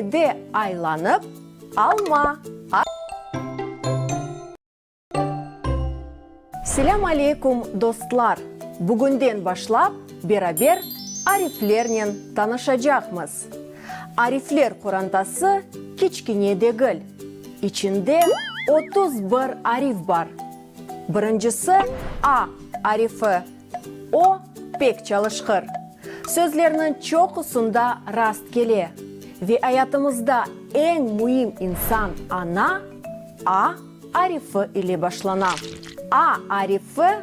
De aylanıp, alma. Selâm aleykum, dostlar! Bugünden başlap beraber ariflernen tanışacaqmız. Arifler qorantası kiçkine degil. İçinde 31 arif bar. Birincisi, A arifi. O, pek çalışqır. Sözlerniñ çoqusında rast kele ve ayatımızda eñ müim insan ana, A arifi ile başlana. A arifi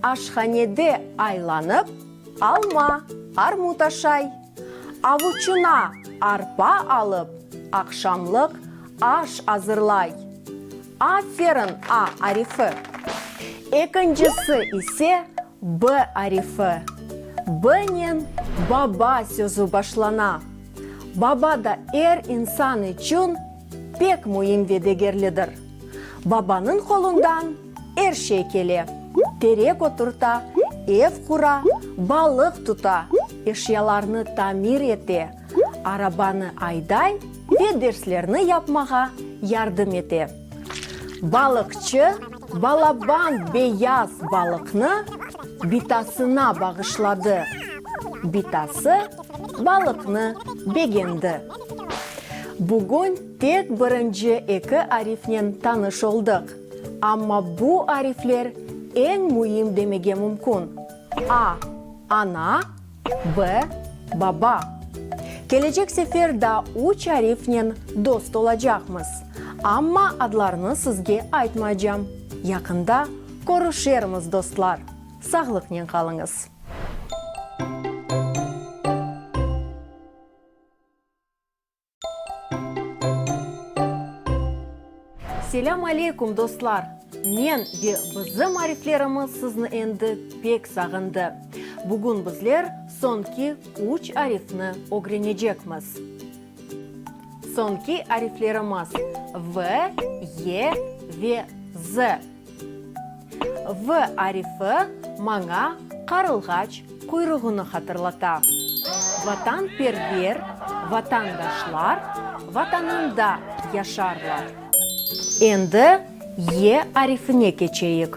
aşhanede aylanıp, alma, armut aşay. Avuçına arpa alıp, aqşamlıq aş azırlay. Aferin, A arifi! Ekincisi ise B arifi. B-nen baba sözü başlana. Baba da er insan içün pek müim ve degerlidir. Babanıñ qolundan er şey kele, terek oturta, ev qura, balıq tuta, eşyalarnı tamir ete, arabanı ayday ve derslerni yapmağa yardım ete. Balıqçı balaban beyaz balıqnı bitasına bağışladı. Bitası balıqnı begendi. Bugün tek birinci eki arifnen tanış oldıq, amma bu arifler eñ müim demege mümkün, A, ana, B, baba. Kelecek sefer daa üç arifnen dost olacaqmız. Amma adlarını sizge aytmaycam. Yaqında körüşermiz, dostlar. Sağlıqnen qalıñız. Selâm aleyküm, dostlar! Men ve bizim ariflerimiz sizni endi pek sağındı. Bugün bizler soñki üç arifni ögrenecekmiz. Soñki ariflerimiz, V, Y ve Z. V arifi maña qarılğaç quyruğını hatırlata. Vatanperver vatandaşlar Vatanında yaşarlar. Endi Y arifine keçeyik.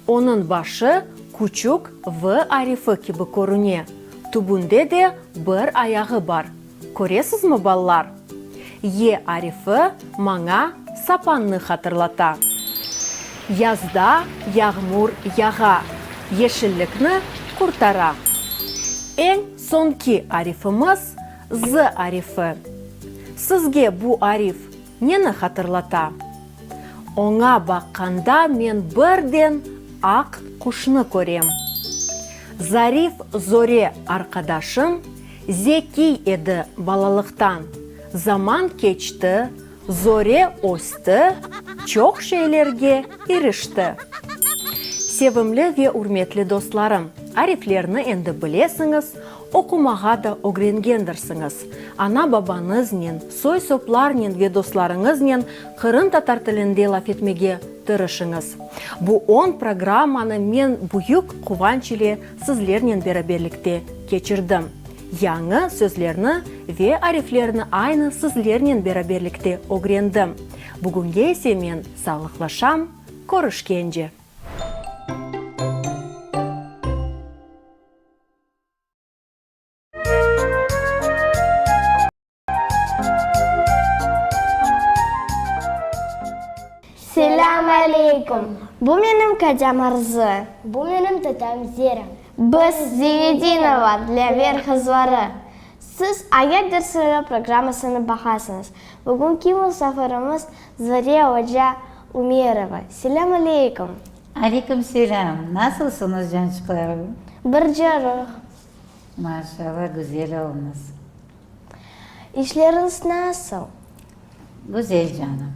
Onıñ başı küçük V arifi kibi körüne, tübünde de bir ayağı bar. Köresizmi, ballar? Y arifi maña sapannı hatırlata. Yazda yağmur yağa, yeşillikni qurtara. Eñ soñki arifimiz Z arifi. Sizge bu arif neni hatırlata? Oña baqqanda men birden aq quşnı körem. Zarif Zore arqadaşım zekiy edi balalıqtan. Zaman keçti, Zore östi, çoq şeylerge irişti. Sevimli ve ürmetli dostlarım, ariflerni endi bilesiñiz, Oqumağa da ögrengendirsiñiz. Ana-babañıznen, soy-soplarnen ve dostlarıñıznen qırımtatar tilinde laf etmege tırışıñız. Bu on programmanı men büyük quvanç ile sizlernen beraberlikte keçirdim. Yañı sözlerni ve ariflerni aynı sizlernen beraberlikte ögrendim. Bugünge ise men sağlıqlaşam, körüşkence! Selâm aleyküm! Bu menim kocam Arzı. Bu menim tatam Zera. Biz Zinedinova Dlâver qızları. Siz Ayat dersleri programmasını baqasıñız. Bugünki musafirimiz Zore oca Ümerova. Selâm aleyküm! Aleyküm selâm! Nasılsıñız, cançıqlarım? Bir carıq. Maşallah, güzel oluñız. İşleriñiz nasıl? Güzel, canım.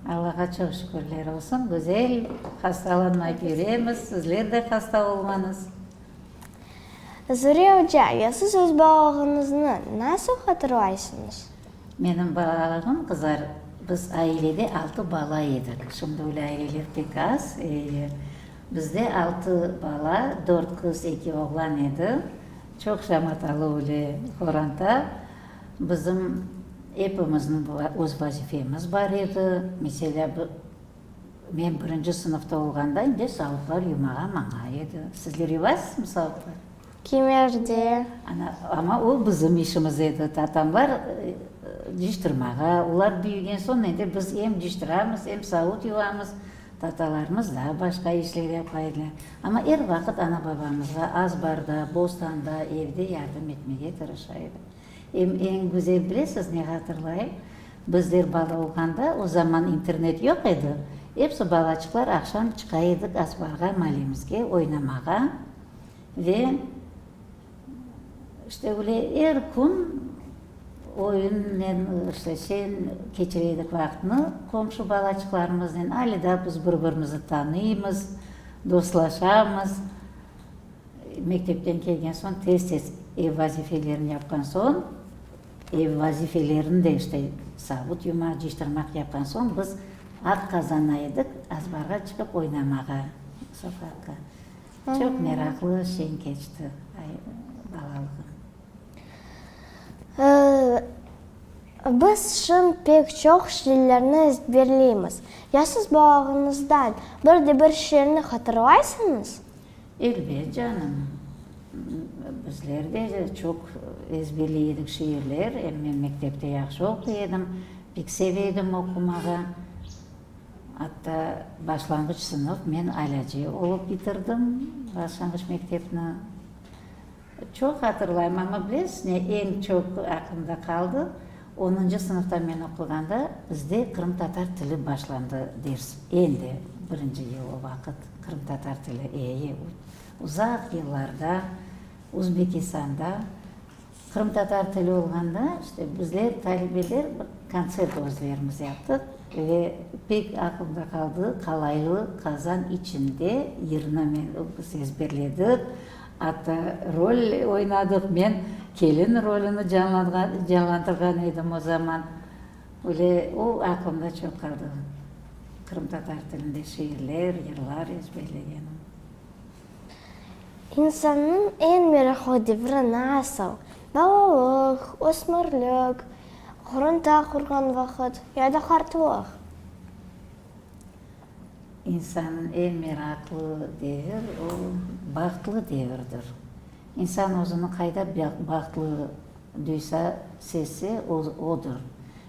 Allağa çoq şükürler olsun, güzel, hastalanmayıp yüremiz, sizler de hasta olmañız. Zure oca, ya siz öz balalığıñıznı nasıl hatırlaysıñız? Menim balalığım, qızlar, biz ailede altı bala edik. Şimdi öyle aileler pek az. Bizde altı bala, dört qız, eki oğlan edi. Çoq şamatalı öyle qoranta. Bizim. Epimizniñ öz vazifemiz bar edi. Meselâ, men birinci sınıfta olğanda ende savutlar yumağa maña edi. Sizler yuvasızmı savutlar? Kimerde. Ana, amma o bizim işimiz edi. Tatamlar cıyıştırmağa, olar büyügen soñ endi biz em cıyıştıramız, em savut yuvamız. Tatalarımız daa başqa işler yapa ediler. Amma er vaqıt ana-babamızğa azbarda, bostanda, evde yardım etmege tırışa edik. Em eñ güzel bilesiz ne hatırlayım? Bizler bala olğanda, o zaman internet yoq edi, episi balaçıqlar aqşam çıqa edik azbarğa, malemizge oynamağa ve işte öyle er kün oyunnen, işte şen keçire edik vaqıtnı qomşu balaçıqlarımıznen. Ale daa biz bir-birimizni tanıymız, dostlaşamız. Mektepten kelgen soñ tez-tez ev vazifelerini yapqan soñ, ev vazifelerini de işte savut yumaq, cıyıştırmaq yapqan soñ biz aq qazana edik, azbarğa çıqıp oynamağa, soqaqqa. Çoq meraqlı, şeñ keçti balalığım. Biz şimdi pek çoq şiirlerni ezberleymiz. Ya siz balalığıñızdan bir de bir şiirni hatırlaysıñız? Elbet, canım. Bizler de çoq ezberley edik şiirler. Em men mektepte yahşı oquy edim, pek seve edim oqumağa. Atta başlanğıç sınıf men alâcı olıp bitirdim başlanğıç mektepni. Çoq hatırlayım, amma bilesiz ne eñ çoq aqlımda qaldı? Onuncı sınıfta men oquğanda bizde qırımtatar tili başlandı ders, endi birinci yıl o vaqıt qırımtatar tili, e-e, uzaq yıllarda Uzbekistanda qırımtatar tili olğanda, işte bizler talebeler bir kontsert özlerimiz yaptıq ve pek aqlımda qaldı, Qalaylı qazan içinde yırnı men biz ezberledik. Atta rol oynadıq, men kelin rolüni canlandırğan edim o zaman. Öyle o aqlımda çoq qaldı, qırımtatar tilinde şiirler, yırlar ezberlegenim. İnsannıñ eñ meraqlı devri nasıl? Balalıq, ösmürlik, qoranta qurğan vaqıt ya da qartlıq? İnsannıñ eñ meraqlı devir, o, bahtlı devirdir. İnsan özüni qayda bahtlı duysa, sezse, o, odır.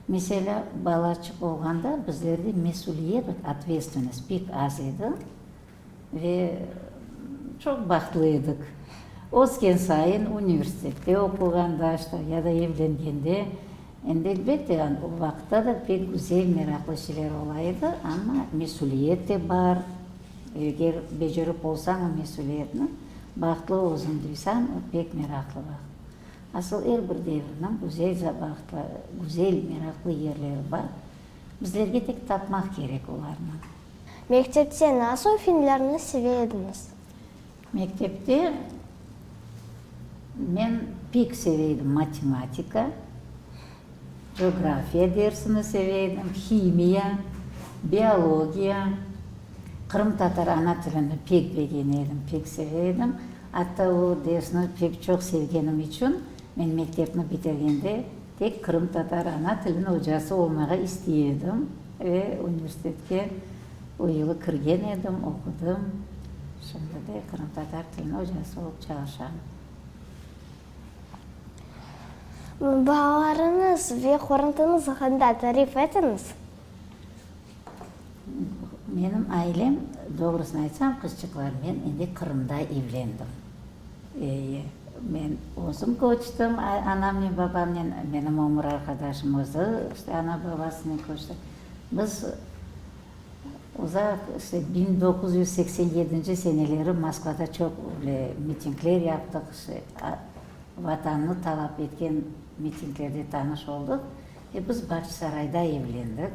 Meselâ, balaçıq olğanda bizlerde mesüliyet, otvetstvennost, pek az edi ve çoq bahtlı edik. Ösken sayın, universitette oquğanda, işte, ya da evlengende, Endi, elbette, o vaqıtta da pek güzel, meraqlı şeyler ola edi, amma mesüliyet de bar. Eger becerip olsañ o mesüliyetni, bahtlı özüñ duysañ, o pek meraqlı vaqıt. Asıl er bir devirniñ güzel güzel, meraqlı yerleri bar. Bizlerge tek tapmaq kerek olarnı. Mektepte nasıl filmlerni seve ediñiz? Mektepte men pek seve edim matematika, cografiya dersini seve edim, himiya, biologiya, qırımtatar ana tilini pek begene edim, pek seve edim. Atta o dersni pek çoq sevgenim içün men mektepni bitirgende tek qırımtatar ana tiliniñ ocası olmağa istey edim ve universitetke O yılı kirgen edim, oqudım. Şimdi de qırımtatar tiliniñ ocası olıp çalışam. Balalarıñız ve qorantañız aqqında tarif etiñiz. Menim ailem, doğrusını aytsam, qızçıqlar, men endi Qırımda evlendim. Men özüm köçtim anamnen, babamnen, menim ömür arqadaşım özü işte ana-babasınen köçti. Biz uzaq, işte, 1987 seneleri Moskvada çoq öyle mitingler yaptıq, işte, Vatannı talap etken mitinglerde tanış oldıq ve biz Bağçasarayda evlendik.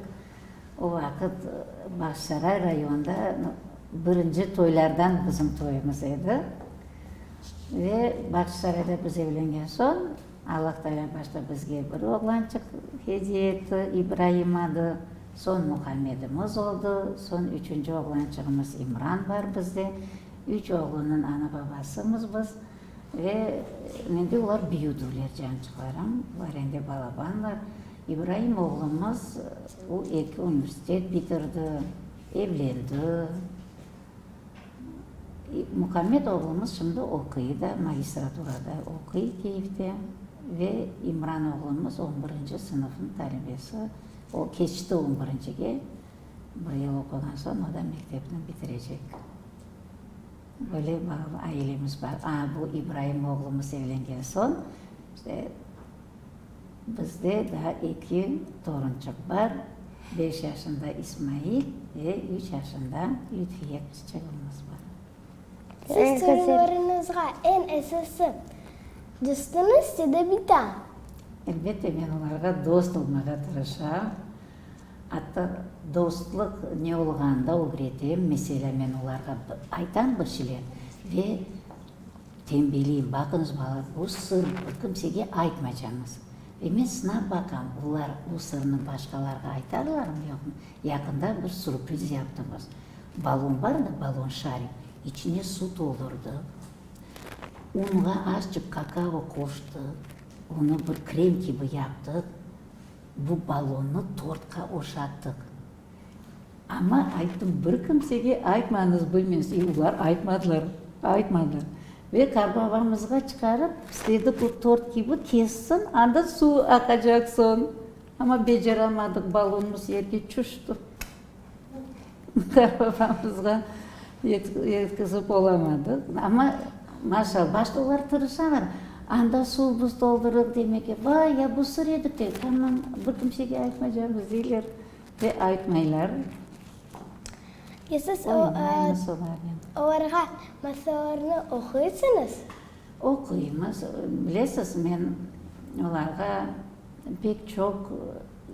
O vaqıt Bağçasaray rayonında birinci toylardan bizim toyumız edi. Ve Bağçasarayda biz evlengen soñ, Allah Taalâ başta bizge bir oğlançıq hediye etti, İbraim adı, soñ Muhammedimiz oldı, soñ üçünci oğlançığımız İmran bar bizde. Üç oğlunıñ ana-babasımız biz. Ve endi olar büyüdüler, cançıqlarım, olar endi balabanlar. İbraim oğlumız, o eki universitet bitirdi, evlendi. Muhammed oğlumız şimdi oquy da, magistraturada oquy Kiyevde ve İmran oğlumız on birinci sınıfnıñ talebesi, o keçti on birincige, bir yıl oquğan soñ o da mektepni bitirecek. Böyle ailemiz bar. A, bu İbraim oğlumız evlengen soñ, işte, bizde daa eki torunçıq bar, beş yaşında İsmail ve üç yaşında Lütfiye qızçığımız bar. Siz torunlarıñızğa eñ esası dostuñız ya da bita? Elbette, men olarğa dost olmağa tırışam. Atta dostluq ne olğanını da ögretem. Meselâ, men olarğa aytam bir şeyler ve tenbeleyim, Baqıñız, balalar, bu sır, bir kimsege aytmaycañız. Ve men sınap baqam, olar bu sırnı başqalarğa aytarlarmı, yoqmı. Yaqında bir sürpriz yaptımız. Balon bar edi, balon, şarik, içine suv toldurdıq, unğa azçıq kakao qoştıq, onı bir krem kibi yaptıq. Bu ballonnı tortqa oşattıq. Amma ayttım, bir kimsege aytmañız, bilmeñiz. E, olar aytmadılar, aytmadılar. Ve qarbabamızğa çıqarıp, istedik o tort kibi kessin, anda suv aqacaq soñ. Amma beceramadıq, ballonımız yerge çüşti. Qarbabamızğa yetkizip olamadıq. Amma, maşallah, başta olar tırışalar, anda suv biz toldurıq demek ki, vay, ya bu sır edi de, tamam, bir kimsege aytmaycamız deyler ve aytmaylar. Ya siz Oynaymız olarnen. olarğa masallarnı oquysıñız? Oquymız. Bilesiz, men olarğa pek çoq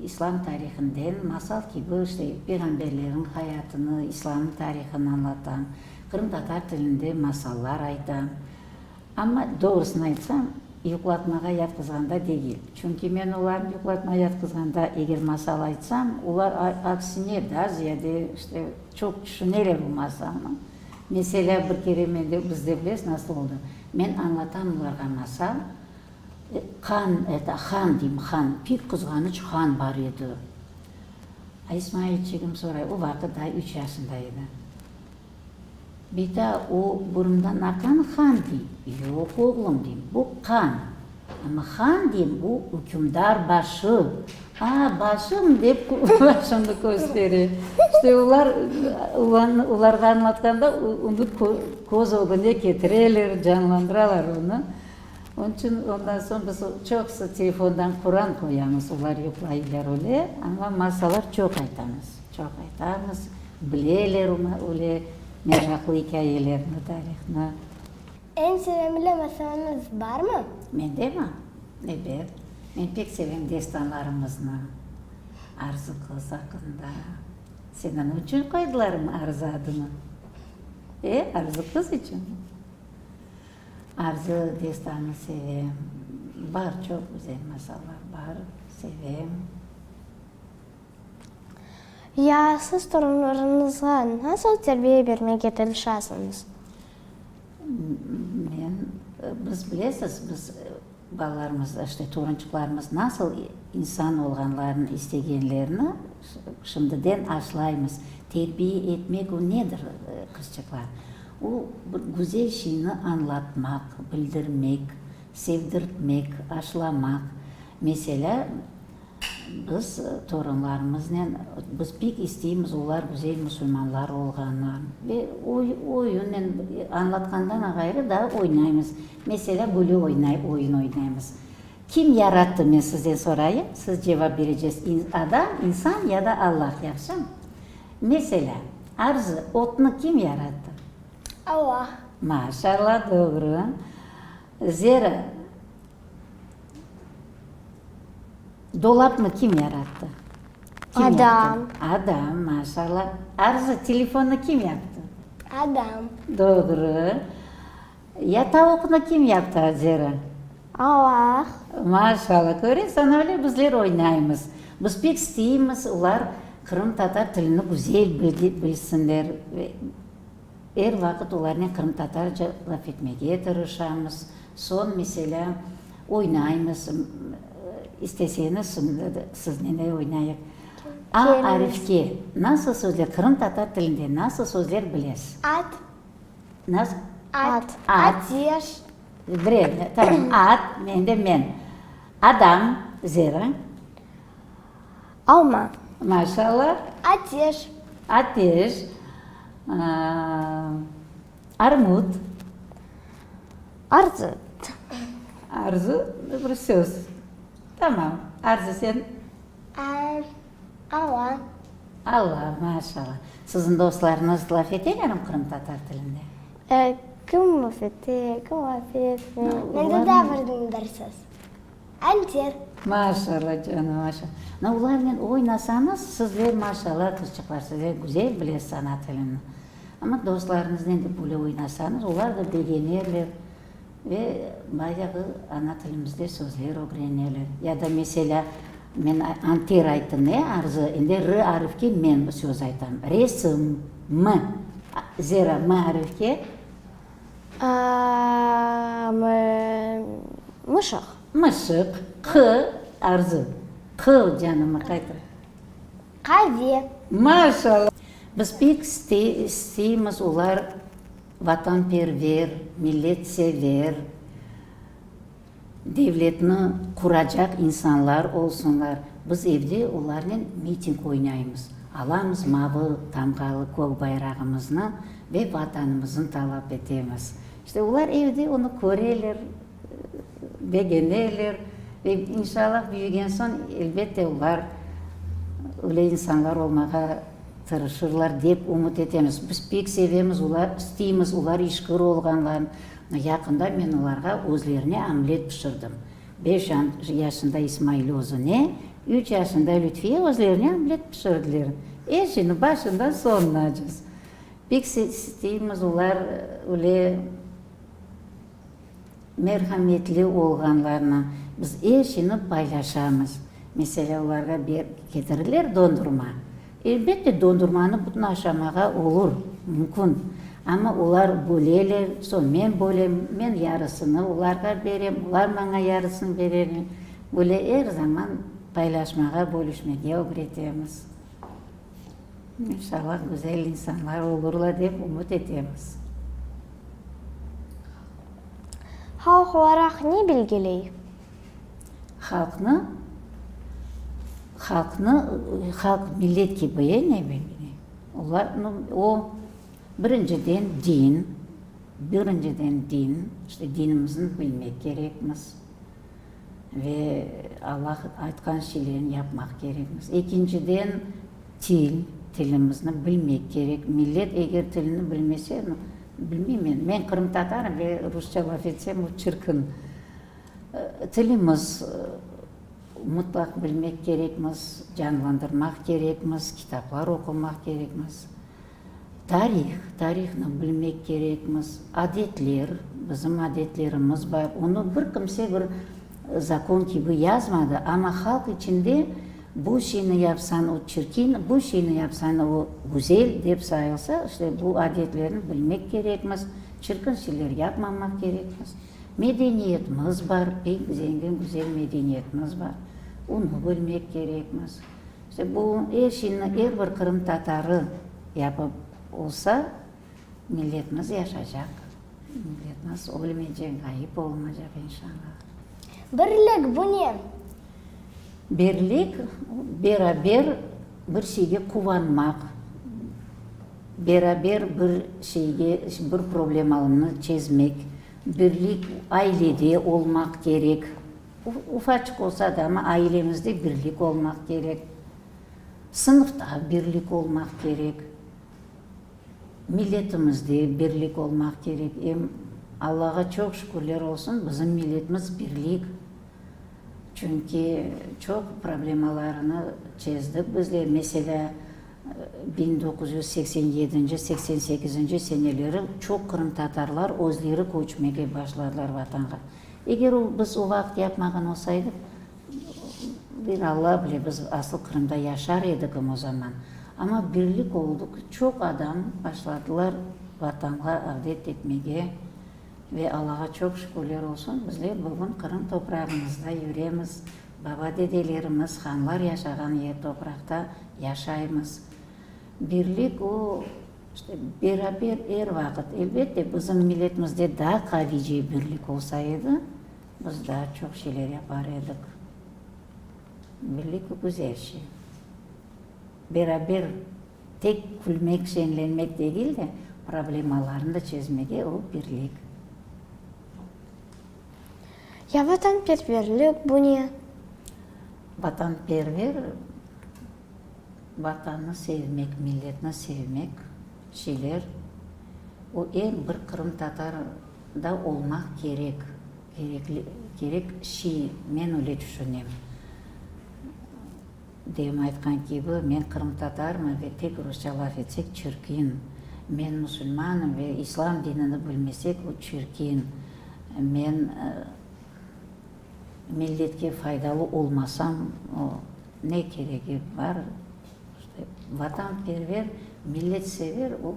İslam tarihinden masal kibi, işte, peyğamberlerniñ hayatını, İslamnıñ tarihını añlatam, qırımtatar tilinde masallar aytam. Amma, doğrusını aytsam, yuqlatmağa yatqızğanda degil. Çünki men olarnı yuqlatmağa yatqızğanda, eger masal aytsam, olar aksine, daa ziyade, işte, çoq tüşüneler o masalnı. Meselâ, bir kere mende, bizde, bilesiz, nasıl oldı? Men añlatam olarğa masal, Qan, eto, han deyim, han, pek qızğanıç han bar edi. A İsmailçigim soray, o vaqıt daa üç yaşında edi. Bita, o burundan aqan han dey. Yoq, oğlum, deyim, bu qan. Amma han deyim, bu ükümdar başı. A, başım, dep başını köstere. İşte olar, olarğa añlatqanda onı köz ögüne ketireler, canlandıralar onı. Onıñ içün ondan soñ biz çoqusı telefondan Quran qoyamız, olar yuqlaylar öyle, amma masallar çoq aytamız, çoq aytamız, bileler öyle meraqlı ikâyelerni, tarihnı. Eñ sevimli masalıñız barmı? Mendemi? Ebet. Men pek sevem destanlarımıznı, Arzı qız aqqında. Seniñ içün qoydılarmı Arzı adını? E, Arzı qız içün? Arzı destanı sevem. Bar, çoq güzel masallar bar, sevem. Ya siz torunlarıñızğa nasıl terbiye bermege tırışasıñız? Men, biz, bilesiz, biz balalarımız, işte, torunçıqlarımız nasıl insan olğanlarını istegenlerini şimdiden aşlaymız. Terbiye etmek o nedir, qızçıqlar? O, bir güzel şeyni añlatmaq, bildirmek, sevdirtmek, aşlamaq. Meselâ, biz torunlarımıznen, biz pek isteymiz olar güzel musulmanlar olğanı ve oyunnen añlatqandan ğayrı daa oynaymız. Meselâ, böyle oynay, oyun oynaymız. Kim yarattı, men sizden sorayım, siz cevap bereceksiz, adam, insan ya da Allah, yahşımı? Meselâ, Arzı, otnı kim yarattı? Allah. Maşallah, doğru. Zera, dolapnı kim yarattı? Kim Adam. yaptı? Adam, maşallah. Arzı, telefonnı kim yaptı? Adam. Doğru. Ya tavuqnı kim yaptı, Zera? Allah. Maşallah, köresiñ, öyle bizler oynaymız. Biz pek isteymiz, olar qırımtatar tilini güzel bilsinler. Er vaqıt olarnen qırımtatarca laf etmege tırışamız. Soñ, meselâ, oynaymız. İsteseñiz, şimdi siznen de oynayıq. A arifke nasıl sözler, qırımtatar tilinde nasıl sözler bilesiz? At. Nasıl? At. Ateş. Birer, tamam. At, men de men. Adam, Zera. Alma. Maşallah. Ateş. Ateş. Armut. Arzı. Arzı, bir söz. Tamam. Arzı, sen? Ala. Ala, maşallah. Siziñ dostlarıñız laf etelermi qırımtatar tilinde? Kim laf ete, kim laf etmey. Mende daa bir söz. Anter. Maşallah, canım, maşallah. No, olarnen oynasañız, sizler, maşallah, qızçıqlar, sizler güzel bilesiz ana tilini. Amma dostlarıñıznen de böyle oynasañız, olar da begenerler ve bayağı ana tilimizde sözler ögrenerler. Ya da, meselâ, men anter ayttım, ne, Arzı, endi r arifke men söz aytam. Resim, m, Zera, m arifke? Mışıq. Mışıq, q, Arzı, q, canım, qayta. Qave. Maşallah! Biz pek isteymiz, olar vatanperver, milletsever, devletni quracaq insanlar olsunlar. Biz evde olarnen miting oynaymız. Alamız mavı tamğalı kök bayrağımıznı ve Vatanımıznı talap etemiz. İşte, olar evde onı köreler, begeneler ve inşallah büyügen soñ, elbette, olar öyle insanlar olmağa tırışırlar, dep ümüt etemiz. Biz pek sevemiz, olar, isteymiz, olar işkir olğanlarını. Yaqında men olarğa özlerine omlet pişirdim. Beş yaşında İsmail özüne, üç yaşında Lütfiye özlerine omlet pişirdiler. Er şeyni başından soñunacız. Pek isteymiz, olar öyle merhametli olğanlarını. Biz er şeyni paylaşamız. Meselâ, olarğa ketirirler dondurma. Elbette, dondurmanı bütün aşamağa olur, mümkün. Amma olar böleler, soñ men bölem, men yarısını olarğa berem, olar maña yarısını bereler. Böyle er zaman paylaşmağa, bölüşmege ögretemiz. İnşallah, güzel insanlar olurlar, dep ümüt etemiz. Halq olaraq ne belgiley? Halqnı, halqnı, halq millet kibi e, ne belgiley? Olar, o, birinciden din, birinciden din, işte dinimizni bilmek kerekmiz ve Allah aytqan şeylerni yapmaq kerekmiz. Ekinciden, til, tilimizni bilmek kerek. Millet eger tilini bilmese, bilmeyim men, men qırımtatarım ve rusça laf etsem, o çirkin. Tilimiz mutlaq bilmek kerekmiz, canlandırmaq kerekmiz, kitaplar oqumaq kerekmiz. Tarih, tarihnı bilmek kerekmiz, adetler, bizim adetlerimiz bar, onı bir kimse bir zakon kibi yazmadı, amma halq içinde bu şeyni yapsañ, o çirkin, bu şeyni yapsañ, o güzel dep sayılsa, işte bu adetlerni bilmek kerekmiz, çirkin şeyler yapmamaq kerekmiz. Medeniyetimiz bar, pek zengin, güzel medeniyetimiz bar, onı bilmek kerekmiz. İşte bu er şeyni er bir qırımtatarı yapıp olsa, milletimiz yaşacaq, milletimiz ölmeycek, ğayıp olmaycaq, inşallah. Birlik, bu ne? Birlik, beraber bir şeyge quvanmaq, beraber bir şeyge, bir problemalını çezmek, Birlik ailede olmaq kerek. Ufaçıq olsa da, amma ailemizde birlik olmaq kerek. Sınıfta birlik olmaq kerek. Milletimizde birlik olmaq kerek. Em Allağa çoq şükürler olsun, bizim milletimiz birlik. Çünki çoq problemalarını çezdik bizler. Meselâ, 1987, 88 seneleri çoq qırımtatarlar özleri köçmege başladılar Vatanğa. Eger o biz o vaqıt yapmağan olsaydıq, bir Alla bile, biz asıl Qırımda yaşar edik o zaman. Amma birlik oldıq, çoq adam başladılar Vatanğa avdet etmege ve Allağa çoq şükürler olsun, bizler bugün Qırım toprağımızda yüremiz. Baba-dedelerimiz, hanlar yaşağan yer topraqta yaşaymız. Birlik o, işte, beraber er vaqıt. Elbette, bizim milletimizde daa qaviyce birlik olsa edi, biz daa çoq şeyler yapar edik. Birlik güzel şey. Beraber tek külmek, şeñlenmek degil de, problemalarnı da çezmege o birlik. Ya vatanperverlik bu ne? Vatanperver, Vatannı sevmek, milletni sevmek şeyler, o er bir qırımtatarda olmaq kerek, kerekli, kerek şey, men öyle tüşünem. Deyim aytqan kibi, men qırımtatarmı ve tek rusça laf etsek, çirkin. Men musulmanım ve islam dinini bilmesek, o çirkin. Men milletke faydalı olmasam, o ne keregi bar? İşte, vatanperver, milletsever, o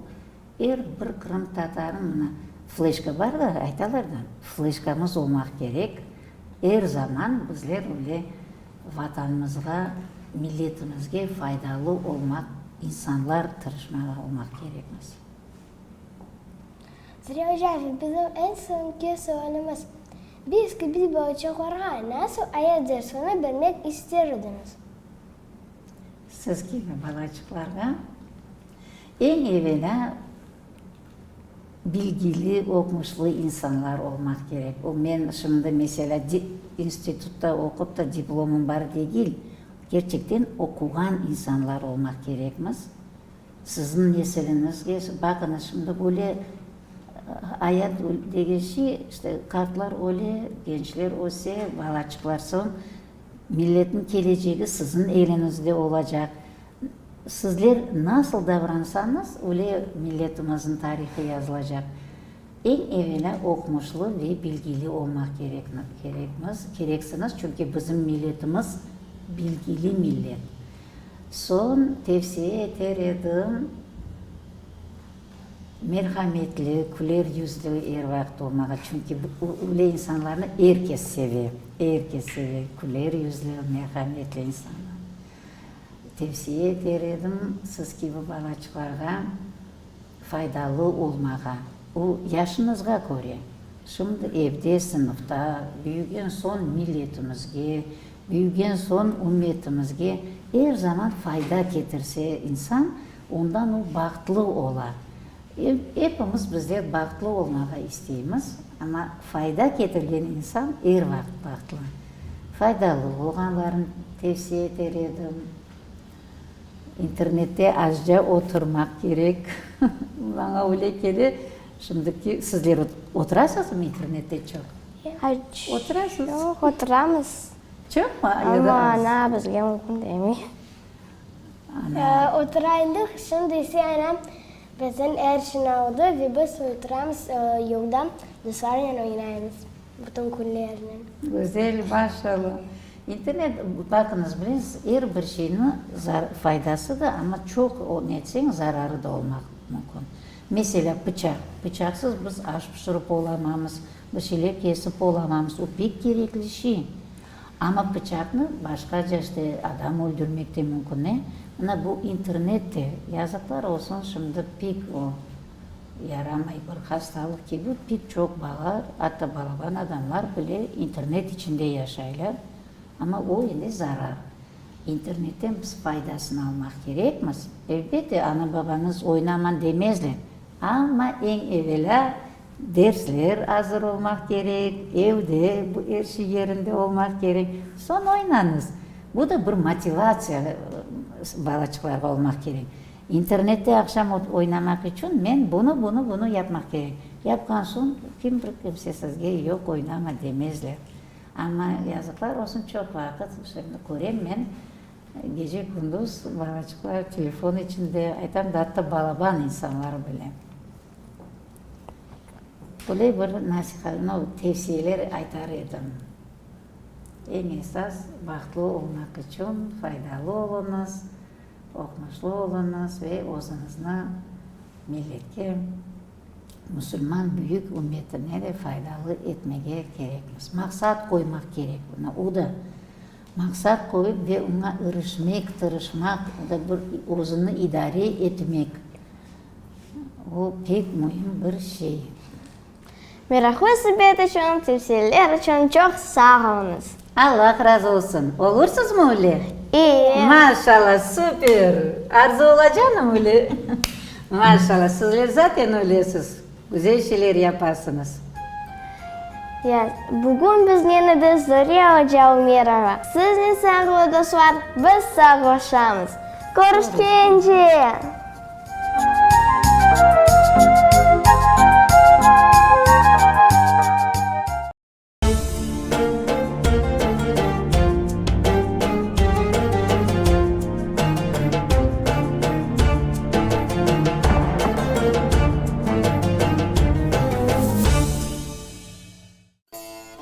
er bir qırımtatarıñ, mına, fleşka bar da, aytalar da, fleşkamız olmaq kerek, er zaman bizler öyle Vatanımızğa, milletimizge faydalı olmaq, insanlar tırışmağa olmaq kerekmiz. Zariye oca, bizim eñ soñki sualimiz, Biz kibi balaçıqlarğa nasıl ayat dersini bermek ister ediñiz? Siz kibi balaçıqlarğa eñ evelâ Bilgili, oqmuşlı insanlar olmaq kerek. O, men şimdi, meselâ, institutta oqup da diplomım bar degil, kerçekten oquğan insanlar olmaq kerekmiz. Siziñ nesiliñizge, baqıñız, şimdi böyle ayat degen şey, işte, qartlar öle, gençler öse, balaçıqlar soñ, milletniñ kelecegi siziñ eliñizde olacaq. Sizler nasıl davransañız, öyle milletimizniñ tarihı yazılacaq. Eñ evelâ oqmuşlı ve bilgili olmaq kerekmiz, kereksiñiz, çünki bizim milletimiz bilgili millet. Soñ tevsiye eter edim, merhametli, küler yüzlü er vaqıt olmağa, çünki öyle insanlarnı er kes seve, er kes seve, küler yüzlü, merhametli insanlar. Tevsiye eter edim, siz kibi balaçıqlarğa faydalı olmağa. O, yaşıñızğa köre. Şimdi evde, sınıfta, büyügen soñ milletimizge, büyügen soñ ümmetimizge er zaman fayda ketirse insan, ondan o bahtlı ola. Epimiz bizler bahtlı olmağa isteymiz, amma fayda ketirgen insan er vaqıt bahtlı. Faydalı olğanlarını tevsiye eter edim. İnternette azca oturmaq kerek. Maña öyle kele, şimdiki sizler oturasızmı internette çoq? Oturasız? Çoq oturamız. Çoqmı ya da az? Amma ana bizge mümkün demey. Otura edik, şimdi ise anam bizden er şeyni aldı ve biz oturamız yolda, dostlarnen oynaymız bütün künlernen. Güzel, maşallah. İnternet, baqıñız, bilesiz, er bir şeyniñ faydası da, amma çoq netseñ zararı da olmaq mümkün. Meselâ, pıçaq. Pıçaqsız biz aş pişirip olamamız, bir şeyler kesip olamamız, o pek kerekli şey. Amma pıçaqnı başqaca işte adam öldürmek de mümkün, ne? Mına bu internet de, yazıqlar olsun, şimdi pek o yaramay bir hastalıq kibi, pek çoq bala, atta balaban adamlar bile internet içinde yaşaylar. Amma o endi zarar. İnternetten biz faydasını almaq kerekmiz. Elbette, ana-babañız oynaman demezler, amma eñ evelâ Dersler azır olmaq kerek, evde bu er şey yerinde olmaq kerek. Soñ oynañız. Bu da bir motivatsiya balaçıqlarğa olmaq kerek. İnternette aqşam oynamaq içün men bunı, bunı, bunı yapmaq kerek. Yapqan soñ kim bir kimse sizge yoq oynama demezler. Amma yazıqlar olsun çoq vaqıt şimdi körem men gece-kündüz balaçıqlar telefon içinde, aytam da atta balaban insanlar bile. Böyle bir nasihat, no, tevsiyeler aytar edim. Eñ esas, bahtlı olmaq içün faydalı oluñız, oqmuşlı oluñız ve özüñizni milletke, musulman büyük ümmetine de faydalı etmege kerekmiz. Maqsat qoymaq kerek, mına o da. Maqsat qoyıp ve oña irişmek, tırışmaq, o da bir özüni idare etmek, o pek müim bir şey. Meraqlı subet içün, tevsiyeler içün çoq sağ oluñız. Allah razı olsun. Olursızmı öyle? İyi. Maşallah, süper! Arzu olacanım öyle? Maşallah, sizler zaten öylesiz, güzel şeyler yapasıñız. Ya, bugün biznen edi Zore oca Umerova. Siznen, sağlı dostlar, biz sağlaşamız. Körüşkence!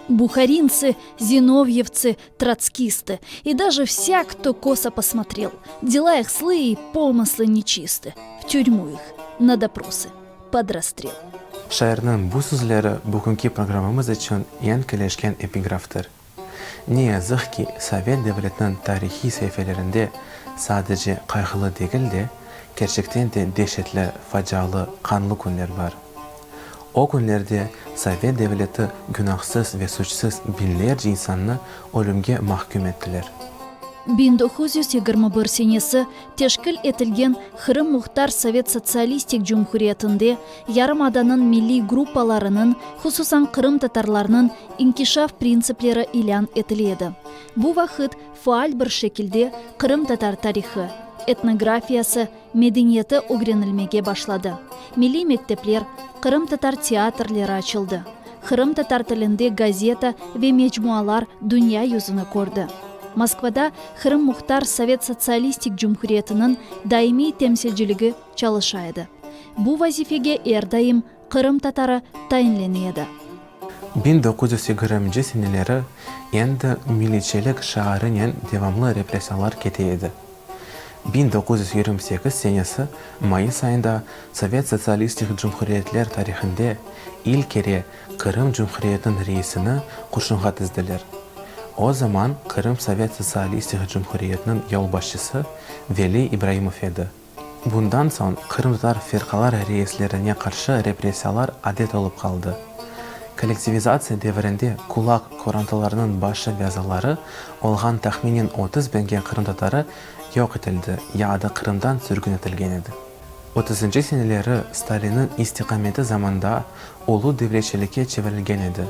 Бухаринцы, зиновьевцы, троцкисты И даже вся, кто косо посмотрел Дела их злые и помыслы нечисты В тюрьму их, на допросы, под расстрел. Şairniñ bu sözleri bugünki programmamız içün eñ kelişken epigraftır. Ne yazıq ki, sovet devletiniñ tarihiy saifelerinde sadece qayğılı degil de, kerçekten de deşetli, facialı, qanlı künler bar. O künlerde sovet devleti günahsız ve suçsız biñlerce insannı ölümge mahküm ettiler. 1921 senesi teşkil etilgen Qırım Muhtar Sovet Sotsialistik Cumhuriyetinde yarımadanıñ milliy gruppalarınıñ, hususan qırımtatarlarnıñ, inkişaf printsipleri ilân etile edi. Bu vaqıt faal bir şekilde qırımtatar tarihı, etnografiyası, medeniyeti ögrenilmege başladı. Milliy mektepler, qırımtatar teatrleri açıldı. Qırımtatar tilinde gazeta ve mecmualar dünya yüzüni kördi. Moskvada Qırım Muhtar Sovet Sotsialistik Cumhuriyetiniñ daimiy temsilciligi çalışa edi. Bu vazifege er daim qırımtatarı tayinlene edi. 1920-nci seneleri endi milliçilik şiarınen devamlı repressiyalar kete edi. 1928 senesi mayıs ayında Sovet Sotsialistik Cumhuriyetler tarihinde ilk kere Qırım Cumhuriyetiniñ reisini qurşunğa tizdiler. O zaman Qırım Sovet Sotsialistik Cumhuriyetiniñ yolbaşçısı Veli İbraimov edi. Bundan soñ qırımtatar firqalar reislerine qarşı repressiyalar adet olıp qaldı. Kollektivizatsiya devrinde kulak qorantalarınıñ başı ve azaları olğan tahminen 30 biñge qırımtatarı yoq etildi ya da Qırımdan sürgün etilgen edi. Otuzıncı seneleri Stalinniñ istiqameti zamanda ulu devletçilikke çevirilgen edi.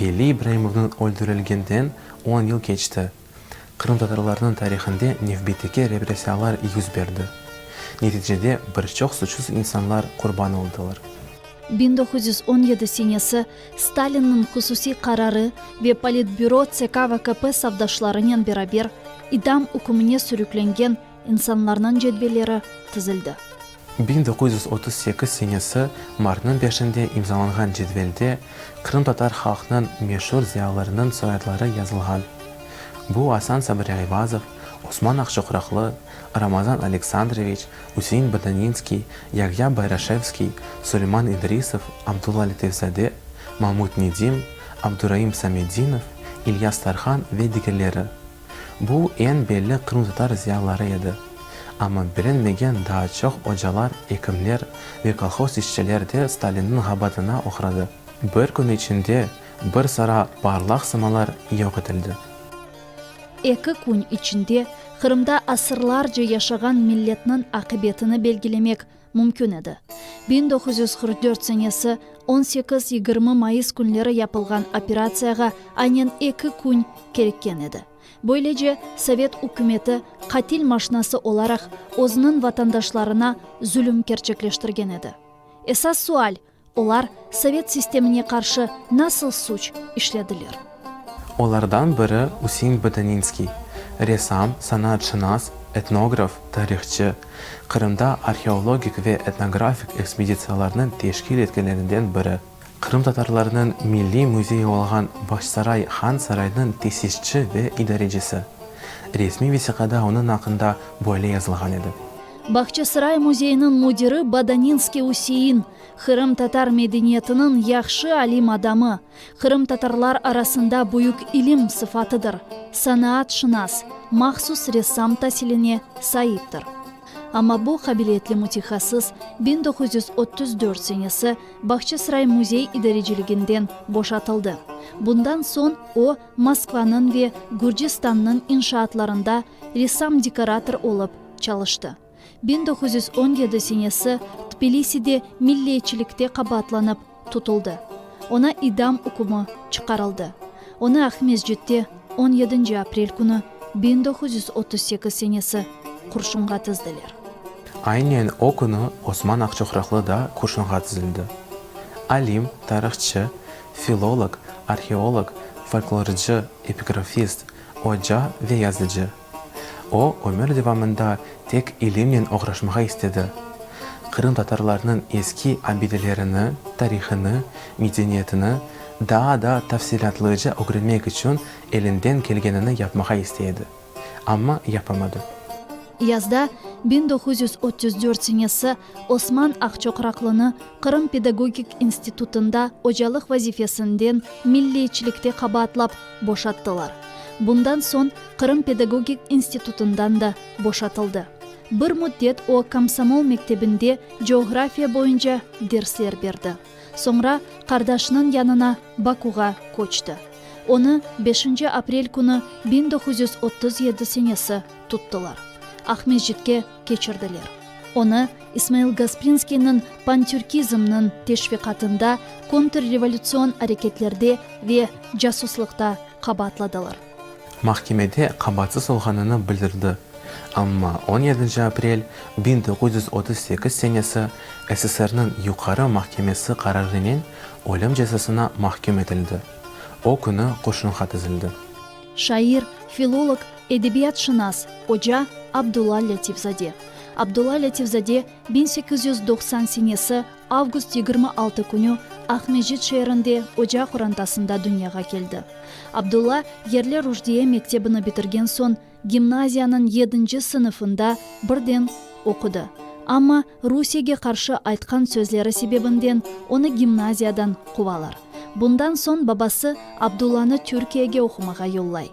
Veli İbraimovnıñ öldürilgenden on yıl keçti. Qırımtatarlarnıñ tarihinde nevbetteki repressiyalar yüz berdi. Neticede bir çoq suçsuz insanlar qurban oldılar. 1917 senesi Stalinniñ hususiy qararı ve Politbüro TSK VKP safdaşlarınen beraber idam ükmüne sürüklengen insanlarnıñ cedvelleri tizildi. 1938 senesi martnıñ beşinde imzalanğan cedvelde qırımtatar halqnıñ meşur ziyalılarınıñ soyadları yazılğan. Bu Asan Sabri Ayvazov, Osman Aqçoqraqlı, Ramazan Aleksandroviç, Üsein Bodaninskiy, Yagya Bayraşevskiy, Suleyman İdrisov, Abdulla Lâtifzade, Mamut Nedim, Abduraim Samedinov, İlyas Tarhan ve digerleri. Bu eñ belli qırımtatar ziyalıları edi. Amma bilinmegen daa çoq ocalar, ekimler ve kolhoz işçiler de Stalinniñ ğabatına oğradı. Bir kün içinde bir sıra parlaq sımalar yoq etildi. Eki kün içinde Qırımda asırlarca yaşağan milletniñ aqibetini belgilemek mümkün edi. 1944 senesi on sekiz, 20 mayıs künleri yapılğan operatsiyağa aynen eki kün kerekken edi. Böylece, sovet ükümeti qatil maşnası olaraq özüniñ vatandaşlarına zulüm kerçekleştirgen edi. Esas sual, Olar sovet sistemine qarşı nasıl suç işlediler? Olardan biri Üsein Bodaninskiy, ressam, sanatşınas, etnograf, tarihçı, Qırımda arheologik ve etnografik ekspeditsiyalarnı teşkil etkenlerinden biri, qırımtatarlarnıñ milliy müzeyi olğan Bağçasaray Han sarayınıñ tesisçi ve idarecisi. Resmiy vesiqada onıñ aqqında böyle yazılğan edi. Bağçasaray müzeyiniñ müdiri Badaninskiy Üsein, qırımtatar medeniyetiniñ yahşı alim adamı, qırımtatarlar arasında büyük ilim sıfatıdır, sanaatşınas, mahsus ressam tasiline saiptir. Amma bu qabiliyetli mütehassıs 1934 senesi Bağçasaray müzey idareciliginden boşatıldı. Bundan soñ o, Moskvanıñ ve Gürcistannıñ inşaatlarında ressam-dekorator olıp çalıştı. 1917 senesi Tbiliside milliyetçilikte qabaatlanıp tutuldı. Oña idam ükümi çıqarıldı. Onı Aqmescitte on yedinci aprel künü 1938 senesi qurşunğa tizdiler. Aynen o künü Osman Aqçoqraqlı da qurşunğa tizildi. Alim, tarihçı, filolog, arheolog, folklorcı, epigrafist, oca ve yazıcı. O, ömür devamında tek ilimnen oğraşmağa istedi. Qırımtatarlarnıñ eski abidelerini, tarihını, medeniyetini daa da tafsilâtlıca ögrenmek içün elinden kelgenini yapmağa istey edi. Amma yapamadı. Yazda 1934 senesi Osman Aqçoqraqlını Qırım pedagogik institutında ocalıq vazifesinden milliyetçilikte qabaatlap boşattılar. Bundan soñ Qırım pedagogik institutından da boşatıldı. Bir müddet o komsomol mektebinde coğrafiya boyunca dersler berdi. Soñra qardaşınıñ yanına Bakuğa köçti. Onı beşinci aprel künü 1937 senesi tuttılar. Aqmescitke keçirdiler. Onı İsmail Gasprinskiyniñ pantürkizmniñ teşviqatında, kontrrevolütsion areketlerde ve casuslıqta qabaatladılar. Mahkemede qabaatsız olğanını bildirdi, amma on yedinci aprel 1938 senesi SSRniñ Yuqarı mahkemesi qararınen ölüm cezasına mahküm etildi. O künü qurşunğa tizildi. Şair, filolog, edebiyatşınas, oca Abdulla Lâtif-zade. Abdulla Lâtif-zade 1890 senesi avgust 26 künü Aqmescit şeerinde oca qorantasında dünyağa keldi. Abdulla yerli ruşdiye mektebini bitirgen soñ gimnaziyanıñ yedinci sınıfında birden oqudı. Amma Rusiyege qarşı aytqan sözleri sebebinden onı gimnaziyadan quvalar. Bundan soñ babası Abdullanı Türkiyege oqumağa yollay.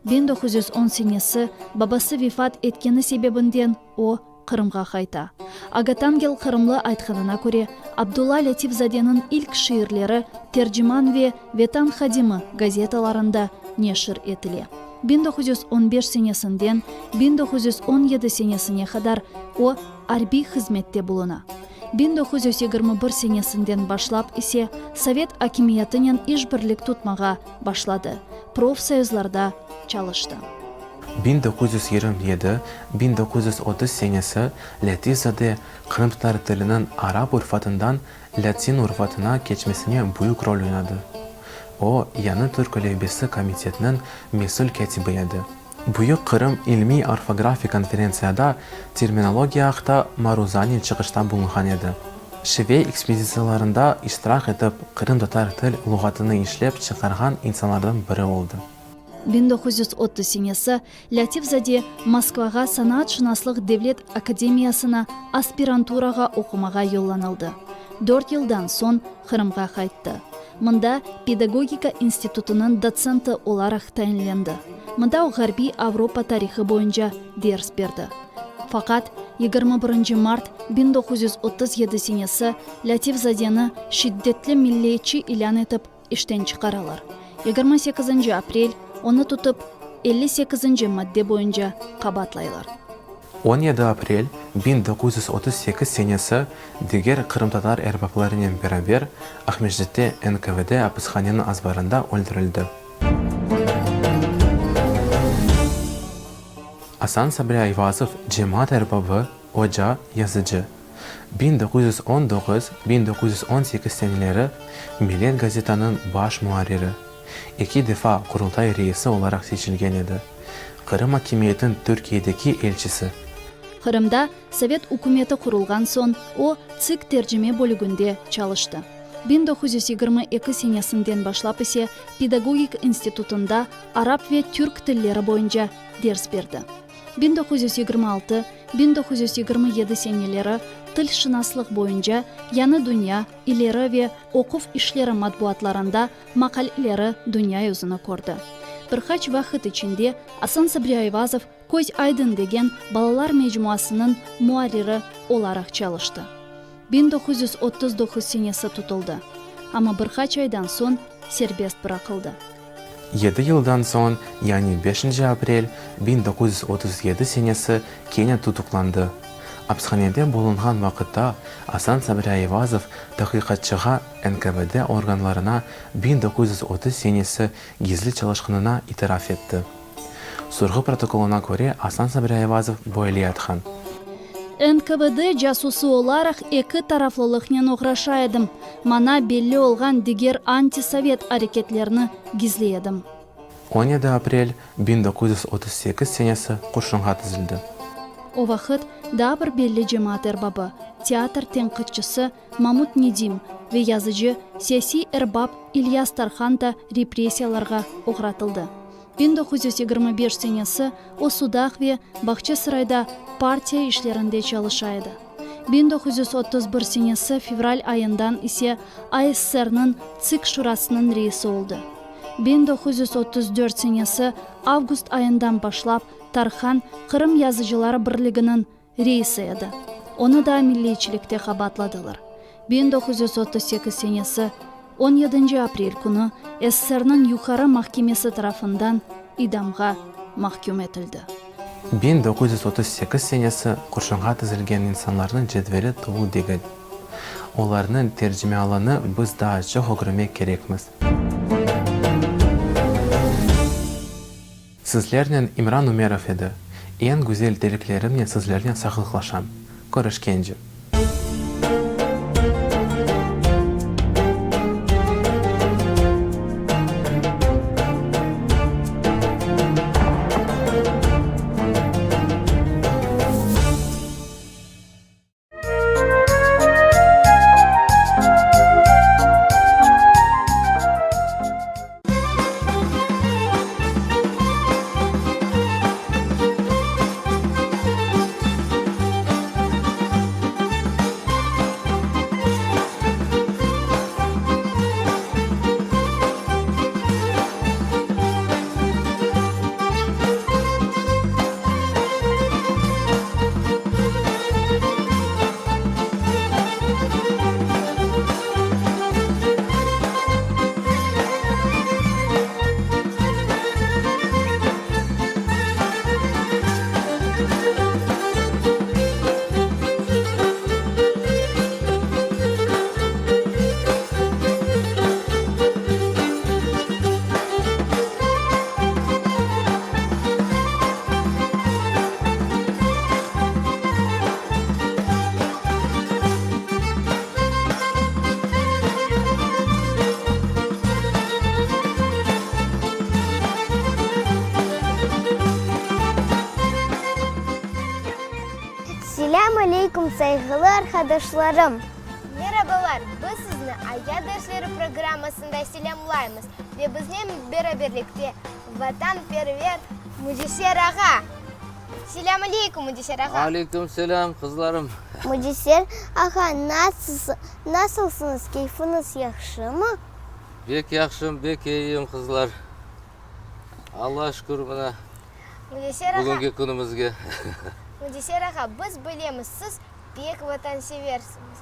1910 senesi babası vefat etkeni sebebinden o, Qırımğa qayta. Agatangel Qırımlı aytqanına köre, Abdulla Lâtif-zadeniñ ilk şiirleri Terciman ve Vetan hadimi gazetalarında neşir etile. 1915 senesinden 1917 senesine qadar o, arbiy hızmette buluna. 1921 senesinden başlap ise sovet akimiyetinen işbirlik tutmağa başladı, profsoyuzlarda çalıştı. 1927, 1930 senesi Lâtif-zade qırımtatar tiliniñ arap urufatından lâtin urufatına keçmesine büyük rol oynadı. O, Yañı türk elifbesi komitetiniñ mesül kâtibi edi. Büyük Qırım ilmiy-orfografik konferentsiyada terminologiya aqta maruzanen çıqışta bulunğan edi. Şive ekspeditsiyalarında iştirak etip, qırımtatar til luğatını işlep çıqarğan insanlardan biri oldı. 1930 senesi Lâtif-zade Moskvağa Sanaatşınaslıq devlet akademiyasına aspiranturağa oqumağa yollanıldı. Dört yıldan soñ Qırımğa qayttı. Mında pedagogika institutınıñ dotsenti olaraq tayinlendi. Mında o Ğarbiy Avropa tarihı boyunca ders berdi. Faqat 21 mart 1937 senesi Lâtif-zadeni şiddetli milliyetçi ilân etip işten çıqaralar. Yigirmi sekizinci aprel onı tutıp, elli sekizinci madde boyunca qabaatlaylar. 17 aprel 1938 senesi diger qırımtatar erbaplarınen beraber Aqmescitte NKVD apishaneniñ azbarında öldürildi. Asan Sabri Ayvazov cemaat erbabı, oca, yazıcı. 1919, 1918 seneleri Millet gazetanıñ baş muarriri, eki defa Qurultay reisi olaraq seçilgen edi, Qırım akimiyetiniñ Türkiyedeki elçisi. Qırımda Sovet ükümeti qurulğan soñ o, TSİK tercime bölüginde çalıştı. 1922 senesinden başlap ise pedagogik institutında arap ve türk tilleri boyunca ders berdi. 1926, 1927 seneleri tilşınaslıq boyunca Yañı dünya, İleri ve Oquv işleri matbuatlarında maqaleleri dünya yüzüni kördi. Bir qaç vaqıt içinde Asan Sabri Ayvazov Köz aydın degen balalar mecmuasınıñ muarriri olaraq çalıştı. 1939 senesi tutuldı, amma bir qaç aydan soñ serbest bıraqıldı. Yedi yıldan soñ, yani beşinci aprel 1937 senesi kene tutuqlandı. Apshanede bulunğan vaqıtta Asan Sabri Ayvazov taqiqatçığa NKVD organlarına 1930 senesi gizli çalışqanına itiraf etti. Sorğu protokolına köre Asan Sabri Ayvazov böyle yatqan. NKVD casusı olaraq eki taraflılıqnen oğraşa edim, maña belli olğan diger antisovet areketlerni gizley edim. 17 aprel 1938 senesi qurşunğa tizildi. O vaqıt daa bir belli cemaat erbabı, teatr tenqitçisi Mamut Nedim ve yazıcı, siyasiy erbap İlyas Tarhan da repressiyalarğa oğratıldı. 1925 senesi o Sudaq ve Bağçasarayda partiya işlerinde çalışa edi. 1931 senesi fevral ayından ise ASSRniñ Tsik Şurasınıñ reisi oldı. 1934 senesi avgust ayından başlap Tarhan Qırım yazıcıları birliginiñ reisi edi. Onı da milliyçilikte qabaatladılar. 1938 senesi on yedinci aprel künü SSRniñ Yuqarı mahkemesi tarafından idamğa mahküm etildi. 1938 senesi qurşunğa tizilgen insanlarnıñ cedveli tolu degil. Olarnıñ tercimealını biz daa çoq ögrenmek kerekmiz. Sizlernen İmran Ümerov edi. Eñ güzel tileklerimnen sizlernen sağlıqlaşam. Körüşkence. Selâm aleyküm, sayğılı arqadaşlarım! Merabalar! Biz sizni Ayat dersleri programmasında selâmlaymız ve biznen beraberlikte Vatanperver Müdeser ağa! Selâm aleyküm, Müdeser ağa! Aleyküm selâm, qızlarım! Müdeser ağa, nasılsıñız, keyfiñiz yahşımı? Bek yahşım, bek eyiyim, qızlar. Allağa şükür, mına, Müdeser ağa, bugünki künümizge. Müdeser ağa, biz bilemiz, siz pek vatanseversiñiz.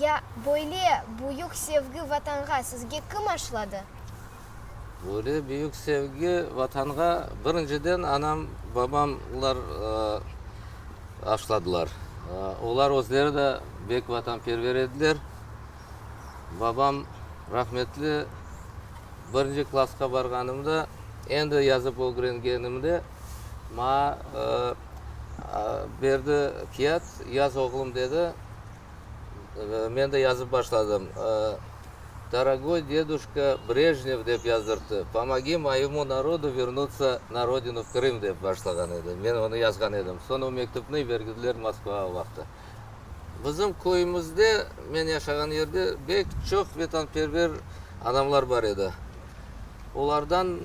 Ya böyle büyük sevgi Vatanğa sizge kim aşladı? Böyle büyük sevgi Vatanğa birinciden anam, babamlar aşladılar. Olar özleri de bek vatanperver ediler. Babam rahmetli birinci klassqa barğanımda, endi yazıp ögrengenimde maña berdi kâğıt, yaz oğlum dedi. Men de yazıp başladım. Dorogoy deduşka Brejnev dep yazdırttı, pomogi moyemu narodu vernutsa na rodinu v Krım dep başlağan edi. Men onı yazğan edim. Soñ o mektüpni bergizdiler Moskvağa o vaqıtta. Bizim köyümizde, men yaşağan yerde bek çoq vetanperver adamlar bar edi. Olardan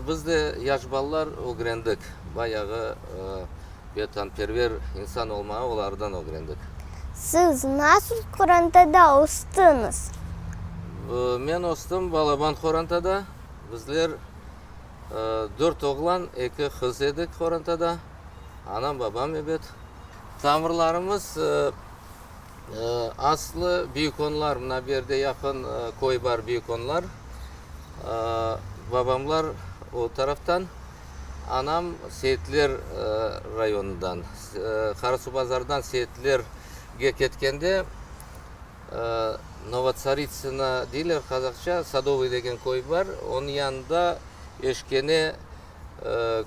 biz de, yaş balalar, ögrendik bayağı. Vetanperver insan olmağa olardan ögrendik. Siz nasıl qorantada östiñiz? Men östim balaban qorantada. Bizler dört oğlan, eki qız edik qorantada. Anam, babam, ebet. Tamırlarımız aslı Büyükonlar, mına bu yerde yaqın köy bar Büyükonlar. Babamlar o taraftan. Anam Seyitler rayonından, Qarasuvbazardan Seyitlerge ketkende, Novotsaritsino deyler qazaqça, Sadovıy degen köy bar, onıñ yanında Eşkene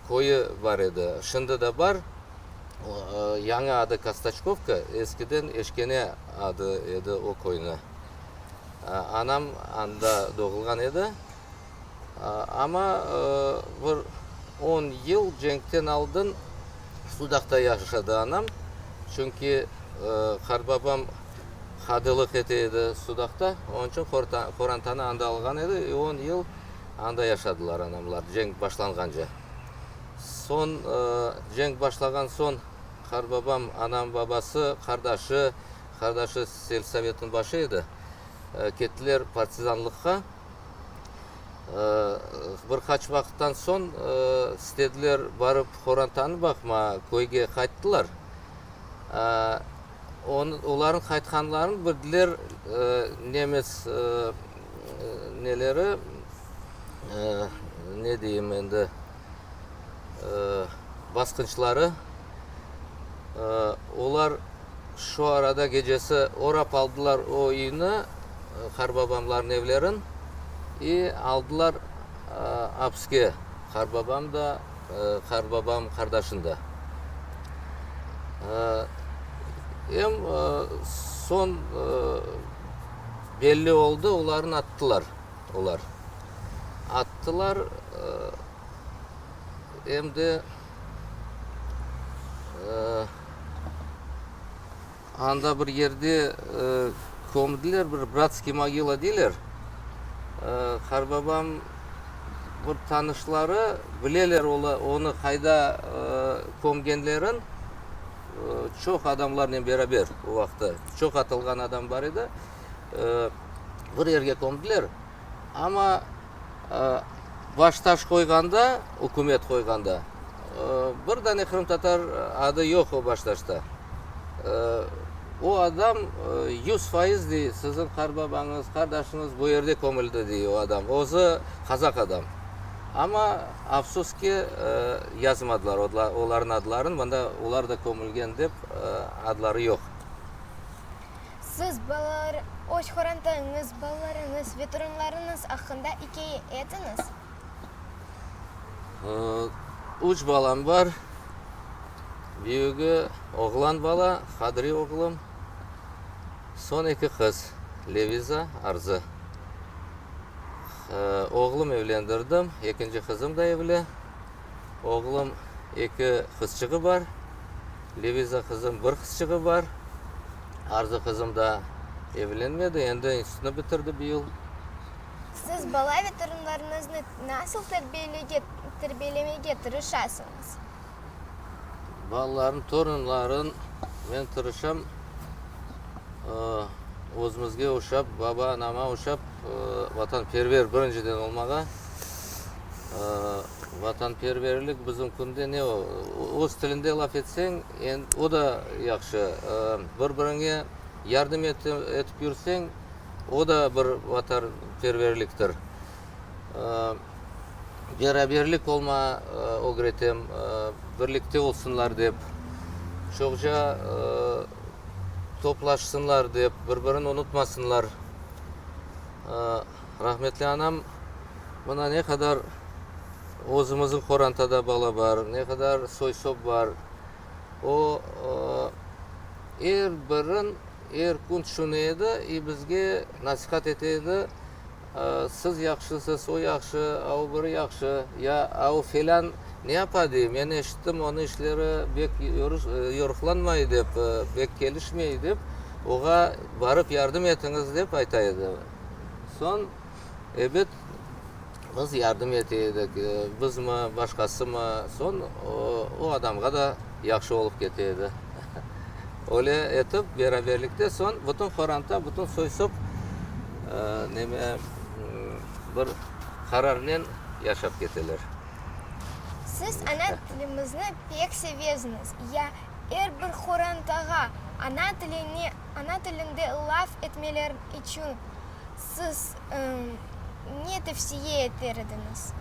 köyü bar edi, şimdi de bar, yañı adı Kostoçkovka, eskiden Eşkene adı edi o köyniñ. Anam anda doğulğan edi. Amma bir on yıl cenkten aldın Sudaqta yaşadı anam, çünki qartbabam qadılıq ete edi Sudaqta, onıñ içün qorantanı anda alğan edi, i on yıl anda yaşadılar anamlar cenk başlanğance. Soñ cenk başlağan soñ qartbabam, anam babası, qardaşı, qardaşı selsovetniñ başı edi, kettiler partizanlıqqa. Bir qaç vaqıttan soñ istediler barıp qorantanı baqma, köyge qayttılar. Olarnıñ qaytqanlarını bildiler nemets neleri, ne deyim endi, basqınçıları. Olar şu arada gecesi orap aldılar o üyni, qarbabamlarnıñ evlerin, i aldılar apske qarbabam da, qarbabam qardaşın da. Em soñ belli oldı, olarnı attılar, olar. Attılar, em de. Anda bir yerde kömdiler, bir bratskiy mogila deyler. Qarbabam bir tanışları bileler onı qayda kömgenlerin, çoq adamlarnen beraber o vaqıtta çoq atılğan adam bar edi, bir yerge kömdiler. Amma baştaş qoyğanda, ükümet qoyğanda, bir dane qırımtatar adı yoq o baştaşta. O adam 100% dey, siziñ qartbabañız, qardaşıñız bu yerde kömüldi, dey o adam. Özü qazaq adam. Amma, afsus ki, yazmadılar olarnıñ adlarını, mında olar da kömülgen dep adları yoq. Siz balalar, öz qorantañız, balalarıñız ve torunlarıñız aqqında ikâye etiñiz. Üç balam bar. Büyügi oğlan bala, Qadri oğlum. Soñ eki qız, Leviza, Arzı. Oğlum evlendirdim, ekinci qızım da evli. Oğlum eki qızçığı bar. Leviza qızım bir qızçığı bar. Arzı qızım daa evlenmedi, endi institutnı bitirdi bu yıl. Siz bala ve torunlarıñıznı nasıl terbiyelemege tırışasıñız? Balalarnı, torunlarnı men tırışam özümizge oşap, baba-anama oşap vatanperver birinciden olmağa. Vatanperverlik bizim künde ne o? Öz tilinde laf etseñ, o da yahşı. Bir-biriñe yardım etip yürseñ, o da bir vatanperverliktir. Beraberlik olma ögretem, birlikte olsunlar dep, çoqca toplaşsınlar dep, bir-birini unutmasınlar. Rahmetli anam mına ne qadar özümizniñ qorantada bala bar, ne qadar soy-sop bar, o, er birin er kün tüşüne edi i bizge nasihat ete edi, Siz yahşısız, o yahşı, a o biri yahşı, ya a o felân ne yapa dey, men eşittim, onıñ işleri bek yoruqlanmay dep, bek kelişmey dep, oğa barıp yardım etiñiz dep ayta edi. Soñ, ebet, biz yardım ete edik, bizmi, başqasımı, soñ o adamğa da. Yahşı olıp kete edi. Öyle etip, beraberlikte soñ bütün qoranta, bütün soy-sop neme, bir qararnen yaşap keteler. Siz ana tilimizni pek sevesiñiz. Ya er bir qorantağa ana tiline, ana tilinde laf etmeleri içün siz ne tevsiye eter ediñiz?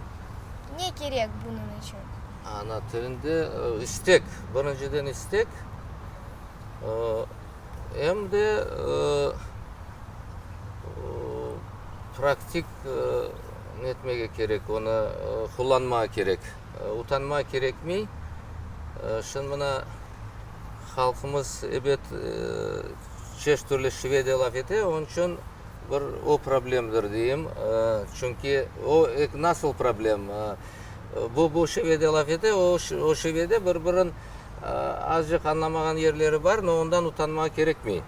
Ne kerek bunıñ içün? Ana tilinde istek, birinciden istek, em de praktik netmege kerek, onı qullanmağa kerek. Utanmağa kerekmey. Şimdi mına halqımız ebet çeşit türlü şivede laf ete, onıñ içün bir o problemdir deyim. Çünki o nasıl problem? Bu bu şivede laf ete, o o şivede bir-birin azcıq añlamağan yerleri bar, no ondan utanmağa kerekmey.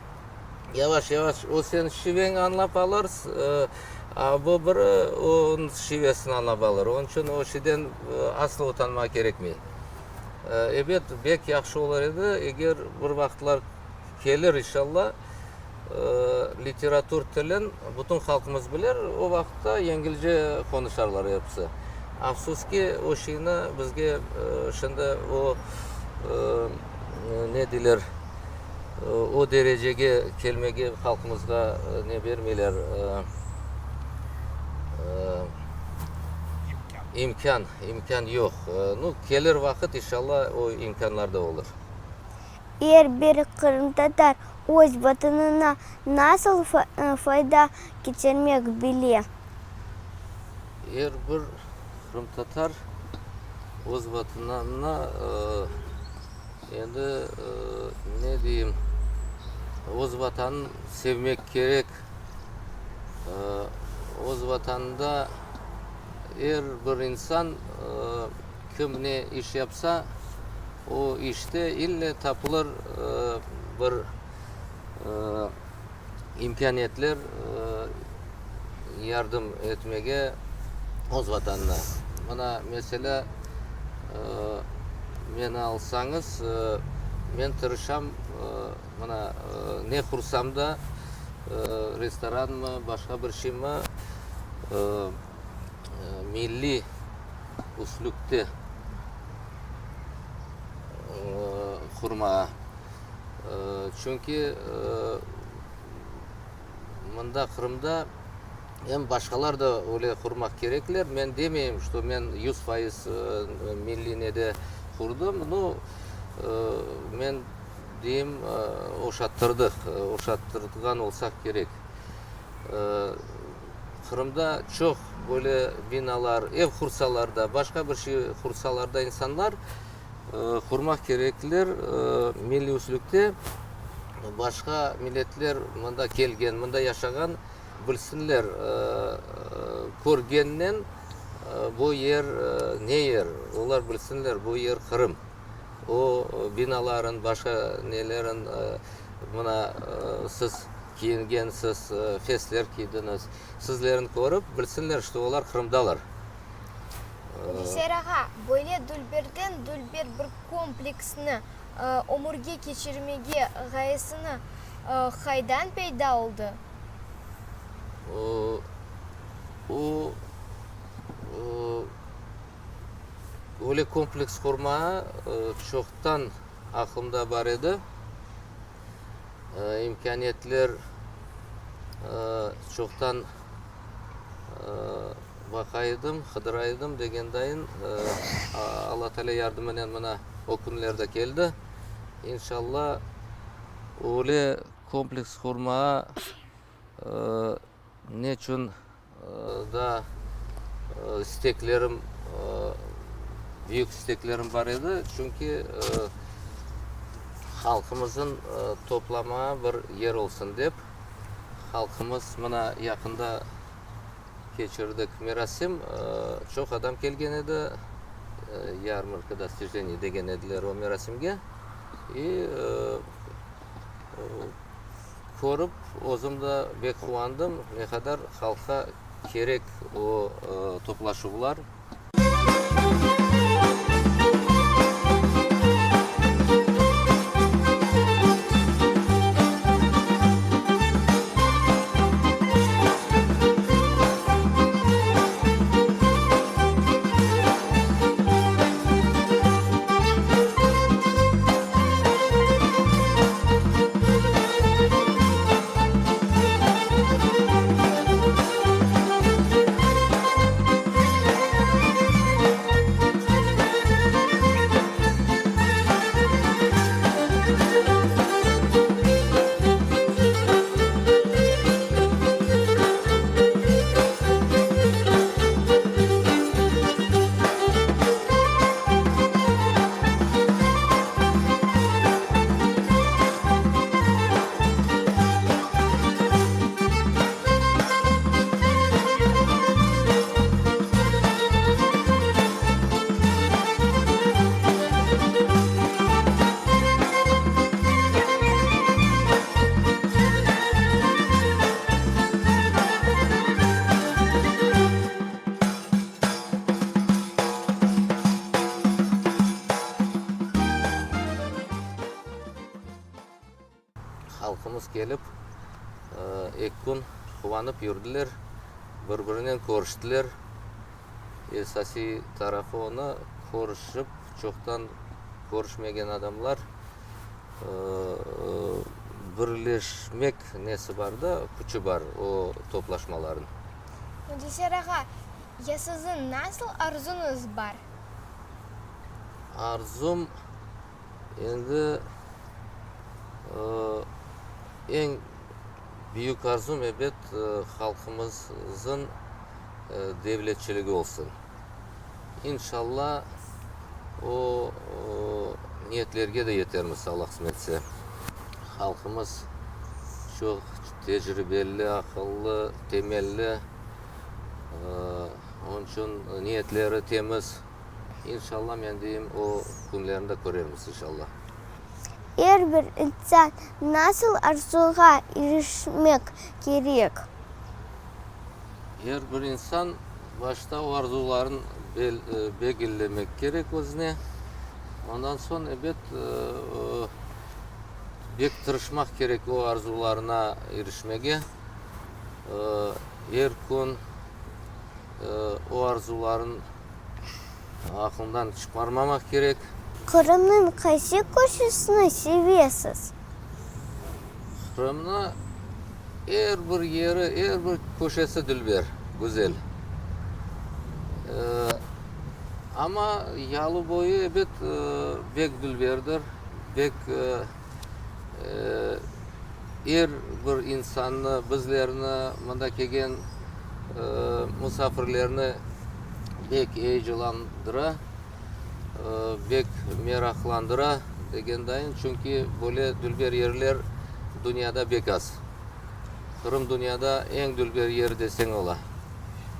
Yavaş-yavaş o seniñ şiveñi añlap alır, a bu biri onıñ şivesini añlap alır. Onıñ içün o şeyden asla utanmağa kerekmey. Ebet, bek yahşı olur edi, eger bir vaqıtlar kelir, inşalla, literatur tilin bütün halqımız bilir, o vaqıtta yengilce qonuşarlar episi. Afsus ki, o şeyni bizge şimdi o, ne deyler, o derecege kelmege halqımızğa ne bermeyler, imkân, imkân yoq. Nu, kelir vaqıt, inşalla, o imkânlar da olur. Er bir qırımtatar öz Vatanına nasıl fayda ketirmek bile? Er bir qırımtatar öz Vatanına, endi ne deyim, öz Vatanın sevmek kerek. Öz Vatanında er bir insan kim ne iş yapsa, o işte ille tapılır bir imkâniyetler yardım etmege öz Vatanına. Mına, meselâ, meni alsañız, men tırışam, mına, ne qursam da, restoranmı, başqa bir şeymi, milliy üslüpte qurmağa. Çünki mında, Qırımda, em başqalar da öyle qurmaq kerekler. Men demeyim, şto men 100% milliy nede qurdım. Nu, men deyim, oşattırdıq, oşattırğan olsaq kerek. Qırımda çoq böyle binalar, ev qursalar da, başqa bir şey qursalar da insanlar qurmaq kerekler milliy üslükte. Başqa milletler mında kelgen, mında yaşağan bilsinler, körgennen bu yer ne yer, olar bilsinler bu yer Qırım. O binaların, başqa nelerin, mına siz kiyingensiz, fesler kiydiñiz, sizlerni körip bilsinler, şto olar Qırımdalar. Gülizer ağa, böyle dülberden dülber bir kompleksni ömürge keçirmege ğayesini qaydan peyda oldı? O, Öyle kompleks qurmağa çoqtan aqlımda bar edi. İmkâniyetler çoqtan baqa edim, qıdıra edim degen dayın, Alla Teala yardımınen mına o künler de keldi. İnşalla, öyle kompleks qurmağa neçün Daa isteklerim, büyük isteklerim bar edi, çünki halqımıznıñ toplamağa bir yer olsun dep. Halqımız, mına, yaqında keçirdik merasim, çoq adam kelgen edi, Yarmarka dostijeniy degen ediler o merasimge. İ Körip, özüm de bek quvandım, ne qadar halqqa kerek o toplaşuvlar. Halqımız kelip, eki kün quvanıp yürdiler, bir-birinen körüştiler. Esasiy tarafı onı, körüşip, çoqtan körüşmegen adamlar birleşmek nesi bar da, küçü bar o toplaşmaların. Müdeser ağa, ya siziñ nasıl arzuñız bar? Arzum, endi eñ büyük arzum, ebet, halqımızın devletçiligi olsun. İnşalla, o niyetlerge de yetermiz, Alla qısmet etse. Halqımız çoq tecribeli, aqıllı, temelli, onıñ içün niyetleri temiz. İnşalla, men deyim, o künlerni de körermiz, inşalla. Er bir insan nasıl arzuğa irişmek kerek? Er bir insan başta o arzuların belgilemek kerek özüne. Ondan soñ, ebet, bek tırışmaq kerek o arzularına irişmege. Er kün o arzuların aqlından çıqarmamaq kerek. Qırımnıñ qaysı köşesini sevesiz? Qırımnı er bir yeri, er bir köşesi dülber, güzel. Amma yalı boyu, ebet, bek dülberdir, bek er bir insannı, bizlerni, mında kelgen musafirlerni bek eyecanlandıra. Bek meraqlandıra, degen dayın, çünki böyle dülber yerler dünyada bek az. Qırım dünyada eñ dülber yer deseñ ola.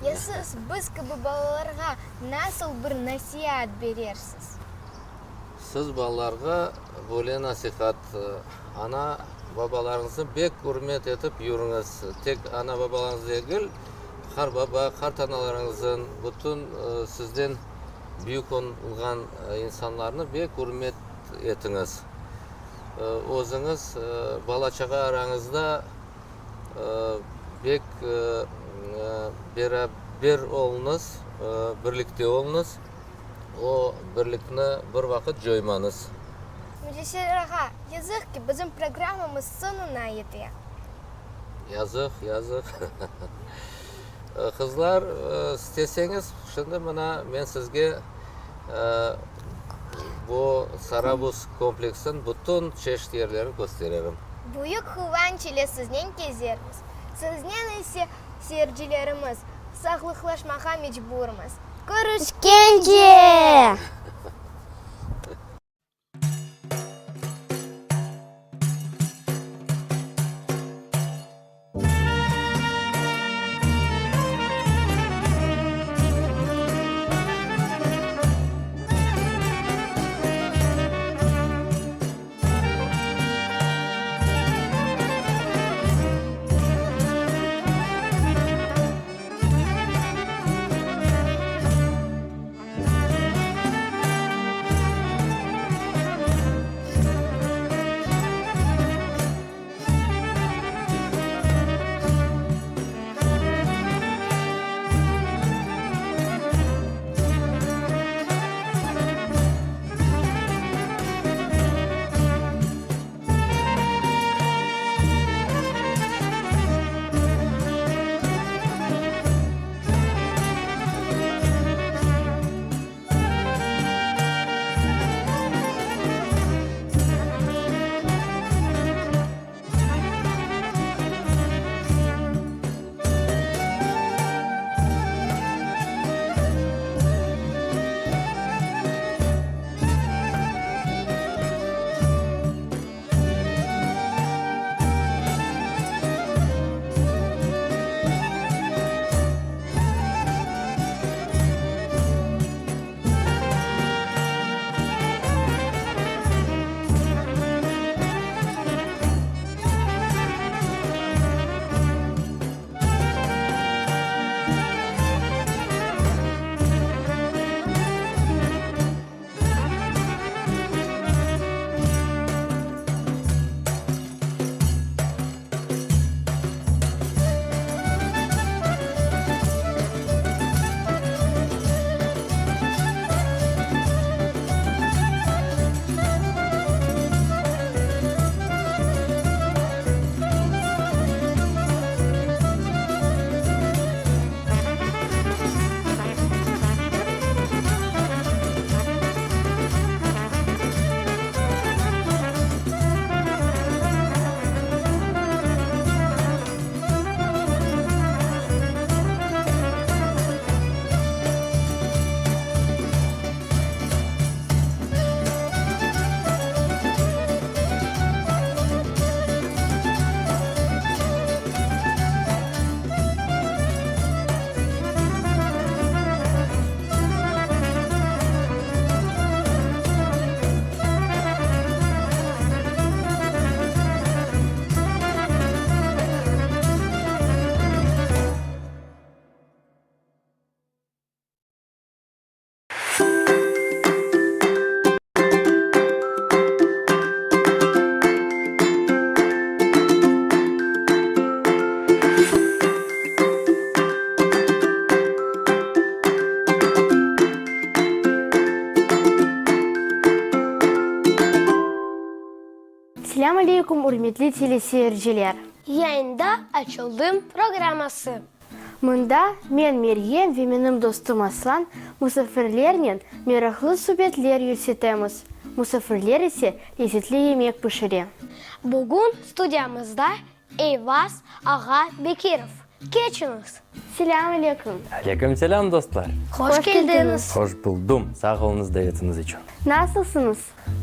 Ya siz biz kibi balalarğa nasıl bir nasiat berersiz? Siz balalarğa böyle nasihat, ana, babalarıñıznı bek ürmet etip yürüñiz. Tek ana, babalarıñız degil, qarbaba, qartanalarıñıznıñ, bütün sizden büyük olğan insanlarnı bek ürmet etiñiz. Özüñiz bala-çağa arañızda bek beraber oluñız, birlikte oluñız. O birlikni bir vaqıt coymañız. Müdeser ağa, yazıq ki, bizim programmamız soñuna yete. Yazıq, yazıq. Qızlar, isteseñiz, şimdi mına men sizge bu Sarabuz kompleksiniñ bütün çeşit yerlerini köstererim. Büyük quvanç ile siznen kezermiz. Siznen ise, seyircilerimiz, sağlıqlaşmağa mecburmız. Körüşkence! Selâm aleyküm, ürmetli teleseyirciler! Yayında Açıldım programması. Mında men, Meryem ve menim dostum Aslan musafirlernen meraqlı subetler yürsetemiz, musafirler ise lezetli yemek pişire. Bugün studiyamızda Eyvaz ağa Bekirov. Keçiñiz! Selâm aleyküm! Aleyküm selâm, dostlar! Hoş keldiñiz! Hoş buldum! Sağ oluñız davetiñiz içün. Nasılsıñız?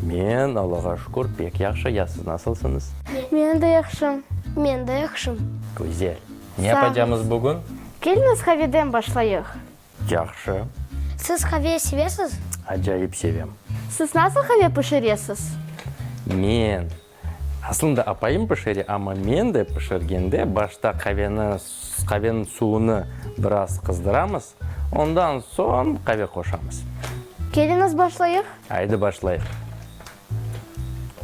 Men, Allağa şükür, pek yahşı. Ya siz nasılsıñız? Men de yahşım. Men de yahşım. Güzel. Ne yapacamız bugün? Keliñiz qaveden başlayıq. Yahşı. Siz qave sevesiz? Acayip sevem. Siz nasıl qave pişiresiz? Men, aslında apayım pişire, amma men de pişirgende başta qaveni, qaveniñ suvunı biraz qızdıramız, ondan soñ qave qoşamız. Keliñiz başlayıq. Aydı başlayıq.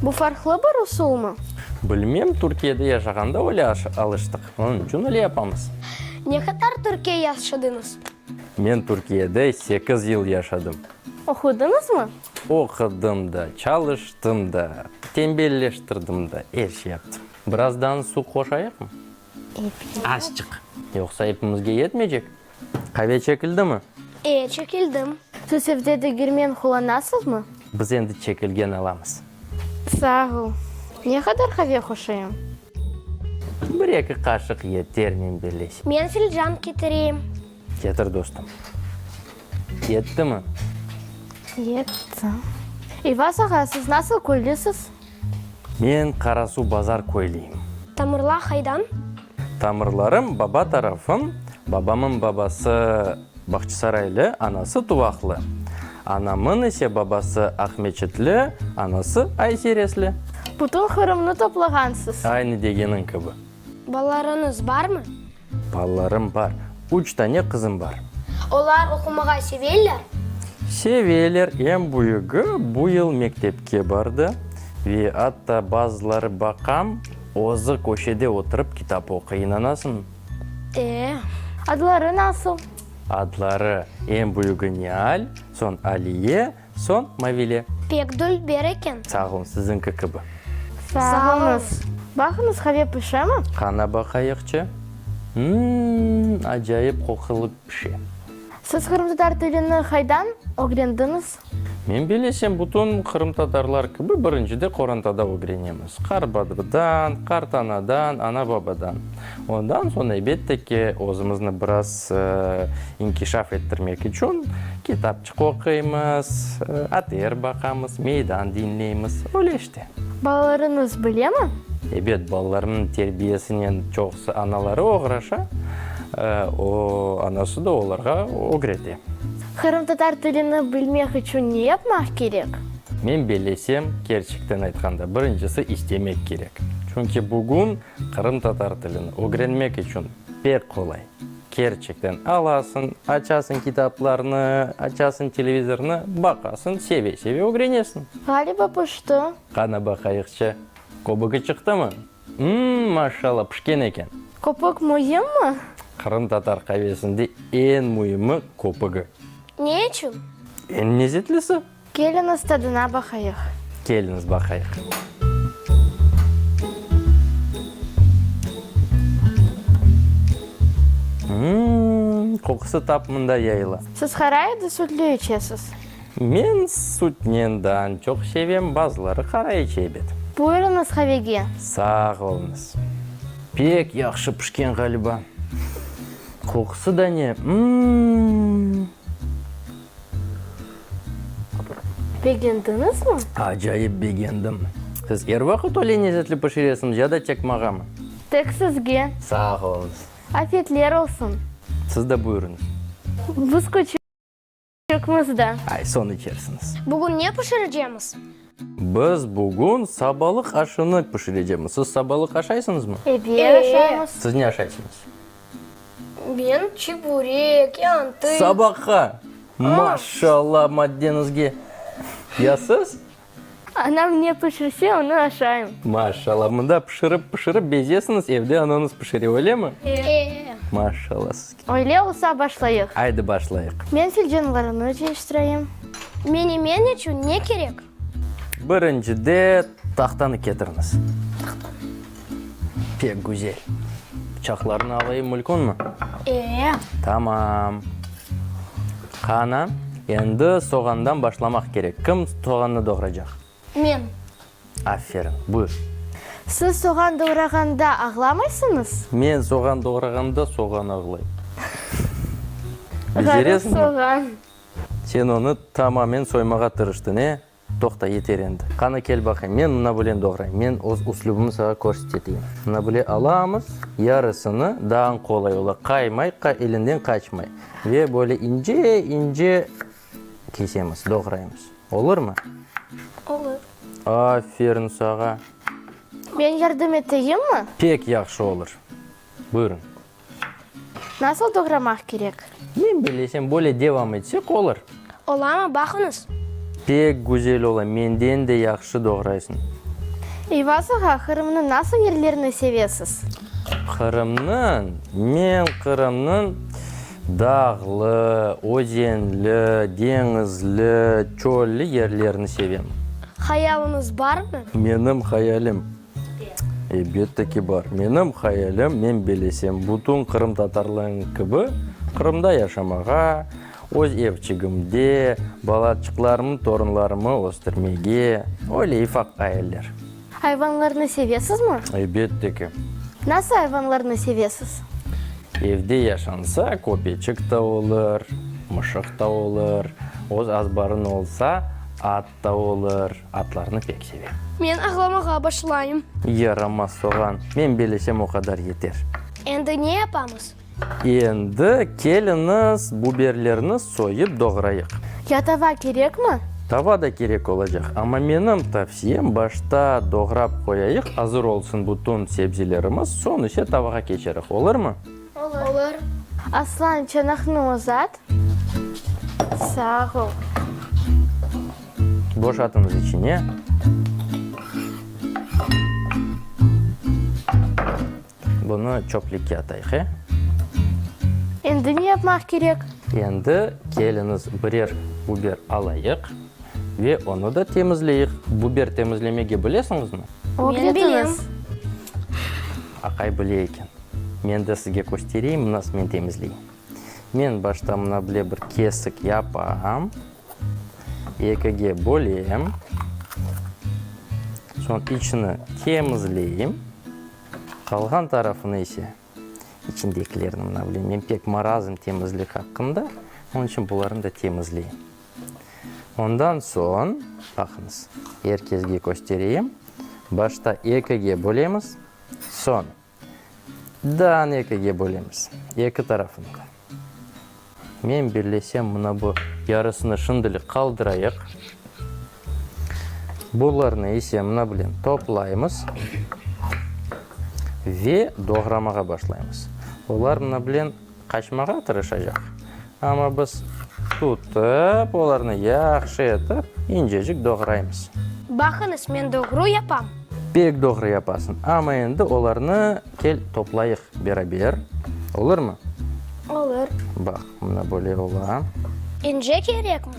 Bu farqlı bir usulmı? Bilmem, Türkiyede yaşağanda öyle alıştıq, onıñ içün öyle yapamız. Ne qadar Türkiye yaşadıñız? Men Türkiyede sekiz yıl yaşadım. Oqudıñızmı? Oqudım da, çalıştım da, tembelleştirdim da, er şey yaptım. Birazdan su qoşayıqmı? Azçıq. Yoqsa epimizge yetmeycek. Qave çekildimi? E, çekildim. Siz evde degirmen qullanasızmı? Biz endi çekilgen alamız. Sağ ol. Ne qadar qave qoşayım? Bir-eki qaşıq yeter, men bellesem. Men filcan ketireyim. Ketir, dostum. Yettimi? Yetti. Eyvaz ağa, siz nasıl köylüsiz? Men Qarasuvbazar köylüyim. Tamırlar qaydan? Tamırlarım baba tarafım, babamın babası Bağçasaraylı, anası Tuvaqlı. Anamın ise babası Aqmeçitli, anası Ayseresli. Bütün Qırımnı toplağansız. Aynı degeniñ kibi. Balalarıñız barmı? Balalarım bar. Üç tane qızım bar. Olar oqumağa seveler? Seveler. Eñ büyügi bu yıl mektepke bardı ve atta bazıları baqam, özü köşede oturıp kitap oquy, inanasıñmı? E. Adları nasıl? Adları, eñ büyügi Nial, soñ Aliye, Soñ Mavile. Pek dülber eken. Sağ olun, siziñki kibi. Sağ oluñız. Baqıñız, qave pişemi? Qana baqayıqçı. Mmm, acayip qoqulı pişe. Siz qırımtatar tilini qaydan ögrendiñiz? Men bilesem, bütün qırımtatarlar kibi birincide qorantada ögrenemiz. Qartbabadan, qartanadan, ana-babadan. Ondan soñ, elbette ki, özümizni biraz inkişaf ettirmek içün kitapçıq oquymız, ATR baqamız, meydan diñleymiz, öyle işte. Balalarıñız bilemi? Ebet, balalarımnıñ terbiyesinen çoqusı anaları oğraşa, o, anası da olarğa ögrete. Qırımtatar tilini bilmek içün ne yapmaq kerek? Men bellesem, kerçekten aytqanda, birincisi istemek kerek. Çünki bugün Qırımtatar tilini ögrenmek içün pek qolay. Kerçekten, alasıñ, açasıñ kitaplarnı, açasıñ televizornı, baqasıñ, seve-seve ögrenesiñ. Ğaliba pişti. Qana baqayıqçı, köbügi çıqtımı? Mmm, maşşalla, pişken eken. Köpük müimmi? Qırımtatar qavesinde eñ müimi köpügi. Ne içün? Eñ lezetlisi. Keliñiz tadına baqayıq. Keliñiz baqayıq. Mmm, qoqusı tap mında yayıla. Siz qara ya da sütlü içesiz? Men sütnen daa çoq sevem, bazıları qara içe ebet. Buyurıñız qavege. Sağ oluñız. Pek yahşı pişken ğaliba. Qoqusı da ne, mmm! Begendiñizmi? Acayip begendim. Siz er vaqıt öyle lezetli pişiresiñiz ya da tek mağamı? Tek sizge. Sağ oluñız. Afiyetler olsun. Siz de buyurıñız. Biz küçükmiz da. Ay, soñ içersiñiz. Bugün ne pişirecemiz? Biz bugün sabalıq aşını pişirecemiz. Siz sabalıq aşaysıñızmı? Ebet, aşaymız. Siz ne aşaysıñız? Men çeburek, yantı. Sabahqa! Maşallah maddeñizge! Ya siz? Anam ne pişirse, onı aşayım. Maşallah, mında pişirip, pişirip bezesiñiz, evde anañız pişire, öylemi? E. Maşallah sizge. Öyle olsa başlayıq. Aydı başlayıq. Men filcanlarını cıyıştırayım. Menemen içün ne kerek? Birincide. Tahtanı ketiriñiz. Pek güzel. Bıçaqlarnı alayım mülkünmi? E. Tamam. Qana, endi soğandan başlamaq kerek. Kim soğannı doğracaq? Men. Aferin. Buyur. Siz soğan doğrağanda ağlamaysıñız? Men soğan doğrağanda soğan ağlay. Ğarip Beceresiñmi? soğan. Sen onı tamamen soymağa tırıştıñ, e? Toqta, yeter endi. Qana, kel baqayım, men mına böyle doğrayım. Men öz üslübimni saña körseteteyim. Mına böyle alamız, yarısını, daa qolay ola, qaymay, elinden qaçmay. Ve böyle ince-ince kesemiz, doğraymız. Olurmı? Olur. Aferin saña. Men yardım eteyimmi? Pek yahşı olur. Buyurıñ. Nasıl doğramaq kerek? Men bilesem, böyle devam etsek olur. Olamı, baqıñız. Pek güzel ola, menden de yahşı doğraysıñ. Eyvaz ağa, Qırımnıñ nasıl yerlerini sevesiz? Qırımnıñ? Men Qırımnıñ dağlı, özenli, deñizli, çöllü yerlerini sevem. Hayalıñız barmı? Menim hayalim? Elbette ki, bar. Menim hayalim, men belesem, bütün qırımtatarlarnıñ kibi Qırımda yaşamağa, öz evçigimde balaçıqlarımnı, torunlarımı östürmege, öyle ifaq hayaller. Ayvanlarnı sevesizmi? Elbette ki. Nasıl ayvanlarnı sevesiz? Evde yaşansa, köpeçik de olur, mışıq da olur, öz azbarıñ olsa, at da olur. Atlarnı pek sevem. Men ağlamağa başlayım. Yaramaz soğan. Men belesem o qadar yeter. Endi ne yapamız? Endi keliñiz, buberlerni soyıp doğrayıq. Ya tava kerekmi? Tava da kerek olacaq, amma menim tavsiyem, başta doğrap qoyayıq, azır olsun bütün sebzelerimiz, soñ ise tavağa keçerik, olurmı? Olur. Aslan, çanaqnı uzat. Sağ ol. Boşatıñız içine. Bunı çöplikke atayıq, e? Endi ne yapmaq kerek? Endi keliñiz birer buber alayıq ve onı da temizleyik. Buber temizlemege bilesiñizmi? Men bilem. Aqay bile eken. Men de sizge köstereyim, nasıl men temizleyim. Men başta mına bile bir kesik yapam, ekige bölem, soñ içini temizleyim, qalğan tarafını ise, içindekilerini mına bile, men pek marazım temizlik aqqında, onıñ içün bularnı da temizleyim. Ondan soñ, baqıñız, er kesge köstereyim, başta ekige bölemiz, soñ Daa ekige bölemiz, eki tarafını da. Men bellesem, mına bu yarısını şimdilik qaldırayıq. Bularnı ise mına bilen toplaymız ve doğramağa başlaymız. Olar mına bilen Qaçmağa tırışacaq, amma biz tutıp, olarnı yahşı etip, incecik doğraymız. Baqıñız, men doğru yapam. Pek doğru yapasıñ, amma endi olarnı kel toplayıq beraber, olurmı? Olur. Baq, mına böyle ola. İnce kerekmi?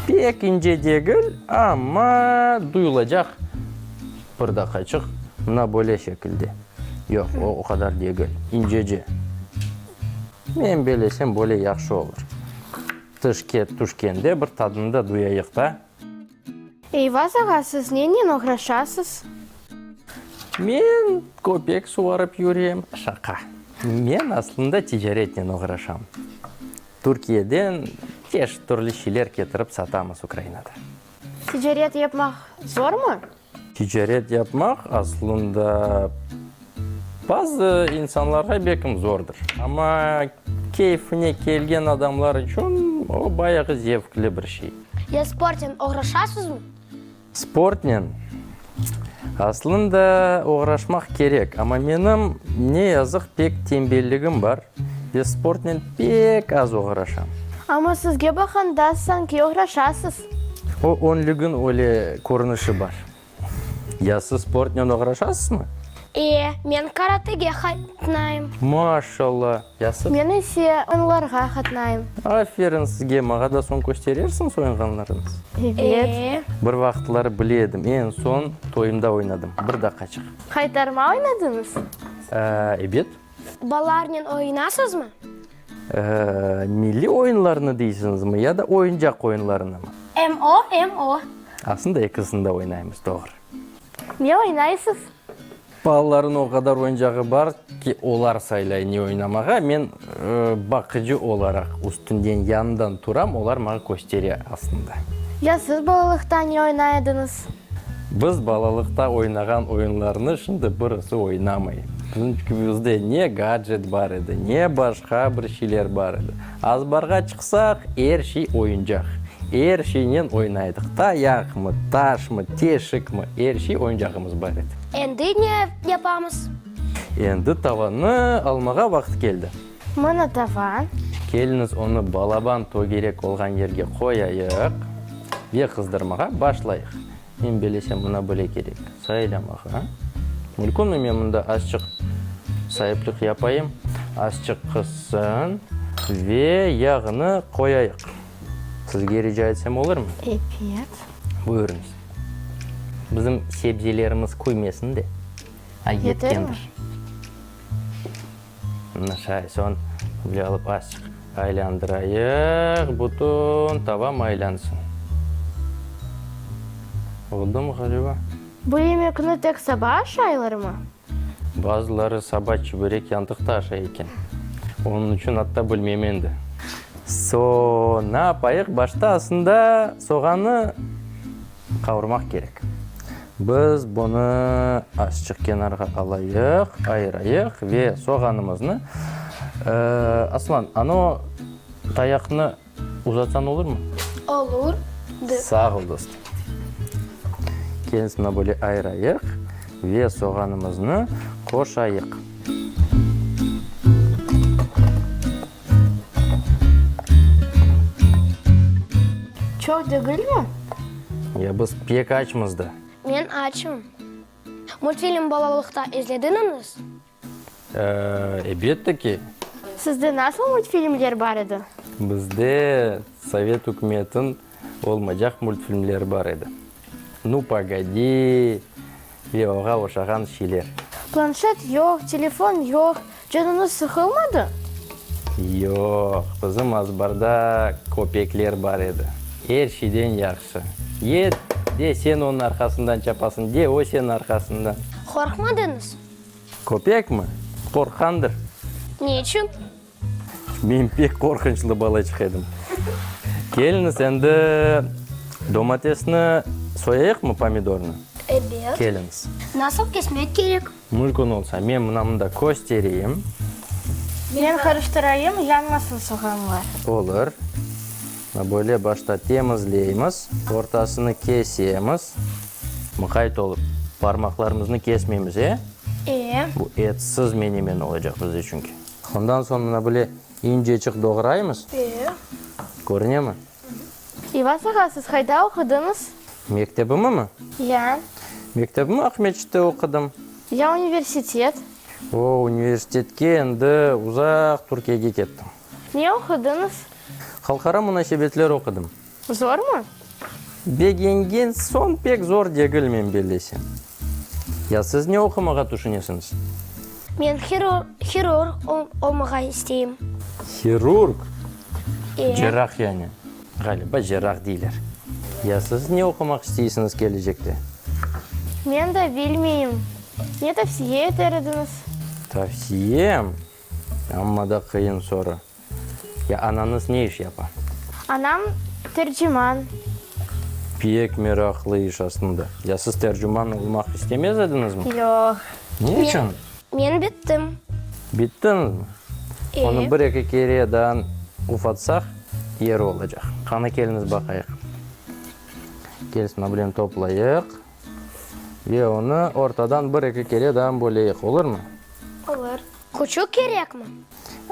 Pek ince degil, amma duyulacaq bir daqaçıq, mına böyle şekilde. Yoq, o, o qadar degil, incece. Men belesem, böyle yahşı olur. Tışke tüşkende bir tadını da duyayıq da. Eyvaz ağa, siz nenen oğraşasız? Men köpek suvarıp yürem. Şaqa. Men aslında ticaretnen oğraşam. Türkiyeden çeşit türlü şeyler ketirip satamız Ukrainada. Ticaret yapmaq zormı? Ticaret yapmaq aslında bazı insanlarğa belkim zordır. Amma keyfine kelgen adamlar içün o bayağı zevqli bir şey. Ya sportnen oğraşasızmı? Sportnen aslında oğraşmaq kerek, amma menim, ne yazıq, pek tenbelligim bar ve sportnen pek az oğraşam. Amma sizge baqanda sanki oğraşasız. O önlügiñ öyle körünişi bar. Ya siz sportnen oğraşasızmı? E, men karatege qatnayım. Maşalla! Ya siz? Men ise oyunlarğa qatnayım. Aferin sizge, mağa da soñ kösterersiñiz oyunğanlarıñız? Ebet. E. Bir vaqıtları bile edim, eñ soñ toyumda oynadım, bir daqqaçıq. Qaytarma oynadıñız? E, ebet. Balalarnen oynasızmı? E, milliy oyunlarnı deysiñizmi ya da oyuncaq oyunlarınımı? Em o, em o. Aslında ekisini de oynaymız, doğru. Ne oynaysız? Balalarnıñ o qadar oyuncağı bar ki, olar saylay ne oynamağa. Men baqıcı olaraq üstünden, yanından turam, olar maña köstere aslında. Ya siz balalıqta ne oynay ediñiz? Biz balalıqta oynağan oyunlarnı şimdi birisi oynamay. Çünki bizde ne gadjet bar edi, ne başqa bir şeyler bar edi. Azbarğa çıqsaq, er şey oyuncaq. Er şeynen oynaydıq, tayaqmı, taşmı, teşikmi, er şey oyuncağımız bar edi. Endi ne yapamız? Endi tavanı almağa vaqıt keldi. Mına tavan. Keliñiz, onı balaban tögerek olğan yerge qoyayıq ve qızdırmağa başlayıq. Men belesem, mına böyle kerek, saylamağa. Mülkünmi men mında azçıq saiplik yapayım? Azçıq qızsın ve yağını qoyayıq. Sizge rica etsem olurmı? Ebet. Buyurıñız. Bizim sebzelerimiz küymesin de. A, yetkendir. Mına şay, soñ böyle alıp azçıq aylandırayıq, bütün tava maylansın. Oldumı, ğaliba? Bu yemekni tek saba aşaylarmı? Bazıları saba çiberek yantıq da aşay eken. Onıñ içün atta bilmeyim endi. So, ne yapayıq? Başta aslında soğannı qavurmaq kerek. Biz bunı azçıq kenarğa alayıq, ayırayıq ve soğanımıznı, Aslan, ano tayaqnı Uzatsañ olurmı? Olur. Sağ ol, dostum. Keliñiz, mına böyle ayırayıq ve soğanımıznı qoşayıq. Çoq degilmi? Ya biz pek açmız da. Men açım. Multfilm balalıqta izlediñiz? Elbette ki. Sizde nasıl multfilmler bar edi? Bizde Sovet ükümetiniñ olmaycaq multfilmleri bar edi. Nu, pogodi! Ve oña oşağan şeyler. Planşet yoq, telefon yoq, canıñız sıqılmadı? Yoq, bizim azbarda köpekler bar edi. Er şeyden yahşı. Yet, de sen onıñ arqasından çapasıñ, de o seniñ arqasından. Qorqmadıñız? Köpekmi? Qorqqandır. Ne içün? Men pek qorqunçlı balaçıq edim. Keliñiz, endi domatesni soyayıqmı, pomidornı? Ebet. Keliñiz. Nasıl kesmek kerek? Mümkün olsa, men mına mında köstereyim. Men qarıştırayım, yanmasın soğanlar. Olur. Mına böyle başta temizleymiz, ortasını kesemiz. Mıqayt olıp, parmaqlarımıznı kesmeymiz, e? E. Bu etsiz menemen olacaq bizde çünki. Ondan soñ mına böyle inceçik doğraymız. E. Körünemi? İvas ağa, siz qayda oqudıñız? Mektebimimi? Ya. Mektebimi Aqmeçitte oqudım. Ya universitet? O, universitetke endi uzaq Türkiyege kettim. Ne oqudıñız? Halqara munasebetler oqudım. Zormı? Begengen soñ pek zor degil, men bellesem. Ya siz ne oqumağa tüşünesiñiz? Men hirurg olmağa isteyim. Hirurg? E. Cerrah yani. Ğaliba, cerrah deyler. Ya siz ne oqumaq isteysiñiz kelecekte? Men de bilmeyim. Ne tavsiye eter ediñiz? Tavsiyem? Amma da qıyın soru. Ya anañız ne iş yapa? Anam terciman. Pek meraqlı iş aslında. Ya siz terciman olmaq istemez ediñizmi? Yoq. Ne içün? Men bittim. Bittiñizmi? E. Onı bir-eki kere daa ufatsaq, yeri olacaq. Qani, keliñiz baqayıq. Keliñiz, mına bulen toplayıq. Ve onı ortadan bir-eki kere daa böleyik, olurmı? Olur. Küçük kerekmi?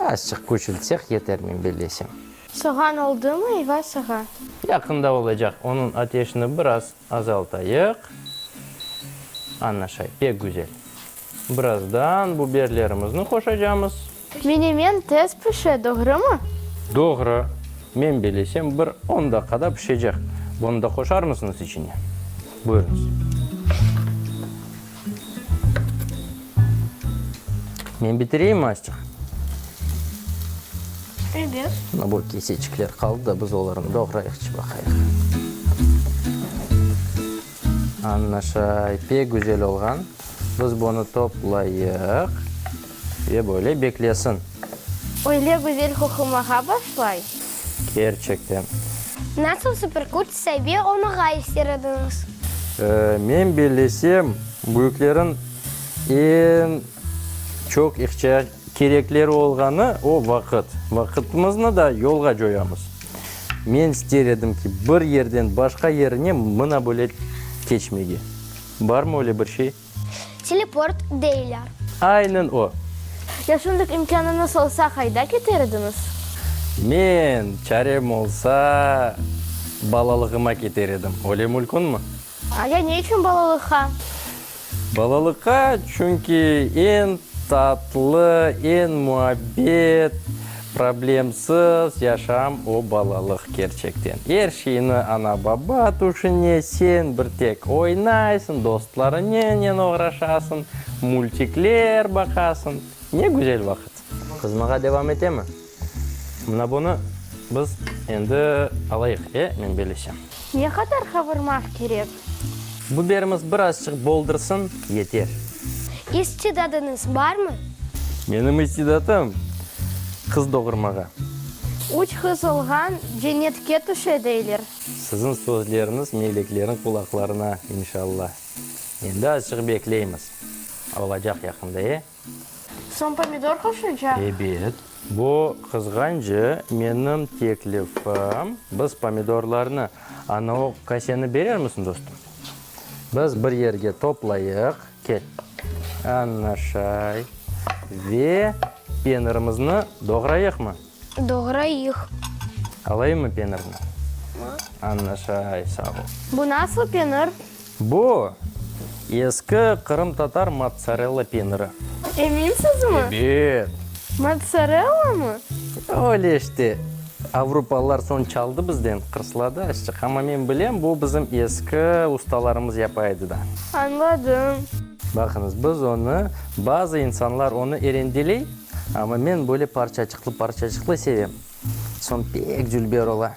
Azçıq küçültsek yeter, men bellesem. Soğan oldumı, İvas ağa? Yaqında olacaq. Onıñ ateşini biraz azaltayıq. Ana şay, pek güzel. Birazdan buberlerimizni qoşacamız. Menemen tez pişe, doğrumı? Doğru. Men belesem, bir on daqqada pişecek. Bunı da qoşarmısıñız içine? Buyurıñız. Men bitireyimmi azçıq? Ebet. Mına bu keseçikler qaldı da, biz olarnı doğrayıqçı baqayıq. Ana şay, pek güzel olğan. Biz bunı toplayıq ve böyle beklesin. Öyle güzel qoqumağa başlay. Kerçekten. Nasıl superküç saibi olmağa ister ediñiz? Men bellesem, büyüklerin eñ çoq ihtiyac, kerekleri olğanı o vaqıt. Vaqıtımıznı da yolğa coyamız. Men ister edim ki, bir yerden başqa yerine mına böyle keçmege. Barmı öyle bir şey? Teleport deyler. Aynen o. Ya şundık imkânıñız olsa qayda keter ediñiz? Men, çarem olsa, balalığıma keter edim. Öyle mülkünmi? Ya ne içün balalıqqa? Balalıqqa, çünki eñ tatlı, eñ muabbet, problemsiz yaşam o balalıq kerçekten. Er şeyni ana-baba tüşüne, sen bir tek oynaysıñ, dostlarıñnen oğraşasıñ, multikler baqasıñ. Ne güzel vaqıt! Qızmağa devam etemi? Mına bunı biz endi alayıq, e, men belesem. Ne qadar qavurmaq kerek? Biberimiz bir azçıq boldırsın, yeter. İstidadıñız barmı? Menim istidatım, qız doğurmağa. Üç qız olğan cennetke tüşe deyler. Siziñ sözleriñiz meleklerniñ qulaqlarına, inşalla. Endi azçıq bekleymiz. Olacaq yaqında, e? Soñ pomidor qoşacaq? Ebet. Bu qızğance menim teklifim, biz pomidorlarnı, ana o kaseni berermisiñ, dostum? Biz bir yerge toplayıq, kel, ana şay, ve penirimizni doğrayıqmı? Doğrayıq. Alayımmı penirni? Ana şay, sağ ol. Bu nasıl penir? Bu, eski qırımtatar mozzarella peniri. Eminsizmi? Ebet. Mozzarellamı? Öyle işte. Avropalılar soñ çaldı bizden, qırsladı azçıq. Amma men bilem, bu bizim eski ustalarımız yapa edi da. Añladım. Baqıñız, biz onı, bazı insanlar onı erendeley, amma men böyle parçaçıqlı-parçaçıqlı sevem. Soñ pek dülber ola.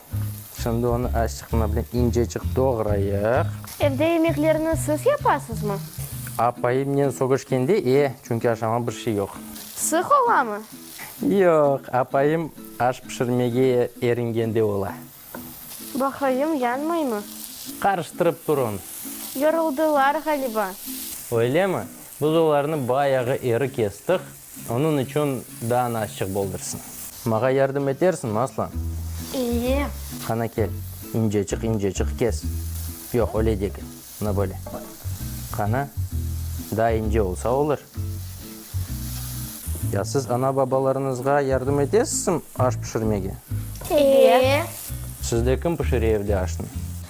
Şimdi onı azçıq mına bilen inceçik doğrayıq. Evde yemeklerni siz yapasızmı? Apayımnen sögüşkende, e, çünki aşama bir şey yoq. Sıq olamı? Yoq, apayım aş pişirmege eringende ola. Baqayım, yanmaymı? Qarıştırıp tur onı. Yoruldılar, ğaliba. Öylemi? Biz olarnı bayağı eri kestik. Onıñ içün daa azçıq boldırsın. Mağa yardım etersiñmi, aslan? İyi. Qana kel, inceçik, inceçik kes. Yoq, öyle degil. Mına böyle. Qana, daa ince olsa olur. Ya siz ana-babalarıñızğa yardım etesizmi aş pişirmege? İyi. Sizde kim pişire evde aşnı?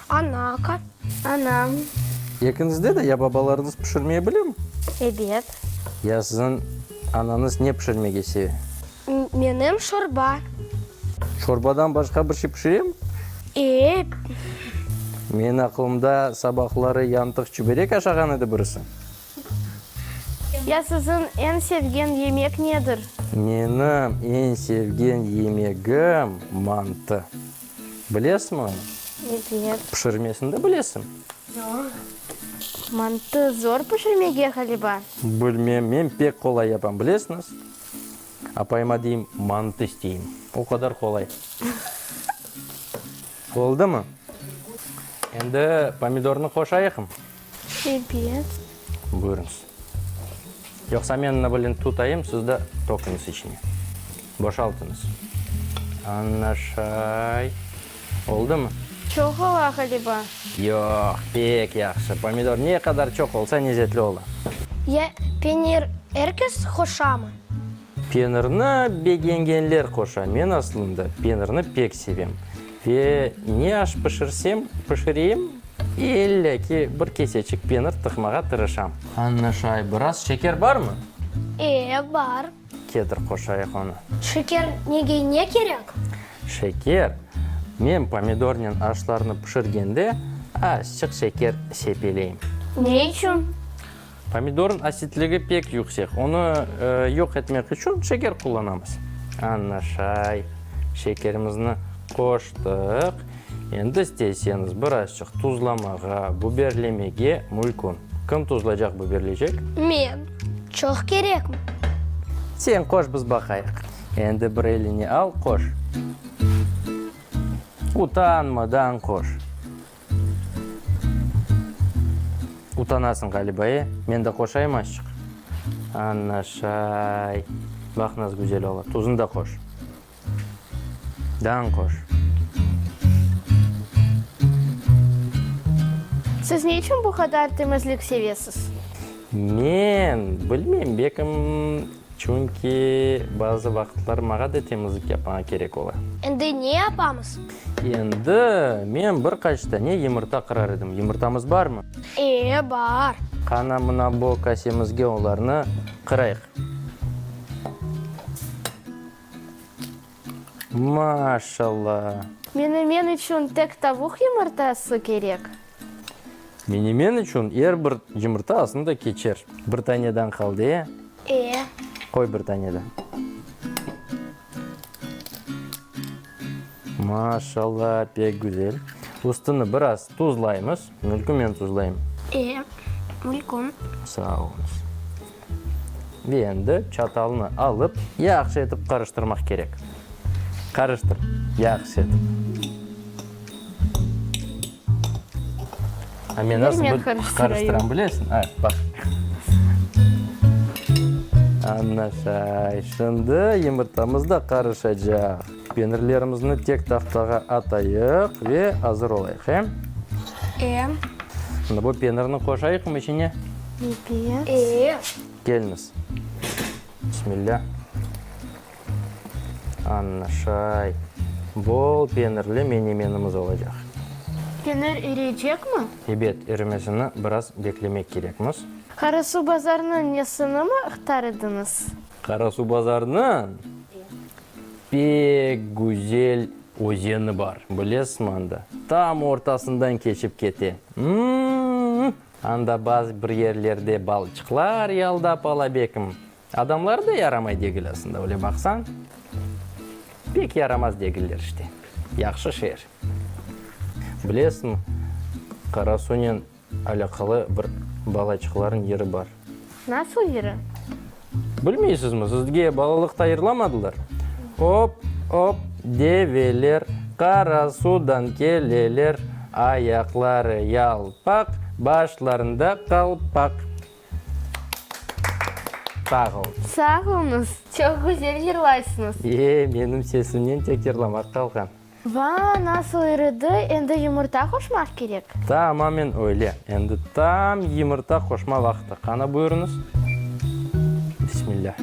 Anaka. Anam. Ekiñizde de ya babalarıñız pişirmeye bilemi? Ebet. Ya siziñ anañız ne pişirmege seve? Menim şorba. Şorbadan başqa bir şey pişiremi? E. Menim aqılımda sabahları yantıq çiberek aşağan edi birisi. Ya siziñ eñ sevgen yemek nedir? Menim eñ sevgen yemegim mantı. Bilesiñmi onı? Ebet. Pişirmesini de bilesiñ? Yoq. Mantı zor pişirmege ğaliba? Bilmem, men pek qolay yapam, bilesiñiz? Apayıma deyim, mantı isteyim. O qadar qolay. Oldımı? Endi pomidornı qoşayıqmı? Ebet. Buyurıñız. Yoqsa men mına böyle tutayım, siz de töküñiz içine. Boşaltıñız. Ana şay. Oldımı? Çoq ola ğaliba. Yoq, pek yahşı. Pomidor ne qadar çoq olsa, lezetli ola. Ya penir er kes qoşamı? Penirni begengenler qoşa. Men aslında penirni pek sevem. Ve ne aş pişirsem, pişireyim. İlle ki bir keseçik penir tıqmağa tırışam. Anna şay, biraz şeker barmı? E, bar. Ketir, qoşayıq onı. Şeker nege ne kerek? Şeker? Men pomidornen aşlarnı pişirgende azçıq şeker sepeleyim. Ne içün? Pomidornıñ asitligi pek yüksek, onı yoq etmek içün şeker qullanamız. Ana şay, şekerimizni qoştıq. Endi isteseñiz birazçıq tuzlamağa, biberlemege mülkün. Kim tuzlaycaq, biberleycek? Men. Çoq kerekmi? Sen qoş, biz baqayıq. Endi bir eline al, qoş. Utanmadan qoş. Utanasıñ ğaliba, e? Men de qoşayım azçıq. Ana şay. Baq nasıl güzel ola. Tuzun da qoş. Dağın qoş. Siz ne içün bu qadar temizlik sevesiz? Men, bilmeyim, belkim, çünki bazı vaqıtlar maña da temizlik yapmağa kerek ola. Endi ne yapamız? Endi men bir qaç tane yımırta qırar edim. Yımırtamız barmı? E, bar. Qana, mına bu kasemizge olarnı qırayıq. Maşallah! Menemen içün tek tavuq yımırtası kerek. Menemen içün er bir yımırta aslında keçer. Bir taneden qaldı, e? E. Qoy bir tane de. Maşallah, pek güzel. Üstüni biraz tuzlaymız. Mülküm, men tuzlayım. E, mülküm. Sağ oluñız. Ve endi çatalnı alıp, yahşı etip qarıştırmaq kerek. Qarıştır, yahşı etip. A men nasıl qarıştıram, bilesiñ? A, baq. Ana şay, şimdi yımırtamız da qarışacaq. Penirlerimizni tek tahtağa atayıq ve azır olayıq, e? E. Şimdi bu penirni qoşayıqmı içine? Ebet. E. Keliñiz. Bismillâ. Ana şay. Bol penirli menemenimiz olacaq. Penir iriycekmi? Ebet, irimesini biraz beklemek kerekmiz. Qarasuvbazarnıñ nesini maqtar ediñiz? Qarasuvbazarnıñ pek güzel özeni bar, bilesizmi anda? Tam ortasından keçip kete. M-m-m! Anda bazı bir yerlerde balıçıqlar yaldap ala bekim. Adamları da yaramay degil aslında, öyle baqsañ, pek yaramaz degiller işte. Yahşı şeer. Bilesiñmi, Qarasunen alâqalı bir balaçıqlarnıñ yırı bar. Nasıl yırı? Bilmeysizmi, sizge balalıqta yırlamadılar? Op, op, develer Qarasudan keleler, ayaqları yalpaq, başlarında qalpaq. Sağ oluñız. Sağ oluñız. Çoq güzel yırlaysıñız. E, menim sesimnen tek yırlamaq qalğan. Va, nasıl iridi, endi yımırta qoşmaq kerek. Tamamen öyle. Endi tam yımırta qoşma vaqtı. Qana, buyurıñız. Bismillâ.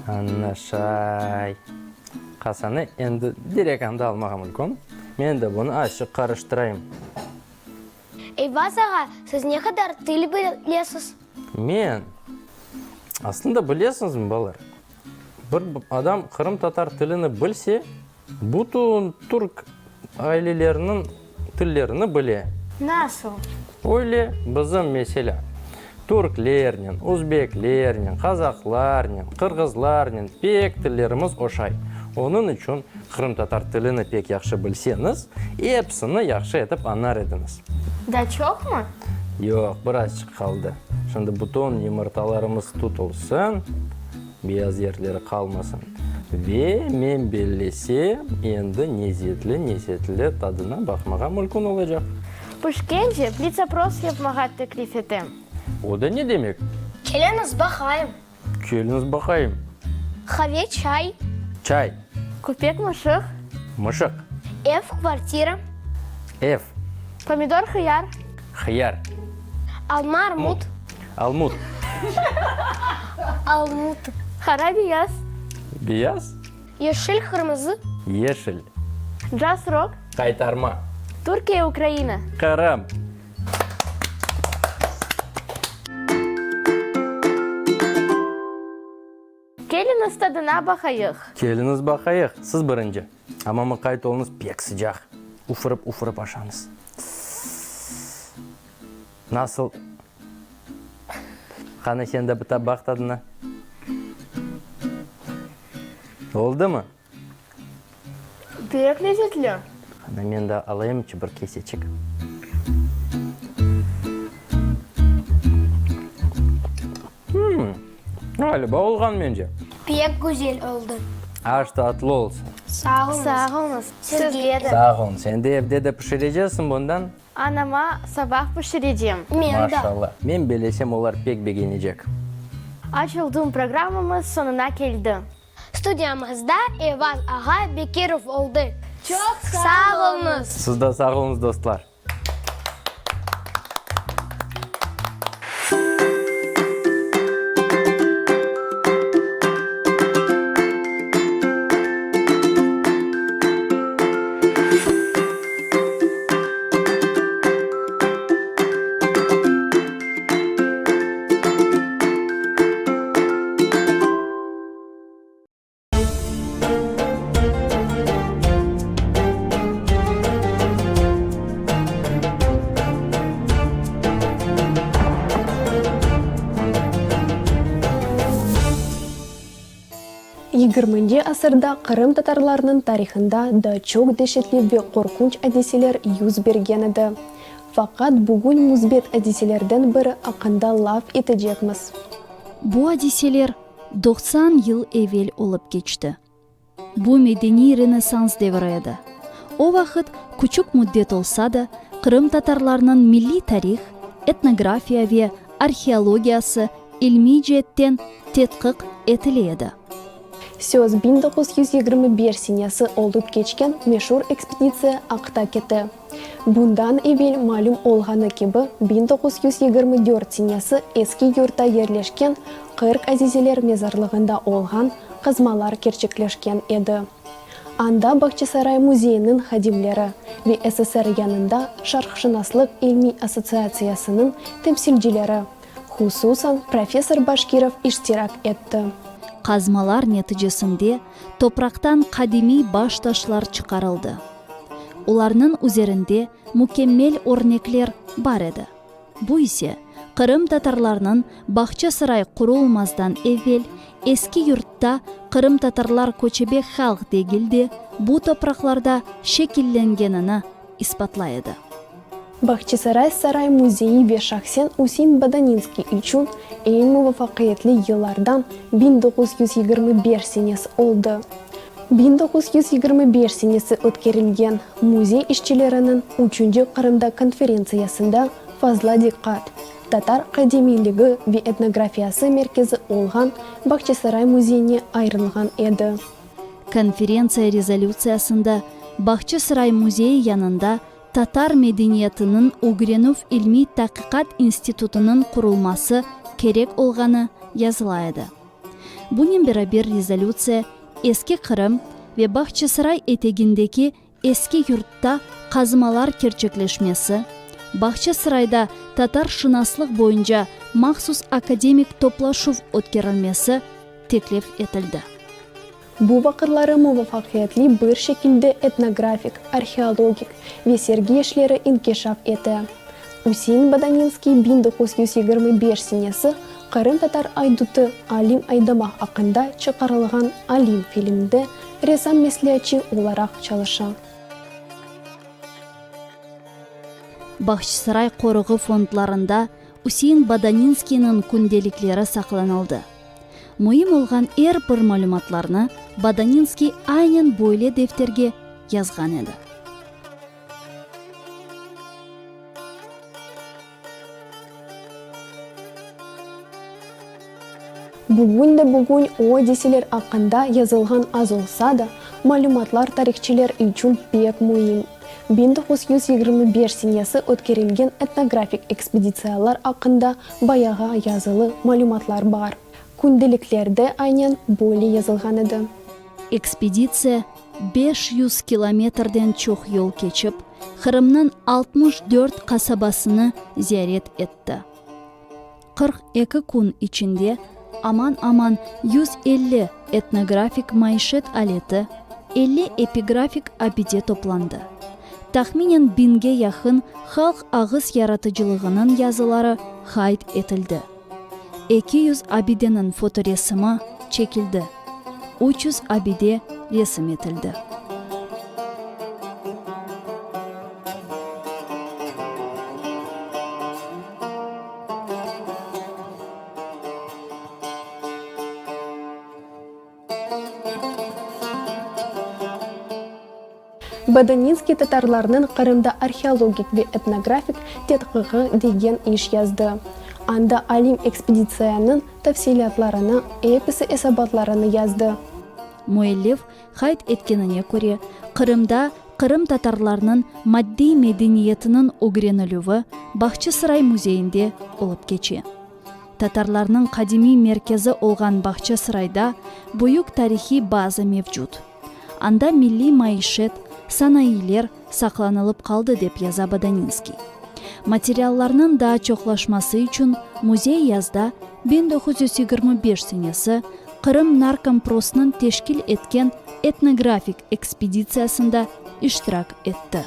Ana şay. Qasanı endi direkt anda almağa mümkün. Men de bunı azçıq qarıştırayım. Eyvaz ağa, siz ne qadar til bilesiz? Men? Aslında bilesiñizmi, balalar, bir adam qırımtatar tilini bilse, bütün türk aileleriniñ tillerini bile. Nasıl? Öyle, bizim, meselâ, türklernen, özbeklernen, qazaqlarnen, qırğızlarnen pek tillerimiz oşay. Onıñ içün Qırımtatar tilini pek yahşı bilseñiz, episini yahşı etip añlar ediñiz. Daa çoqmı? Yoq, birazçıq qaldı. Şimdi bütün yımırtalarımız tutulsın, beyaz yerleri qalmasın. Ve men bellesem, endi nezetli-nezetli tadına baqmağa mülkün olacaq. Pişkence blitz-opros yapmağa teklif etem. O da ne demek? Keliñiz baqayım. Keliñiz baqayım. Qave, çay. Çay. Köpek, mışıq. Mışıq. Ev, kvartira. Ev. Pomidor, hıyar. Hıyar. Alma, armut. Almut. Almut. Qara, beyaz. Beyaz. Yeşil, qırmızı. Yeşil. Caz, rok. Qaytarma. Türkiye, Ukraina. Qırım. Keliñiz tadına baqayıq. Keliñiz baqayıq. Siz birinci. Amma mıqayt oluñız, pek sıcaq. Ufırıp-ufırıp aşañız. Nasıl? Qani, sen de bir tap baq tadına. Oldımı? Pek lezetli. Qani, men de alayımçı bir keseçik. Hımm, ğaliba olğan mence. Pek güzel oldı. Aş tatlı olsun. Sağ oluñız. Sağ oluñız. Sizge de. Sağ oluñ. Sen de evde de pişireceksiñ bundan? Anama sabah pişirecem. Men de. Maşallah. Men belesem, olar pek begenecek. Açıldım programmamız soñuna keldi. Studiyamızda Eyvaz ağa Bekirov oldı. Çoq sağ oluñız! Siz de sağ oluñız, dostlar! Yigirminci asırda Qırım tatarlarınıñ tarihında da çoq deşetli ve qorqunç adiseler yüz bergen edi. Faqat bugün müsbet adiselerden biri aqqında laf etecekmiz. Bu adiseler 90 yıl evel olıp keçti. Bu medeniy renessans devri edi. O vaqıt, küçük müddet olsa da, qırımtatarlarnıñ milliy tarih, etnografiya ve arheologiyası ilmiy ceetten tedqiq etile edi. Söz 1925 senesi olıp keçken meşur ekspeditsiya aqta kete. Bundan evel malüm olğanı kibi, 1924 senesi Eski Yurtta yerleşken 40 azizeler mezarlığında olğan qazmalar kerçekleşken edi. Anda Bağçasaray müzeyiniñ hadimleri ve SSR yanında Şarqşınaslıq ilmiy assotsiatsiyasınıñ temsilcileri, hususan professor Başkirov iştirak etti. Qazmalar neticesinde topraqtan qadimiy baştaşlar çıqarıldı. Olarnıñ üzerinde mükemmel örnekler bar edi. Bu ise, Qırım tatarlarnıñ Bağçasaray qurulmazdan evel Eski Yurtta qırımtatarlar köçebe halq degil de, bu topraqlarda şekillengenini ispatlay edi. Bağçasaray saray müzeyi ve şahsen Üsein Bodaninskiy içün eñ muvafaqiyetli yıllardan 1925 senesi oldı. 1925 senesi ötkerilgen müzey işçileriniñ üçünci Qırımda konferentsiyasında fazla diqqat, tatar qadimiyligi ve etnografiyası merkezi olğan Bağçasaray müzeyine ayırılğan edi. Konferentsiya rezolütsiyasında Bağçasaray müzeyi yanında Tatar medeniyetiniñ ögrenüv ilmiy-taqiqat institutınıñ qurulması kerek olğanı yazıla edi. Bunen beraber rezolütsiya Eski Qırım ve Bağçasaray etegindeki Eski Yurtta qazmalar kerçekleşmesi, Bağçasarayda tatarşınaslıq boyunca mahsus akademik toplaşuv ötkerilmesi teklif etildi. Bu vaqıtları muvafaqiyetli bir şekilde etnografik, arheologik ve sergi işleri inkişaf ete. Üsein Bodaninskiy 1925 senesi qırımtatar aydutı Alim Aydamaq aqqında çıqarılğan Alim filminde ressam-mesleatçı olaraq çalışa. Bağçasaray qoruğı fondlarında Üsein Bodaninskiyniñ kündelikleri saqlanıldı. Müim olğan er bir malümatlarnı Bodaninskiy aynen böyle defterge yazğan edi. Bugün de bugün o adiseler aqqında yazılğan az olsa da, malümatlar tarihçiler içün pek müim. 1925 senesi ötkerilgen etnografik ekspeditsiyalar aqqında bayağı yazılı malümatlar bar. Kündeliklerde aynen böyle yazılğan edi. Ekspeditsiya. 500 kilometrden çoq yol keçip, Qırımnıñ 64 qasabasını ziyaret etti. 42 kün içinde aman-aman 150 etnografik maişet aleti, 50 epigrafik abide toplandı. Tahminen biñge yaqın halq ağız yaratıcılığınıñ yazıları qayd etildi. 200 abideniñ fotoresimi çekildi, 300 abide resim etildi. Bodaninskiy tatarlarnıñ Qırımda arheologik ve etnografik tedqiqi degen iş yazdı. Anda alim ekspeditsiyanıñ tafsilâtlarını, episi esabatlarını yazdı. Müellif qayd etkenine köre, Qırımda qırımtatarlarnıñ maddiy medeniyetiniñ ögrenilüvi Bağçasaray müzeyinde olıp keçe. Tatarlarnıñ qadimiy merkezi olğan Bağçasarayda büyük tarihiy baza mevcut. Anda milliy maişet, sanayiyler saqlanılıp qaldı, dep yaza Bodaninskiy. Materiallarnıñ daa çoqlaşması içün müzey yazda, 1925 senesi, Qırım Narkomprosnıñ teşkil etken etnografik ekspeditsiyasında iştirak etti.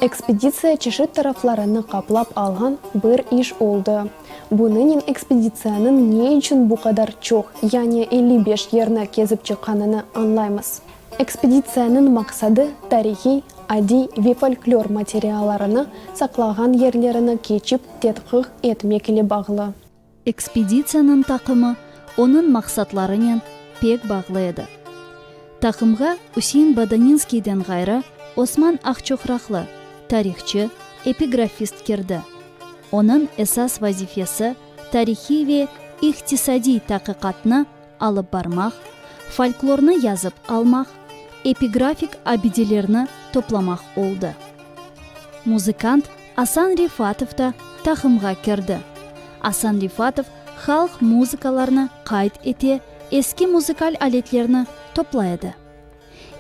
Ekspeditsiya çeşit taraflarını qaplap alğan bir iş oldı. Bunınen ekspeditsiyanıñ ne içün bu qadar çoq, yani 55 yerni kezip çıqqanını añlaymız. Ekspeditsiyanıñ maqsadı, tarihiy, adiy ve folklor materiallarını saqlağan yerlerini keçip tedqiq etmek ile bağlı. Ekspeditsiyanıñ taqımı onıñ maqsatlarınen pek bağlı edi. Taqımğa Üsein Bodaninskiyden ğayrı Osman Aqçoqraqlı, tarihçı, epigrafist kirdi. Onıñ esas vazifesi tarihiy ve iqtisadiy taqiqatnı alıp barmaq, folklornı yazıp almaq, epigrafik abidelerni toplamaq oldı. Muzıkant Asan Refatov da taqımğa kirdi. Asan Refatov halq muzıkalarını qayd ete, eski muzıkal aletlerni toplay edi.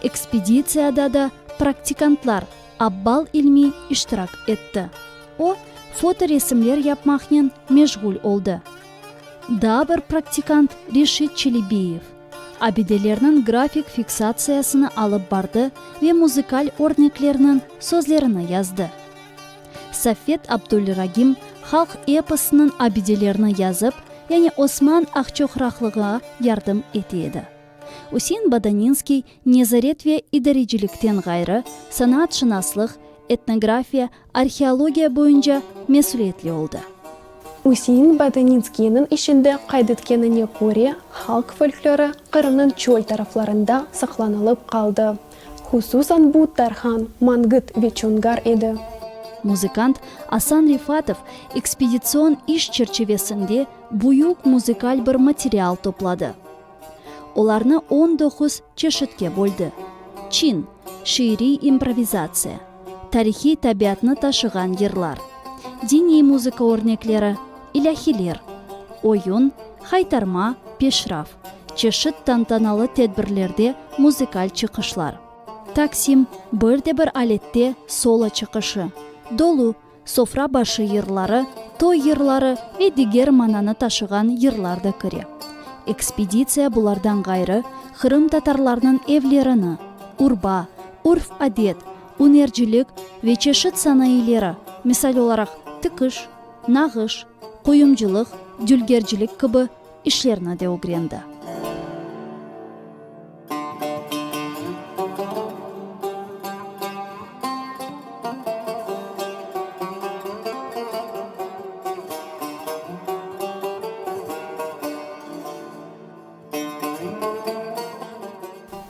Ekspeditsiyada da praktikantlar Abbal İlmi iştirak etti. O, fotoresimler yapmaqnen meşğul oldı. Daa bir praktikant Reşit Çelebiyev, abidelerniñ grafik fiksatsiyasını alıp bardı ve muzıkal örneklerniñ sözlerini yazdı. Safvet Abdulragim halq eposınıñ abidelerini yazıp, yani Osman Aqçoqraqlığa yardım ete edi. Üsein Bodaninskiy nezaret ve idarecilikten ğayrı, sanaatşınaslıq, etnografiya, arheologiya boyunca mesüliyetli oldı. Üsein Bodaninskiyniñ işinde qayd etkenine köre, halq folklorı Qırımnıñ çöl taraflarında saqlanılıp qaldı. Hususan bu Tarhan, Mangıt ve Çongar edi. Muzıkant Asan Refatov ekspeditsion iş çerçivesinde büyük muzıkal bir material topladı. Olarnı on doquz çeşitke böldi, çin, şiiriy improvizatsiya, tarihiy tabiatnı taşığan yırlar, diniy muzıka örnekleri, ilâhiler, oyun, haytarma, peşraf, çeşit tantanalı tedbirlerde muzıkal çıqışlar, taksim, bir de bir alette solo çıqışı, dolu, Sofra başı yırları, toy yırları ve diger mananı taşığan yırlar da kire. Ekspeditsiya bulardan ğayrı, qırımtatarlarnıñ evlerini, urba, urf-adet, ünercilik ve çeşit sanayıleri, misal olaraq, tikiş, nağış, quyumcılıq, dülgercilik kibi işlerni de ögrendi.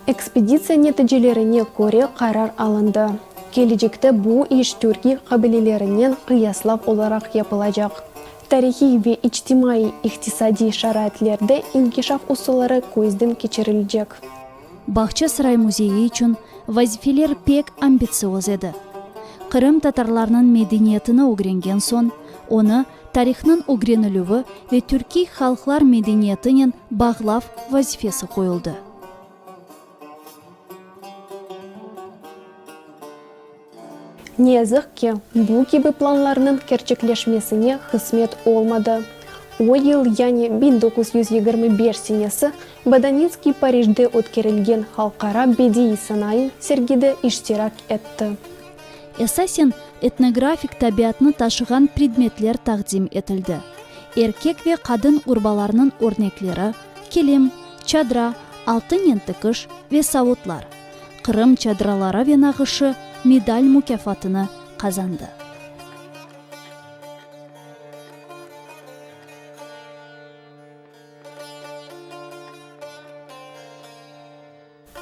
Ekspeditsiya neticelerine köre qarar alındı, kelecekte bu iş türkiy qabilelerinen qıyaslav olaraq yapılacaq. Tarihiy ve içtimaiy-iqtisadiy şaraitlerde inkişaf usulları közden keçirilecek. Bağçasaray müzeyi içün vazifeler pek ambitsioz edi. Qırım tatarlarınıñ medeniyetini ögrengen soñ, onı. Tarihnıñ ögrenilüvi ve türkiy halqlar medeniyetinen bağlav vazifesi qoyuldı. Ne yazıq ki, bu kibi planlarnıñ kerçekleşmesine qısmet olmadı. O yıl, yani 1925 senesi, Bodaninskiy Parijde ötkerilgen Halqara bediiy sanayı sergide iştirak etti. Esasen, etnografik tabiatnı taşığan predmetler taqdim etildi, erkek ve qadın urbalarınıñ örnekleri, kilim, çadra, altınen tikiş ve savutlar. Qırım çadraları ve nağışı medal mukâfatını qazandı.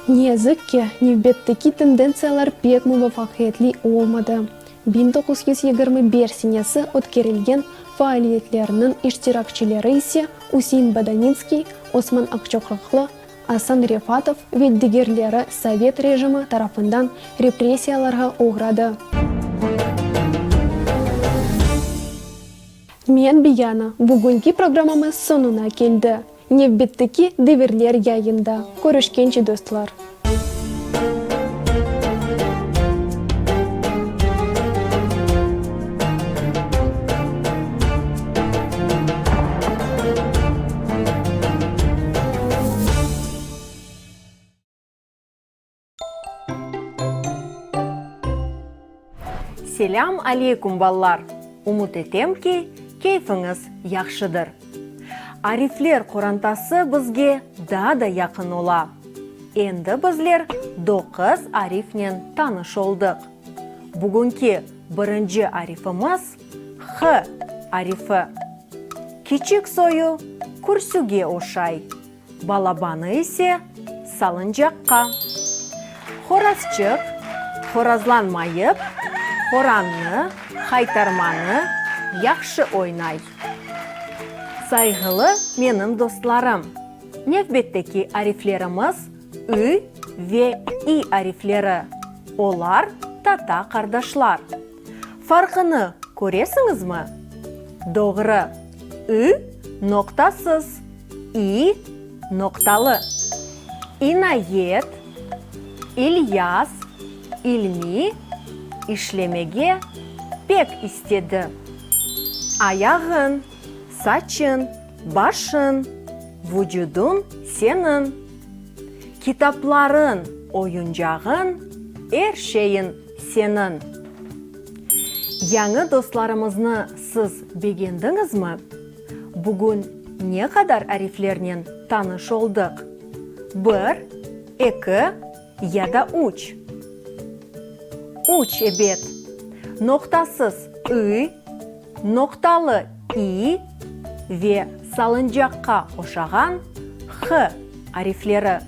Ne yazıq ki, nevbetteki tendentsiyalar pek muvafaqiyetli olmadı. 1925 senesi ötkerilgen faaliyetlerniñ iştirakçileri ise Üsein Bodaninskiy, Osman Aqçoqraqlı, Asan Refatov ve digerleri sovet rejimi tarafından repressiyalarğa oğradı. Men Biyana, bugünki programmamız soñuna keldi. Nevbetteki Devirler yayında körüşkence, dostlar! Selâm aleyküm, ballar! Ümüt etem ki, keyfiñiz yahşıdır. Arifler qorantası bizge daa da yaqın ola. Endi bizler doquz arifnen tanış oldıq. Bugünki birinci arifimiz, h arifi. Kiçik soyu kürsüge oşay. Balabanı ise salıncaqqa. Horazçıq horazlanmayıp, horannı, haytarmanı yahşı oynay. Sayğılı menim dostlarım, nevbetteki ariflerimiz ü ve i arifleri, olar tata-qardaşlar. Farqını köresiñizmi? Doğru, ü noqtasız, i noqtalı. İnayet, İlyas, İlmi işlemege pek istedi. Ayağıñ, saçıñ, başıñ, vucudıñ seniñ, kitaplarıñ, oyuncağıñ, er şeyiñ seniñ. Yañı dostlarımıznı siz begendiñizmi? Bugün ne qadar ariflernen tanış oldıq? Bir, eki ya da üç? Üç, ebet. Noqtasız ı, noqtalı i ve salıncaqqa oşağan h arifleri.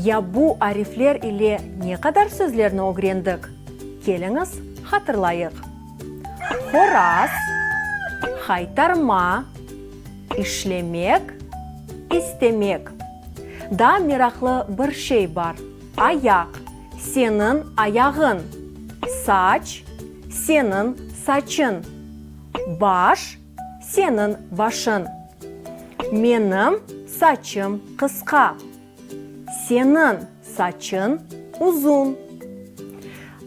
Ya bu arifler ile ne qadar sözlerni ögrendik? Keliñiz, hatırlayıq. Horaz, haytarma, işlemek, istemek. Daa meraqlı bir şey bar, ayaq, seniñ ayağıñ, saç, seniñ saçıñ, baş, seniñ başıñ. Menim saçım qısqa. Seniñ saçıñ uzun.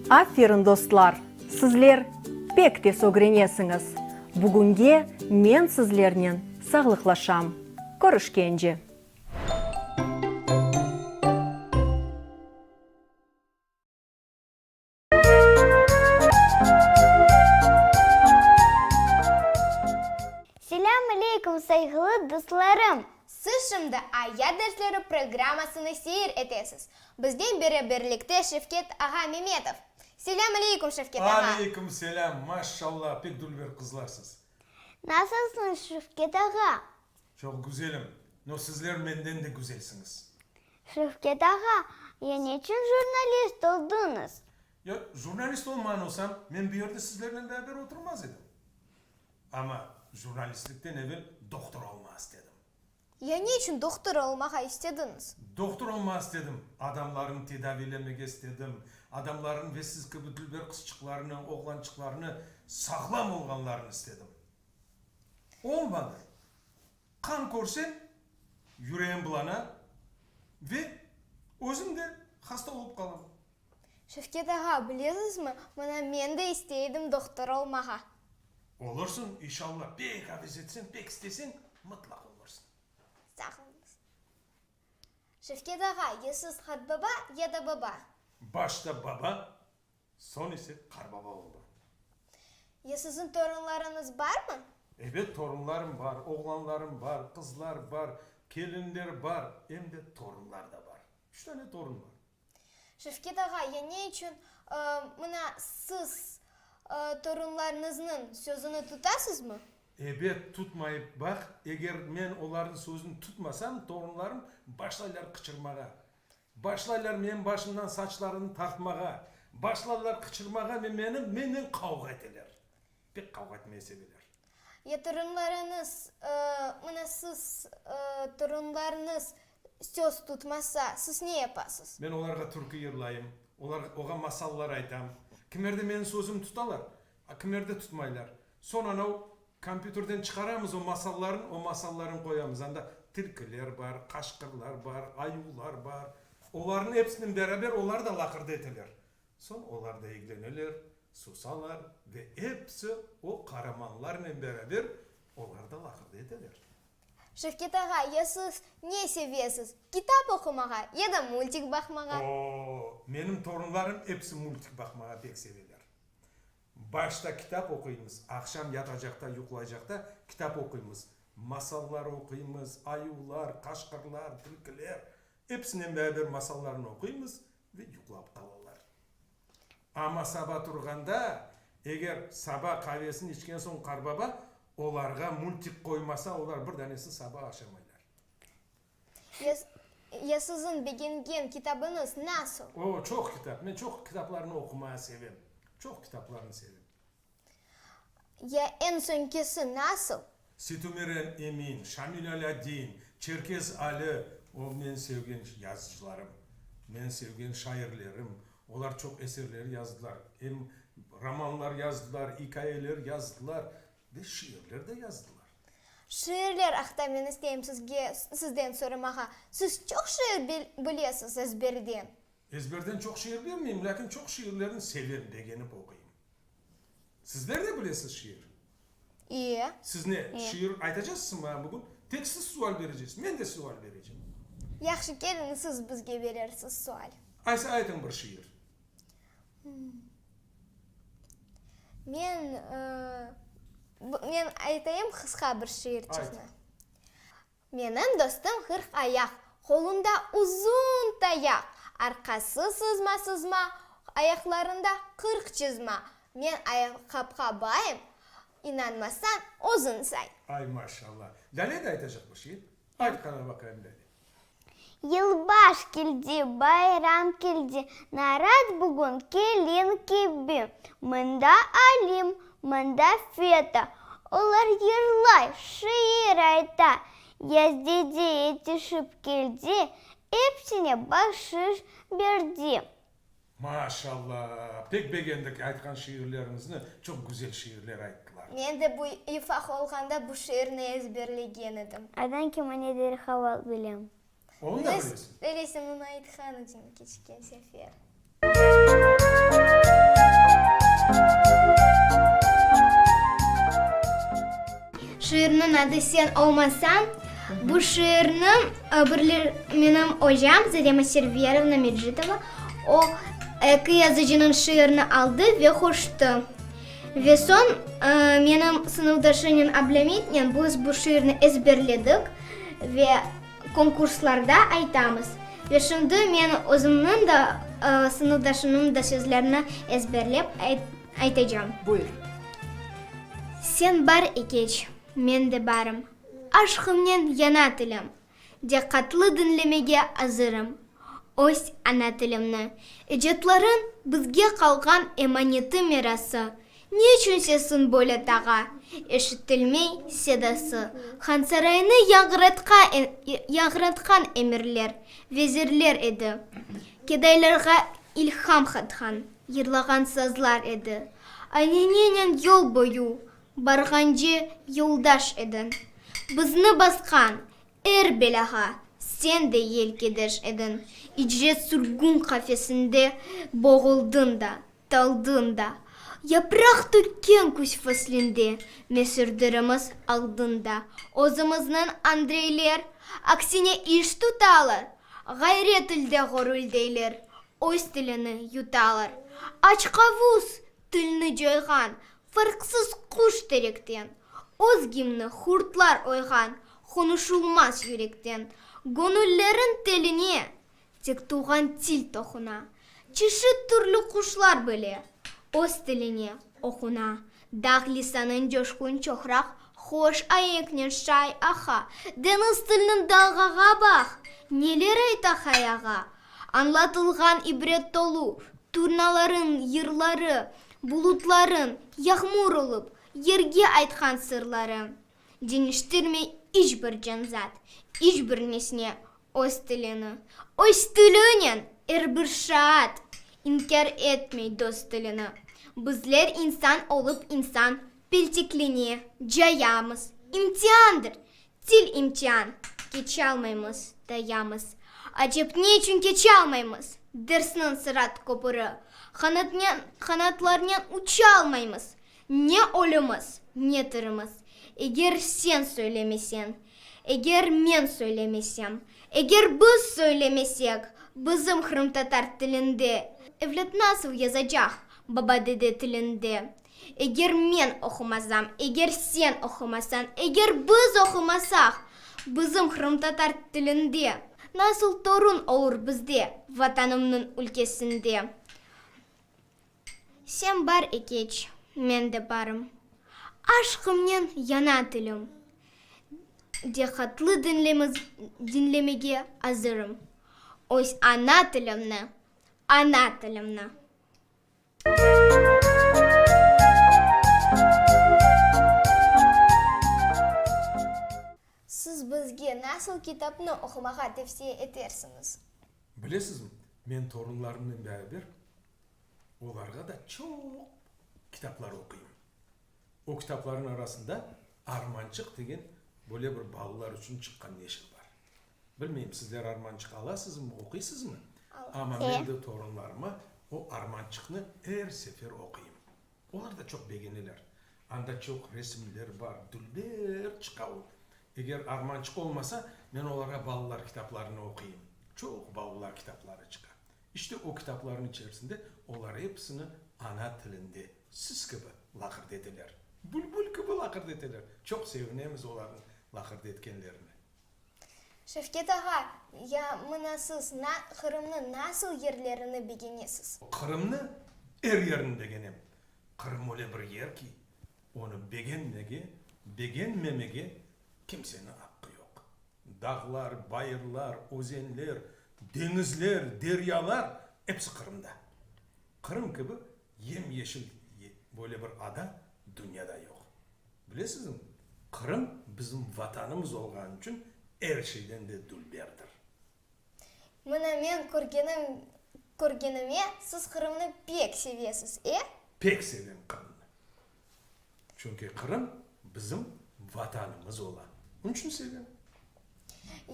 Aferin, dostlar, sizler pek tez ögrenesiñiz. Bugünge men sizlernen sağlıqlaşam. Körüşkence! Selâm aleykum, sayğılı dostlarım! Siz şimdi Ayat dersleri programmasını seyir etesiz. Biznen beraberlikte Şevket ağa Memetov. Selâm aleykum, Şevket ağa! Aleykum selâm! Maşşallah, pek dülber qızlarsız. Nasılsıñ, Şevket ağa? Çoq güzelim, no sizler menden de güzelsiñiz. Şevket ağa, ya neçün jurnalist oldıñız? Ya jurnalist olmağan olsam, men bu yerde sizlernen beraber oturmaz edim. Amma jurnalistlikten evel dohtur olmağa istedim. Ya neçün dohtur olmağa istediñiz? Dohtur olmağa istedim, adamlarnı tedaviylemege istedim, adamlarnıñ ve siz kibi dülber qızçıqlarnı, oğlançıqlarnı sağlam olğanlarını istedim. Olmadı. Qan körsem, yüreğim bulana ve özüm de hasta olıp qalam. Şevket ağa, bilesizmi, mına men de istey edim dohtor olmağa. Olursıñ, inşalla, pek aves etseñ, pek isteseñ, mıtlaq olursıñ. Sağ oluñız. Şevket ağa, ya siz qartbaba, ya da baba? Başta baba, Soñ ise qarbaba oldı. Ya siziñ torunlarıñız barmı? Ebet, torunlarım bar, oğlanlarım bar, qızlar bar, kelinler bar, em de torunlar da bar. Üç tane torun bar. Şevket ağa, ya ne içün mına siz torunlarıñıznıñ sözüni tutasızmı? Ebet, tutmayıp baq, eger men olarnıñ sözüni tutmasam, torunlarım başlaylar qıçırmağa. Başlaylar menim başımdan saçlarını tartmağa, başlarlar qıçırmağa ve meni menen qavğa eteler. Pek qavğa etmege seveler. Ya torunlarıñız, mına siz torunlarıñız söz tutmasa, siz ne yapasız? Men olarğa türkü yırlayım, olar oğa masallar aytam. Kimerde menim sözüm tutalar, a kimerde tutmaylar. Soñ anav Kompyuterden çıqaramız o masalların, o masalların qoyamız. Anda tilkiler bar, qaşqırlar bar, ayuvlar bar. Olarnıñ episinen beraber olar da laqırdı eteler. Soñ olar da egleneler, susalar ve episi o qaramanlarnen beraber olar da laqırdı eteler. Şevket ağa, ya siz ne sevesiz, kitap oqumağa ya da multik baqmağa? O, menim torunlarım episi multik baqmağa pek seveler. Başta kitap oquymız, aqşam yatacaqta, yuqlaycaqta kitap oquymız. Masallar oquymız, ayuvlar, qaşqırlar, tilkiler, episinen beraber masallarnı oquymız ve yuqlap qalalar. Amma saba turğanda, eger saba qavesini içken soñ qarbaba olarğa multik qoymasa, olar bir danesi saba aşamaylar. Ya siziñ begengen kitabıñız nasıl? O, çoq kitap. Men çoq kitaplarnı oqumağa sevem. Çoq kitaplarnı sevem. Ya eñ soñkisi nasıl? Setumer Emin, Şamil Alâdin, Çerkez Ali, o, men sevgen yazıcılarım, men sevgen şairlerim. Olar çoq eserler yazdılar. Em romanlar yazdılar, ikâyeler yazdılar ve şiirler de yazdılar. Şiirler aqta men isteyim sizge, sizden soramağa. Siz çoq şiir bilesiz ezberden. Ezberden çoq şiir bilmeyim, lâkin çoq şiirlerni sevem, begenip oquyım. Sizler de bilesiz şiir? İye. Siz ne, şiir aytacaqsız maña bugün? Tek siz sual berecesiz, men de sual berecem. Yahşı, keliñ, siz bizge berersiz sual. Aysa aytıñ bir şiir. Men, men aytayım qısqa bir şiirçiqni. Menim dostum 40 ayaq, qolunda uzun tayaq, arqası sızma-sızma, ayaqlarında 40 çızma. Men ayaqqapqa bayım, inanmasañ, özüñ say. Ay, maşallah! Lâle de aytacaq bir şiir. Ayt qana baqayım, Lâle. Yılbaş keldi, bayram keldi, Narat bugün kelin kibi. Mında Alim, mında Feta, Olar yırlay, şiir ayta. Yaz dede yetişip keldi, Epsine bahşış berdi. Maşallah! Pek begendik aytqan şiirleriñizni, çoq güzel şiirler ayttılar. Men de bu ufaq olğanda bu şiirni ezberlegen edim. Aydan ki mane derhal bilem. Onı da bilesiñ. Lele, sen onı aytqan ediñ keçken sefer. Şiirniñ adı Sen olmasañ. Bu şiirni bir menim ocam Zarema Serverovna Mecitova, o, eki yazıcınıñ şiirini aldı ve qoştı. Ve soñ menim sınıfdaşımnen Ablâmitnen biz bu şiirni ezberledik ve konkurslarda aytamız. Ve şimdi men özümniñ de, sınıfdaşımnıñ da sözlerini ezberlep aytacam. Buyur. Sen bar ekeç, men de barım. Aşqımnen yana tilim. Diqqatlı diñlemege azırım. Öz ana tilimni. Ecatlarıñ bizge qalğan emaneti-mirası. Ne içün sesiñ böyle tağa, eşitilmey sedası? Hansaraynı yañğıratqan emirler, vezirler edi. Kedaylarğa ilham qatqan, yırlağan sazlar edi. Aynenenen yol boyu. Barğance yoldaş ediñ. Bizni basqan er belâğa sen de yelkedeş ediñ. İcret-sürgün qafesinde boğuldıñ da, taldıñ da. Yapraq tökken küz faslinde mesürdirimiz aldıñ da. Özümizniñ Andreyler aksine iş tutalar, ğayrı tilde ğorüldeyler, öz tilini yutalar. Açqavuz tilni coyğan farqsız quş terekten, Öz gimni hurtlar oyğan qonuşulmaz yürekten, Göñüllerin teline tek tuvğan til toquna, Çeşit türlü quşlar bile öz tiline oquna. Dağ lisanıñ coşqun çoqraq hoş aenknen şay aqa, Deñiz tilniñ dalğağa baq, neler ayta hayağa. Añlatılğan ibret tolu turnalarıñ yırları, Bulutlarıñ yağmur olıp yerge aytqan sırları. Deñiştirmey iç bir canzat, iç bir nesne öz tilini. Öz tilinen er bir şaat inkâr etmey dost tilini. Bizler insan olıp insan peltekline cayamız, İmtiandır, Til imtian, keçalmaymız, dayamız. Acep ne içün keçalmaymız, dersniñ sırat köpüri? Qanatnen, qanatlarnen uçalmaymız, ne ölümiz, ne tirimiz. Eger sen söylemeseñ, eger men söylemesem, eger biz söylemesek, bizim qırımtatar tilinde evlât nasıl yazacaq baba-dede tilinde? Eger men oqumasam, eger sen oqumasañ, eger biz oqumasaq, bizim qırımtatar tilinde nasıl torun olur bizde Vatanımnıñ ülkesinde? Sen bar ekeç, men de barım. Aşqımnen yana tilim. Diqqatlı diñlemege azırım. Öz ana tilimni, ana tilimni. Siz bizge nasıl kitapnı oqumağa tevsiye etersiñiz? Bilesizmi, men torunlarımnen beraber olarğa da çoq kitaplar oquyım. O kitaplarnıñ arasında Armançıq degen böyle bir balalar içün çıqqan neşir bar. Bilmeyim, sizler Armançıq alasızmı, oquysızmı? Amma men de torunlarıma o Armançıqnı er sefer oquyım. Olar da çoq begeneler. Anda çoq resimler bar, dülber çıqa o. Eger Armançıq olmasa, men olarğa balalar kitaplarını oquyım. Çoq balalar kitapları çıqa. İşte o kitaplarnıñ içerisinde olar episini ana tilinde, siz kibi laqırdı eteler. Bülbül kibi laqırdı eteler. Çoq sevinemiz olarnıñ laqırdı etkenlerine. Şevket ağa, ya mına siz Qırımnıñ nasıl yerlerini begenesiz? Qırımnı er yerini begenem. Qırım öyle bir yer ki, onı begenmege, begenmemege kimseniñ aqqı yoq. Dağlar, bayırlar, özenler, deñizler, deryalar, episi Qırımda. Qırım kibi yem-yeşil böyle bir ada dünyada yoq. Bilesizmi, Qırım bizim Vatanımız olğanı içün er şeyden de dülberdir. Mına men körgenim, körgenime, siz Qırımnı pek sevesiz, e? Pek sevem Qırımnı. Çünki Qırım bizim Vatanımız ola. Onıñ içün sevem.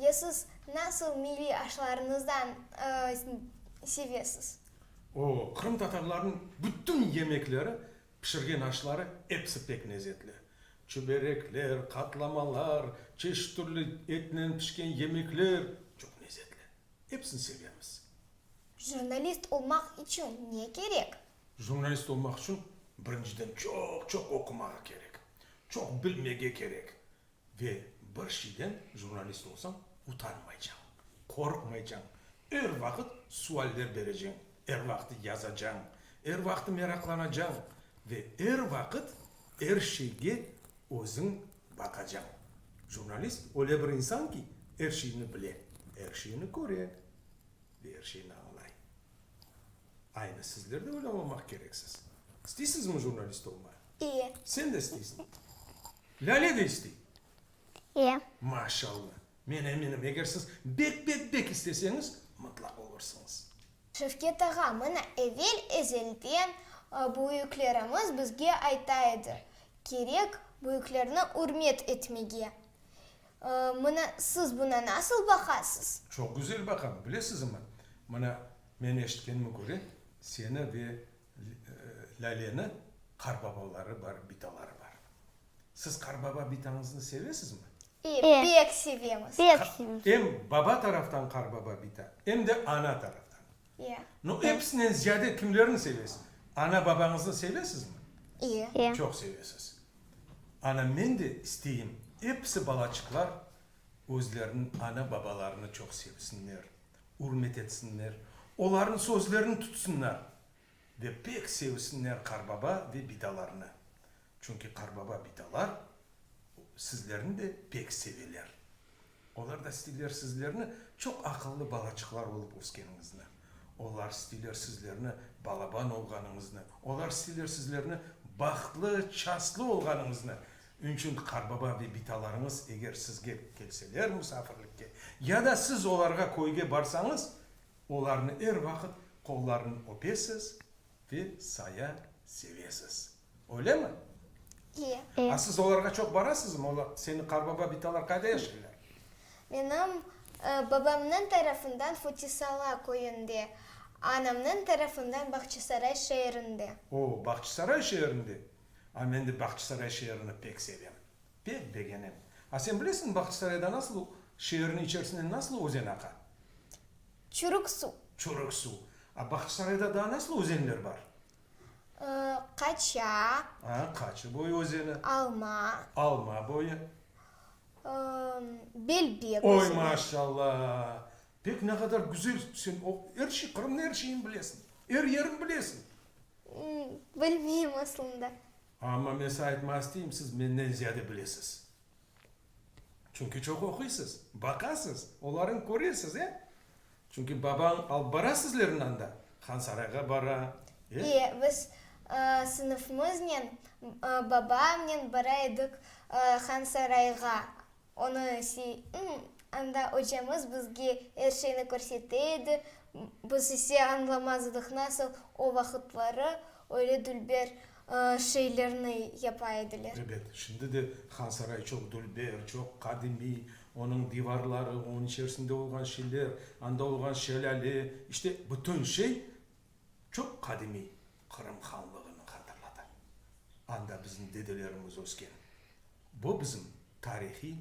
Ya siz nasıl milliy aşlarıñızdan sevesiz? O, qırımtatarlarnıñ bütün yemekleri Pişirgen aşları episi pek lezetli. Çöberekler, qatlamalar, çeşit türlü etnen pişken yemekler çoq lezetli. Episini sevemiz. Jurnalist olmaq içün ne kerek? Jurnalist olmaq içün birinciden çoq-çoq oqumağa kerek, çoq bilmege kerek. Ve bir şeyden jurnalist olsañ, utanmaycañ, qorqmaycañ, er vaqıt sualler bereceñ, er vaqıt yazacañ, er vaqıt meraqlanacañ ve er vaqıt er şeyge özüñ baqacañ. Jurnalist öyle bir insan ki, er şeyni bile, er şeyni köre ve er şeyni añlay. Aynı sizler de öyle olmaq kereksiz. İsteysizmi jurnalist olmağa? E. Sen de isteysiñ. Lâle de istey. E. Maşalla! Men eminim, eger siz bek-bek-bek isteseñiz, mıtlaq olursıñız. Şevket ağa, mına evel-ezelden büyüklerimiz bizge ayta edi. Kerek büyüklerni ürmet etmege. Mına siz buna nasıl baqasız? Çoq güzel baqam, bilesizmi? Mına, men eşitkenime köre, seni ve Lâleni qarbabaları bar, bitaları bar. Siz qarbaba bitañıznı sevesizmi? E, pek sevemiz. Pek sevemiz. Em baba taraftan qarbaba bita, em de ana taraftan. E. No, episinen ziyade kimlerni sevesiz? Ana-babañıznı sevesizmi? E. E. Çoq sevesiz. Ana, men de isteyim, episi balaçıqlar özleriniñ ana-babalarını çoq sevsinler, ürmet etsinler, olarnıñ sözlerini tutsınlar ve pek sevsinler qarbaba ve bitalarını. Çünki qarbaba, bitalar sizlerni de pek seveler. Olar da isteyler sizlerni çoq aqıllı balaçıqlar olıp öskeniñizni. Olar isteyler sizlerni balaban olğanıñıznı. Olar isteyler sizlerni bahtlı, çastlı olğanıñıznı. Ünçün qarbaba ve bitalarıñız eger sizge kelseler musafirlikke, ya da siz olarğa köyge barsañız, olarnı er vaqıt qollarını öpesiz ve saya sevesiz. Öylemi? E. A siz olarğa çoq barasızmı? Olar, seni qarbaba, bitalar qayda yaşaylar? Menim babamnıñ tarafından Fotisala köyünde, anamnıñ tarafından Bağçasaray şeerinde. O, Bağçasaray şeerinde? A men de Bağçasaray şeerini pek sevem. Pek begenem. A sen bilesiñmi Bağçasarayda nasıl, şeerniñ içerisinden nasıl özen aqa? Çürük suv. Çürük suv. A Bağçasarayda daa nasıl özenler bar? Qaça. A, Qaçı boyu özeni. Alma. Alma boyu. Belbek Oy, özeni. maşallah! Pek ne qadar güzel sen o er şey, Qırımnıñ er şeyini bilesiñ. Er yerini bilesiñ. Bilmeyim aslında. Amma men size aytmaq isteyim, siz menden ziyade bilesiz. Çünki çoq oquysız, baqasız, olarnı köresiz, e? Çünki babañ alıp bara sizlerni anda, Hansarayğa bara, e? E, biz sınıfımıznen, babamnen bara edik Hansarayğa. Onı anda ocamız bizge er şeyni körsete edi, biz ise añlamaz edik, nasıl o vaqıtları öyle dülber şeylerni yapa ediler. Ebet, şimdi de Hansaray çoq dülber, çoq qadimiy, onıñ divarları, onıñ içerisinde olğan şeyler, anda olğan şelâle, işte, bütün şey çoq qadimiy Qırım hanlığını hatırlata. Anda bizim dedelerimiz ösken. Bu bizim tarihiy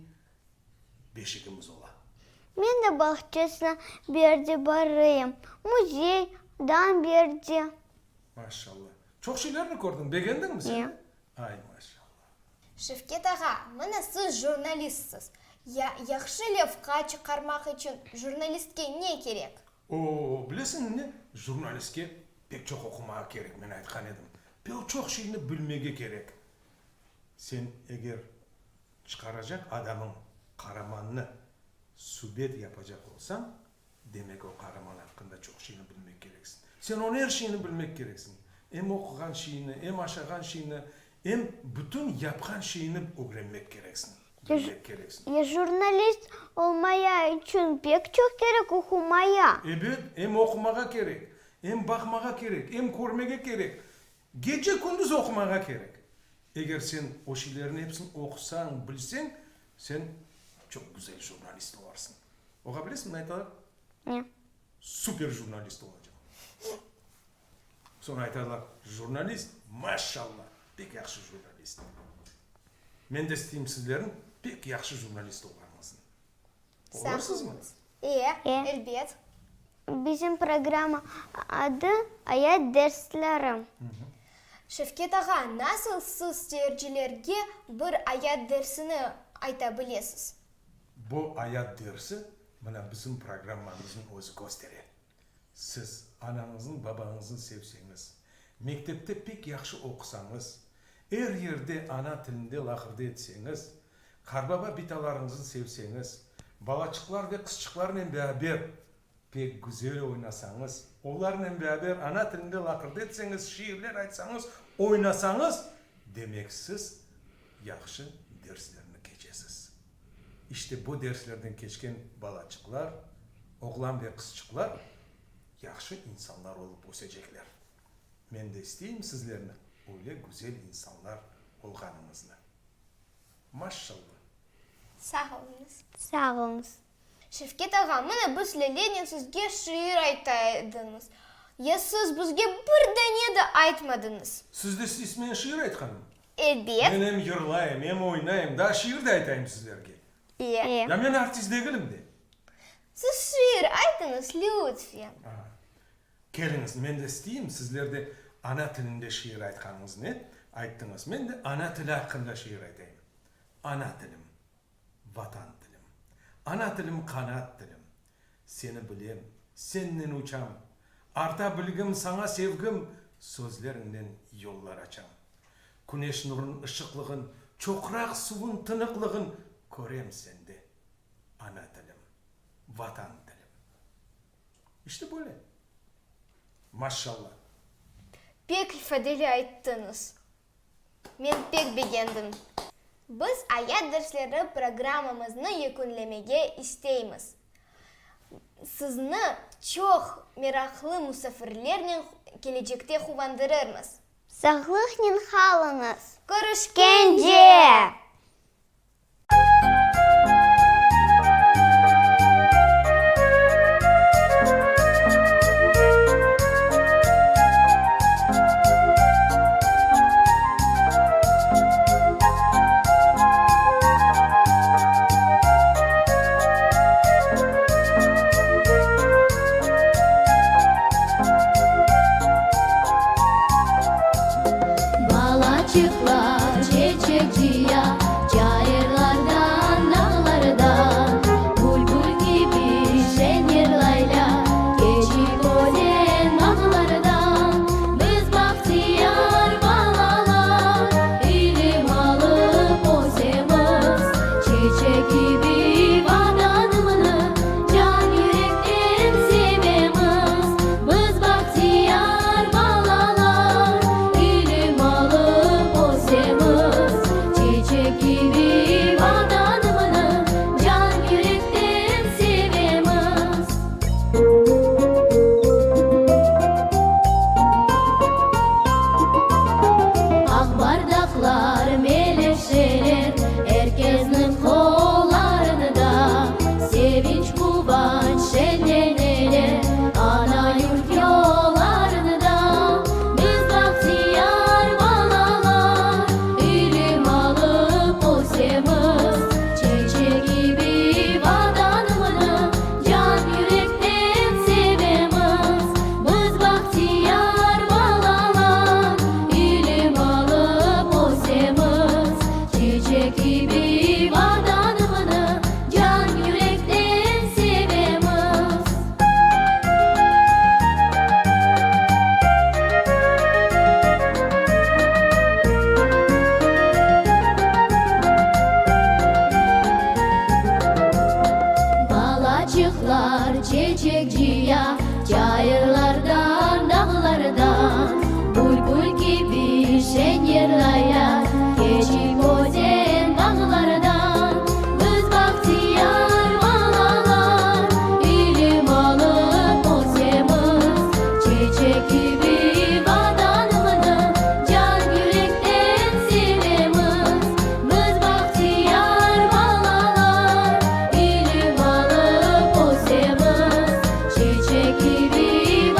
beşigimiz ola. Men de bağçasına berde barayım, müzey, dam berde. Maşallah. Çoq şeylerni kördiñ, begendiñmi sen? E. Ay, maşallah. Şevket ağa, mına siz jurnalistsiz. Ya yahşı levha çıqarmaq içün jurnalistke ne kerek? O, bilesiñmi ne? Jurnalistke pek çoq oqumağa kerek, men aytqan edim. Pek çoq şeyni bilmege kerek. Sen eger çıqaracaq adamıñ, qaramannı subet yapacaq olsañ, demek o qaraman aqqında çoq şeyni bilmek kereksiñ. Sen onıñ er şeyini bilmek kereksiñ. Em oquğan şeyini, em aşağan şeyini, em bütün yapqan şeyini ögrenmek kereksiñ, bilmek kereksiñ. Ya jurnalist olmaya içün pek çoq kerek oqumaya. Ebet, em oqumağa kerek, em baqmağa kerek, em körmege kerek. Gece-kündüz oqumağa kerek. Eger sen o şeylerniñ episini oqusañ, bilseñ, sen çoq güzel jurnalist olarsıñ. Oğa bilesiñmi ne aytalar? Ne? Super jurnalist olacaq. Soñra aytalar, jurnalist, maşallah, pek yahşı jurnalist. Men de isteyim sizlerniñ pek yahşı jurnalist olğanıñıznı. Olursızmı? E, elbet. Bizim programma adı Ayat dersleri. Şevket ağa, nasıl siz seyircilerge bir ayat dersini ayta bilesiz? Bu ayat dersi mına bizim programmamıznıñ özü köstere. Siz anañıznı, babañıznı sevseñiz, mektepte pek yahşı oqusañız, er yerde ana tilinde laqırdı etseñiz, Qarbaba bitalarıñıznı sevseñiz, balaçıqlar ve qızçıqlarnen beraber pek güzel oynasañız, olarnen beraber ana tilinde laqırdı etseñiz, şiirler aytsañız, oynasañız, demek siz yahşı derslerni keçesiz. İşte bu derslerden keçken balaçıqlar, oğlan ve qızçıqlar yahşı insanlar olıp ösecekler. Men de isteyim sizlerni öyle güzel insanlar. olğanıñıznı. Maşşalla! Sağ oluñız. Sağ oluñız. Şevket ağa, mına biz Lâlenen sizge şiir ayta ediñiz. Ya siz bizge bir dane de aytmadıñız. Siz de isteysiz men şiir aytqanımı? Elbet. Men em yırlayım, em oynayım, daa şiir de aytayım sizlerge. E. Ya men artist degilim de. Siz şiir aytıñız, lütfen. Keliñiz, men de isteyim, sizler de ana tilinde şiir aytqanıñız ne ayttıñız, men de ana tili aqqında şiir aytayım. Ana tilim, Vatan tilim. Ana tilim, qanat tilim. Seni bilem, sennen uçam. Arta bilgim, saña sevgim, sözleriñnen yollar açam. Küneş nurun ışıqlığın, çoqraq suvun tınıqlığın körem sende, ana tilim, Vatan tilim. İşte böyle. Maşşalla. Pek ifadeli ayttıñız. Men pek begendim. Biz Ayat dersleri programmamıznı yekünlemege isteymiz. Sizni çoq meraqlı musafirlernen kelecekte quvandırırmız. Sağlıqnen qalıñız! Körüşkence! Balaçıqlar çeçek cıya, Çayırlardan, dağlardan, Bülbül kibi şeñ yırlaylar, Keçip özen bağlardan. Biz bahtiyar balalar, İlim alıp ösemiz, Çeçek kibi Vatanımnı, Can yürekten sevemiz. Biz bahtiyar balalar, İlim alıp ösemiz, Çeçek kibi Vatanımnı, Can yürekten sevemiz. Aq bardaqlar, melevşeler, Er kesniñ qollarında Sevinç, quvanç, şeñleneler, Ana yurt yollarında. Biz bahtiyar balalar, İlim alıp ösemiz, Çeçek kibi Vatanımnı, Can yürekten sevemiz. Biz bahtiyar balalar, İlim alıp ösemiz, Çeçek kibi Vatanımnı, Can yürekten sevemiz. Balaçıqlar çeçek cıya, Çayırlardan, dağlardan, Bülbül kibi şeñ yırlaylar, Keçip özen bağlardan. Biz bahtiyar balalar, İlim alıp ösemiz, Çeçek kibi Vatanımnı, Can yürekten sevemiz. Biz bahtiyar balalar, İlim alıp ösemiz, Çeçek kibi.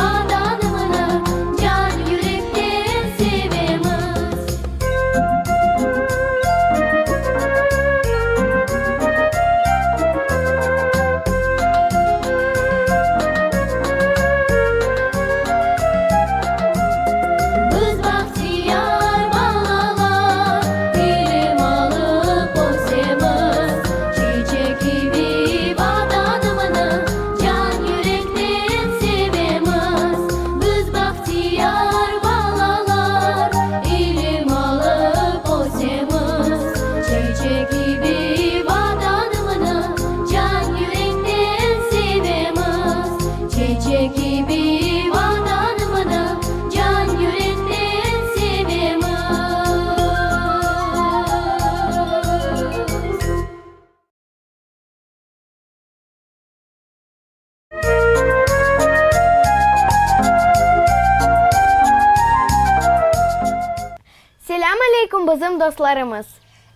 bizim dostlarımız.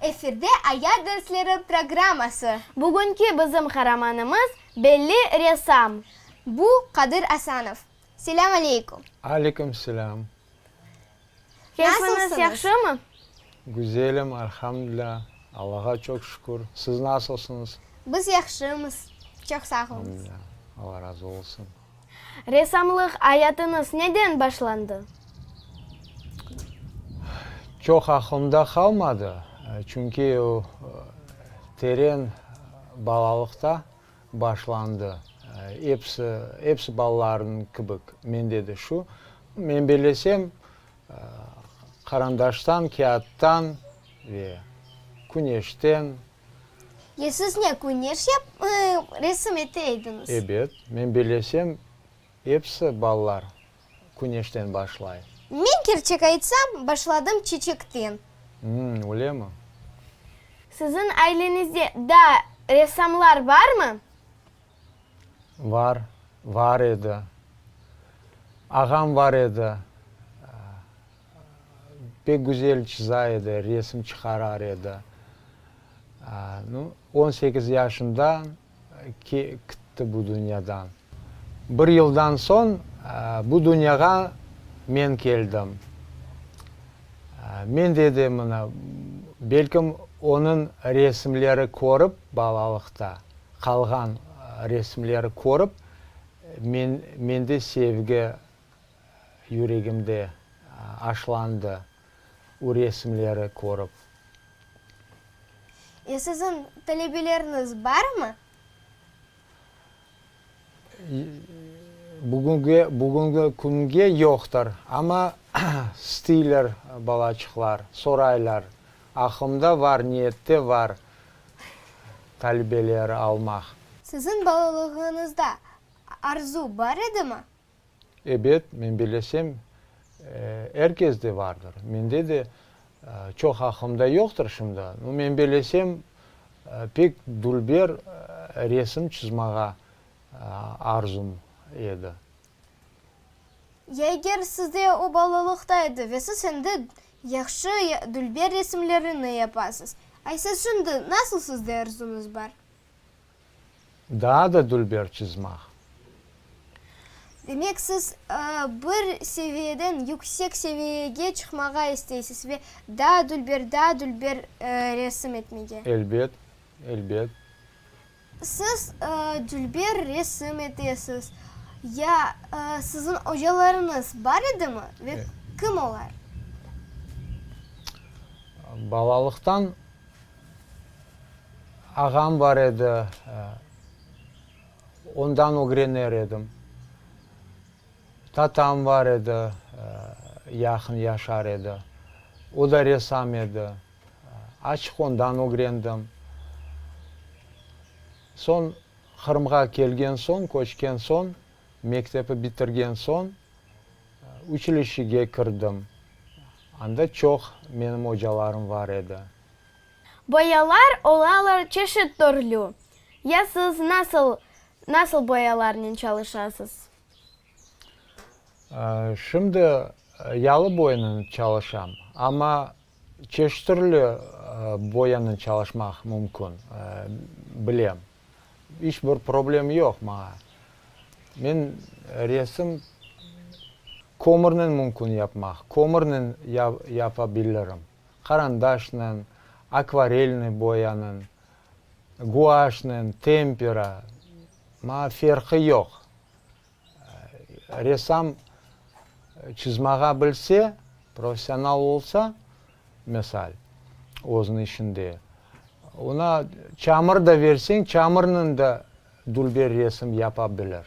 Efirde Ayat dersleri programması. Bugünki bizim qaramanımız belli ressam. Bu Qadir Asanov. Selâm aleyküm. Aleyküm selâm. Keyfiñiz yahşımı? Güzelim, elhamdülâ, Allağa çoq şükür. Siz nasılsıñız? Biz yahşımız, çoq sağ oluñız. Elhamdülâ, Alla razı olsun. Ressamlıq ayatıñız neden başlandı? Çoq aqlımda qalmadı, çünki o teren balalıqta başlandı. Episi, episi balalarnıñ kibik mende de şu. Men bellesem, qarandaştan, kâğıttan ve küneşten. Ya siz ne, küneş yap, resim ete ediñiz? Ebet, men bellesem, episi balalar küneşten başlay. Men kerçek aytsam, başladım çeçekten. Mmm, öylemi? Siziñ aileñizde daa ressamlar barmı? Var, var edi. Ağam var edi. Pek güzel çıza edi, resim çıqarar edi. Nu, 18 yaşında kitti bu dünyadan. Bir yıldan soñ bu dünyağa men keldim. Men de mına, belkim, onıñ resimleri körip balalıqta, qalğan resimleri körip, men, mende sevgi yüregimde aşlandı, o resimleri körip. E siziñ talebeleriñiz barmı? Bugünge, bugüngi künge yoqtır, amma isteyler balaçıqlar, soraylar. Aqlımda var, niyette var talebeleri almaq. Siziñ balalığıñızda arzu bar edimi? Ebet, men bilesem, er kesde vardır. Mende de çoq aqlımda yoqtır şimdi. Nu, men bilesem, pek dülber resim çızmağa arzum edi. Ya eger sizde o balalıqta edi ve siz endi yahşı dülber resimlerini yapasız, aysa şimdi nasıl sizde arzuñız bar? Daa da dülber çızmaq. Demek, siz bir seviyeden yüksek seviyege çıqmağa isteysiz ve daa dülber, daa dülber resim etmege. Elbet, elbet. Siz dülber resim etesiz. Ya siziñ ocalarıñız bar edimi ve kim olar? Balalıqtan Ağam bar edi, ondan ögrener edim. Tatam bar edi, yaqın yaşar edi. O da ressam edi. Açıq ondan ögrendim. Soñ Qırımğa kelgen soñ, köçken soñ, mektepi bitirgen soñ uçilişşege kirdim. Anda çoq menim ocalarım bar edi. Boyalar olalar çeşit türlü. Ya siz nasıl nasıl boyalarnen çalışasız? Şimdi yalı boyanen çalışam, amma çeşit türlü boyanen çalışmaq mümkün, bilem. İç bir problem yoq maña. Men resim kömürnen mümkün yapmaq, kömürnen yapa bilirim. Qarandaşnen, akvarelnıy boyanen, guaşnen, tempera, maña ferqı yoq. Ressam çızmağa bilse, professional olsa, misal, özüniñ işinde, oña çamur da verseñ, çamurnen de dülber resim yapa bilir.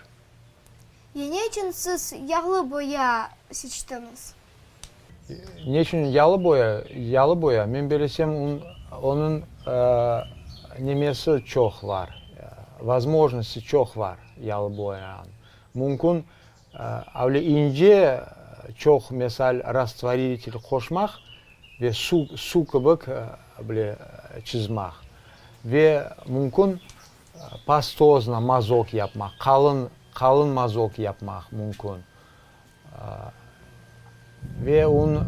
Ya ne içün siz yağlı boya seçtiñiz? Ne içün yalı boya? Yalı boya, men belesem, onıñ nemesi çoq var, vozmojnosti çoq var yalı boyanıñ. Mümkün, öyle ince çoq, misal, rastvoritelь qoşmaq ve suv, suv kibik bile çızmaq. Ve mümkün pastozno mazok yapmaq, qalın, qalın mazok yapmaq mümkün. Ve onıñ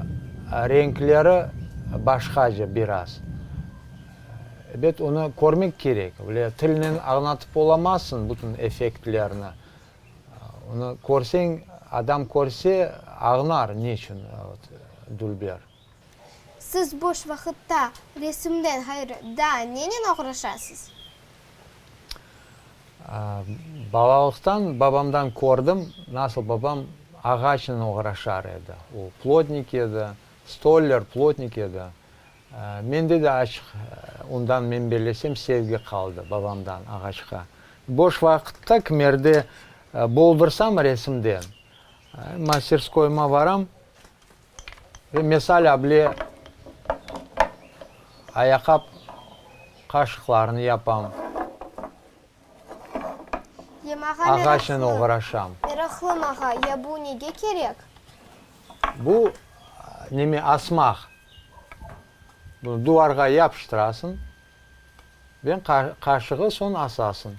renkleri. Başqaca biraz. Ebet, onı körmek kerek. Öyle tilnen añlatıp olamazsıñ bütün effektlerni. Onı körseñ, adam körse, añlar neçün dülber. Siz boş vaqıtta resimden ğayrı daa nenen oğraşasız? Balalıqtan babamdan kördim, nasıl babam ağaçnen oğraşar edi. O, plotnik edi, stoller, plotnik edi. Mende de açıq ondan, men bellesem, sevgi qaldı babamdan ağaçqa. Boş vaqıtta kimerde boldırsam resimden, masterskoyıma varam ve mesal able ayaqap qaşıqlarını yapam, Ya mağa ağaçnen meraqlı, oğraşam. meraqlı mağa, ya bu nege kerek? Bu neme asmaq. Bunı duvarğa yapıştırasıñ ve qaşığı soñ asasıñ.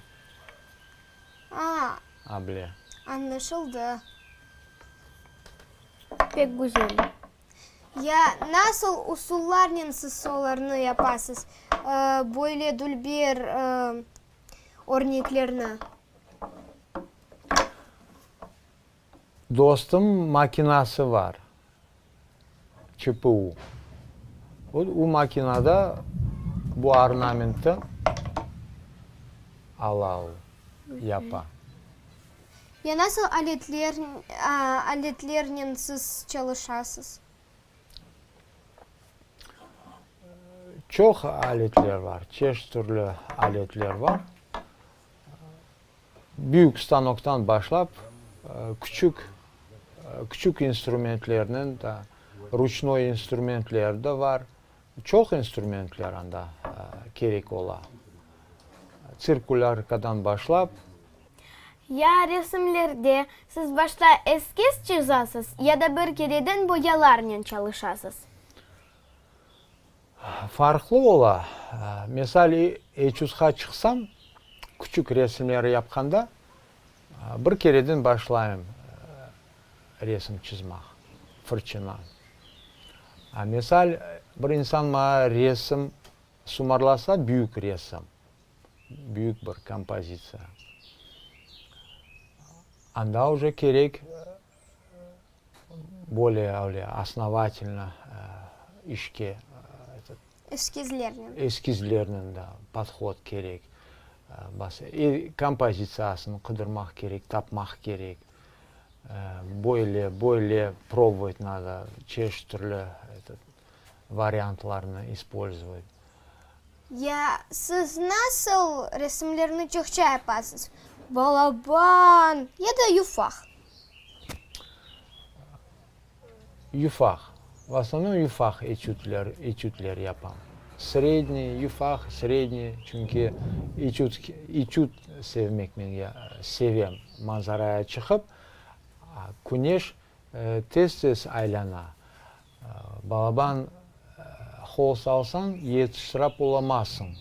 A, Able. añlaşıldı. Pek güzel. Ya nasıl usullarnen siz olarnı yapasız, böyle dülber örneklerni? Dostum makinası var, ÇPU. O, o makinada bu ornamenti ala o, yapa. Ya nasıl aletler, aletlernen siz çalışasız? Çoq aletler var, çeşit türlü aletler var. Büyük stanoktan başlap, küçük, küçük instrumentlernen da, ruçnoy instrumentler de var. Çoq instrumentler anda kerek ola. Tsirkulârkadan başlap. Ya resimlerde siz başta eskiz çızasız ya da bir kereden boyalarnen çalışasız? Farqlı ola. Misal, eçüzğa çıqsam, küçük resimler yapqanda, bir kereden başlayım resim çızmaq, fırçınan. Misal, bir insan maña resim sumarlasa, büyük resim, büyük bir kompozitsiya, anda uje kerek Böyle öyle osnovatelno işke Eskizlernen. Eskizlernen da podhod kerek. Kompozitsiyasını qıdırmaq kerek, tapmaq kerek. Böyle, böyle probovat nado, çeşit türlü variantlarnı ispolzovat. Ya siz nasıl resimlerni çoqça yapasız, balaban ya da yufaq? Yufaq. V osnovnom yufaq etüdler, etüdler yapam. Sredniy, yufaq, sredniy, çünki etüd, etüd sevmek men sevem. Manzaraya çıqıp, küneş tez-tez aylana. Balaban holst alsañ, yetiştirap olamazsıñ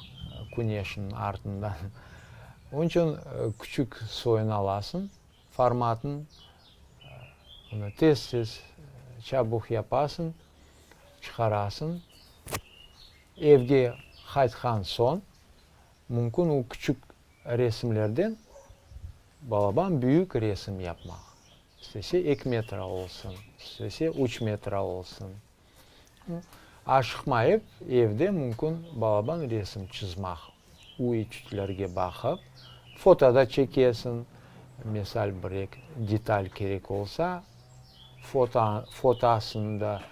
küneşniñ artından. Onıñ içün küçük soyun alasıñ, formatın, onı tez-tez, çabuq yapasıñ, çıqarasıñ. Evge qaytqan soñ, mümkün o küçük resimlerden balaban büyük resim yapmaq. İstese eki metra olsun, istese üç metra olsun. Aşıqmayıp, evde mümkün balaban resim çızmaq, üy-çütlerge baqıp, foto da çekesiñ, misal bir-eki detal kerek olsa, foto, fotosını da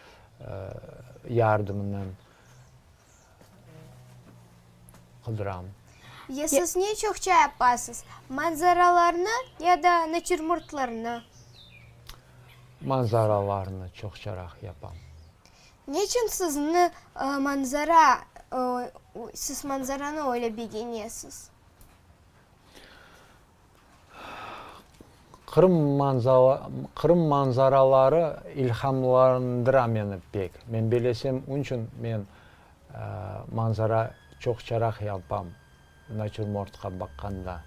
yardımınen qıdıram. Ya siz ne çoqça yapasız, manzaralarnı ya da natürmortlarnı? Manzaralarnı çoqçaraq yapam. Neçün sizni manzara, siz manzaranı öyle begenesiz? Qırım Qırım manzaraları ilhamlandıra meni pek. Men belesem, onıçün men manzara çoqçaraq yapam, natürmortqa baqqanda.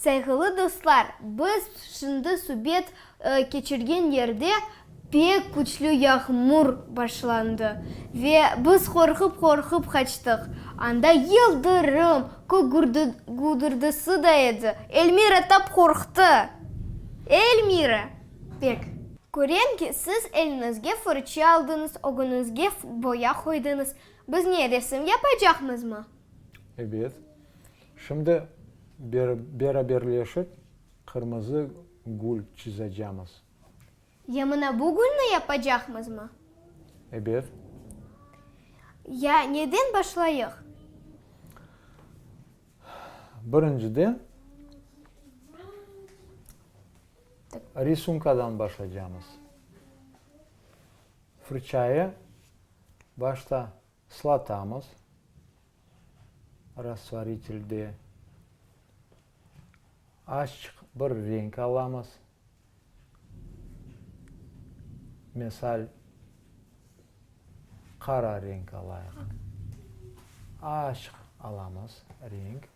Sayğılı dostlar, biz şimdi subet keçirgen yerde pek küçlü yağmur başlandı ve biz qorqıp-qorqıp qaçtıq. Anda yıldırım, kök güdürdisi da edi. Elmira tap qorqtı. Elmira! Pek. Körem ki, siz eliñizge fırça aldıñız, ögüñizge boya qoydıñız. Biz ne, resim yapacaqmızmı? Ebet. Şimdi beraberleşip qırmızı gül çizacamız. Ya mına bu gülni yapacaqmızmı? Ebet. Ya neden başlayıq? Birinciden, risunkadan başlaycamız. Fırçayı başta ıslatamız rastvoritelde. Azçıq bir renk alamız. Mesal, qara renk alayıq. Azçıq alamız renk.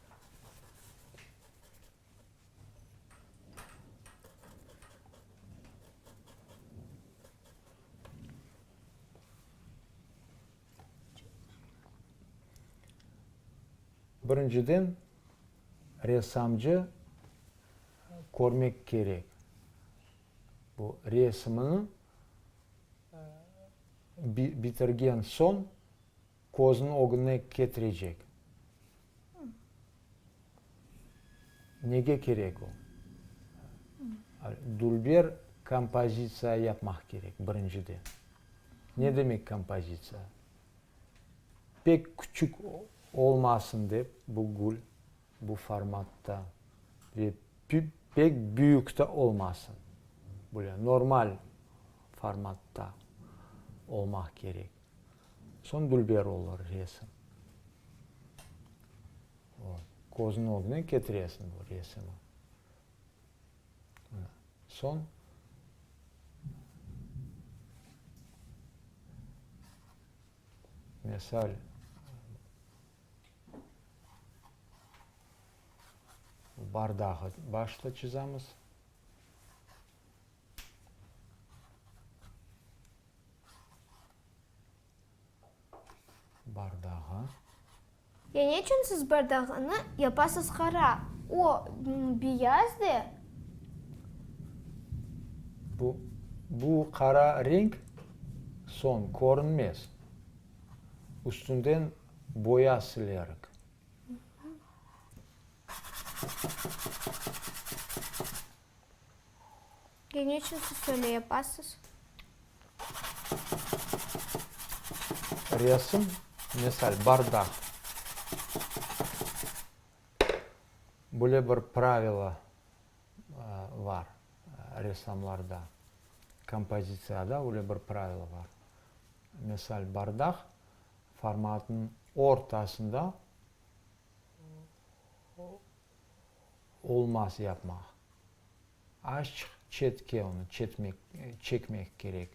Birinciden, ressamcı körmek kerek, bu resimini bitirgen soñ közüniñ ögüne ketirecek. Nege kerek o? Dülber kompozitsiya yapmaq kerek, birinciden. Ne demek kompozitsiya? Pek küçük olmasın dep bu gül, bu formatta ve pek büyük de olmasın. Böyle normal formatta olmaq kerek. Soñ dülber olur resim. Közüniñ ögüne ketiresiñ bu resimi. Soñ mesal bardağı başta çizemiz. Bardağı. Ya neçün siz bardağını yapasız qara? O, beyaz de. Bu, bu qara renk soñ körünmez. Üstünden boya silerik. Ya neçün siz öyle yapasız? Resim, misal, bardaq. Böyle bir pravila var ressamlarda, kompozitsiyada öyle bir pravila var. Misal, bardaq formatınıñ ortasında olmaz yapmaq. Azçıq çetke onı çetmek, çekmek kerek,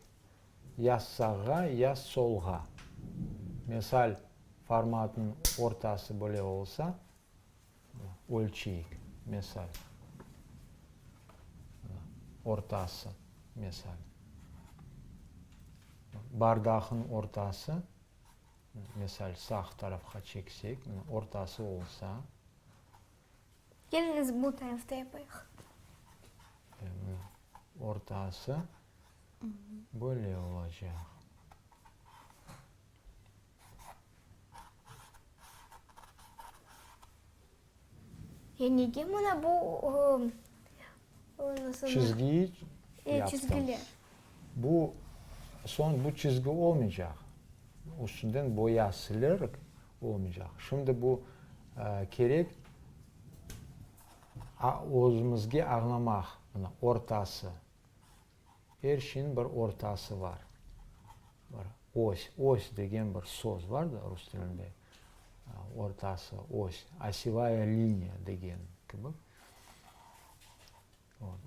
ya sağğa, ya solğa. Mesal, formatnıñ ortası böyle olsa, ölçeyik, mesal, ortası, mesal, bardaqnıñ ortası, mesal, sağ tarafqa çeksek, ortası olsa, Keliñiz, bu tarafta yapayıq. Ortası böyle olacaq. Ya nege mına bu Çizgiyi yaptım. Çizgiler. Bu soñ bu çizgi olmaycaq. Üstünden boya silerik, olmaycaq. Şimdi bu kerek özümizge añlamaq, mına ortası. Er şeyniñ bir ortası bar. Bir os, os degen bir söz bar da rus tilinde. Ortası, os, osevaya liniya degen kibi.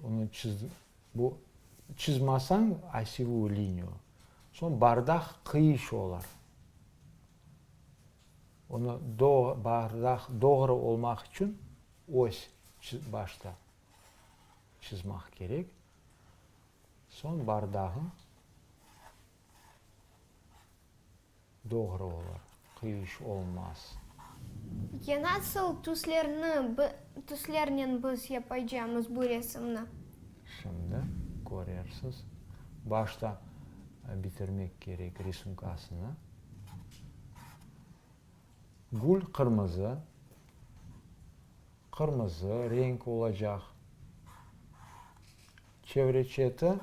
Onı çiz, bu çizmasañ osevuyu liniyu, soñ bardaq qıyış olar. Onı bardaq doğru olmaq içün os. Başta çızmaq kerek, soñ bardağı doğru olur, qıyış olmaz. Ya nasıl tüslerni, tüslernen biz yapacamız bu resimni? Şimdi körersiz. Başta bitirmek kerek risunkasını. Gül qırmızı, qırmızı renk olacaq. Çevre çeti,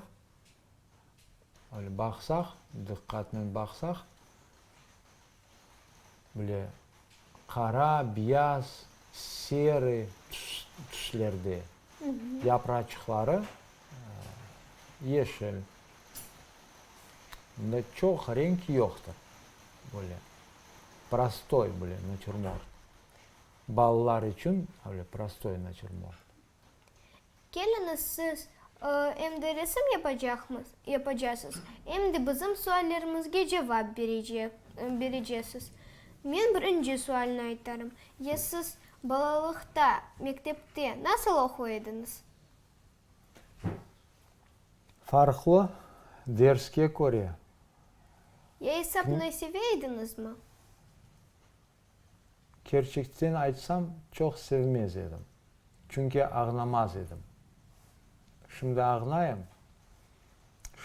öyle baqsaq, diqqatnen baqsaq, böyle qara, beyaz, serıy tüslerde. Yapraçıqları yeşil. Bunda çoq renk yoqtır. Böyle prostoy böyle natürmort. Balalar içün öyle prostoy natürmort. Keliñiz, siz em de resim yapacaqmız, yapacasız, em de bizim suallerimizge cevap berecek, berecesiz. Men birinci sualni aytarım. Ya siz balalıqta mektepte nasıl oquy ediñiz? Farqlı derske köre. Ya esapnı seve ediñizmi? Kerçekten aytsam, çoq sevmez edim. Çünki ağnamaz edim. Şimdi ağnayım.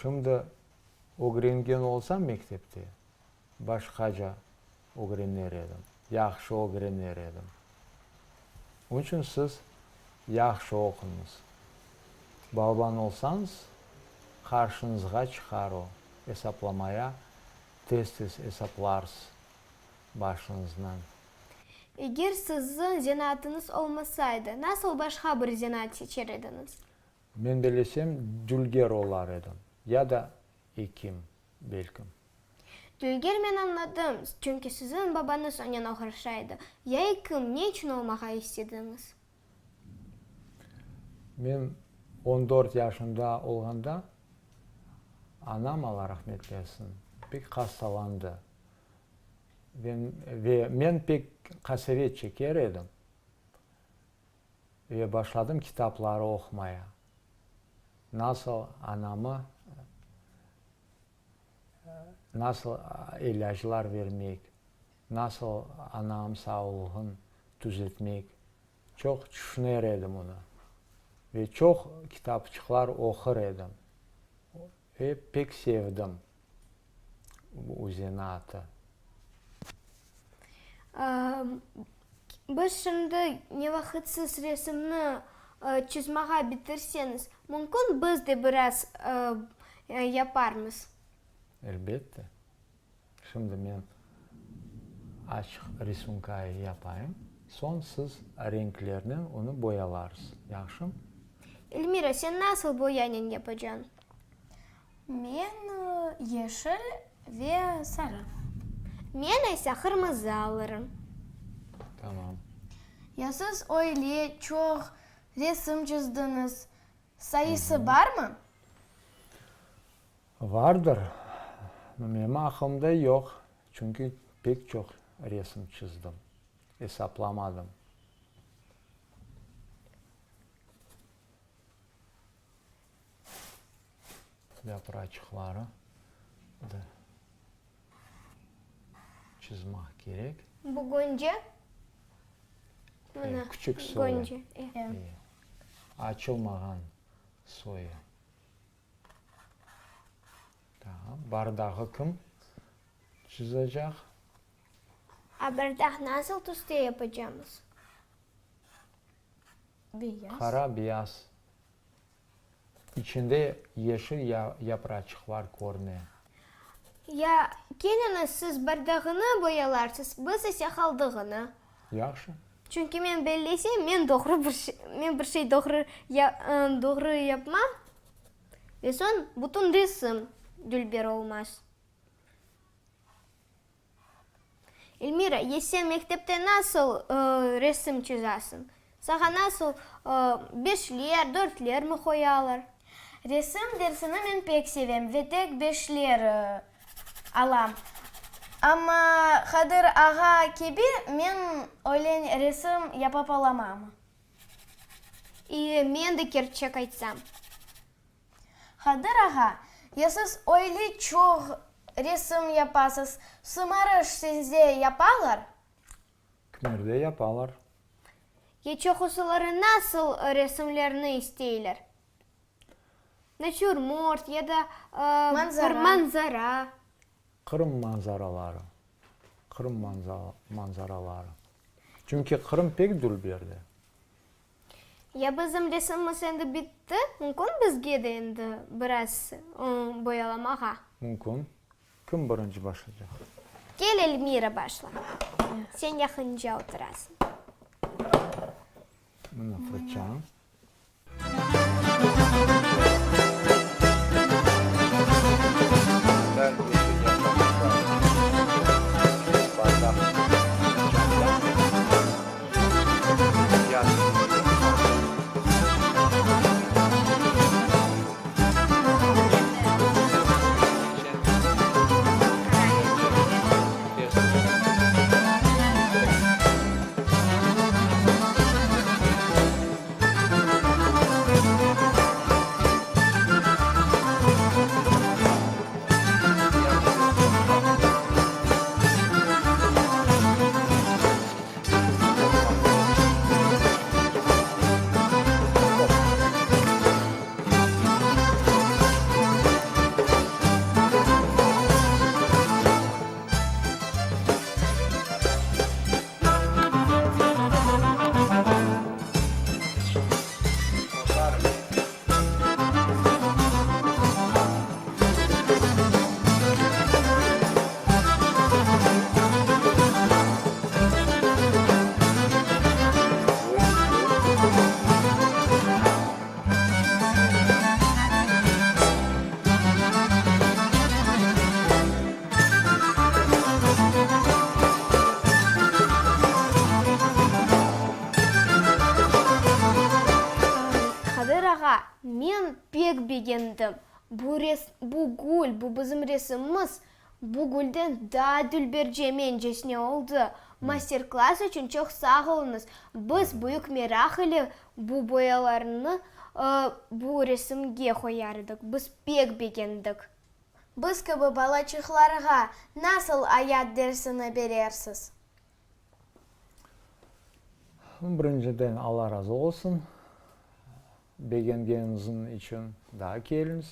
Şimdi ögrengen olsam mektepte, başqaca ögrener edim, yahşı ögrener edim. Onıñ içün siz yahşı oquñız. Balaban olsañız, qarşıñızğa çıqar o, esaplamaya tez-tez esaplarsız başıñıznan. Eger siziñ zenaatıñız olmasaydı, nasıl başqa bir zenaat seçer ediñiz? Men bellesem, dülger olar edim, ya da ekim, belkim. Dülger men añladım, çünki siziñ babañız onen oğraşa edi. Ya ekim, ne içün olmağa istediñiz? Men on dört yaşımda olğanda, anam, Alla rahmet etsin, pek hastalandı. Ve men pek qasevet çeker edim. Ve başladım kitapları oqumaya. Nasıl anamı, nasıl ilâclar vermek, nasıl anam sağlığın tüzetmek. Çoq tüşüner edim onı. Ve çoq kitapçıqlar oqur edim. Ve pek sevdim bu zenaatı. Biz şimdi ne vaqıt siz resimni çizmağa bitirseñiz, mümkün biz de biraz yaparmız. Elbette. Şimdi men açıq risunkayı yapayım, soñ siz renklernen onı boyalarsız. Yahşımı? Elmira, sen nasıl boyanen yapacañ? Men yeşil ve sarı. Men ise qırmızı alırım. Tamam. Ya siz öyle çoq resim çizdiñiz, sayısı barmı? Vardır. Menim aqılımda yoq, çünki pek çoq resim çizdim, esaplamadım. Yapraçıqları da çizmaq kerek. Bu gönce? Mına, Küçük soyu. Gönce, e. Açılmağan soyu. Tamam, bardağı kim çizacaq? A bardaq nasıl tüste yapacamız? Beyaz. Qara beyaz. İçinde yeşil yapraçıqlar körüne. Ya keliñiz, siz bardağını boyalarsız, biz ise qaldığını. Yahşı. Çünki men bellesem, men doğru bir şey, men bir şey doğru doğru yapmam ve soñ bütün resim dülber olmaz. Elmira, ya sen mektepte nasıl resim çizasıñ? Saña nasıl beşler, dörtlermi qoyalar? Resim dersini men pek sevem ve tek beşler alam. Amma Qadir ağa kibi men öyle resim yapıp olamam. İ, men de kerçek aytsam. Qadir ağa, ya siz öyle çoq resim yapasız, sımarış sizde yapalar? Kimerde yapalar. Ya çoqusıları nasıl resimlerni isteyler? Natürmort ya da bir manzara. Qırım manzaraları. Qırım manzaraları. Çünki Qırım pek dülberdi. Ya bizim resimimiz endi bitti, mümkün bizge de endi biraz boyalamağa? Mümkün. Kim birinci başlaycaq? Kel, Elmira, başla. Sen yaqınca oturasıñ. Mına fırçañ. Qadir ağa, men pek begendim. Bu res, bu gül, bu bizim resimimiz, bu gülden daa dülberce mencesine oldı. Master-klass içün çoq sağ oluñız. Biz büyük meraq ile bu boyalarnı bu resimge qoyar edik. Biz pek begendik. Biz kibi balaçıqlarğa nasıl ayat dersini berersiz? Birinciden Alla razı olsun, begengeniñiz içün daa keliñiz.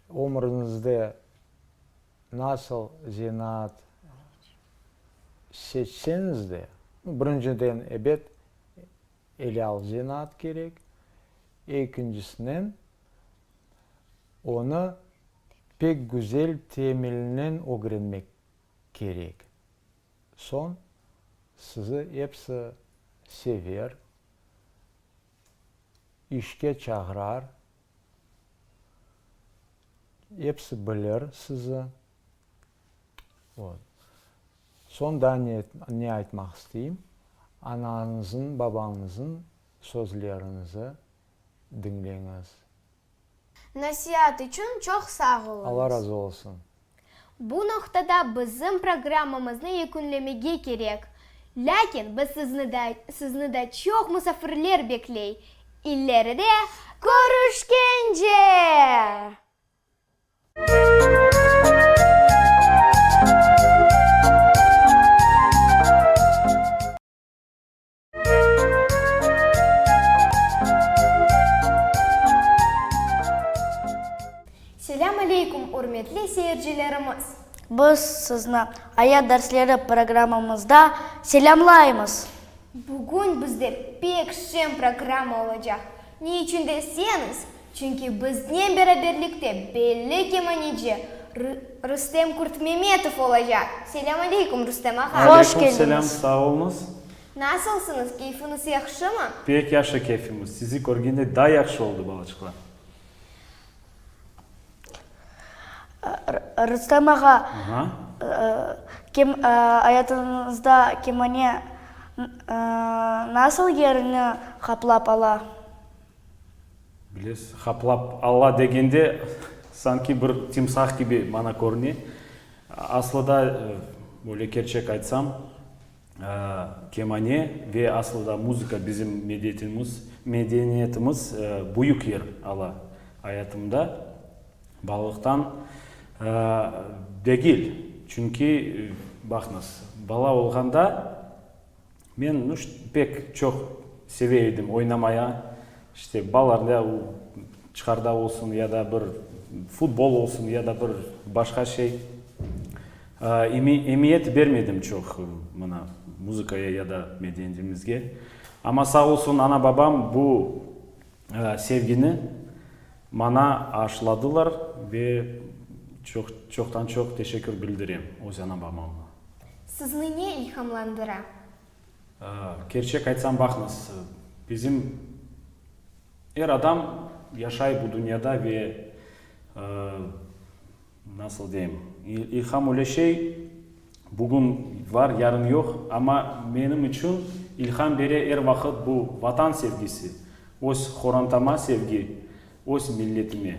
Ömüriñizde nasıl zenaat seçseñiz de, birinciden, ebet, elâl zenaat kerek, ekincisinen, onı pek güzel temelinen ögrenmek kerek. Soñ sizi episi sever, işke çağırar, episi bilir sizi. Vot. Soñ daa ne, ne aytmaq isteyim, anañızıñ, babañızıñ sözlerinizi diñleñiz. Nasiat içün çoq sağ oluñız. Alla razı olsun. Bu noqtada bizim programmamıznı yekünlemege kerek. Lâkin biz sizni da, sizni da çoq musafirler bekley. İleride körüşkence! Selâm aleykum, ürmetli seyircilerimiz! Biz sizni Ayat dersleri programmamızda selâmlaymız! Bugün bizde pek şeñ programma olacaq. Ne içün deseñiz, çünki biznen beraberlikte belli kemaneci Rustem Kurtmemetov olacaq. Selâm aleykum, Rustem ağa! Hoş Aleyküm selâm, keldiñiz! sağ oluñız! Nasılsıñız, keyfiñiz yahşımı? Pek yahşı keyfimiz, sizi körgende daa yahşı oldı, balaçıqlar. Rustem ağa, kem ayatıñızda kemane nasıl yerini qaplap ala? Bilesiz, qaplap ala degende, sanki bir timsah kibi maña körüne. Aslı da, böyle kerçek aytsam. Kemane ve aslı da muzıka bizim medetimiz, medeniyetimiz büyük yer ala ayatımda. Balalıqtan degil, çünki, baqıñız, bala olğanda men pek çoq seve edim oynamaya, işte balalarla çıqarda olsun ya da bir futbol olsun ya da bir başqa şey. Emiyet bermedim çoq mına muzıkaya ya da medeniyetimizge. Amma sağ olsun ana-babam bu sevgini maña aşladılar ve çoq, çoqtan-çoq teşekkür bildirem öz ana-babama. Sizni ne ilhamlandıra? Kerçek aytsam, baqıñız, bizim er adam yaşay bu dünyada ve Nasıl deyim, ilham öyle şey, bugün var, yarın yoq, amma menim içün ilham bere er vaqıt bu Vatan sevgisi, öz qorantama sevgi, öz milletime.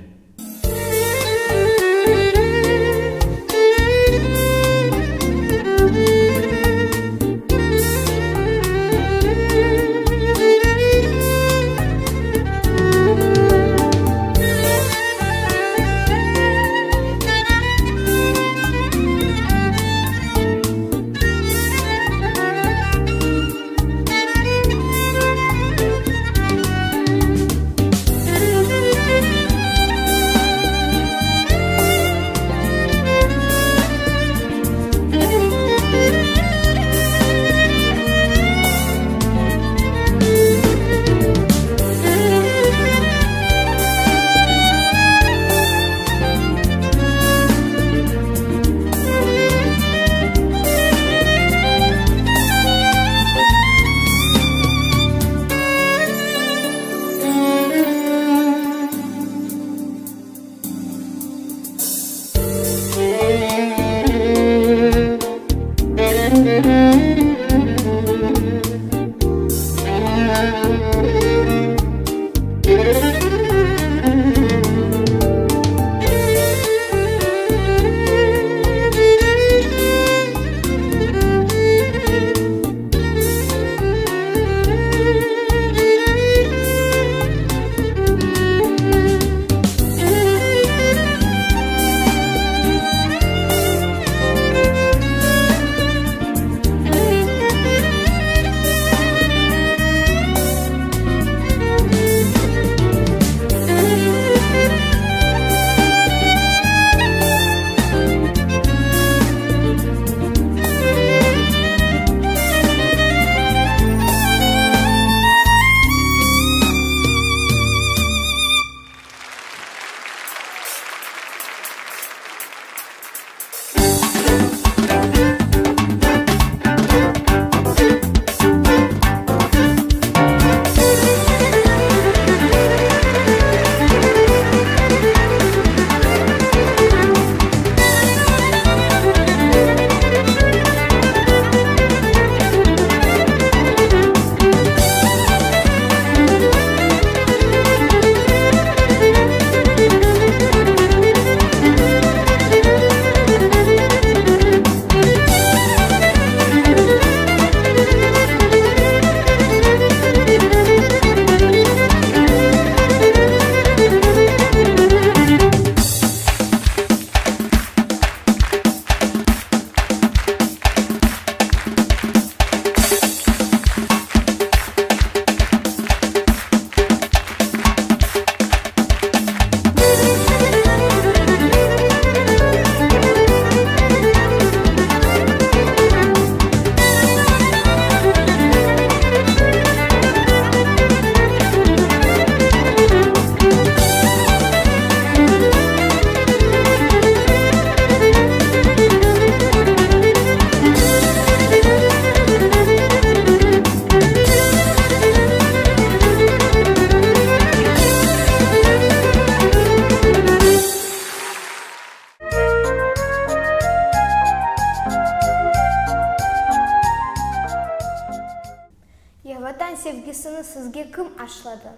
Ya Vatan sevgisini sizge kim aşladı?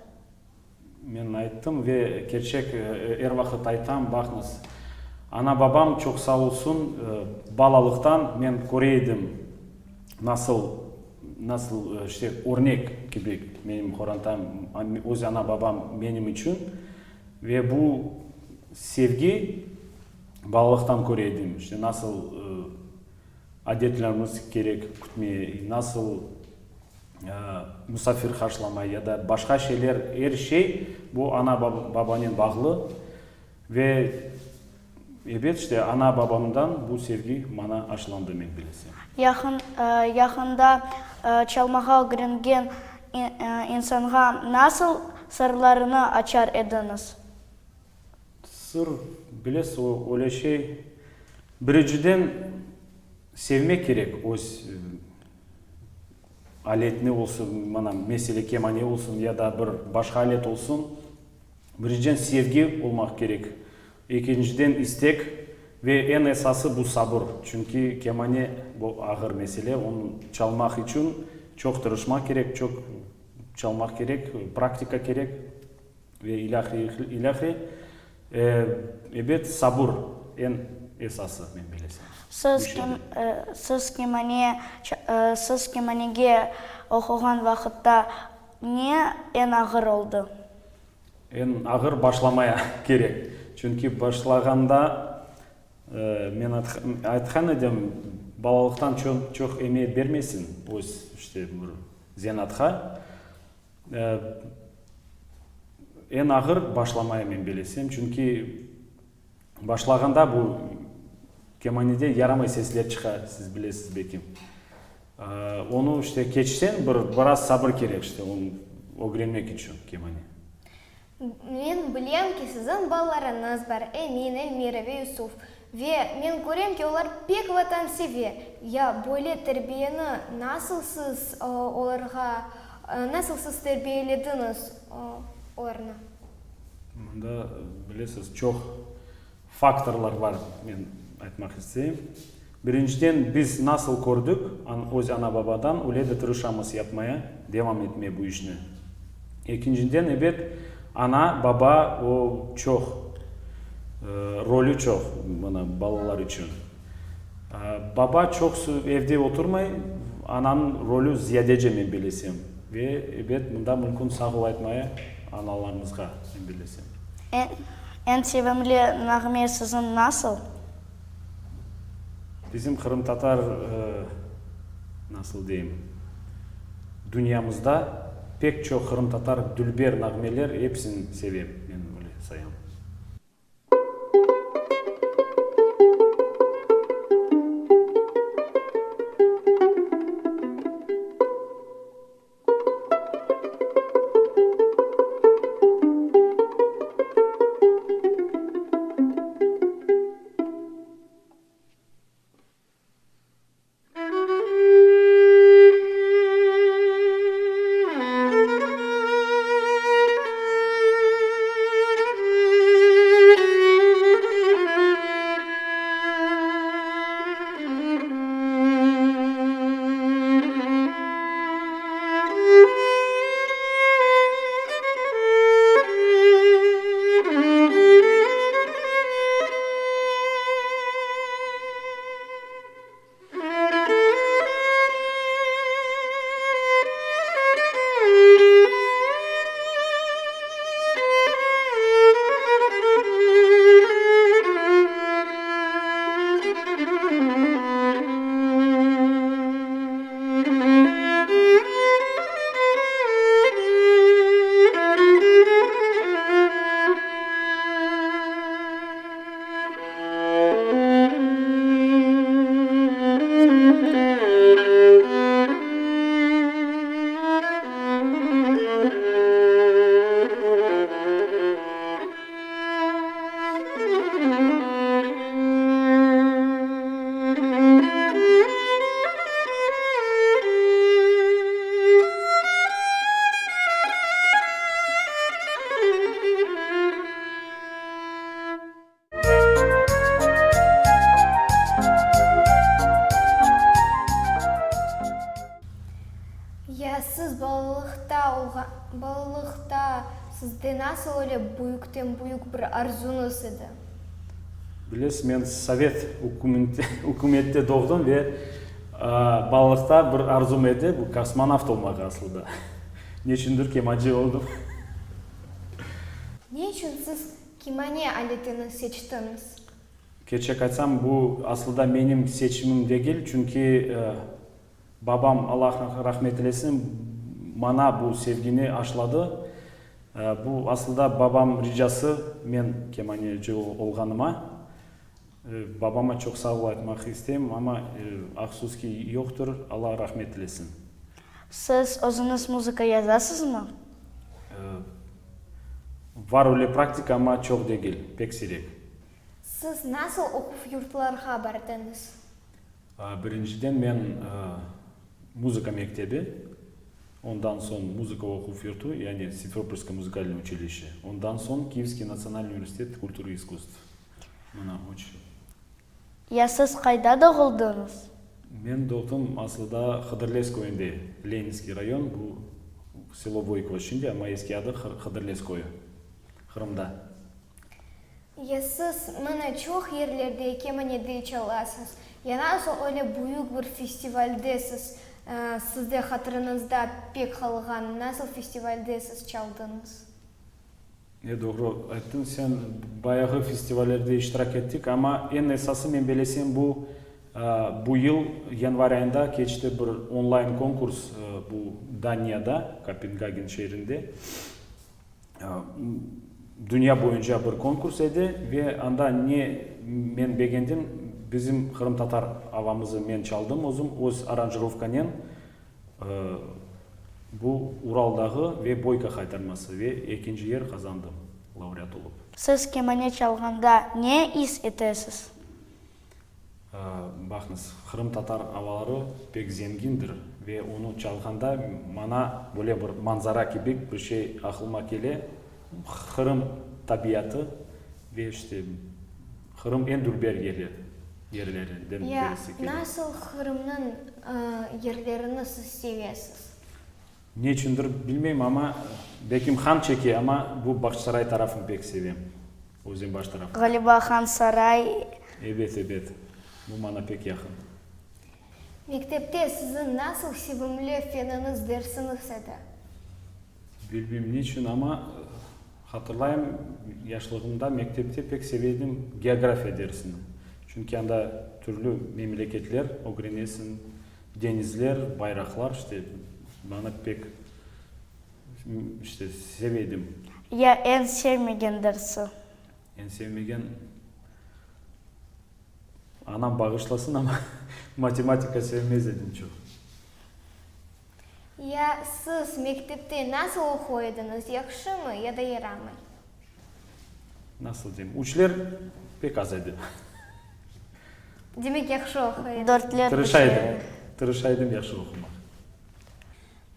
Men ayttım ve kerçek er vaqıt aytam, baqıñız, ana-babam çoq sağ olsun, balalıqtan men köre edim. Nasıl, nasıl, işte, örnek kibi menim qorantam, öz ana-babam menim içün. Ve bu sevgi balalıqtan köre edim. İşte, nasıl adetlerimiz kerek kütmeye, nasıl musafir qarşılamay ya da başqa şeyler, er şey bu ana-babanen bağlı. Ve, ebet, işte, ana-babamdan bu sevgi maña aşılandı, men bilesem. Yaqın, yaqında çalmağa ögrengen insanğa nasıl sırlarını açar ediñiz? Sır, bilesiz, o öyle şey. Birinciden, sevmek kerek öz aletni olsun, mana, mesele kemane olsun ya da bir başqa alet olsun. Birinciden sevgi olmaq kerek, ekinciden istek ve eñ esası bu sabır, çünki kemane bu ağır mesele, onı çalmaq içün çoq tırışmaq kerek, çoq çalmaq kerek, praktika kerek ve ilâhre, ilâhre. Ebet, sabır eñ esası, men bilesem. Siz kim, siz kemane, siz kemanege oquğan vaqıtta Ne eñ ağır oldı? Eñ ağır başlamaya kerek. Çünki başlağanda, men aytqan edim, balalıqtan çoq emiyet bermeysiñ öz, işte, bir zenaatqa. Eñ ağır başlamaya, men bilesem, çünki Başlağanda bu kemanede yaramay sesler çıqa, siz bilesiz belki. Onı işte keçseñ, bir biraz sabır kerek işte onı ögrenmek içün kemane. Men bilem ki, siziñ balalarıñız bar, Emin, Elmira ve Yusuf. Ve men körem ki, olar pek vatansever. Ya böyle terbiyeni nasıl siz olarğa, nasıl siz terbiyelediñiz olarnı? Mında, bilesiz, çoq faktorlar bar, men aytmaq isteyim. Birinciden, biz nasıl kördik öz ana-babadan, öyle de tırışamız yapmaya, devam etmeye bu işni. Ekinciden, ebet, ana, baba, o çoq, rolü çoq, mına, balalar içün. Baba çoqsu evde oturmay, ananıñ rolü ziyadece men bilesem. Ve, ebet, mında mümkün sağ ol aytmaya analarımızğa, men bilesem. Eñ sevimli nağme siziñ nasıl? Bizim qırımtatar, nasıl deyim, dünyamızda pek çoq qırımtatar dülber nağmeler, episini sevem, men öyle sayam. Ya siz balalıqta olğan, balalıqta sizde nasıl öyle büyükten-büyük bir arzuñız edi? Bilesiz, men sovet ükümette doğdım ve. Balalıqta bir arzum edi, bu kosmonavt olmaq aslıda. Neçündir kemancı oldım. Ne içün siz kemane aletini seçtiñiz? Kerçek aytsam, bu aslıda menim seçimim degil, çünki babam, Allah rahmet eylesin, maña bu sevgini aşladı. Bu aslıda babam ricası, men kemaneci olğanıma. Babama çoq sağ ol aytmaq isteyim, amma ahsus ki, yoqtır, Alla rahmet eylesin. Siz özüñiz muzıka yazasızmı? Var öyle praktika, amma çoq degil, pek siyrek. Siz nasıl oquv yurtlarğa bardıñız? Birinciden men muzıka mektebi, ondan soñ muzıka oquv yurtu, yani Simferopolskoye muzikalnoye učilişçe, ondan soñ Kiyevskiy natsionalnıy universitet kulturı i iskusstv. Mına üç. Ya siz qayda doğuldıñız? Men doğdım aslıda Hıdırlez köyünde, Leninskiy rayon, bu selo Voykovo şimdi, amma eski adı Hıdırlez köyü, Qırımda. Ya siz mına çoq yerlerde kemanede çalasız. Ya nasıl öyle büyük bir festivalde siz, sizde hatırıñızda pek qalğan nasıl festivalde siz çaldıñız? E, doğru ayttıñ sen, bayağı festivallerde iştirak ettik, amma eñ esası men belesem bu, bu yıl yanvar ayında keçti bir onlayn konkurs bu Daniyada, Kopengagen şeerinde. Dünya boyunca bir konkurs edi ve anda ne men begendim, bizim qırımtatar avamızı men çaldım özüm, öz aranjirovkanen, bu Ural dağı ve Boyka haytarması ve ekinci yer qazandım, laureat olıp. Siz kemane çalğanda ne is etesiz? Baqıñız, qırımtatar avaları pek zengindir ve onı çalğanda maña böyle bir manzara kibi bir şey aqlıma kele, Qırım tabiatı ve işte Qırım eñ dülber yeri, yerlerinden Ya birisi kele. nasıl Qırımnıñ yerlerini siz sevesiz? Neçündir bilmeyim, amma belkim han çeke, amma bu Bağçasaray tarafını pek sevem. Özenbaş tarafını. Ğaliba Han Saray. Ebet, ebet. Bu maña pek yaqın. Mektepte siziñ nasıl sevimli feniñiz, dersiñiz edi? Bilmeyim niçün, amma hatırlayım, yaşlığımda mektepte pek seve edim geografiya dersini. Çünki anda türlü memleketler ögrenesiñ, deñizler, bayraqlar, işte, maña pek, işte, seve edim. Ya eñ sevmegen dersi? Eñ sevmegen, anam bağışlasın, amma matematika sevmez edim çoq. Ya siz mektepte nasıl oquy ediñiz, yahşımı ya da yaramay? Nasıl deyim, üçler pek az edi. Demek yahşı oquy ediñiz. Dörtler, Tırışa beşler. edim, tırışa edim yahşı oqumaq.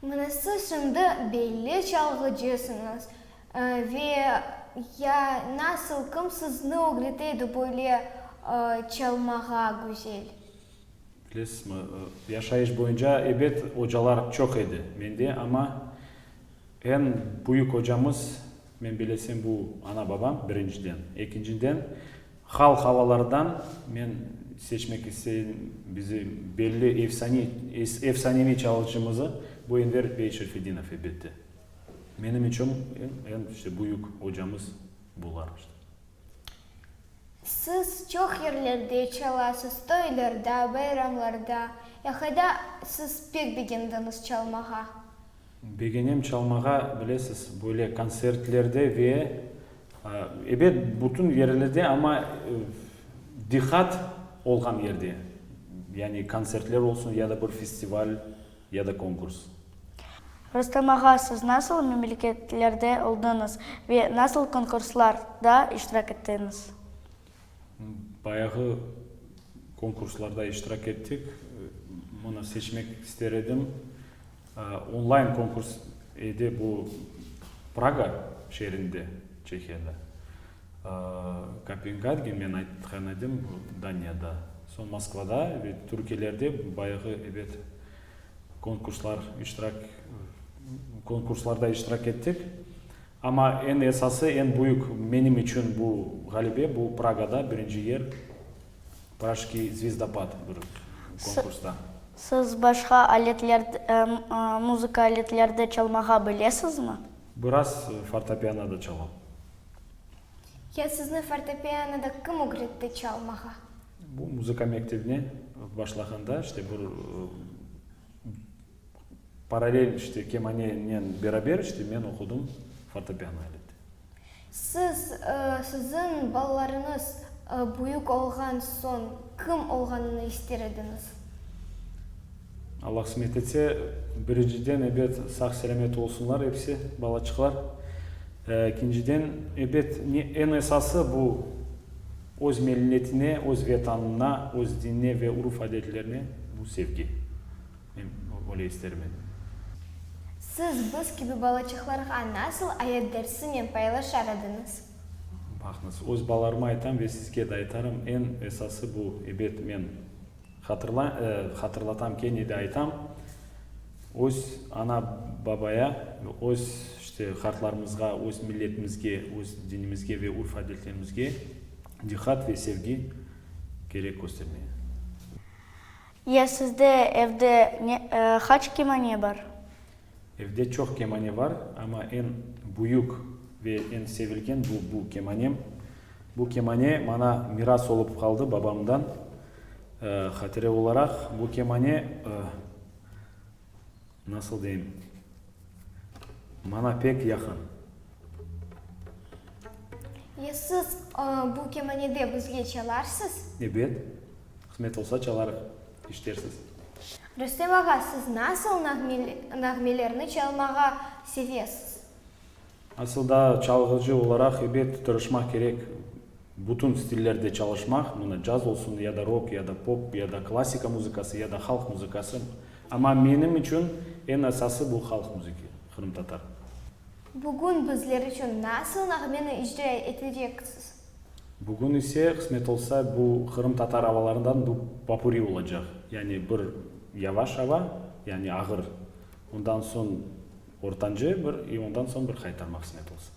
Mına siz şimdi belli çalğıcısıñız ve ya nasıl, kim sizni ögrete edi böyle çalmağa güzel? Bilesizmi, yaşayış boyunca, ebet, ocalar çoq edi mende, amma eñ büyük ocamız, men bilesem, bu ana-babam, birinciden. Ekinciden, halq avalardan men seçmek isteyim bizim belli efsane, efsaneviy çalğıcımızı, bu Enver bey Şerfedinov, elbette. Menim içün eñ, işte, büyük ocamız bular, işte. Siz çoq yerlerde çalasız, toylarda, bayramlarda. Ya qayda siz pek begendiñiz çalmağa? Begenem çalmağa, bilesiz, böyle kontsertlerde ve, ebet, bütün yerlerde, amma diqqat olğan yerde, yani kontsertler olsun ya da bir festival, ya da konkurs. Rustem ağa, siz nasıl memleketlerde oldıñız ve nasıl konkurslarda iştirak ettiñiz? Bayağı konkurslarda iştirak ettik. Mına seçmek ister edim. Onlayn konkurs edi bu Praga şeerinde, Çehiyada. Kopengagen, men aytqan edim, bu Daniyada. Soñ Moskvada ve Türkiyelerde bayağı, ebet, konkurslar iştirak, konkurslarda iştirak ettik. Amma eñ esası, eñ büyük menim içün bu ğalebe, bu Pragada birinci yer, Prajskiy zvezdopad bir konkursta. Siz başqa aletler, muzıka aletlerde çalmağa bilesizmi? Biraz fortepianoda çalam. Ya sizni fortepianoda kim ögretti çalmağa? Bu muzıka mektebine başlağanda, işte bir paralel, işte kemanenen beraber, işte men oqudım fortepiano aleti. Siz, siziñ balalarıñız büyük olğan soñ kim olğanını ister ediñiz? Allah qısmet etse, birinciden, ebet, sağ-selâmet olsunlar episi, balaçıqlar. Ekinciden, ebet, eñ esası bu, öz milletine, öz Vetanına, öz dinine ve urf-adetlerine bu sevgi. Men öyle isterim edim. Siz biz kibi balaçıqlarğa nasıl ayat dersinen paylaşar ediñiz? Baqıñız, öz balalarıma aytam ve sizge de aytarım, eñ esası bu, ebet, men hatırla, hatırlatam, kene de aytam, öz ana-babaya, öz, işte, qartlarımızğa, öz milletimizge, öz dinimizge ve urf-adetlerimizge diqqat ve sevgi kerek köstermege. Ya sizde evde ne, qaç kemane bar? Evde çoq kemane bar, amma eñ büyük ve eñ sevilgen bu, bu kemanem. Bu kemane maña miras olıp qaldı babamdan, hatire olaraq. Bu kemane, nasıl deyim, maña pek yaqın. Ya siz bu kemanede bizge çalarsız? Ebet. Qısmet olsa çalarıq, iştersiz. Rüstem ağa, siz nasıl nağmelerni çalmağa sevesiz? Asıl da çalğıcı olaraq ebet tırışmaq kerek, bütün stillerde çalışmaq, mına caz olsun, ya da rok, ya da pop, ya da klassika muzıkası, ya da halq muzıkası. Amma menim içün eñ esası bu halq muzıki, qırımtatar. Bugün bizler içün nasıl nağmeni icra eteceksiz? Bugün ise, qısmet olsa, bu qırımtatar avalarından bu popuri olacaq. Yani bir yavaş ava, yani ağır, ondan soñ ortancı bir i ondan soñ bir qaytarma, qısmet olsa.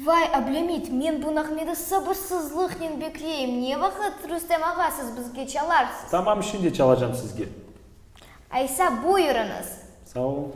Vay, Ablâmit, men bu nağmeni sabırsızlıqnen bekleyim, ne vaqıt, Rüstem ağa, siz bizge çalarsız? Tamam, şimdi çalacam sizge. Aysa, buyurıñız. Sağ olun.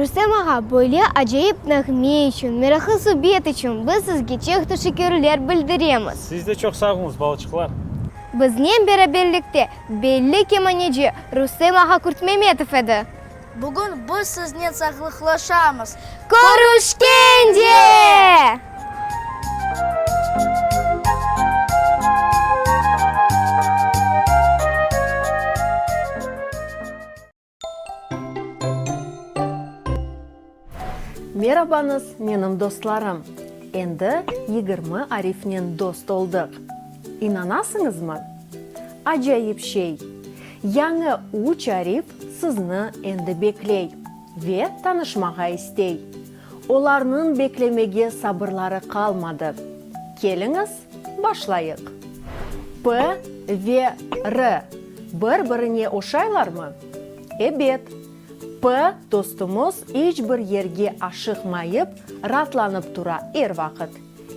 Rustem ağa, böyle acayip nağme içün, meraqlı subet içün biz sizge çoq teşekkürler bildiremiz. Siz de çoq sağ oluñız, balaçıqlar. Biznen beraberlikte belli kemaneci Rustem ağa Kurtmemetov edi. Bugün biz siznen sağlıqlaşamız. Körüşkence! Merabañız, menim dostlarım! Endi 20 arifnen dost oldıq. İnanasıñızmı? Acayip şey! Yañı üç arif sizni endi bekley ve tanışmağa istey. Olarnıñ beklemege sabırları qalmadı. Keliñiz, başlayıq. P ve R bir-birine oşaylarmı? Ebet. P dostumız iç bir yerge aşıqmayıp, raatlanıp tura er vaqıt.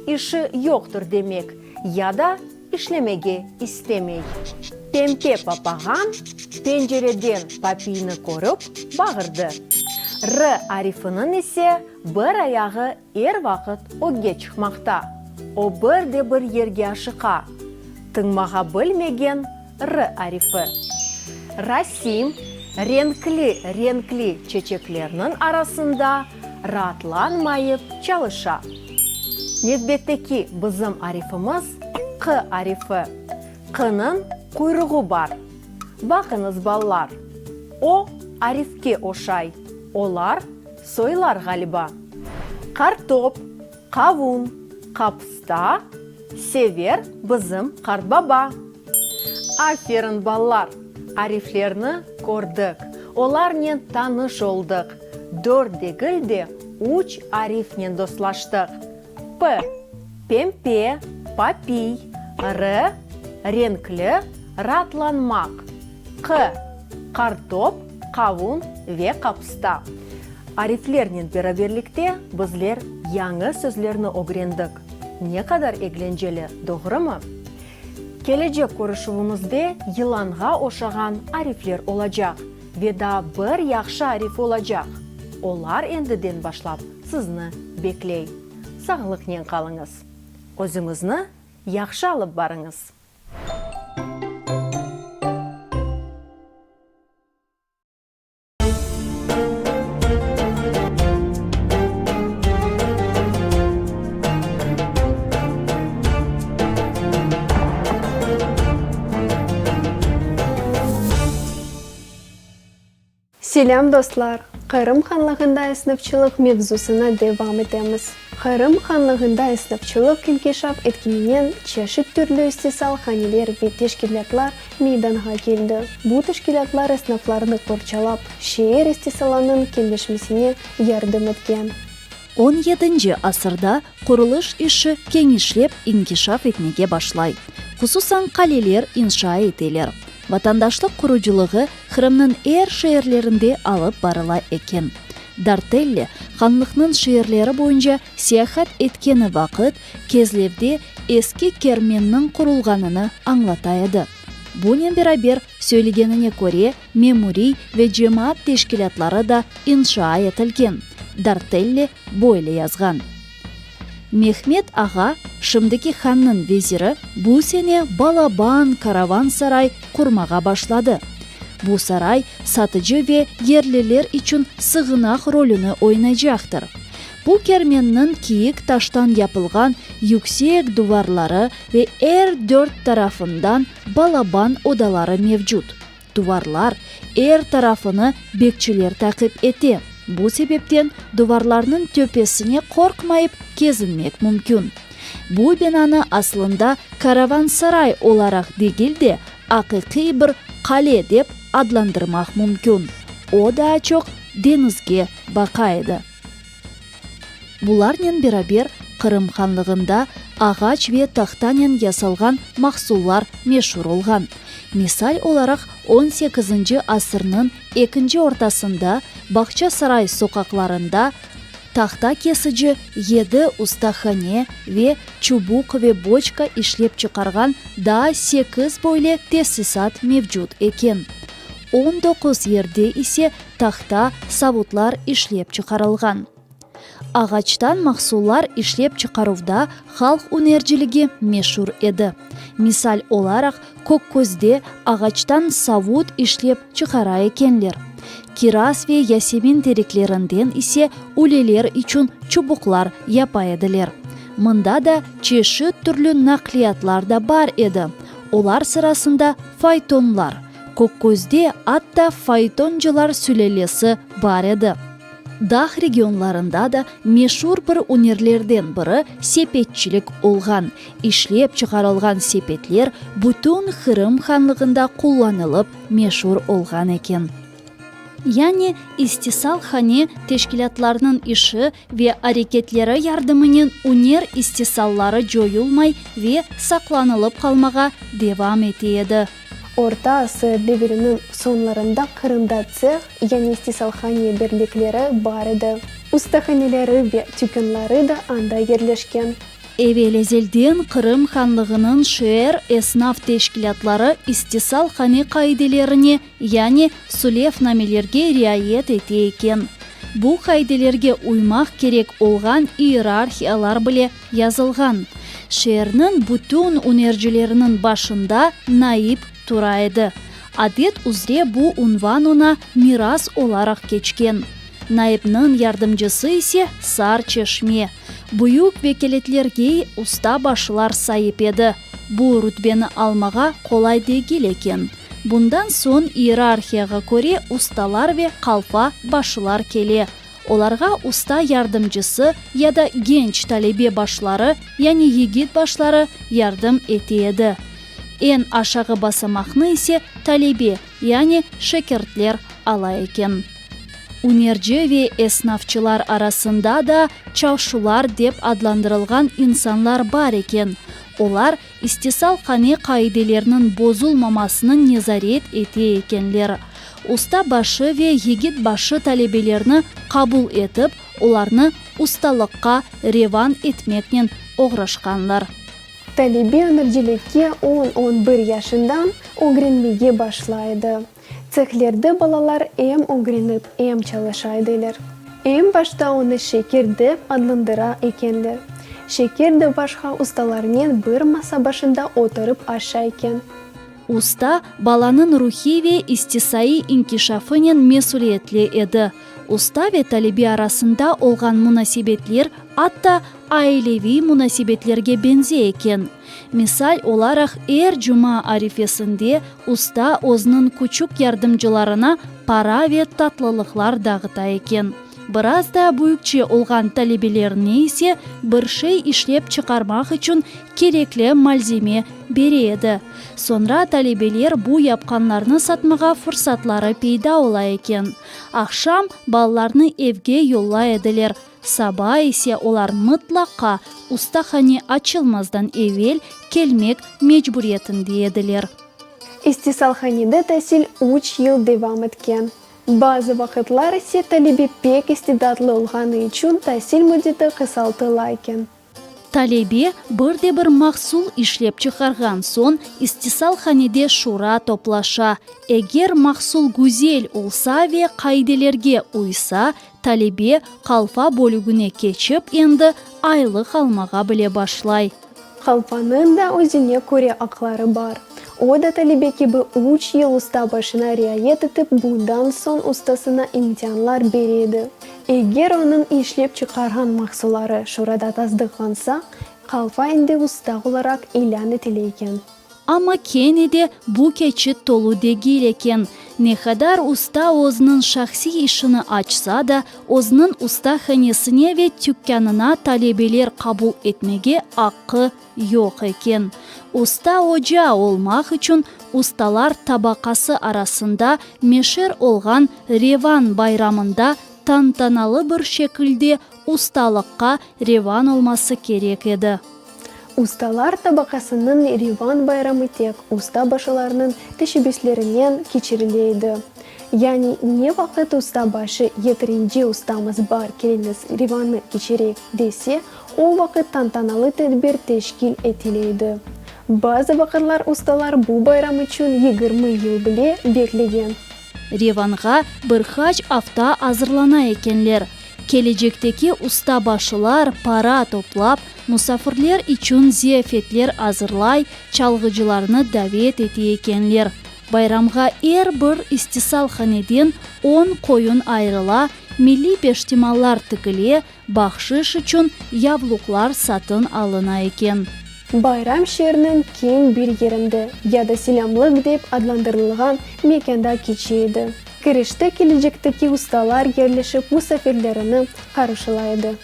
İşi yoqtır demek, ya da işlemege istemey. Pempe papağan pencereden papiyni körip, bağırdı. R arifiniñ ise bir ayağı er vaqıt ögge çıqmaqta. O bir de bir yerge aşıqa. Tıñmağa bilmegen R arifi. Rasim, renkli-renkli çeçeklerniñ arasında raatlanmayıp çalışa. Nevbetteki bizim arifimiz Q arifi. Qnıñ quyruğı bar. Baqıñız, balalar, o arifke oşay. Olar soylar, ğaliba. Qartop, qavun, qapısta sever bizim qartbaba. Aferin, balalar, ariflerni kördik, olarnen tanış oldıq. Dört degil de, üç arifnen dostlaştıq. P, pempe, papiy, R, renkli, raatlanmaq, Q, qartop, qavun ve qapısta. Ariflernen beraberlikte bizler yañı sözlerni ögrendik. Ne qadar eglenceli, doğrumı? Kelecek körüşüvimizde yılanğa oşağan arifler olacaq ve daa bir yahşı arif olacaq. Olar endiden başlap sizni bekley. Sağlıqnen qalıñız. Özüñizni yahşı alıp barıñız. Selâm, dostlar! Qırım hanlığında esnafçılıq mevzusına devam etemiz. Qırım hanlığında esnafçılıq inkişaf etkeninen çeşit türlü istisal haneler ve teşkilâtlar meydanğa keldi. Bu teşkilâtlar esnaflarnı qorçalap, şeer istisalınıñ kenleşmesine yardım etken. On yedinci asırda qurulış işi keñişlep inkişaf etmege başlay. Hususan qaleler inşa eteler. Vatandaşlıq qurucılığı Qırımnıñ er şeerlerinde alıp barıla eken. Dartelli, hanlıqnıñ şeerleri boyunca seyahat etkeni vaqıt, Kezlevde eski kermenniñ qurulğanını añlata edi. Bunen beraber, söylegenine köre, memuriy ve cemaat teşkilâtları da inşa etilgen, Dartelli böyle yazğan. Mehmet ağa, şimdiki hannıñ veziri, bu sene balaban karavan saray qurmağa başladı. Bu saray satıcı ve yerliler içün sığınaq rolüni oynaycaqtır. Bu kermenniñ kiyik taştan yapılğan yüksek duvarları ve er dört tarafından balaban odaları mevcut. Duvarlar er tarafını bekçiler taqip ete, bu sebepten duvarlarnıñ töpesine qorqmayıp kezinmek mümkün. Bu binanı aslında karavansaray olaraq degil de, aqiqiy bir qale dep adlandırmaq mümkün, o daa çoq deñizge baqa edi. Bularnen beraber Qırım hanlığında ağaç ve tahtanen yasalğan mahsullar meşur olğan. Misal olaraq, on sekizinci asırnıñ ekinci ortasında Bağçasaray soqaqlarında tahta kesici yedi ustahane ve çubuq ve boçka işlep çıqarğan daa sekiz böyle tesisat mevcut eken. 19 yerde ise tahta savutlar işlep çıqarılğan. Ağaçtan mahsullar işlep çıqaruvda halq ünerciligi meşur edi. Misal olaraq, Kökközde ağaçtan savut işlep çıqara ekenler. Kiraz ve yasemin tereklerinden ise üleler içün çubuqlar yapa ediler. Mında da çeşit türlü naqliyatlar da bar edi, olar sırasında faytonlar, Kökközde atta faytoncılar sülâlesi bar edi. Dağ regionlarında da meşur bir ünerlerden biri sepetçilik olğan. İşlep çıqarılğan sepetler bütün Qırım hanlığında qullanılıp meşur olğan eken. Yani istisalhane teşkilâtlarınıñ işi ve areketleri yardımınen üner istisalları coyulmay ve saqlanılıp qalmağa devam ete edi. Orta asır deviriniñ soñlarında Qırımda tseh, yani istisalhane birlikleri bar edi. Ustahaneleri ve tükânları da anda yerleşken. Evel-ezelden Qırım hanlığınıñ şeer esnaf teşkilâtları istisalhane qaidelerine, yani sulefnamelerge riayet ete eken. Bu qaidelerge uymaq kerek olğan iyerarhiyalar bile yazılğan. Şeerniñ bütün ünercileriniñ başında naip tura edi. Adet üzre bu unvan oña miras olaraq keçken. Naipniñ yardımcısı ise Sar Çeşme. Büyük vekâletlerge usta başılar saip edi. Bu rütbeni almağa qolay degil eken. Bundan soñ iyerarhiyağa köre ustalar ve qalfa başılar kele. Olarğa usta yardımcısı ya da genç talebe başları, yani yigit başları yardım ete edi. Eñ aşağı basamaqnı ise talebe, yani şekirtler ala eken. Ünerci ve esnafçılar arasında da çavşular dep adlandırılğan insanlar bar eken. Olar istisalhane qaideleriniñ bozulmamasını nezaret ete ekenler. Usta başı ve yigit başı talebelerni qabul etip, olarnı ustalıqqa revan etmeknen oğraşqanlar. Talebe ünercilikke on, on bir yaşından ögrenmege başlay edi. Tsehlerde balalar em ögrenip, em çalışa ediler. Eñ başta onı Şeker dep adlandıra ekenler. Şeker de başqa ustalarnen bir masa başında oturıp aşay eken. Usta, balanıñ ruhiy ve istisaiy inkişafınen mesüliyetli edi. Usta ve talebe arasında olğan munasebetler atta aileviy munasebetlerge beñzey eken. Misal olaraq, er cuma arifesinde usta özüniñ küçük yardımcılarına para ve tatlılıqlar dağıta eken. Biraz daa büyükçe olğan talebelerine ise bir şey işlep çıqarmaq içün kerekli malzeme bere edi. Soñra talebeler bu yapqanlarnı satmağa fırsatları peyda ola eken. Aqşam balalarnı evge yollay ediler, saba ise olar mıtlaqa ustahane açılmazdan evel kelmek mecburiyetinde ediler. İstisalhanede tasil üç yıl devam etken. Bazı vaqıtlar ise talebe pek istidatlı olğanı içün tasil müddeti qısaltıla eken. Talebe bir de bir mahsul işlep çıqarğan soñ, istisalhanede şura toplaşa. Eger mahsul güzel olsa ve qaidelerge uysa, talebe qalfa bölügine keçip endi aylıq almağa bile başlay. Qalfanıñ da özüne köre aqları bar. O da talebe kibi üç yıl usta başına riayet etip, bundan soñ ustasına imtianlar bere edi. Eger onıñ işlep çıqarğan mahsulları şurada tasdıqlansa, qalfa endi usta olaraq ilân etile eken. Amma kene de bu keçit tolu degil eken. Ne qadar usta özüniñ şahsiy işini açsa da, özüniñ ustahanesine ve tükânına talebeler qabul etmege aqqı yoq eken. Usta oca olmaq içün ustalar tabaqası arasında meşer olğan Revan bayramında tantanalı bir şekilde ustalıqqa revan olması kerek edi. Ustalar tabaqasınıñ Revan bayramı tek usta başılarınıñ teşebbüslerinen keçirile edi. Yani ne vaqıt usta başı yeterince ustamız bar keliñiz Revannı keçireyik dese, o vaqıt tantanalı tedbir teşkil etile edi. Bazı vaqıtlar ustalar bu bayram içün 20 yıl bile beklegen. Revanğa bir qaç afta azırlana ekenler. Kelecekteki ustabaşılar para toplap, musafirler içün ziyafetler azırlay, çalğıcılarnı davet ete ekenler. Bayramğa er bir istisalhaneden on qoyun ayırıla, milliy peştimallar tikile, bahşış içün yavluqlar satın alına eken. Bayram şeerniñ keñ bir yerinde, ya da selâmlıq dep adlandırılğan mekânda keçe edi. Kirişte kelecekteki ustalar yerleşip musafirlerini qarşılay edi.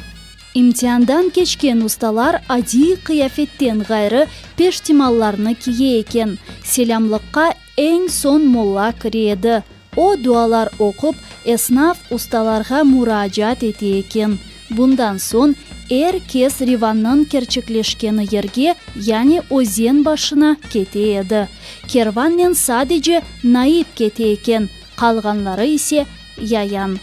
İmtiandan keçken ustalar adiy qıyafetten ğayrı peştimallarnı kiye eken. Selâmlıqqa eñ soñ molla kire edi. O, dualar oqup, esnaf ustalarğa muracaat ete eken. Bundan soñ er kes rivannıñ kerçekleşkeni yerge, yani özen başına kete edi. Kervannen sadece naip kete eken, qalğanları ise yayan.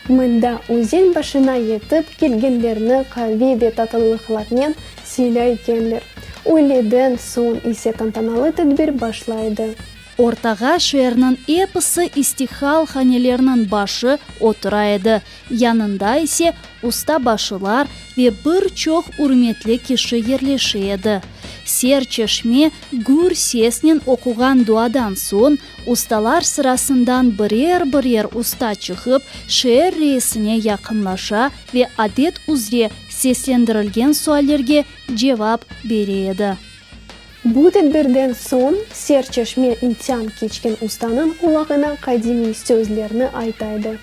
Mında özen başına yetip kelgenlerni qave ve tatlılıqlarnen sıylay ekenler. Üyleden soñ ise tantanalı tedbir başlay edi. Ortağa şeerniñ episi istihalhanelerniñ başı otura edi, yanında ise ustabaşılar ve bir çoq ürmetli kişi yerleşe edi. Ser çeşme gür sesnen oquğan duadan soñ, ustalar sırasından birer-birer usta çıqıp, şeer reisine yaqınlaşa ve adet üzre seslendirilgen suallerge cevap bere edi. Bu tedbirden soñ Ser çeşme imtian keçken ustanıñ qulağına qadimiy sözlerni ayta edi.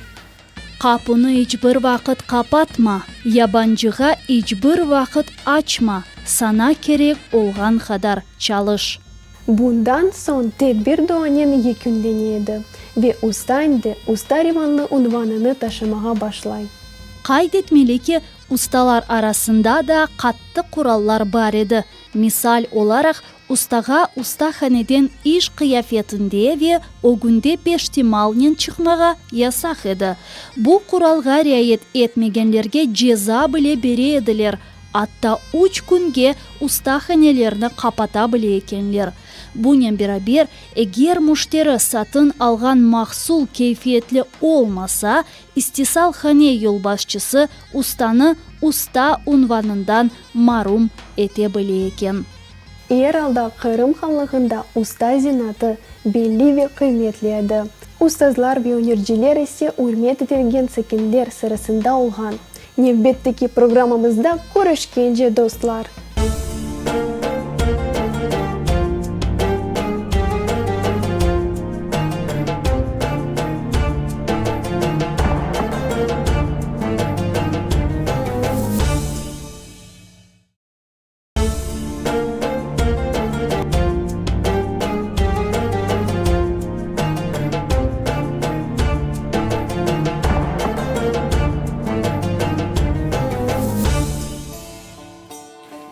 Qapunı iç bir vaqıt qapatma, yabancığa iç bir vaqıt açma, saña kerek olğan qadar çalış. Bundan soñ tedbir duanen yekünlene edi ve usta endi Usta Rivanlı unvanını taşımağa başlay. Qayd etmeli ki, ustalar arasında da qattı qurallar bar edi. Misal olaraq, ustağa ustahaneden iş qıyafetinde ve ögünde peştemalnen çıqmağa yasaq edi. Bu quralğa riayet etmegenlerge ceza bile bere ediler, atta üç künge ustahanelerni qapata bile ekenler. Bunen beraber, eger müşteri satın alğan mahsul keyfiyetli olmasa, istisalhane yolbaşçısı ustanı usta unvanından marum ete bile eken. Er alda Qırım hanlığında usta zenaatı belli ve qıymetli edi. Ustazlar ve önerciler ise ürmet etilgen sakinler sırasında olğan. Nevbetteki programmamızda körüşkence, dostlar!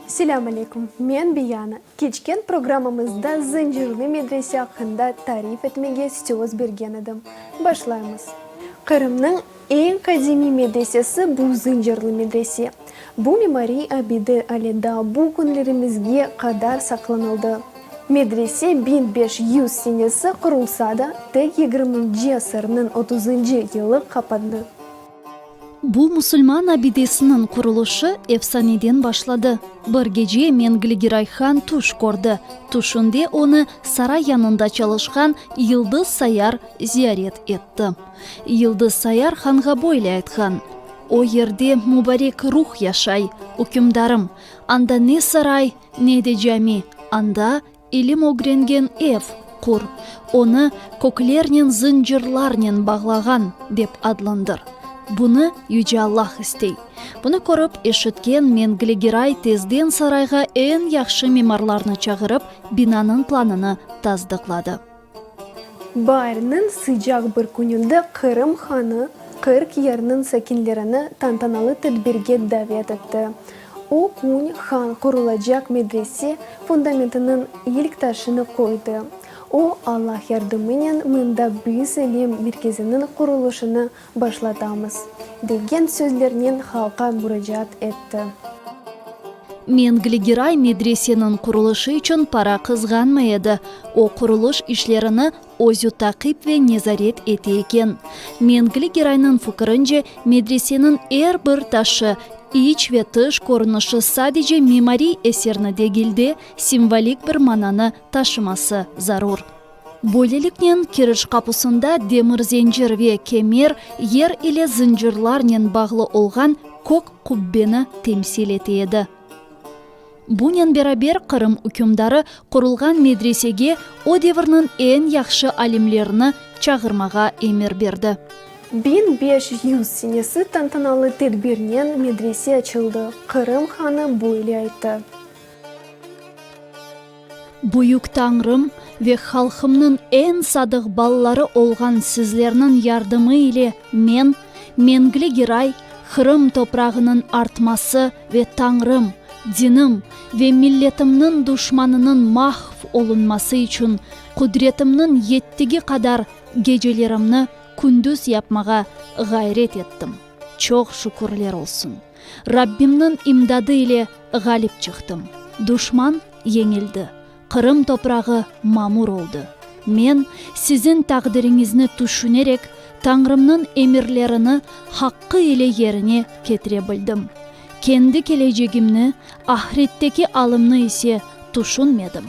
Selâm aleyküm, men Biyana. Keçken programmamızda Zıncırlı medrese aqqında tarif etmege söz bergen edim. Başlaymız. Qırımnıñ eñ qadimiy medresesi bu Zıncırlı medrese. Bu mimariy abide ale daa bu künlerimizge qadar saqlanıldı. Medrese 1500 senesi qurulsa da, tek yigirminci asırnıñ otuzıncı yılı qapandı. Bu musulman abidesiniñ qurulışı efsaneden başladı. Bir gece Mengli Giray han tüş kördi. Tüşünde onı saray yanında çalışqan Yıldız Sayar ziyaret etti. Yıldız Sayar hanğa böyle aytqan, O yerde mubarek ruh yaşay, ükümdarım. Anda ne saray, ne de cami, anda İlim ögrengen ev qur, onı köklernen zıncırlarnen bağlağan, dep adlandır. Bunı Yüce Allah istey. Bunı körip, eşitken Mengli Giray tezden sarayğa eñ yahşı mimarlarnı çağırıp, binanıñ planını tasdıqladı. Baarniñ sıcaq bir kününde Qırım hanı 40 yerniñ sakinlerini tantanalı tedbirge davet etti. O kün han qurulacaq medrese fundamentiniñ ilk taşını qoydı. O, Allah yardımınen mında biz ilim merkeziniñ qurulışını başlatamız, degen sözlernen halqqa muracaat etti. Mengli Giray medreseniñ qurulışı içün para qızğanmay edi, o qurulış işlerini özü taqip ve nezaret ete eken. Mengli Giraynıñ fikirince, medreseniñ er bir taşı, iç ve tış körünişi sadece mimariy eserni degil de, simvolik bir mananı taşıması zarur. Böyleliknen, kiriş qapusında demir zencir ve kemer yer ile zıncırlarnen bağlı olğan kök qubbeni temsil ete edi. Bunen beraber Qırım ükümdarı qurulğan medresege o devirniñ eñ yahşı alimlerini çağırmağa emir berdi. 1500 senesi tantanalı tedbirnen medrese açıldı, Qırım hanı böyle ayttı. Büyük Tañrım ve halqımnıñ eñ sadıq balaları olğan sizlerniñ yardımı ile men, Mengli Giray, Qırım toprağınıñ artması ve Tañrım, dinim ve milletimniñ duşmanınıñ mahv olunması içün qudretimniñ yettigi qadar gecelerimni kündüz yapmağa ğayret ettim. Çoq şükürler olsun, Rabbimniñ imdadı ile ğalip çıqtım. Duşman yeñildi, Qırım toprağı mamur oldı. Men, siziñ taqdiriñizni tüşünerek, Tañrımnıñ emirlerini haqqı ile yerine ketire bildim. Kendi kelecegimni, ahretteki alımnı ise tüşünmedim.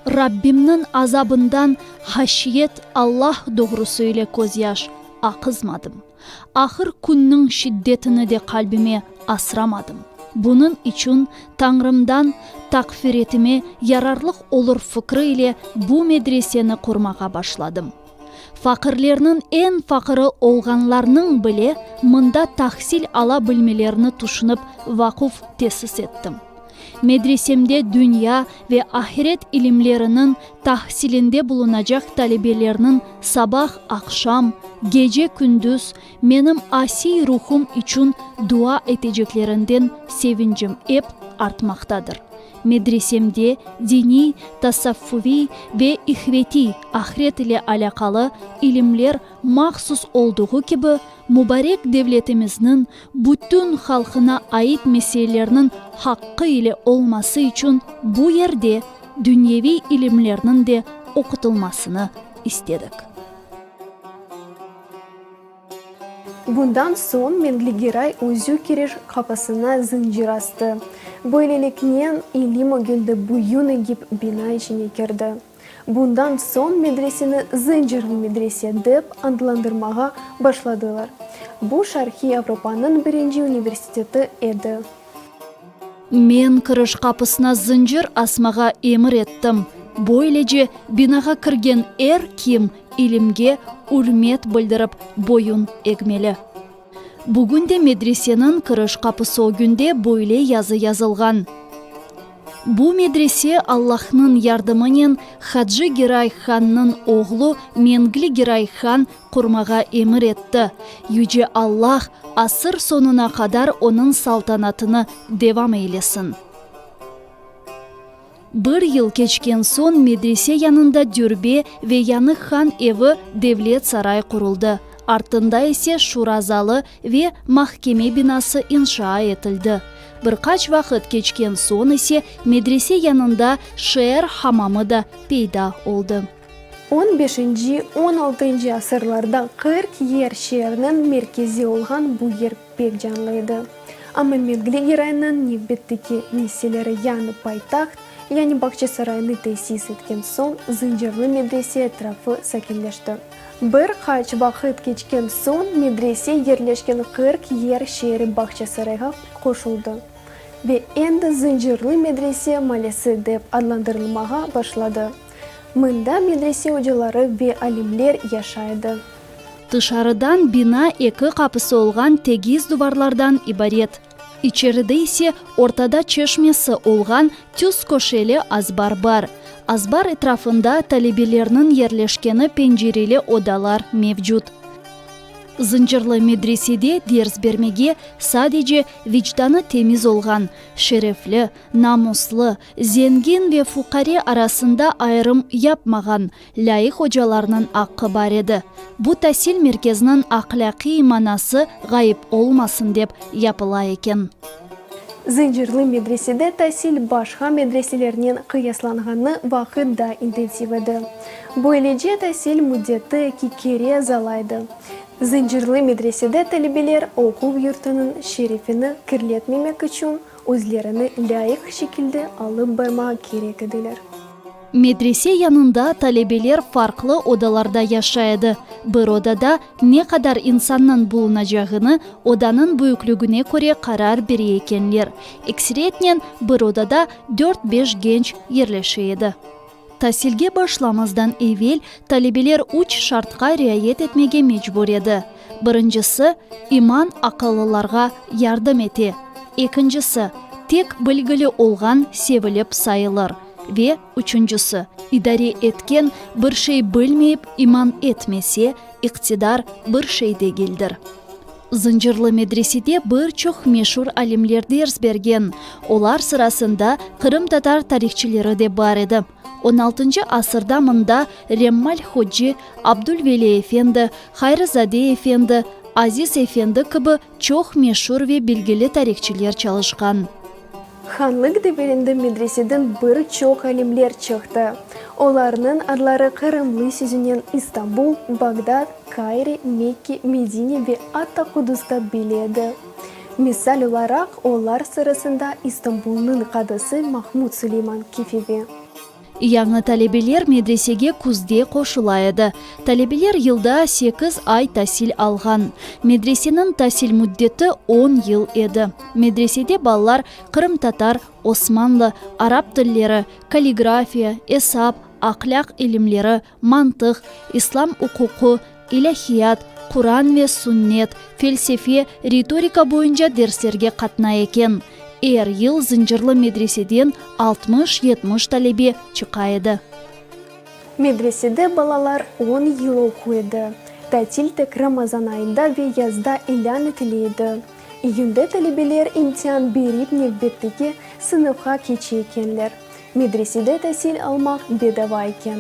Rabbimniñ azabından haşiyet Allah doğrusı ile közyaş aqızmadım. Ahır künniñ şiddetini de qalbime asramadım. Bunıñ içün Tañrımdan taqfiretime yararlıq olur fikri ile bu medreseni qurmağa başladım. Faqirlerniñ eñ faqırı olğanlarnıñ bile mında tahsil ala bilmelerini tüşünip vaquf tesis ettim. Medresemde dünya ve ahiret ilimleriniñ tahsilinde bulunacaq talebelerniñ sabah-aqşam, gece-kündüz menim asiy ruhum içün dua eteceklerinden sevincim ep artmaqtadır. Medresemde diniy, tasavvufiy ve ihvetiy, ahret ile alâqalı, ilimler mahsus olduğı kibi, mubarek devletimizniñ bütün halqına ait meselelerniñ haqqı ile olması içün bu yerde dünyeviy ilimlerniñ de oqutılmasını istedik. Bundan soñ Mengli Geray özü kiriş qapısına zıncır astı. Böyleliknen, ilim ögünde boyun egip bina içine kirdi. Bundan soñ medreseni Zıncırlı medrese dep adlandırmağa başladılar. Bu Şarqiy Avropanıñ birinci universiteti edi. Men kiriş qapısına zıncır asmağa emir ettim. Böylece, binağa kirgen er kim ilimge ürmet bildirip boyun egmeli. Bugün de medreseniñ kiriş qapısı ögünde böyle yazı yazılğan, Bu medrese Allahnıñ yardımınen Hacı Giray hannıñ oğlu Mengli Giray han qurmağa emir etti. Yüce Allah asır soñuna qadar onıñ saltanatını devam eylesin. Bir yıl keçken soñ medrese yanında dürbe ve yañı han evi Devlet Saray quruldı, artında ise şura zalı ve mahkeme binası inşa etildi. Bir qaç vaqıt keçken soñ ise medrese yanında şeer hamamı da peyda oldı. On beşinci, on altıncı asırlarda 40 Yer şeeriniñ merkezi olğan bu yer pek canlı edi. Amma Mengli Geraynıñ nevbetteki nesilleri yañı paytaht, yani Bağçasaraynı tesis etken soñ Zıncırlı medrese etrafı sakinleşti. Bir qaç vaqıt keçken soñ medrese yerleşken 40 Yer şeeri Bağçasarayğa qoşuldı ve endi Zıncırlı medrese malesi dep adlandırılmağa başladı. Mında medrese ocaları ve alimler yaşay edi. Tışarıdan bina eki qapısı olğan tegiz duvarlardan ibaret. İçeride ise ortada çeşmesi olğan tüz köşeli azbar bar. Azbar etrafında talebelerniñ yerleşkeni pencereli odalar mevcut. Zıncırlı medresede ders bermege sadece vicdanı temiz olğan, şerefli, namuslı, zengin ve fuqare arasında ayırım yapmağan lâyıq ocalarnıñ aqqı bar edi. Bu tasil merkeziniñ ahlâqiy manası ğayıp olmasın dep yapıla eken. Zıncırlı medresede tasil başqa medreselernen qıyaslanğanı vaqıt da intensiv edi. Böylece tasil müddeti eki kere azala edi. Zıncırlı medresede talebeler oquv yurtunıñ şerefini kirletmemek içün özlerini lâyıq şekilde alıp barmağa kerek ediler. Medrese yanında talebeler farqlı odalarda yaşay edi. Bir odada ne qadar insannıñ bulunacağını odanıñ büyüklügine köre qarar bere ekenler. Ekseriyetnen bir odada dört-beş genç yerleşe edi. Tasilge başlamazdan evel talebeler üç şartqa riayet etmege mecbur edi. Birincisi, iman aqıllılarğa yardım ete. Ekincisi, tek bilgili olğan sevilip sayılır. Ve üçüncisi, idare etken bir şey bilmeyip iman etmese, iqtidar bir şey degildir. Zıncırlı medresede bir çoq meşur alimler ders bergen, olar sırasında qırımtatar tarihçileri de bar edi. On altıncı asırda mında Remmal hoci, Abdulveli efendi, Hayrızade efendi, Aziz efendi kibi çoq meşur ve bilgili tarihçiler çalışqan. Hanlıq devirinde medreseden bir çoq alimler çıqtı. Olarnıñ adları qırımlı sözünen İstanbul, Bağdad, Kaire, Mekke, Medine ve atta Qudusta belli edi. Misal olaraq, olar sırasında İstanbulnıñ qadısı Mahmud Suleyman Kefevi. Yañı talebeler medresege küzde qoşula edi. Talebeler yılda sekiz ay tasil alğan. Medreseniñ tasil müddeti on yıl edi. Medresede balalar qırımtatar, osmanlı, arap tilleri, kalligrafiya, esap, ahlâq ilimleri, mantıq, islam uquqı, ilâhiyat, Quran ve Sünnet, felsefe, ritorika boyunca derslerge qatnay eken. Er yıl Zıncırlı medreseden 60-70 talebe çıqa edi. Medresede balalar on yıl oquy edi. Tatil tek Ramazan ayında ve yazda ilân etile edi. İyünde talebeler imtian berip nevbetteki sınıfqa keçe ekenler. Medresede tasil almaq bedava eken.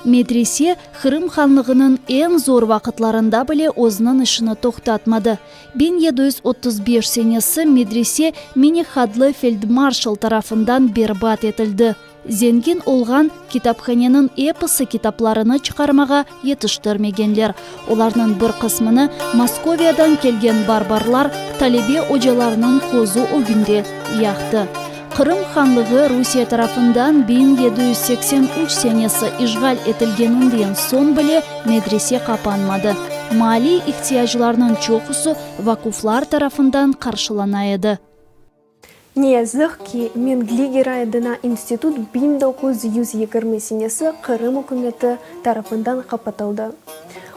Medrese, Qırım hanlığınıñ eñ zor vaqıtlarında bile özüniñ işini toqtatmadı. 1735 senesi medrese Minih adlı feldmarşal tarafından berbat etildi. Zengin olğan kitaphaneniñ episi kitaplarını çıqarmağa yetiştirmegenler. Olarnıñ bir qısmını Moskoviyadan kelgen barbarlar talebe ocalarınıñ közü ögünde yaqtı. Qırım hanlığı Rusiye tarafından 1783 senesi işğal etilgeninden soñ bile medrese qapanmadı. Maliy ihtiyaclarnıñ çoqusı vakuflar tarafından qarşılana edi. Ne yazıq ki, Mengli Geray adına institut 1920 senesi Qırım ükümeti tarafından qapatıldı.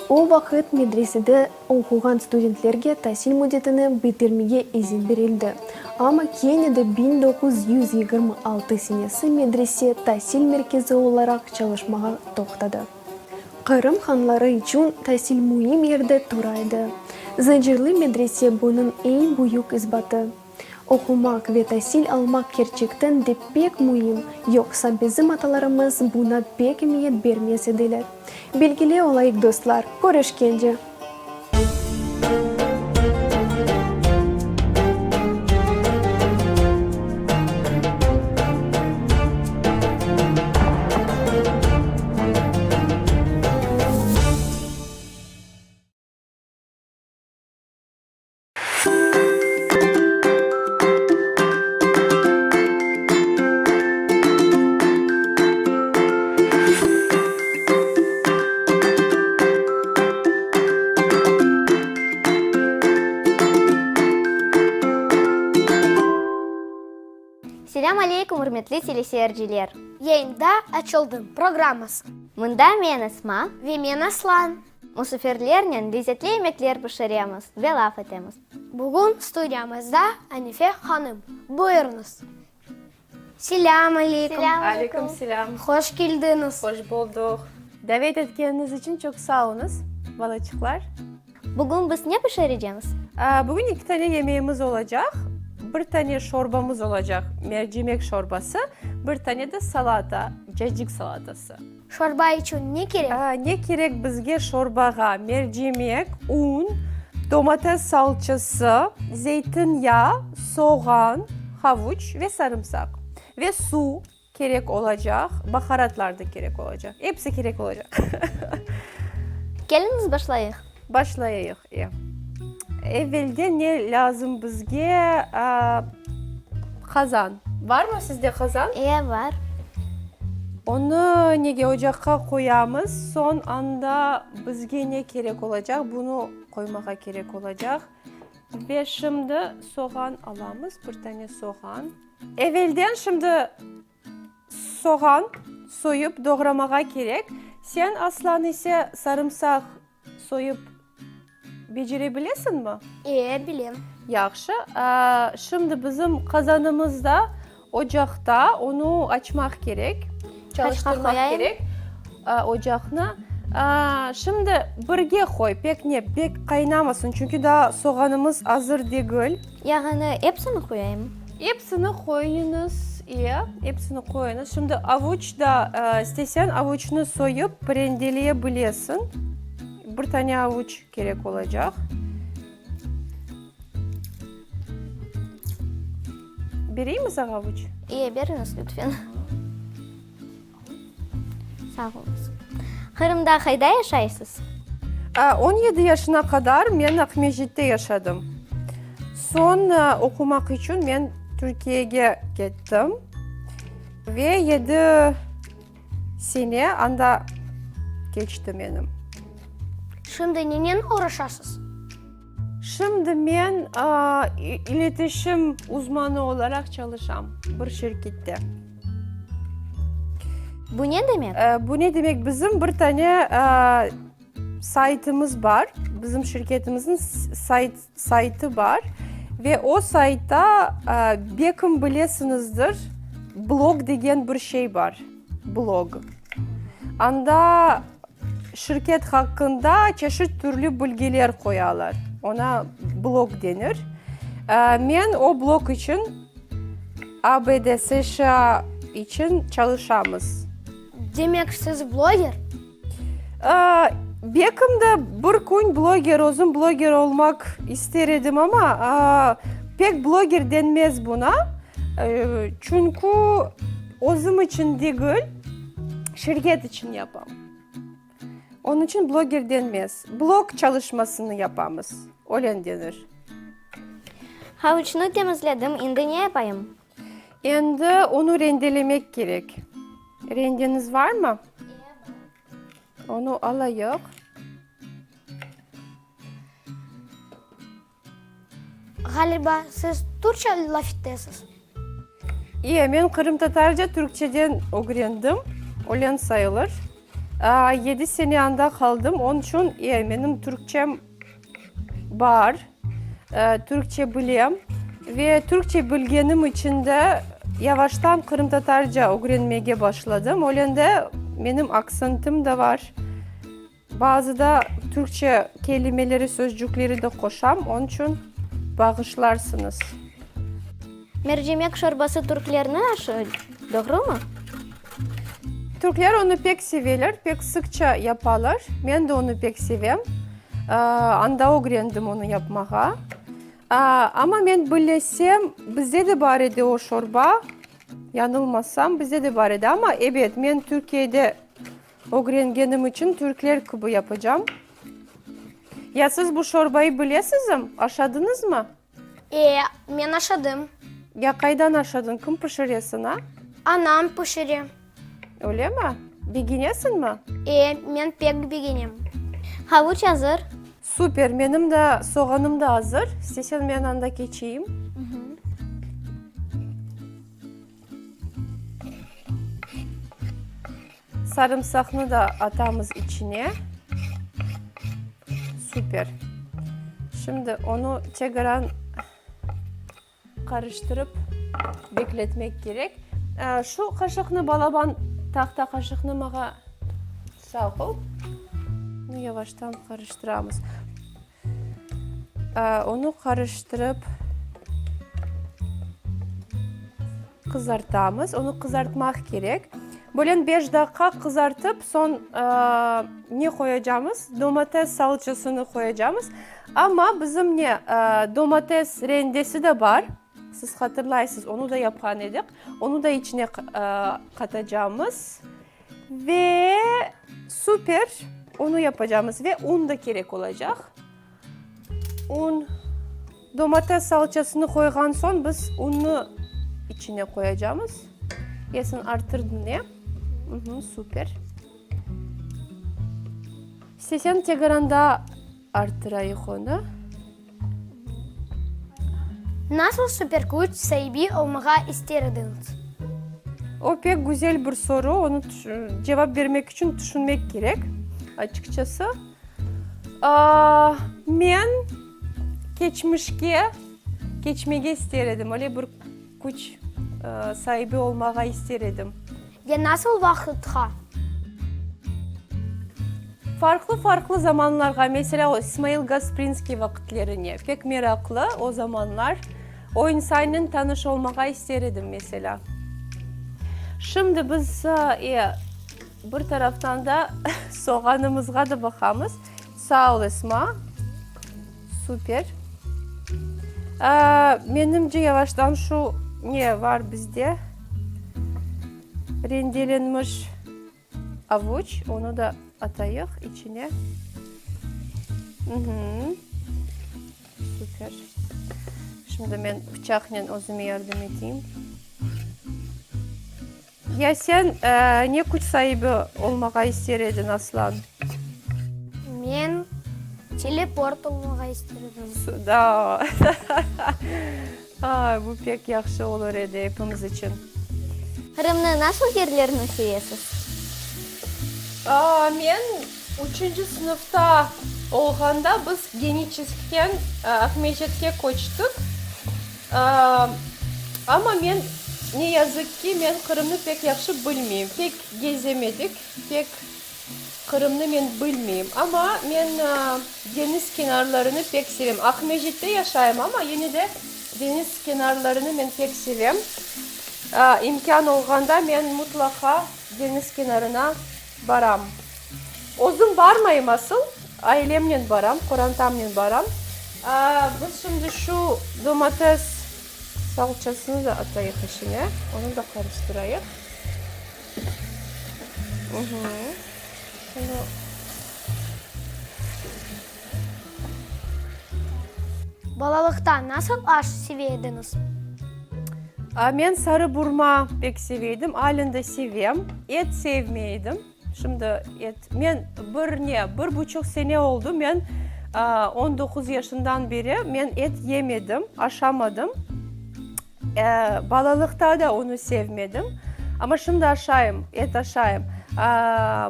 O vaqıt medresede oquğan studentlerge tasil müddetini bitirmege izin berildi, amma kene de 1926 senesi medrese tasil merkezi olaraq çalışmağa toqtadı. Qırım hanları içün tasil müim yerde tura edi. Zıncırlı medrese bunıñ eñ büyük isbatı. Oqumaq ve tasil almaq kerçekten de pek müim, yoqsa bizim atalarımız buna pek emiyet bermez ediler. Bilgili olayıq, dostlar! Körüşkence! Selâm aleykum, ürmetli teleseyirciler! Yayında Açıldım programması. Mında men Esma. Ve men Aslan. Musafirlernen lezetli yemekler pişiremiz ve laf etemiz. Bugün studiyamızda Anife hanım. Buyurıñız. Selâm aleykum. Aleyküm selâm. Hoş keldiñiz. Hoş bulduq. Davet etkeniñiz içün çoq sağ oluñız, balaçıqlar. Bugün biz ne pişirecemiz? Bugün eki tane yemeğimiz olacaq. Bir tane şorbamız olacaq, mercimek şorbası, bir tane de salata, cacik salatası. Şorba içün ne kerek? Ne kerek bizge şorbağa? Mercimek, un, domates salçası, zeytin yağı, soğan, Havuç ve sarımsaq. Ve suv kerek olacaq, baharatlar da kerek olacaq. Episi kerek olacaq. Keliñiz başlayıq. Başlayayıq, e. Evvelde ne lâzım bizge? Qazan. Barmı sizde qazan? E, bar. Onı nege ocaqqa qoyamız, soñ anda bizge ne kerek olacaq, bunı qoymağa kerek olacaq. Ve şimdi soğan alamız, bir tane soğan. Evelden şimdi soğan soyıp doğramağa kerek. Sen, Aslan, ise sarımsaq soyıp becere bilesiñmi? E, bilem. Yahşı. Şimdi bizim qazanımız da ocaqta, onı açmaq kerek, çalıştırmaq kerek ocaqnı. Şimdi birge qoy, pek ne, pek qaynamasın, çünki daa soğanımız azır degil. Yağını epsini qoyayım? Epsini qoyuñız, e, epsini qoyuñız. Şimdi avuç da, isteseñ, avuçnı soyıp rendeleye bilesiñ. Bir tane avuç kerek olacaq. Bereymi saña avuç? E, beriñiz, lütfen. Sağ oluñız. Qırımda qayda yaşaysız? 17 yaşına qadar men Aqmescitte yaşadım. Soñ oqumaq içün men Türkiyege kettim ve yedi sene anda keçti menim. Şimdi nenen oğraşasız? Şimdi men iletişim uzmanı olaraq çalışam bir şirkette. Bu ne demek? Bu ne demek? Bizim bir tane saytımız bar, bizim şirketimizniñ sayt, saytı bar ve o saytta, belkim bilesiñizdir, blog degen bir şey bar, blog. Anda şirket haqqında çeşit türlü bilgiler qoyalar, oña blog denir. Men o blog içün ABD, США içün çalışamız. Demek, siz bloger? Belkim de bir kün bloger, özüm bloger olmaq ister edim, amma pek bloger denmez buna, çünki özüm içün degil, şirket içün yapam. Onıñ içün bloger denmez. Blog çalışmasını yapamız, öyle denir. Havuçnı temizledim, endi ne yapayım? Endi onı rendelemek kerek. Rendeñiz varmı? Onı alayıq. Ğaliba, siz türkçe laf etesiz? İye, men qırımtatarca türkçeden ögrendim, ölen sayılır. Yedi sene anda qaldım, onıñ içün, iye, menim türkçem bar, türkçe bilem ve türkçe bilgenim içün de yavaştan qırımtatarca ögrenmege başladım. Ölen de menim aktsentim de bar. Bazıda türkçe kelimeleri, sözcükleri de qoşam, onıñ içün bağışlarsıñız. Mercimek şorbası türklerniñ aşı, doğrumı? Türkler onı pek seveler, pek sıqça yapalar. Men de onı pek sevem. Anda ögrendim onı yapmağa. Amma men bilesem, bizde de bar edi o şorba, yañılmasam, bizde de bar edi. Amma, ebet, men Türkiyede Ögrengenim içün türkler kibi yapacam. Ya siz bu şorbayı bilesizmi? Aşadıñızmı? E, men aşadım. Ya qaydan aşadıñ? Kim pişire sana? Anam pişire. Öylemi? Begenesiñmi? E, men pek begenem. Havuç azır. Super, menim de soğanım da azır. İstesen men anda keçeyim. Sarımsaqnı da atamız içine. Süper. Şimdi onı tekrar qarıştırıp bekletmek kerek. Şu qaşıqnı, balaban tahta qaşıqnı mağa sağ ol. Yavaştan qarıştıramız. Onı qarıştırıp qızartamız. Onı qızartmaq kerek. Böyle beş daqqa qızartıp, soñ ne qoyacamız? Domates salçasını qoyacamız. Amma bizim ne domates rendesi de bar. Siz hatırlaysız, onı da yapqan edik. Onı da içine qatacamız. Ve süper, onı yapacamız. Ve un da kerek olacaq. Un, domates salçasını qoyğan soñ biz unnı içine qoyacamız. Ya sen arttırdın, ne? Süper. İstesen tegranda arttırayıq onı. Nasıl süper küç saibi olmağa ister ediñiz? O pek güzel bir soru, onı cevap bermek içün tüşünmek kerek, açıqçası. Men keçmişke keçmege ister edim, öyle bir küç saibi olmağa ister edim. Ya nasıl vaqıtqa? Farqlı-farqlı zamanlarğa, meselâ, o İsmail Gasprinskiy vaqıtlerine. Pek meraqlı o zamanlar. O insannen tanış olmağa ister edim, meselâ. Şimdi biz, e, bir taraftan da soğanımızğa da baqamız. Sağ ol, Esma. Super. Menimce, yavaştan şu ne var bizde? Rendelenmiş avuç, onı da atayıq içine. Süper. Şimdi men pıçaqnen özüme yardım eteyim. Ya sen ne küç saibi olmağa ister ediñ, Aslan? Men teleport olmağa ister edim. Da. Ay, bu pek yahşı olur edi epimiz içün. Qırımnıñ nasıl yerlerini sevesiz? Men üçünci sınıfta olğanda biz Geniçeskten Aqmescitke köçtik. Amma men, ne yazıq ki, men Qırımnı pek yahşı bilmeyim. Pek gezemedik, pek Qırımnı men bilmeyim. Amma men deñiz kenarlarını pek sevem. Aqmescitte yaşayım, amma yine de deñiz kenarlarını men pek sevem. İmkân olğanda men mutlaqa deñiz kenarına baram. Özüm barmayım asıl, ailemnen baram, qorantamnen baram. Biz şimdi şu domates salçasını da atayıq içine, onı da qarıştırayıq. Şunı. Balalıqta nasıl aş seve ediñiz? Men sarı burma pek seve edim, alâ da sevem. Et sevmey edim. Şimdi et, men bir ne, bir buçuq sene oldu, men 19 yaşından beri men et yemedim, aşamadım. Balalıqta da onı sevmedim, amma şimdi aşayım, et aşayım.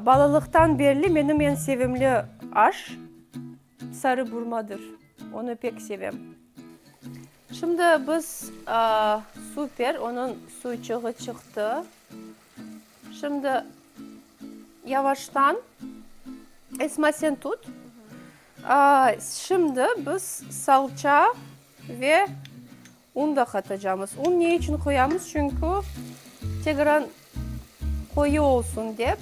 Balalıqtan berli menim eñ sevimli aş sarı burmadır, onı pek sevem. Şimdi biz, super, onıñ suyçığı çıqtı. Şimdi yavaştan, Esma sen tut. Şimdi biz salça ve un da qatacamız. Un ne içün qoyamız? Çünki tegran qoyu olsun dep,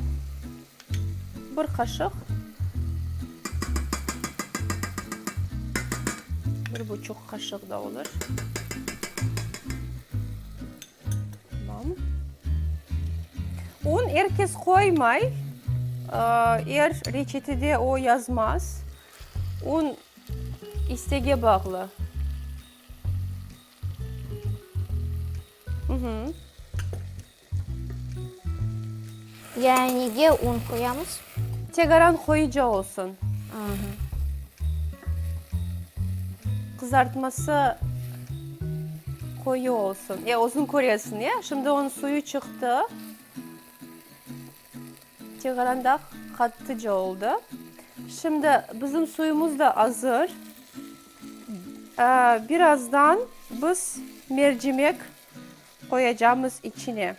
bir qaşıq, bir buçuq qaşıq da olur. Tamam. Un er kes qoymay, er reçetede o yazmaz. Un istege bağlı. Ya nege un qoyamız? Tegaran qoyuca olsun. Qızartması qoyu olsun. Ya özüñ köresiñ, ya? Şimdi onıñ suyu çıqtı. Tegaran da qattıca oldı. Şimdi bizim suyumuz da azır. Birazdan biz mercimek qoyacamız içine.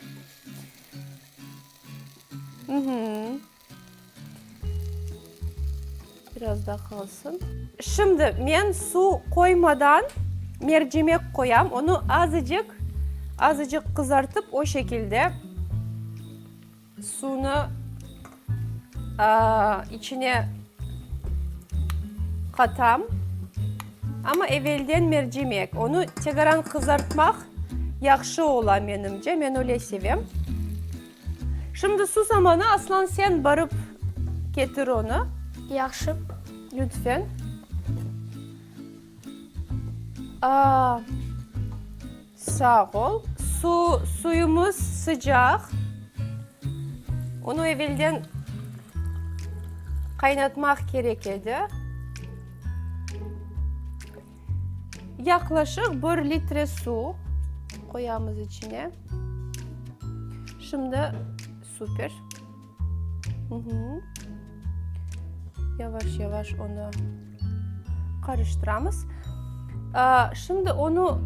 Biraz daa qalsın. Şimdi men suv qoymadan mercimek qoyam. Onı azıcıq, azıcıq qızartıp, o şekilde suvnı içine qatam. Amma evelden mercimek. Onı tegaran qızartmaq yahşı ola menimce, men öyle sevem. Şimdi susamanı, Aslan, sen barıp ketir onı. Yahşı. Lütfen. Sağ ol. Su, suyumız sıcaq. Onı evelden qaynatmaq kerek edi. Yaqlaşıq bir litre su qoyamız içine. Şimdi süper. Yavaş yavaş onı qarıştıramız. Şimdi onı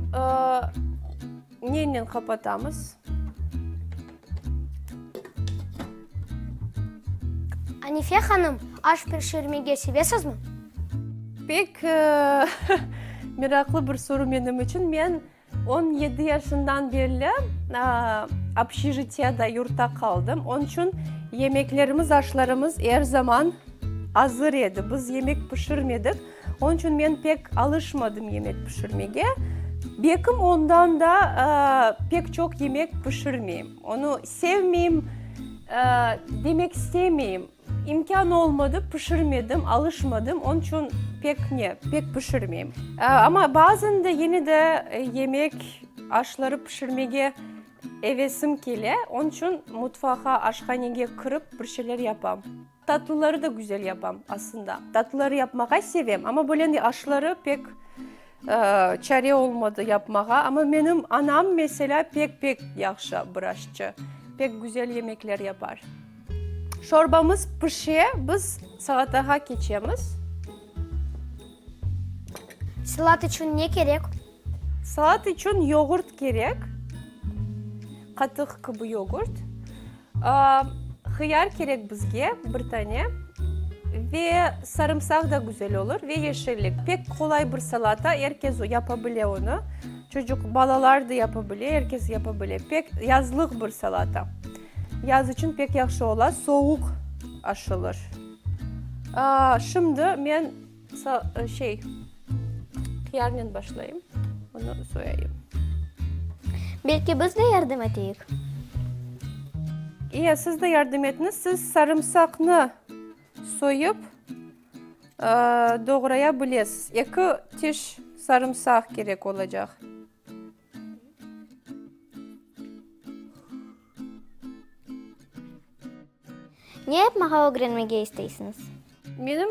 nenen qapatamız? Anife hanım, aş pişirmege sevesizmi? Pek meraqlı bir soru menim içün. Men 17 yaşından berli obşejitiyada, yurtta qaldım. Onıñ içün yemeklerimiz, aşlarımız er zaman azır edi. Biz yemek pişirmedik. Onıñ içün men pek alışmadım yemek pişirmege. Bekim ondan da pek çoq yemek pişirmeyim. Onı sevmeyim demek istemeyim. İmkân olmadı, pişirmedim, alışmadım, onıñ içün pek ne, pek pişirmeyim. Amma bazen de yine de yemek, aşları pişirmege evesim kele, onıñ içün mutfağa, aşhanege kirip bir şeyler yapam. Tatlıları da güzel yapam aslında. Tatlıları yapmağa sevem, amma böyle aşları pek çare olmadı yapmağa. Amma menim anam, meselâ, pek-pek yahşı bir aşçı, pek güzel yemekler yapar. Şorbamız pişe, biz salatağa keçemiz. Salat içün ne kerek? Salat içün yoğurt kerek, qatıq kibi yoğurt. Hıyar kerek bizge, bir tane. Ve sarımsaq da güzel olur, ve yeşillik. Pek qolay bir salata, er kes yapa bile onı. Çocuq, balalar da yapa bile, er kes yapa bile. Pek yazlıq bir salata. Yaz içün pek yahşı ola, soğuq aşılır. Şimdi men şey, hıyarnen başlayım, onı soyayım. Belki biz de yardım eteyik? İya, siz de yardım etiñiz. Siz sarımsaqnı soyıp doğraya bilesiz. Eki tiş sarımsaq kerek olacaq. Ne yapmağa ögrenmege isteysiñiz? Menim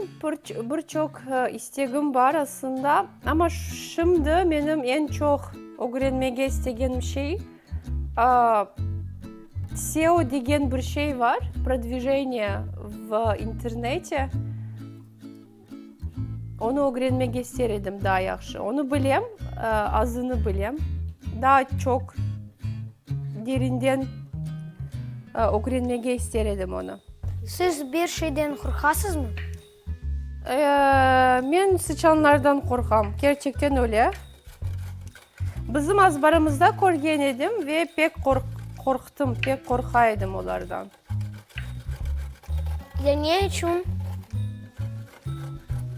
bir çoq istegim bar aslında, amma şimdi menim eñ çoq ögrenmege istegenim şey, SEO degen bir şey bar, prodvijeniye v internete. Onı ögrenmege ister edim daa yahşı. Onı bilem, azını bilem. Daa çoq derinden ögrenmege ister edim onı. Siz bir şeyden qorqasızmı? Men sıçanlardan qorqam, kerçekten öyle. Bizim azbarımızda körgen edim ve pek qorqtım, pek qorqa edim olardan. Ya ne içün?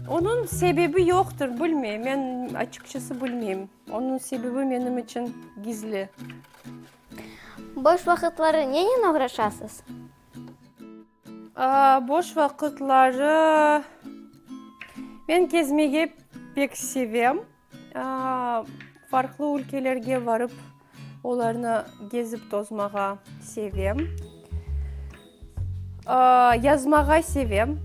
Onıñ sebebi yoqtır, bilmeyim, men açıqçası bilmeyim. Onıñ sebebi menim içün gizli. Boş vaqıtları nenen oğraşasız? Boş vaqıtları men kezmege pek sevem. Farqlı ülkelerge varıp, olarnı gezip tozmağa sevem. Yazmağa sevem.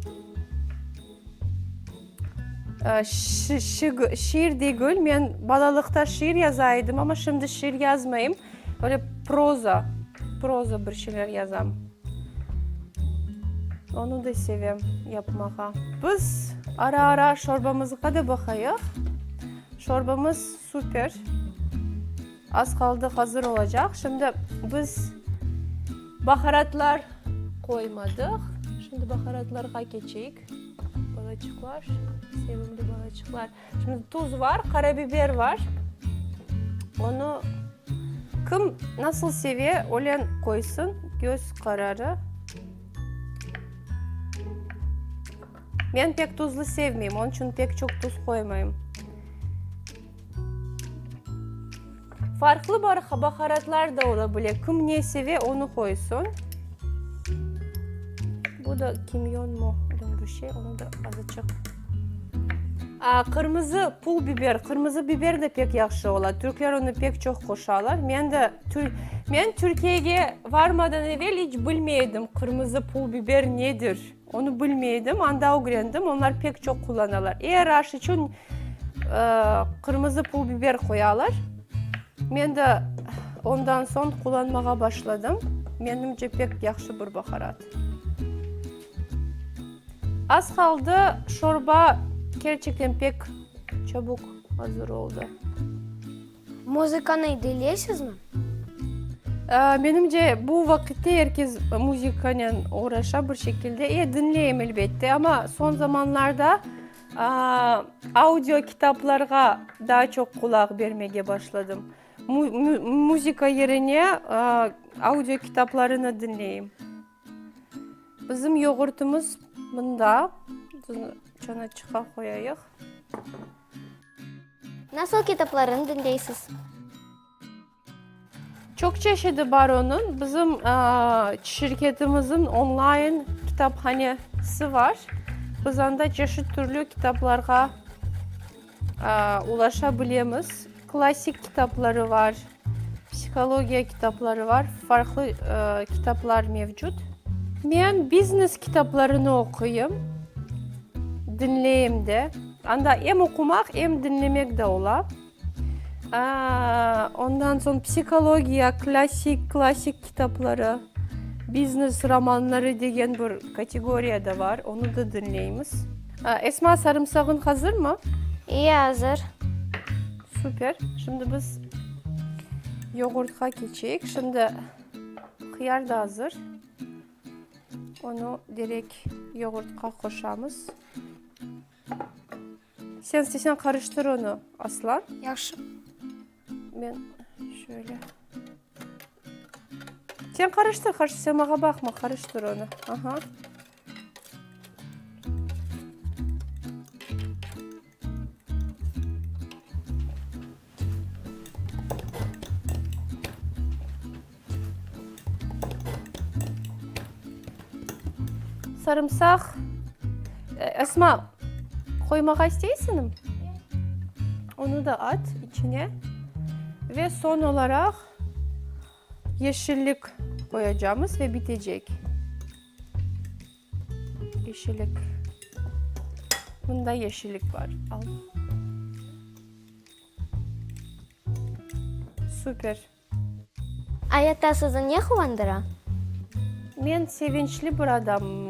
Şiir degil, men balalıqta şiir yaza edim, amma şimdi şiir yazmayım. Böyle proza, proza bir şeyler yazam. Onı da sevem yapmağa. Biz ara-ara şorbamızğa da baqayıq. Şorbamız süper. Az qaldı hazır olacaq. Şimdi biz baharatlar qoymadıq. Şimdi baharatlarğa keçeyik. Balaçıqlar, sevimli balaçıqlar. Şimdi tuz var, qarabiber var. Onı kim nasıl seve, öyle qoysın, göz qararı. Men pek tuzlu sevmeyim, onıñ içün pek çoq tuz qoymayım. Farqlı baharatlar da ola bile. Kim ne seve, onı qoysun. Bu da kimyon mu, bir şey, onı da azıçıq. Qırmızı pul biber, qırmızı biber de pek yahşı ola. Türkler onı pek çoq qoşalar. Men de, men Türkiyege varmadan evel iç bilmey edim qırmızı pul biber nedir. Onı bilmey edim, anda ögrendim, onlar pek çoq qullanalar. Er aş içün qırmızı pul biber qoyalar. Men de ondan soñ qullanmağa başladım. Menimce pek yahşı bir baharat. Az qaldı, şorba kerçekten pek çabuk azır oldı. Muzıkanı diñleysizmi? Menimce, bu vaqitte er kes muzıkanen oğraşa bir şekilde. E, diñleyim, elbette, amma soñ zamanlarda audio kitaplarğa daa çoq qulaq bermege başladım. Muzıka yerine audio kitaplarını diñleyim. Bizim yoğurtımız mında. Çanaçıqqa qoyayıq. Nasıl kitaplarını diñleysiz? Çoq çeşidi bar onıñ. Bizim şirketimizniñ online kitaphanesi var. Biz anda çeşit türlü kitaplarğa ulaşa bilemiz. Klassik kitapları var, psihologiya kitapları var, farqlı kitaplar mevcut. Men biznes kitaplarını oquyım, diñleyim de. Anda em oqumaq, em diñlemek de ola. Ondan soñ psihologiya, klassik, klassik kitapları, biznes romanları degen bir kategoriya da bar, onı da diñleymiz. Esma, sarımsağıñ hazırmı? İyi, azır. Süper. Şimdi biz yoğurtqa keçeyik. Şimdi hıyar da azır. Onı direkt yoğurtqa qoşamız. Sen istesen qarıştır onı, Aslan. Yahşı. Men şöyle. Sen qarıştır, qarıştır, sen mağa baqma, qarıştır onı. Aha. Sarımsaq, Esma, qoymağa isteysiñmi? Onı da at içine. Ve soñ olaraq yeşillik qoyacamız ve bitecek. Yeşillik. Mında yeşillik bar. Al. Süper. Ayatta sizni ne quvandıra? Men sevinçli bir adamım.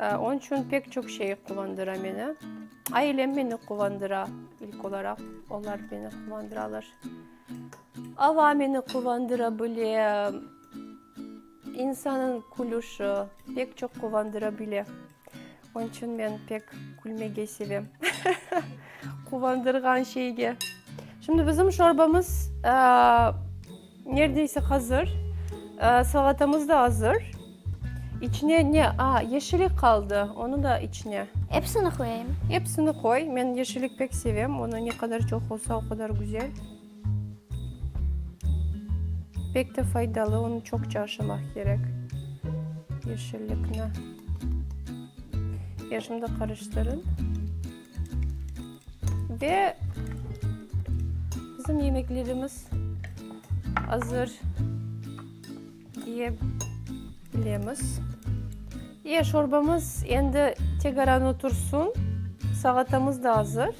Onıñ içün pek çoq şey quvandıra meni. Ailem meni quvandıra, ilk olaraq olar meni quvandıralar. Ava meni quvandıra bile, insanıñ külüşi pek çoq quvandıra bile. Onıñ içün men pek külmege sevem, quvandırğan şeyge. Şimdi bizim şorbamız neredeyse hazır, salatamız da azır. İçine ne? A, yeşillik qaldı, onı da içine. Episini qoyayım? Episini qoy. Men yeşillik pek sevem, onı ne qadar çoq olsa, o qadar güzel. Pek de faydalı, onı çoqça aşamaq kerek, yeşillikni. Ya şimdi qarıştırın. Ve bizim yemeklerimiz azır diye bilemiz. Ya şorbamız endi tegaran otursun, salatamız da azır.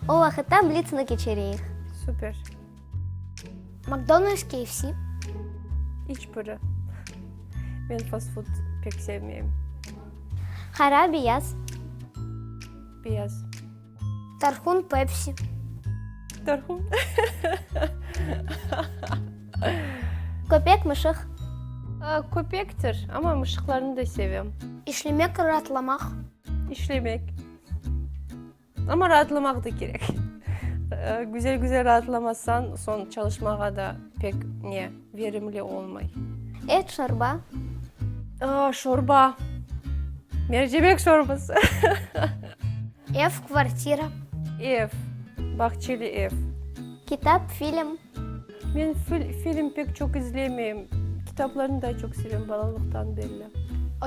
O vaqıtta blitsni keçireyik. Süper. McDonald's, KFC. İç biri. Men fast food pek sevmeyim. Qara, beyaz. Beyaz. Tarhun, Pepsi. Tarhun. Köpek, mışıq. Köpektir, amma mışıqlarnı da sevem. İşlemek, raatlamaq. İşlemek. Amma raatlamaq da kerek. Güzel-güzel raatlamasañ, soñ çalışmağa da pek ne, verimli olmay. Et, şorba. Şorba. Mercimek şorbası. Ev, kvartira. Ev, bağçeli ev. Kitap, film. Men film pek çoq izlemeyim. Kitaplarnı daa çoq sevem balalıqtan berli.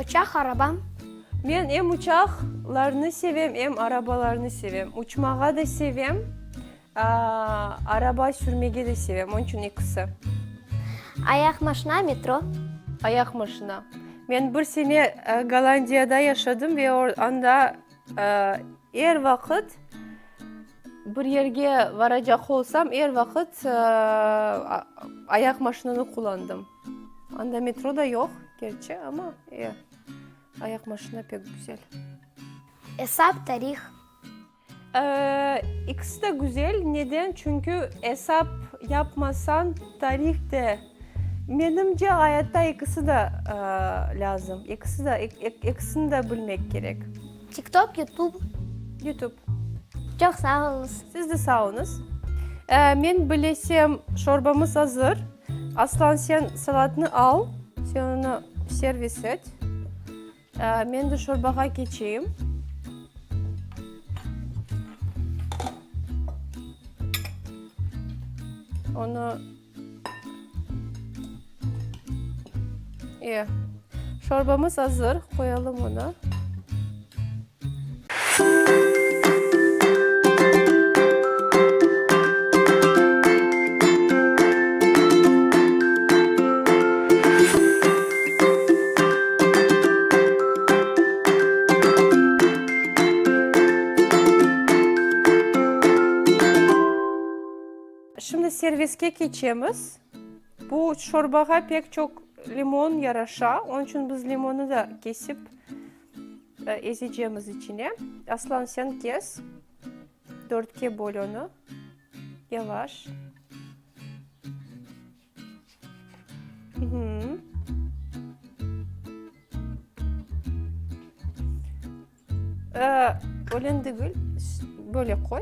Uçaq, araba. Men em uçaqlarnı sevem, em arabalarnı sevem. Uçmağa da sevem, araba sürmege de sevem, onıñ içün ekisi. Ayaq maşina, metro. Ayaq maşina. Men bir sene Gollandiyada yaşadım ve anda er vaqıt bir yerge varacaq olsam, er vaqıt ayaq maşinanı qullandım. Anda metro da yoq, gerçi, amma ayaq maşina pek güzel. Esap, tarih. İkisi de güzel. Neden? Çünki esap yapmasañ, tarih de. Menimce, ayatta ikisi de lâzım. İkisi de, ekisini de bilmek kerek. TikTok, YouTube. YouTube. Çoq sağ oluñız. Siz de sağ oluñız. Men bilesem, şorbamız azır. Aslan, sen salatnı al, sen onı servis et. Men de şorbağa keçeyim. Onı E, şorbamız azır, qoyalım onı. Şimdi serviske keçemiz. Bu şorbağa pek çoq limon yaraşa, onıñ içün biz limonnı da kesip ezecemiz içine. Aslan, sen kes, dörtke böl onı, yavaş. Öyle degil, böyle qoy.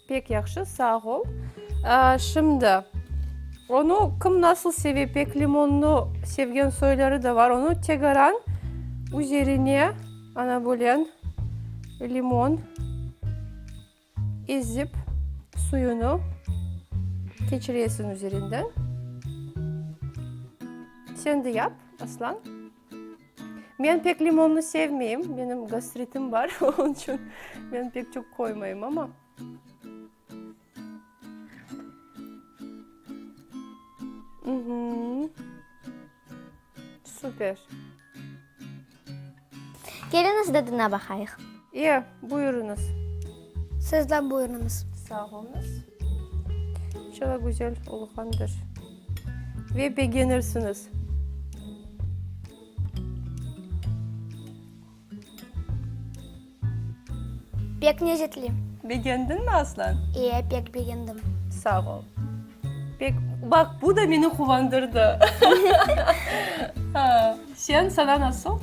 Pek yahşı, sağ ol. Şimdi, onı kim nasıl seve, pek limonnı sevgen soyları da var, onı tegaran üzerine, ana böyle, limon ezip, suyunı keçiresiñ üzerinden. Sen de yap, Aslan. Men pek limonnı sevmeyim, menim gastritim bar, onıñ içün men pek çoq qoymayım, amma. Süper. Keliñiz dadına baqayıq. E, buyurıñız. Siz de buyurıñız. Sağ oluñız. İnşallah güzel olğandır ve begenirsiñiz. Pek lezetli. Begendiñmi, Aslan? E, pek begendim. Sağ ol. Pek, baq, bu da meni quvandırdı. Sen, saña nasıl?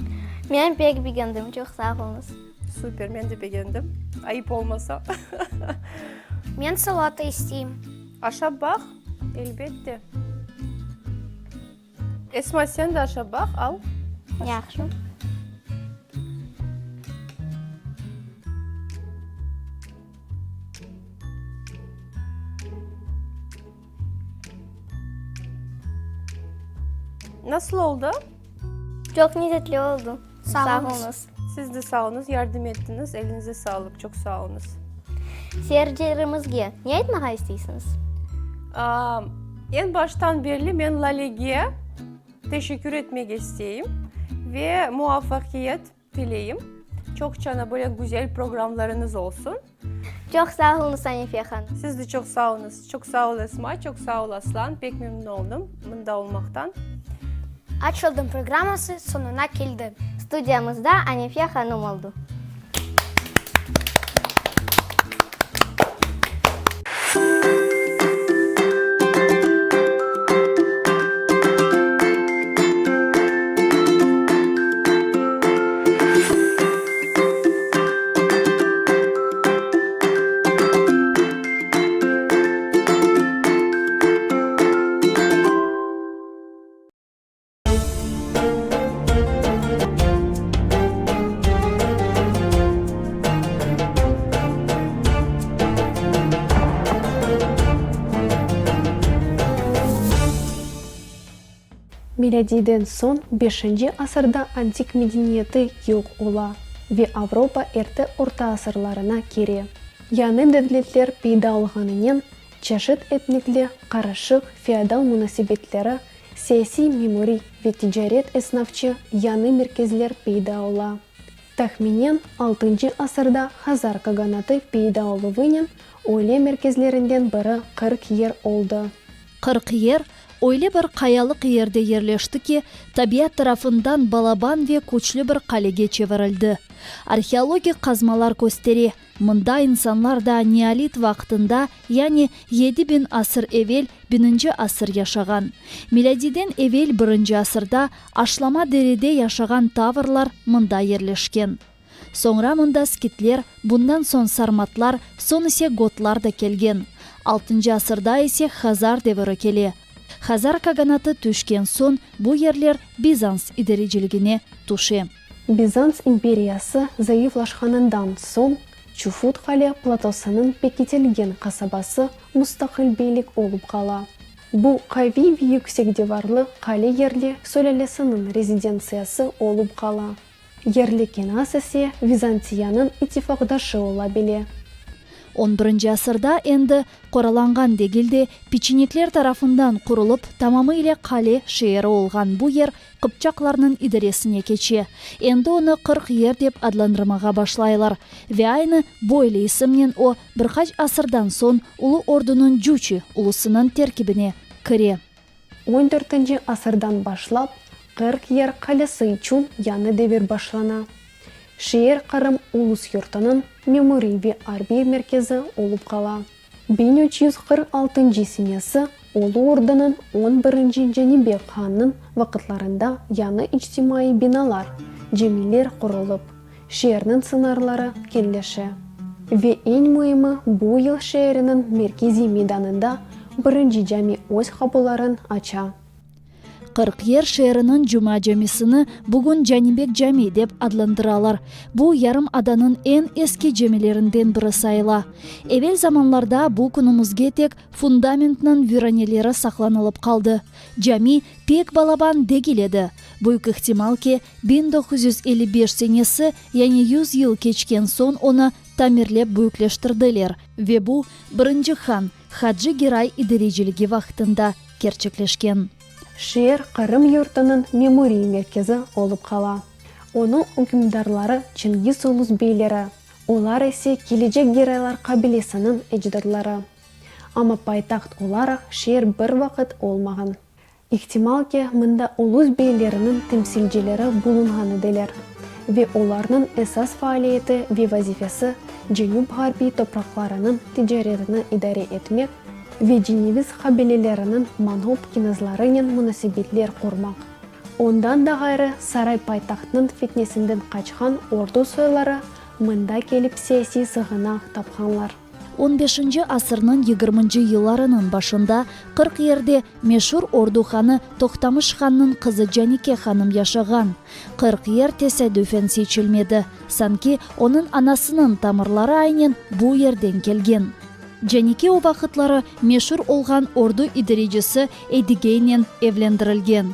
Men pek begendim, çoq sağ oluñız. Super, men de begendim. Ayıp olmasa. Men salata isteyim. Aşap baq, elbette. Esma, sen de aşap baq, al. Yahşı. Nasıl oldı? Çoq lezetli oldı. Sağ oluñız. Siz de sağ oluñız, yardım ettiñiz, eliñize sağlıq, çoq sağ oluñız. Seyircilerimizge ne aytmağa isteysiñiz? Eñ baştan berli men Lalege teşekkür etmege isteyim ve muvafaqiyet tileyim. Çoqça böyle güzel programlarıñız olsun. Çoq sağ oluñız, Anife hanım. Siz de çoq sağ oluñız. Çoq sağ ol, Esma, çoq sağ ol, Aslan. Pek memnün oldım mında olmaqtan. Açıldım programması soñuna keldi. Studiyamızda Anife hanım oldı. Milâdiyden soñ beşinci asırda antik medeniyeti yoq ola ve Avropa erte orta asırlarına kire. Yañı devletler peyda olğanınen çeşit etnikli, qarışıq feodal munasebetleri, siyasiy-memuriy ve ticaret-esnafçı yañı merkezler peyda ola. Tahminen altıncı asırda Hazar Kaganatı peyda oluvınen öyle merkezlerinden biri 40 Yer oldı. 40 Yer öyle bir qayalıq yerde yerleşti ki, tabiat tarafından balaban ve küçlü bir qalege çevirildi. Arheologik qazmalar köstere, mında insanlar daa neolit vaqtında, yani 7000 asır evel, bininci asır yaşağan. Milâdiyden evel birinci asırda Aşlama derede yaşağan tavrlar mında yerleşken. Soñra mında skitler, bundan soñ sarmatlar, soñ ise gotlar da kelgen. Altıncı asırda ise Hazar deviri kele. Hazar Kaganatı tüşken soñ bu yerler Bizans idareciligine tüşe. Bizans imperiyası zayıflaşqanından soñ Çufut Qale platosınıñ pekitilgen qasabası mustaqil beylik olıp qala. Bu qaviy ve yüksek divarlı qale yerli sülâlesiniñ rezidentsiyası olıp qala. Yerli kenaz ise Vizantiyanıñ ittifaqdaşı ola bile. On birinci asırda endi qoralanğan degil de, peçenekler tarafından qurulıp, tamamı ile qale şeeri olğan bu yer qıpçaqlarnıñ idaresine keçe. Endi onı 40 Yer dep adlandırmağa başlaylar. Ve aynı böyle isimnen o, bir qaç asırdan soñ Ulu Ordunıñ Cuçi ulusınıñ terkibine kire. On dörtünci asırdan başlap 40 Yer qalesi içün yañı devir başlana. Şeer Qırım ulus yurtınıñ memuriy ve arbiy merkezi olıp qala. 1346 senesi Ulu Ordunıñ on birinci Canibek hannıñ vaqıtlarında yañı içtimaiy binalar, camiler qurulıp, şeerniñ sıñırları keñleşe. Ve eñ müimi, bu yıl şeeriniñ merkeziy meydanında birinci cami öz qapuların aça. 40 Yer şeeriniñ Cuma camisini bugün Canibek cami dep adlandıralar. Bu, yarımadanıñ eñ eski camilerinden biri sayıla. Evel zamanlarda bu künümizge tek fundamentniñ viraneleri saqlanılıp qaldı. Cami pek balaban degil edi. Büyük ihtimal ki, 1955 senesi, yani yüz yıl keçken soñ onı tamirlep büyükleştirdiler ve bu, birinci han Hacı Geray idareciligi vaqtında kerçekleşken. Şeer Qırım yurtınıñ memuriy merkezi olıp qala. Onıñ ükümdarları Çingiz ulus beyleri, olar ise kelecek Geraylar qabilesiniñ ecdadları. Amma paytaht olaraq şeer bir vaqıt olmağan. İhtimal ki, mında ulus beyleriniñ temsilcileri bulunğan ediler ve olarnıñ esas faaliyeti ve vazifesi cenüp-ğarbiy topraqlarınıñ ticaretini idare etmek ve ceneviz qabileleriniñ manğup kinazlarınen munasebetler qurmaq. Ondan da ğayrı, saray paytahtınıñ fitnesinden qaçqan ordu soyları mında kelip siyasiy sığınaq tapqanlar. On beşinci asırnıñ yigirminci yıllarınıñ başında 40 Yerde meşur ordu hanı Toqtamış hannıñ qızı Canike hanım yaşağan. 40 Yer tesadüfen seçilmedi, sanki onıñ anasınıñ tamırları aynen bu yerden kelgen. Canike o vaqıtları meşur olğan ordu idarecisi Edigeynen evlendirilgen.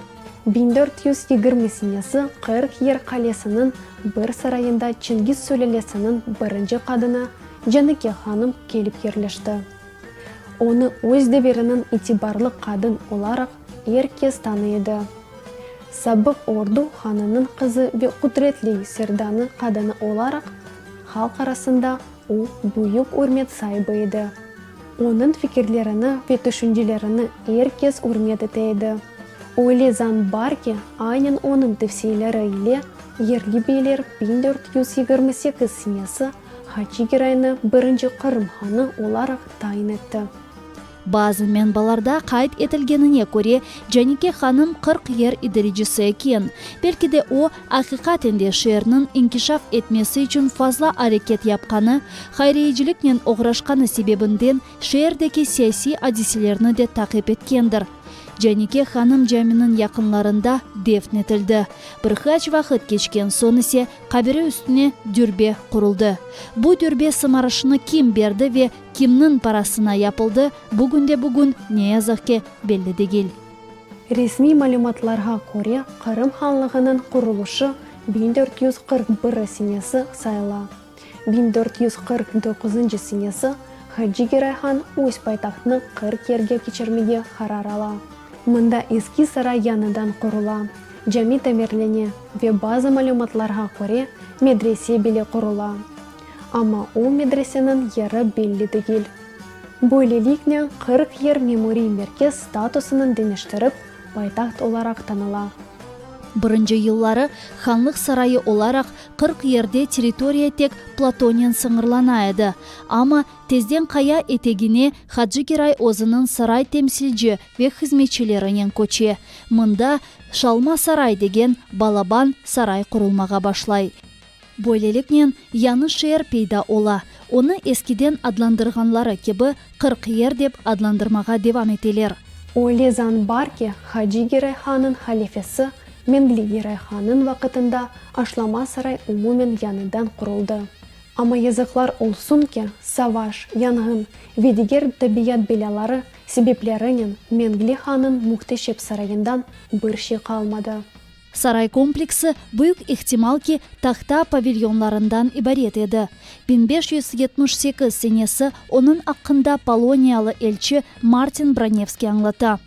1420 senesi 40 Yer qalesiniñ bir sarayında Çingiz sülâlesiniñ birinci qadını Canike hanım kelip yerleşti. Onı öz deviriniñ itibarlı qadın olaraq er kes tanıy edi. Sabıq ordu hanınıñ qızı ve qudretli serdanı qadını olaraq halq arasında o büyük ürmet saibi edi. Onıñ fikirlerini ve tüşüncelerini er kes ürmet ete edi. Öyle zan bar ki, aynen onıñ tevsiyeleri ile yerli beyler 1428 senesi Hacı Giraynı birinci Qırım hanı olaraq tayin etti. Bazı menbalarda qayd etilgenine köre, Canike hanım 40 Yer idarecisi eken. Belki de o, aqiqaten de şeerniñ inkişaf etmesi içün fazla areket yapqanı, hayriyeciliknen oğraşqanı sebebinden şeerdeki siyasiy adiselerni de taqip etkendir. Canike hanım caminiñ yaqınlarında defn etildi. Bir qaç vaqıt keçken soñ ise qabiri üstüne dürbe quruldı. Bu dürbe sımarışını kim berdi ve kimniñ parasına yapıldı, bugünde-bugün, ne yazıq ki, belli degil. Resmiy malümatlarğa köre, Qırım hanlığınıñ qurulışı 1441 senesi sayıla. 1449 senesi Hacı Geray han öz paytahtını 40 Yerge keçirmege qarar ala. Mında eski saray yañıdan qurula, cami tamirlene ve bazı malümatlarğa köre, medrese bile qurula. Amma o medreseniñ yeri belli degil. Böyleliknen 40 Yer memuriy merkez statusını deñiştirip, paytaht olaraq tanıla. Birinci yılları hanlıq sarayı olaraq 40 Yerde territoriya tek platonen sıñırlana edi. Amma tezden qaya etegine Hacı Geray özüniñ saray temsilci ve hızmetçilerinen köçe. Mında Şalma saray degen balaban saray qurulmağa başlay. Böyleliknen, yañı şeer peyda ola, onı eskiden adlandırğanları kibi 40 Yer dep adlandırmağa devam eteler. Öyle zan bar ki, Hacı Geray hannıñ halifesi Mengli Geray hannıñ vaqıtında Aşlama saray umumen yañıdan quruldı. Amma yazıqlar olsun ki, savaş, yanğın ve diger tabiat belâları sebeplerinen Mengli hannıñ mühteşep sarayından bir şey qalmadı. Saray kompleksi, büyük ihtimal ki, tahta pavilyonlarından ibaret edi. 1578 senesi onıñ aqqında poloniyalı elçi Martin Bronevskiy añlata.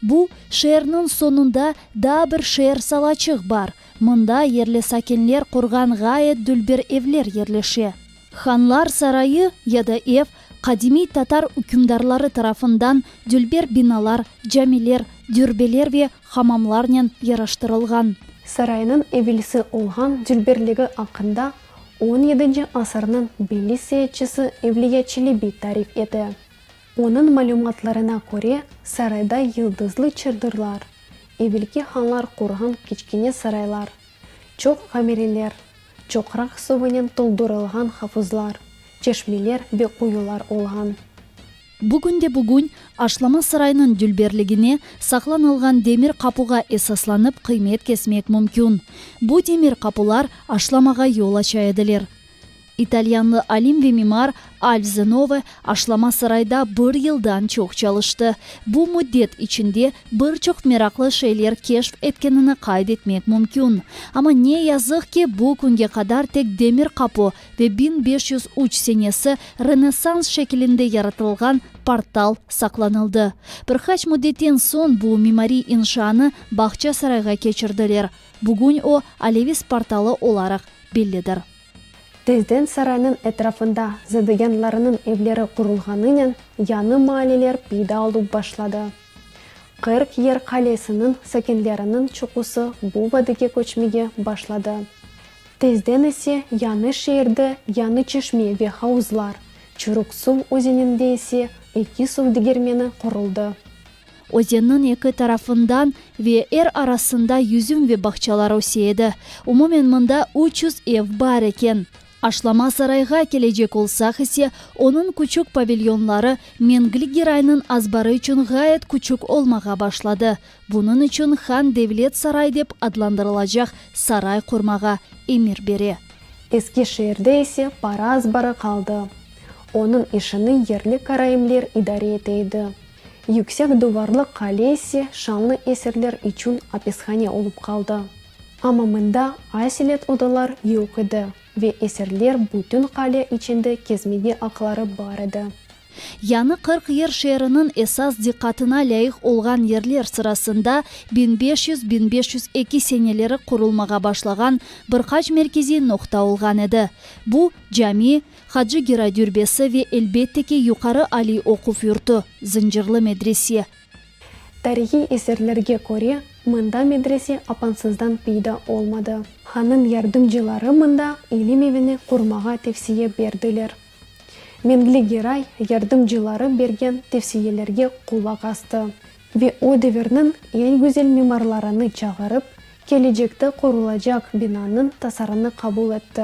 Bu, şeerniñ soñunda daa bir şeer Salaçıq bar, mında yerli sakinler qurğan ğayet dülber evler yerleşe. Hanlar sarayı ya da ev, qadimiy tatar ükümdarları tarafından dülber binalar, camiler, dürbeler ve hamamlarnen yaraştırılğan. Saraynıñ evelsi olğan dülberligi aqqında on yedinci asırnıñ belli seyaatçısı Evliya Çelebi tarif ete. Onıñ malümatlarına köre, sarayda yıldızlı çırdırlar, evelki hanlar qurğan kiçkene saraylar, çoq qamereler, çoqraq suvınen toldurılğan havuzlar, çeşmeler ve quyular olğan. Bugünde-bugün Aşlama saraynıñ dülberligine saqlanılğan demir qapuğa esaslanıp qıymet kesmek mümkün. Bu demir qapular aşlamağa yol aça ediler. İtalyanlı alim ve mimar Alf Zenove Aşlama sarayda bir yıldan çoq çalıştı. Bu müddet içinde bir çoq meraqlı şeyler keşf etkenini qayd etmek mümkün. Amma ne yazıq ki, bu künge qadar tek Demir qapu ve 1503 senesi Renessans şekilinde yaratılğan portal saqlanıldı. Bir qaç müddetten soñ bu mimariy inşaanı Bağçasarayğa keçirdiler. Bugün o, Alevis portalı olaraq bellidir. Tezden saraynıñ etrafında zadegânlarınıñ evleri qurulğanınen yañı maaleler peyda olıp başladı. 40 Yer qalesiniñ sakinleriniñ çoqusı bu vadige köçmege başladı. Tezden ise yañı şeerde yañı çeşme ve havuzlar, Çürük Suv özeninde ise eki suv degermeni quruldı. Özenniñ eki tarafından ve er arasında yüzüm ve bağçalar öse edi. Umumen mında 300 ev bar eken. Aşlama sarayğa kelecek olsaq ise, onıñ küçük pavilyonları Mengli Geraynıñ azbarı içün ğayet küçük olmağa başladı. Bunıñ içün han devlet saray dep adlandırılacaq saray qurmağa emir bere. Eski şeerde ise para azbarı qaldı. Onıñ işini yerli karaimler idare ete edi. Yüksek duvarlı qale ise şanlı esirler içün apishane olıp qaldı. Amma mında aselet odalar yoq edi ve esirler bütün qale içinde kezmege aqları bar edi. Yañı 40 Yer şeeriniñ esas diqqatına lâyıq olğan yerler sırasında 1500, 1502 seneleri qurulmağa başlağan bir qaç merkeziy noqta olğan edi. Bu, cami, Hacı Geray dürbesi ve, elbette ki, yuqarı aliy oquv yurtu, Zıncırlı medrese. Tarihiy eserlerge köre, mında medrese apansızdan peyda olmadı. Hannıñ yardımcıları mında ilim evini qurmağa tevsiye berdiler. Mengli Geray yardımcıları bergen tevsiyelerge qulaq astı ve o devirniñ eñ güzel mimarlarını çağırıp, kelecekte qurulacaq binanıñ tasarını qabul etti.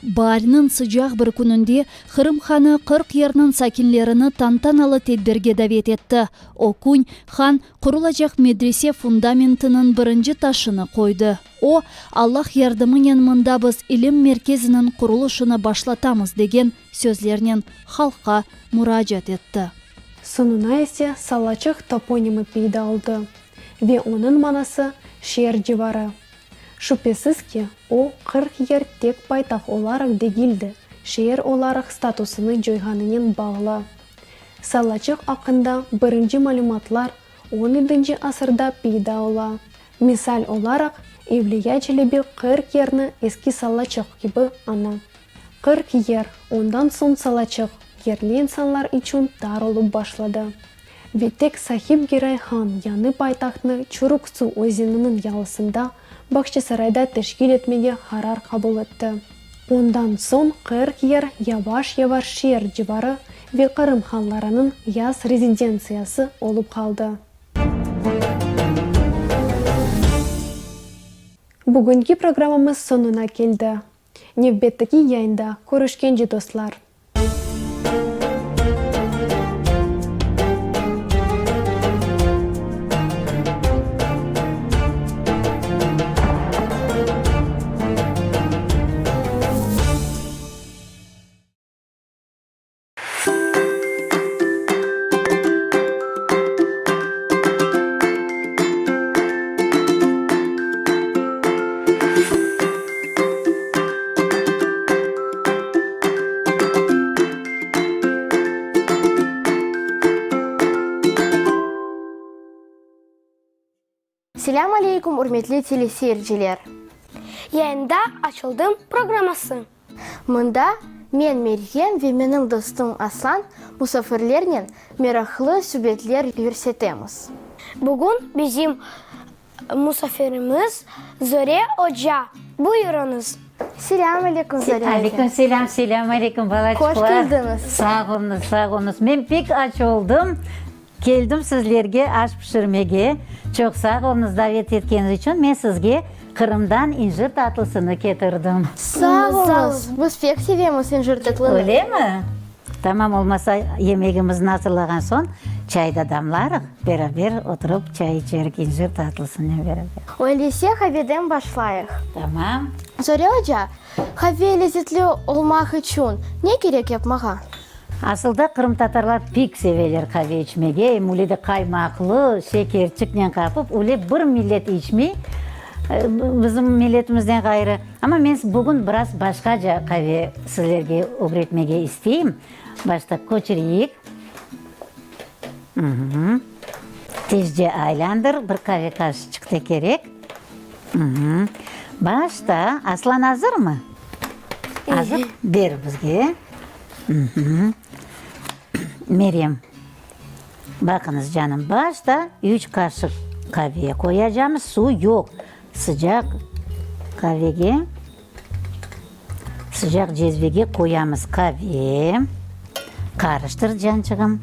Baarniñ sıcaq bir kününde Qırım hanı 40 Yerniñ sakinlerini tantanalı tedbirge davet etti. O kün han, qurulacaq medrese fundamentiniñ birinci taşını qoydı. O, Allah yardımınen mında biz ilim merkeziniñ qurulışını başlatamız degen sözlernen halqqa muracaat etti. Soñuna ise Salaçıq toponimi peyda oldı. Ve onıñ manası şeer civarı. Şübhesiz ki, o, 40 Yer tek paytaht olaraq degil de, şeer olaraq statusını coyğanınen bağlı. Salaçıq aqqında birinci malümatlar on yedinci asırda peyda ola. Misal olaraq, Evliya Çelebi 40 Yerni Eski Salaçıq kibi aña. 40 Yer, ondan soñ Salaçıq, yerli insanlar içün tar olıp başladı. Ve tek Sahib Geray han yañı paytahtnı Çurük Su özeniniñ yalısında, Bağçasarayda teşkil etmege qarar qabul etti. Ondan soñ 40 Yer yavaş-yavaş şeer civarı ve Qırım hanlarınıñ yaz rezidentsiyası olıp qaldı. Bugünki programmamız soñuna keldi. Nevbetteki yayında körüşkence, dostlar! Selâm aleykum, ürmetli teleseyirciler! Yayında Açıldım programması. Mında men, Meryem ve menim dostum Aslan musafirlernen meraqlı subetler yürsetemiz. Bugün bizim Musafirimiz Zore oca. Buyurıñız. Selâm aleyküm, Zore oca. Aleyküm selâm, selâm aleyküm, balaçıqlar. Hoş keldiñiz. Sağ oluñız, sağ oluñız. Men pek aç oldım, keldim sizlerge aş pişirmege. Çoq sağ oluñız davet etkeniñiz içün. Men sizge Qırımdan incir tatlısını ketirdim. Sağ oluñız. Biz pek sevemiz incir tatlını. Öylemi? Tamam, olmasa yemegimizni azırlağan soñ çay da damlarıq, beraber oturıp çay içerik incir tatlısınen beraber. Öyleyse qaveden başlayıq. Tamam. Zore oca, qave lezetli olmaq içün ne kerek yapmağa? Asılda qırımtatarlar pek seveler qave içmege, em öyle de qaymaqlı, şekerçiknen qapıp, öyle bir millet içmey, bizim milletimizden ğayrı. Amma men bugün biraz başqaca qave sizlerge ögretmege isteyim. Başta köçüreyik. Tezce aylandır, bir qave qaşıçıq da kerek. Başta, Aslan azırmı? Azır, ber bizge. Meryem, baqıñız canım, başta üç qaşıq qave qoyacamız, suv yoq. Sıcaq qavege, sıcaq cezvege qoyamız qave, qarıştır, cançığım.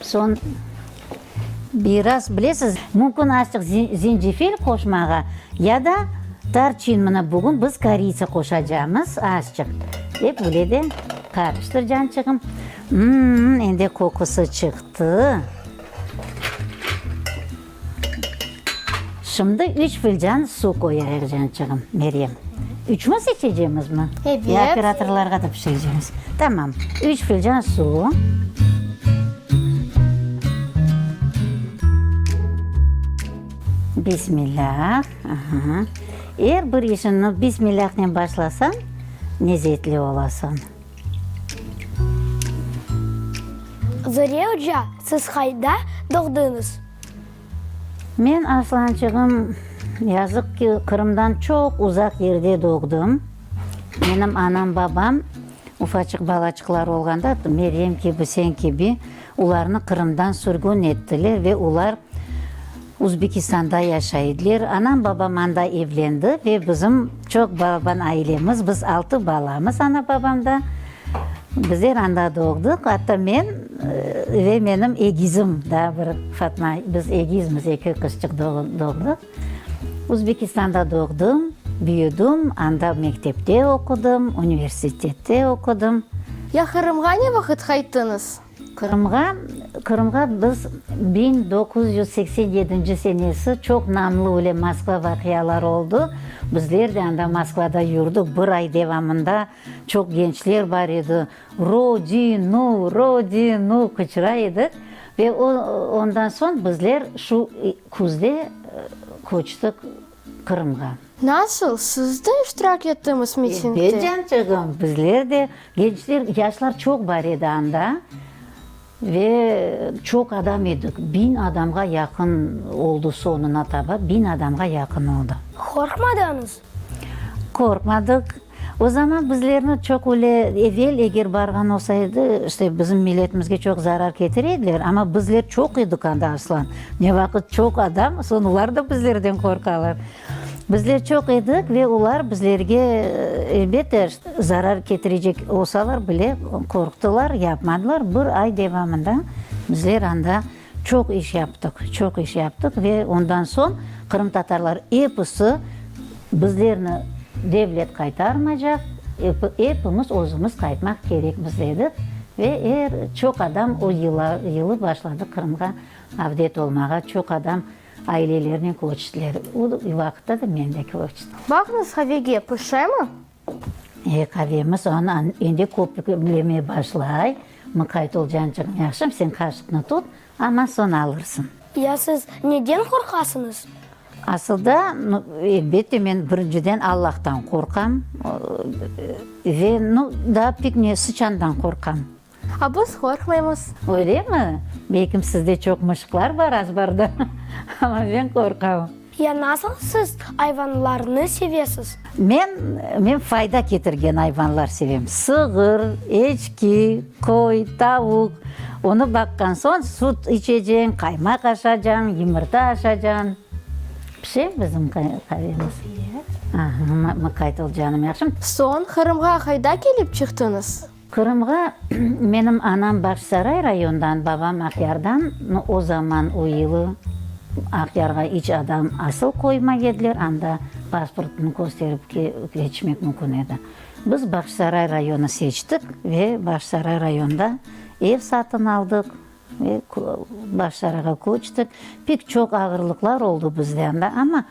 Soñ biraz, bilesiz, mümkün azçıq zencefil qoşmağa ya da tarçin, mına bugün biz koritsa qoşacamız azçıq. Ep öyle de qarıştır, cançığım. M-m-m, endi qoqusı çıqtı. Şimdi üç filcan suv qoyayıq, cançığım, Meryem. Üçümiz içecemizmi? Evet. Ya operatorlarğa da pişirecemiz. Tamam, üç filcan suv. Bismillah. Aha. Er bir işiñni bismillahnen başlasañ, lezetli olasıñ. Zore oca, siz qayda doğdıñız? Men, Aslançığım, yazıq ki, Qırımdan çoq uzaq yerde doğdım. Menim anam-babam ufaçıq balaçıqlar olğanda, Meryem kibi, sen kibi, olarnı Qırımdan sürgün ettiler ve olar Uzbekistanda yaşay ediler. Anam-babam anda evlendi ve bizim çoq balaban ailemiz, biz altı balamız ana-babamda. Bizler anda doğdıq. Atta men ve menim egizim, daa bir Fatma, biz egizmiz, eki qızçıq doğdıq. Uzbekistanda doğdım, büyüdim, anda mektepte oqudım, universitette oqudım. Ya Qırımğa ne vaqıt qayttıñız? Qırımğa, Qırımğa biz 1987 senesi çoq namlı öyle Moskva vaqiaları oldı. Bizler de anda Moskvada yurdik bir ay devamında. Çoq gençler bar edi. Rodinu, Rodinu qıçıra edik. Ve o, ondan soñ bizler şu küzde köçtik Qırımğa. Nasıl, siz de iştirak ettiñiz mitingde? Elbet, cançığım, bizler de, gençler, yaşlar çoq bar edi anda. Ve çoq adam edik, biñ adamğa yaqın oldı, soñuna taba biñ adamğa yaqın oldı. Qorqmadıñız? Qorqmadıq. O zaman bizlerni çoq öyle, evel eger barğan olsa edi, işte bizim milletimizge çoq zarar ketire ediler, amma bizler çoq edik anda, Arslan. Ne vaqıt çoq adam, soñ olar da bizlerden qorqalar. Bizler çoq edik ve olar bizlerge, elbette, zarar ketirecek olsalar bile, qorqtılar, yapmadılar. Bir ay devamında bizler anda çoq iş yaptıq, çoq iş yaptıq ve ondan soñ qırımtatarlar episi bizlerni devlet qaytarmaycaq, epimiz özümiz qaytmaq kerekmiz dedik ve er çoq adam o yılı başladı Qırımğa avdet olmağa, çoq adam Ailelernen köçtiler. O vaqıtta da men de köçtim. Baqıñız qavege, pişemi? E, qavemiz onı endi köpüklemeye başlay. Mıqayt ol, cançığım, yahşım, sen qaşıqnı tut, amma soñ alırsıñ. Ya siz neden qorqasıñız? Asılda, elbette, men birinciden Allahtan qorqam ve, nu, daa pek ne, sıçandan qorqam. A biz qorqmaymız. Öylemi? Belkim sizde çoq mışıqlar bar azbarda, amma men qorqam. Ya nasıl siz ayvanlarnı sevesiz? Men, men fayda ketirgen ayvanlar sevem. Sığır, eçki, qoy, tavuq. Onı baqqan soñ süt içeceñ, qaymaq aşacañ, yımırta aşacañ. Pişe bizim qavemiz. Aha, mıqayt ol, canım, yahşımı? Soñ Qırımğa qayda kelip çıqtıñız? Qırımğa menim anam Bağçasaray rayondan, babam Aqyardan, no, o zaman, o yılı Aqyarğa iç adam asıl qoymay ediler, anda pasportnı kösterip keçmek mümkün edi. Biz Bağçasaray rayonı seçtik ve Bağçasaray rayonda ev satın aldıq ve Bağçasarayğa köçtik. Pek çoq ağırlıqlar oldı bizde anda, amma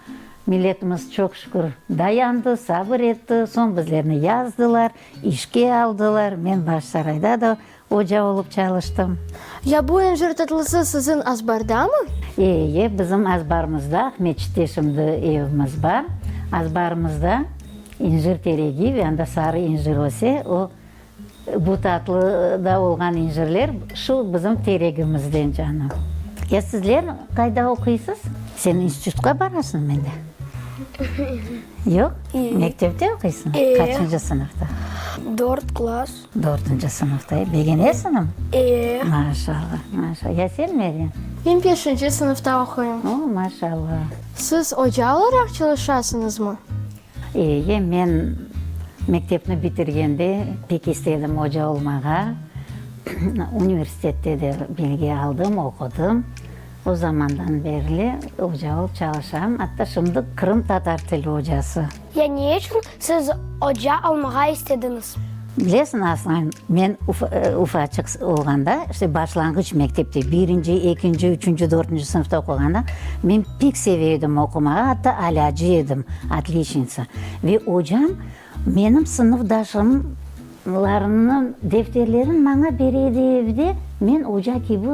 milletimiz, çoq şükür, dayandı, sabır etti, soñ bizlerni yazdılar. İşke aldılar, men Bağçasarayda da oca olıp çalıştım. Ya bu incir tatlısı siziñ azbardamı? E-e, bizim azbarımızda, Aqmeçitte şimdi evimiz bar, azbarımızda incir teregi ve anda sarı incir öse, o, bu tatlı da olğan incirler şu bizim teregimizden, canım. Ya sizler qayda oquysız? Sen institutqa barasıñ mende? Yoq? Mektepte oquysıñ? Qaçıncı sınıfta? Dört klass. Dörtünci sınıfta. Begenesiñmi? E. Maşallah, maşallah. Ya sen, Meryem? Men beşinci sınıfta oquyım. O, maşallah. Siz oca olaraq çalışasıñızmı? E, men mektepni bitirgende pek istedim oca olmağa. Universitette de bilgi aldım, oqudım. O zamandan berli oca olıp çalışam, atta şimdi qırımtatar tili ocası. Ya ne içün siz oca olmağa istediñiz? Bilesiñ, Aslan, men ufaçıq olğanda, işte başlanğıç mektepte, birinci, ekinci, üçünci, dörtünci sınıfta oquğanda, men pek seve edim oqumağa, atta alâcı edim, otliçnitsa. Ve ocam Menim sınıfdaşımlarımnıñ defterlerin maña bere edi evde, men oca kibi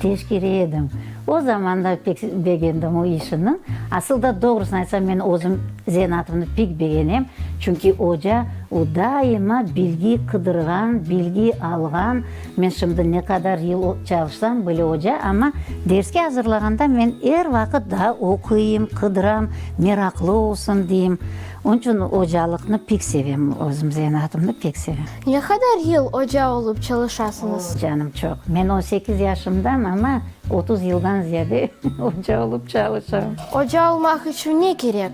teşkere edim. O zaman da pek begendim o işini. Asıl da doğrusını aytsam, men özüm zenaatımnı pek begenem, çünki oca, o daima bilgi qıdırğan, bilgi alğan. Men şimdi ne qadar yıl çalışsam bile oca, amma derske azırlağanda men er vaqıt daa oquyım, qıdıram, meraqlı olsun deyim. Onıñ içün ocalıqnı pek sevem, özüm zenaatımnı pek sevem. Ne qadar yıl oca olıp çalışasıñız? O, canım, çoq. Men on sekiz yaşımdam, amma 30 yıldan ziyade oca olıp çalışam. Oca olmaq içün ne kerek?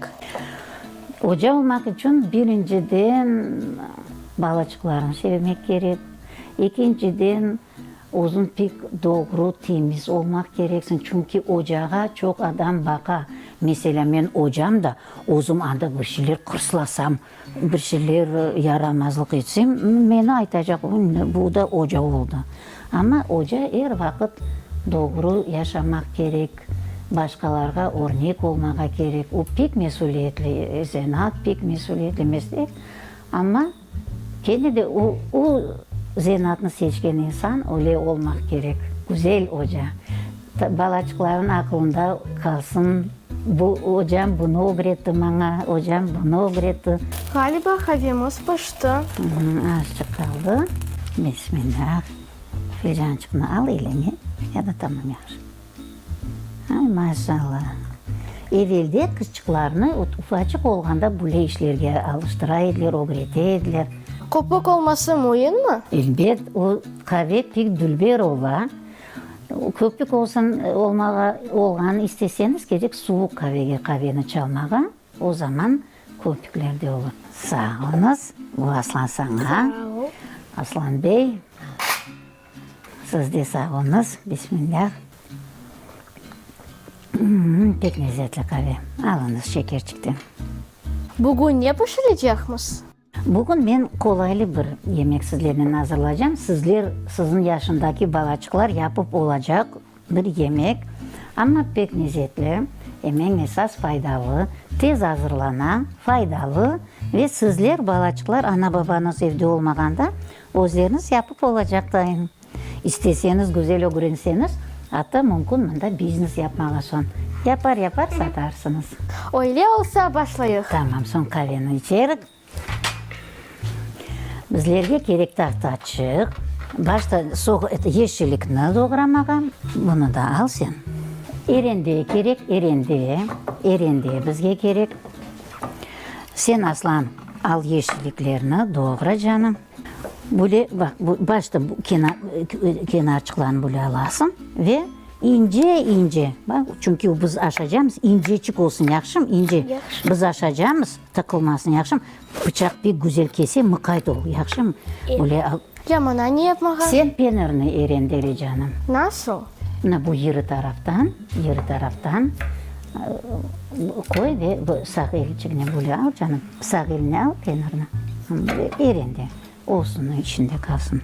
Oca olmaq içün, birinciden, balaçıqlarnı sevmek kerek. Ekinciden, Özüñ pek doğru, temiz olmaq kereksiñ, çünki ocağa çoq adam baqa. Meselâ, men ocam da, özüm anda bir şeyler qırslasam, bir şeyler yaramazlıq etsem, meni aytacaq, bu da oca oldı. Amma oca er vaqıt doğru yaşamaq kerek, başqalarğa örnek olmağa kerek. O pek mesüliyetli zenaat, pek mesüliyetli meslek, amma Kene de o, o zenaatnı seçken insan öyle olmaq kerek. Güzel oca. Balaçıqlarnıñ aqılında qalsın, bu ocam bunı ögretti maña, ocam bunı ögretti. Ğaliba, qavemiz pişti. Azçıq qaldı. Bismillah. Filcançıqnı al eliñe, ya da tamam yahşı. Ay, maşallah. Evelde qızçıqlarnı ufaçıq olğanda böyle işlerge alıştıra ediler, ögrete ediler. Köpük olması müimmi? Elbet, o qave pek dülber ola. Köpük olsun, olmağa, olğanını isteseñiz, kerek suvuq qavege qaveni çalmağa, o zaman köpükler de olur. Sağ oluñız. Bu Aslan saña. Sağ ol. Aslan bey. Siz de sağ oluñız. Bismillah. Pek lezetli qave. Alıñız şekerçikten. Bugün ne pişirecekmiz? Bugün men qolaylı bir yemek sizlernen azırlaycam. Sizler, siziñ yaşındaki balaçıqlar yapıp olacaq bir yemek. Amma pek lezetli, em eñ esas faydalı, tez azırlana, faydalı ve sizler, balaçıqlar, ana-babañız evde olmağanda, Özleriñiz yapıp olacaqtayın. İsteseñiz, güzel ögrenseñiz, atta mümkün mında biznes yapmağa soñ. Yapar-yapar satarsıñız. Öyle olsa, başlayıq. Tamam, soñ qaveni içerik. Bizlerge kerek tahtaçıq. Başta yeşillikni doğramağa. Bunı da al sen. Erende kerek, erende, erende bizge kerek. Sen, Aslan, al yeşilliklerni, doğra, canım. Böyle, baq, başta kenarçıqlarını böyle alasıñ ve ince-ince, baq, çünki biz aşacamız, inceçik olsun, yahşımı, ince. Biz aşacamız, tıqılmasın, yahşımı. Pıçaq pek güzel kese, mıqayt ol, yahşımı. Böyle al. Ya maña ne yapmağa? Sen penirni erendele, canım. Nasıl? Mına bu yırı taraftan, yırı taraftan qoy ve bu sağ elçigine böyle al, canım. Sağ eline al penirni. Erende. Olsun, içinde qalsın.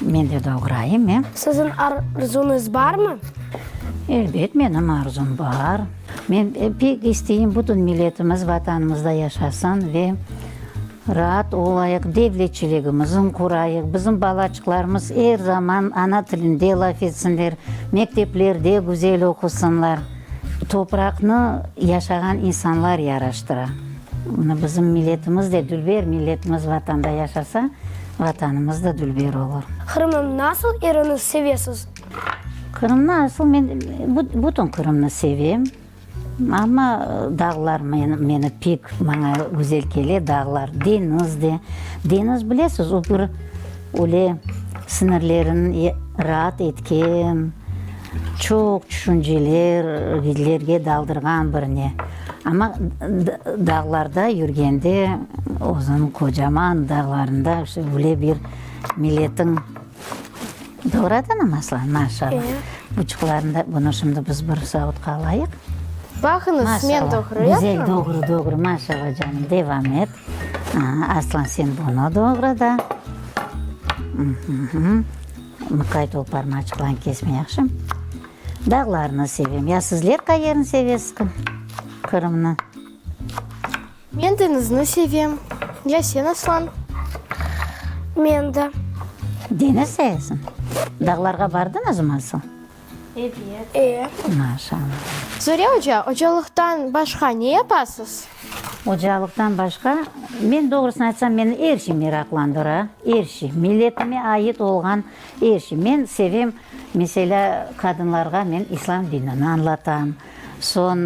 Men de doğrayım, e. Siziñ arzuñız barmı? Elbet, menim arzum bar. Men pek isteyim, bütün milletimiz Vatanımızda yaşasın ve Raat olayıq, devletçiligimizni qurayıq, bizim balaçıqlarımız er zaman ana tilinde laf etsinler, mekteplerde güzel oqusınlar. Topraqnı yaşağan insanlar yaraştıra. Mına bizim milletimiz de dülber, milletimiz Vatanda yaşasa, Vatanımız da dülber olur. Qırımnıñ nasıl yerini sevesiz? Qırımnı asıl men bütün Qırımnı sevem. Amma dağlar meni pek, maña güzel kele, dağlar, deñiz de. Deñiz, bilesiz, o bir öyle sinirlerin raat etken, çoq tüşüncelerge daldırğan bir ne. Amma dağlarda yürgende, özüniñ qocaman dağlarında öyle bir milletiñ Doğru adanam, Aslan? Maşallah. Buçuqlarında bunı şimdi biz bir savutqa alayıq. Baqıñız, men doğru yapam. Güzel, doğru, doğru. Maşallah, canım. Devam et. Aslan, sen bunı doğra da. Mıqayt ol, parmaçıqlarını kesme, yahşımı? Dağlarnı sevem. Ya sizler qayerini sevesiz, Qırımnı? Men deñizni sevem. Ya sen, Aslan? Men de. Deñiz sevesiñ? Dağlarğa bardıñızmı, asıl? Ebet. E. Maşallah. Zore oca, ocalıqtan başqa ne yapasız? Ocalıqtan başqa, men doğrusını aytsam, meni er şey meraqlandıra, er şey. Milletime ait olğan er şey. Men sevem, meselâ, qadınlarğa men islâm dinini añlatam. Soñ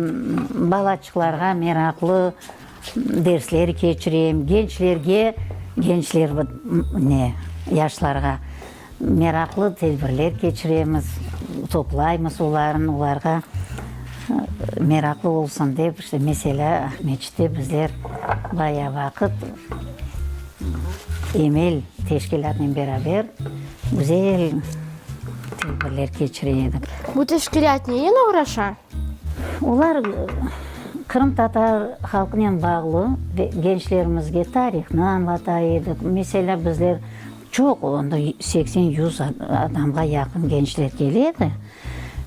balaçıqlarğa meraqlı dersler keçirem, gençlerge, gençler ne, yaşlarğa meraqlı tedbirler keçiremiz, toplaymız olarnı, olarğa meraqlı olsun dep, işte, meselâ, Aqmeçitte bizler bayağı vaqıt Emel teşkilâtınen beraber güzel Tedbirler keçire edik. Bu teşkilât nenen oğraşa? Olar qırımtatar halqınen bağlı ve gençlerimizge tarihnı añlata edik. Meselâ, bizler çoq, onda 80, 100 adamğa yaqın gençler kele edi.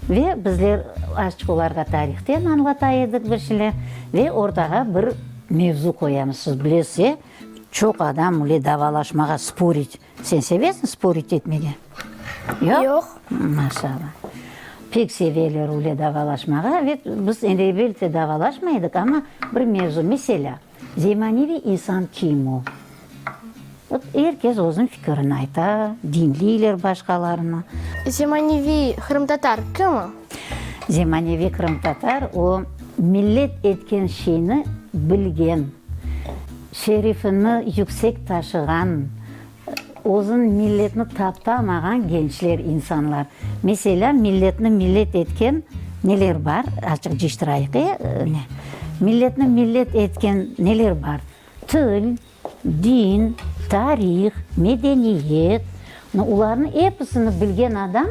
Ve bizler azçıq olarğa tarihten añlata edik bir şeyler. Ve ortağa bir mevzu qoyamız. Siz bilesiz, e, çoq adam öyle davalaşmağa, sporit, Sen sevesiñ sporit etmege? Yoq? Yoq. Maşallah. Pek seveler öyle davalaşmağa. Ve biz endi evel de davalaşmay edik, amma bir mevzu, meselâ, zemaneviy insan kim o? Vot er kes özüniñ fikirini ayta, diñleyler başqalarını. Zemaneviy qırımtatar kim o? Zemaneviy qırımtatar o, millet etken şeyni bilgen, şerifini yüksek taşığan, özüniñ milletini taptamağan gençler, insanlar. Meselâ, milletni millet etken neler bar? Azıcıq cıyıştırayıq, e, ne? Milletni millet etken neler bar? Til, din, tarih, medeniyet, olarnıñ episini bilgen adam,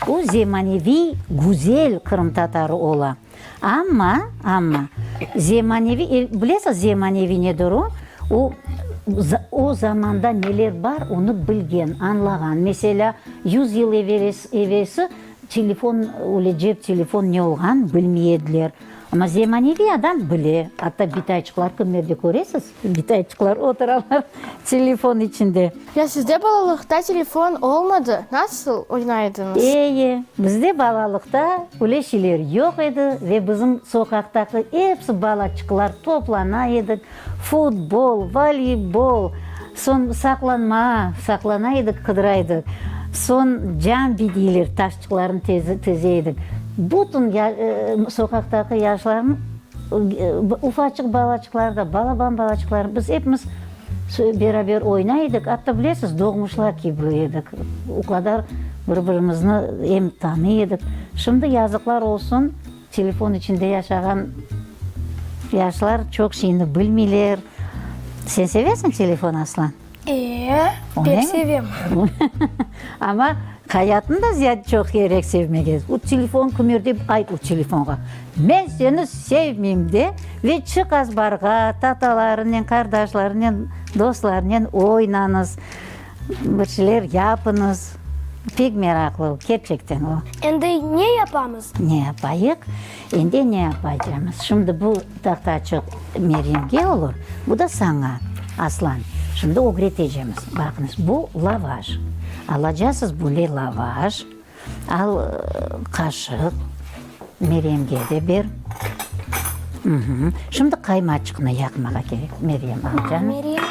o zemaneviy, güzel qırımtatarı ola. Amma, amma, zemaneviy, bilesiz, zemaneviy nedir o? O, o zamanda neler bar, onı bilgen, añlağan. Meselâ, yüz yıl evelsi telefon, öyle cep telefon ne olğan bilmey ediler. Amma zemaneviy adam bile. Atta bitayçıqlar kimlerde köresiz? Bitayçıqlar oturalar telefon içinde. Ya sizde balalıqta telefon olmadı, nasıl oynaydıñız? Eye, bizde balalıqta öyle şeyler yoq edi ve bizim soqaqtaki episi balaçıqlar toplana edik, futbol, voleybol, soñ saqlanma, saqlana edik, qıdıra edik, soñ cambi deyler, taşçıqlarnı tize edik. Bütün soqaqtaki yaşlarnıñ, ufaçıq balaçıqlar da, balaban balaçıqlar, biz epimiz Beraber oynay edik, atta bilesiz, doğmuşlar kibi edik, o qadar bir-birimizni em tanıy edik. Şimdi, yazıqlar olsun, telefon içinde yaşağan yaşlar çoq şeyni bilmeyler. Sen sevesiñ telefon, Aslan? E, pek sevem. Amma hayatnı da ziyade çoq kerek sevmege. O telefon kimerde ayt o telefonğa, Men seni sevmeyim de, ve çıq azbarğa, tatalarınen, qardaşlarınen, dostlarınen oynañız, bir şeyler yapıñız. Pek meraqlı, kerçekten o. Endi ne yapamız? Ne yapayıq? Endi ne yapacamız? Şimdi bu tahtaçıq Meryemge olur, bu da saña, Aslan. Şimdi ögretecemiz. Baqıñız, bu lavaş. Alacasız böyle lavaş. Al qaşıq, Meryemge de ber. Şimdi qaymaçıqnı yaqmağa kerek, Meryem, al canım. Meryem,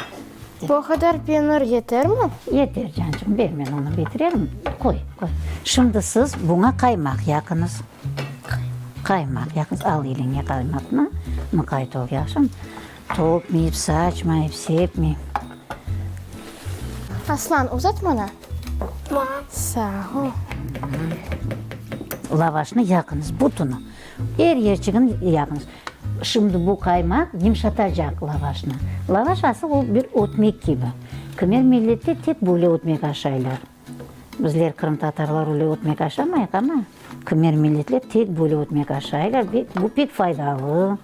bu qadar penir yetermi? Yeter, cançığım, ber, men onı bitirerim. Qoy, qoy. Şimdi siz buña qaymaq yaqıñız. Qaymaq yaqıñız. Al eliñe qaymaqnı, mıqayt ol, yahşımı? Tökmeyip, saçmayıp, sepmeyip. Aslan, uzat maña. Sağ ol. Lavaşnı yaqıñız, bütüni. Er yerçigini yaqıñız. Şimdi bu qaymaq yımşatacaq lavaşnı. Lavaş asıl o bir ötmek kibi. Kimer millette tek böyle ötmek aşaylar. Bizler qırımtatarlar öyle ötmek aşamayıq, amma kimer milletler tek böyle ötmek aşaylar. Bu pek faydalı.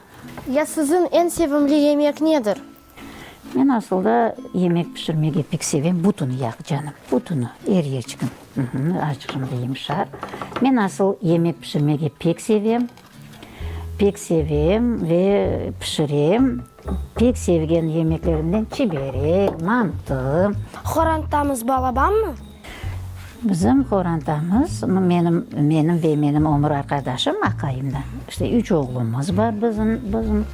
Ya siziñ eñ sevimli yemek nedir? Men asılda yemek pişirmege pek sevem. Bütüni yaq, canım, bütüni, er yerçigin. Azıcıq şimdi yımşar. Men asıl yemek pişirmege pek sevem. Pek sevem ve pişirem. Pek sevgen yemeklerimden çiberek, mantı. Qorantamız balabanmı? Bizim qorantamız, menim, menim ve menim ömür arqadaşım, aqayım da. İşte üç oğlumız bar bizim, bizim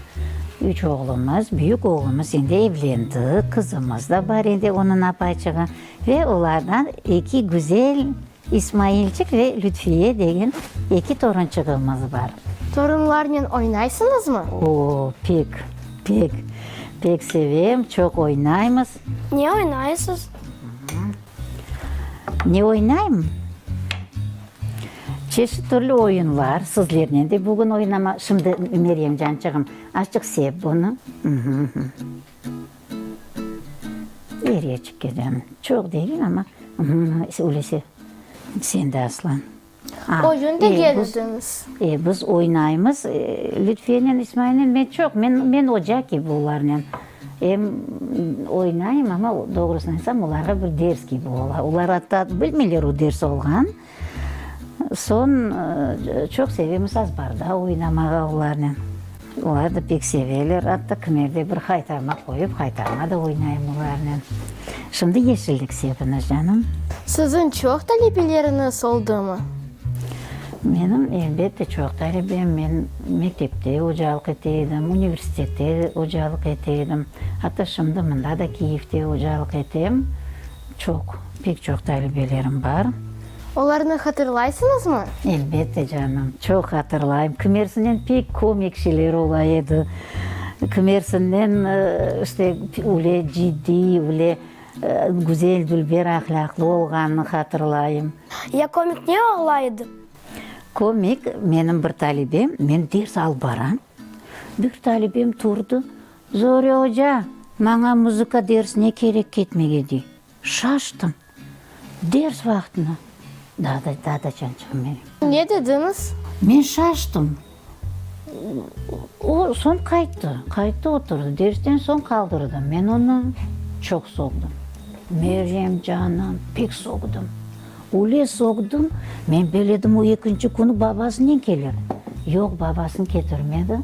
üç oğlumız. Büyük oğlumız endi evlendi, qızımız da bar endi, onıñ apayçığı. Ve olardan eki güzel İsmailçik ve Lütfiye degen eki torunçığımız bar. Torunlarnen oynaysıñızmı? O, pek, pek, pek sevem, çoq oynaymız. Ne oynaysız? Ne oynayım? Çeşit türlü oyunlar, sizlernen de bugün oynama, şimdi, Meryem cançığım, azıcıq sep bunı. Er yerçikke canım, çoq degil, amma öylese, sen de, Aslan. Oyun degen ediñiz. E, biz oynaymız. Lütfiyenen, İsmailnen men çoq, men, men oca kibi olarnen. Em oynayım, amma doğrusını aytsam, olarğa bir ders kibi ola. Olar atta bilmeyler o ders olğan. Soñ çoq sevemiz azbarda oynamağa olarnen. Olar da pek seveler. Atta kimerde bir haytarma qoyıp, haytarma da oynayım olarnen. Şimdi yeşillik sepiñiz, canım. Siziñ çoq talebeleriñiz oldımı? Menim, elbette, çoq talebem. Men mektepte ocalıq ete edim, universitette ocalıq ete edim. Atta şimdi mında da Kiyevde ocalıq etem. Çoq, pek çoq talebelerim bar. Olarnı hatırlaysıñızmı? Elbette, canım, çoq hatırlayım. Kimersinen pek komik şeyler ola edi. Kimersinden, işte, öyle ciddiy, öyle güzel, dülber ahlâqlı olğanını hatırlayım. Ya komik ne ola edi? Komik, menim bir talebem, men ders alıp baram, bir talebem turdı, Zore oca, maña muzıka dersine kerek ketmege, dey. Şaştım. Ders vaqtını. Daa da, daa da cançığım menim. Ne dediñiz? Men şaştım. O, soñ qayttı. Qayttı, oturdı. Dersten soñ qaldırdım. Men onı çoq soğdım. Meryem, canım, pek soğdım. Öyle soğdım, men beledim o ekinci künü babasınen kelir. Yoq, babasını ketirmedi.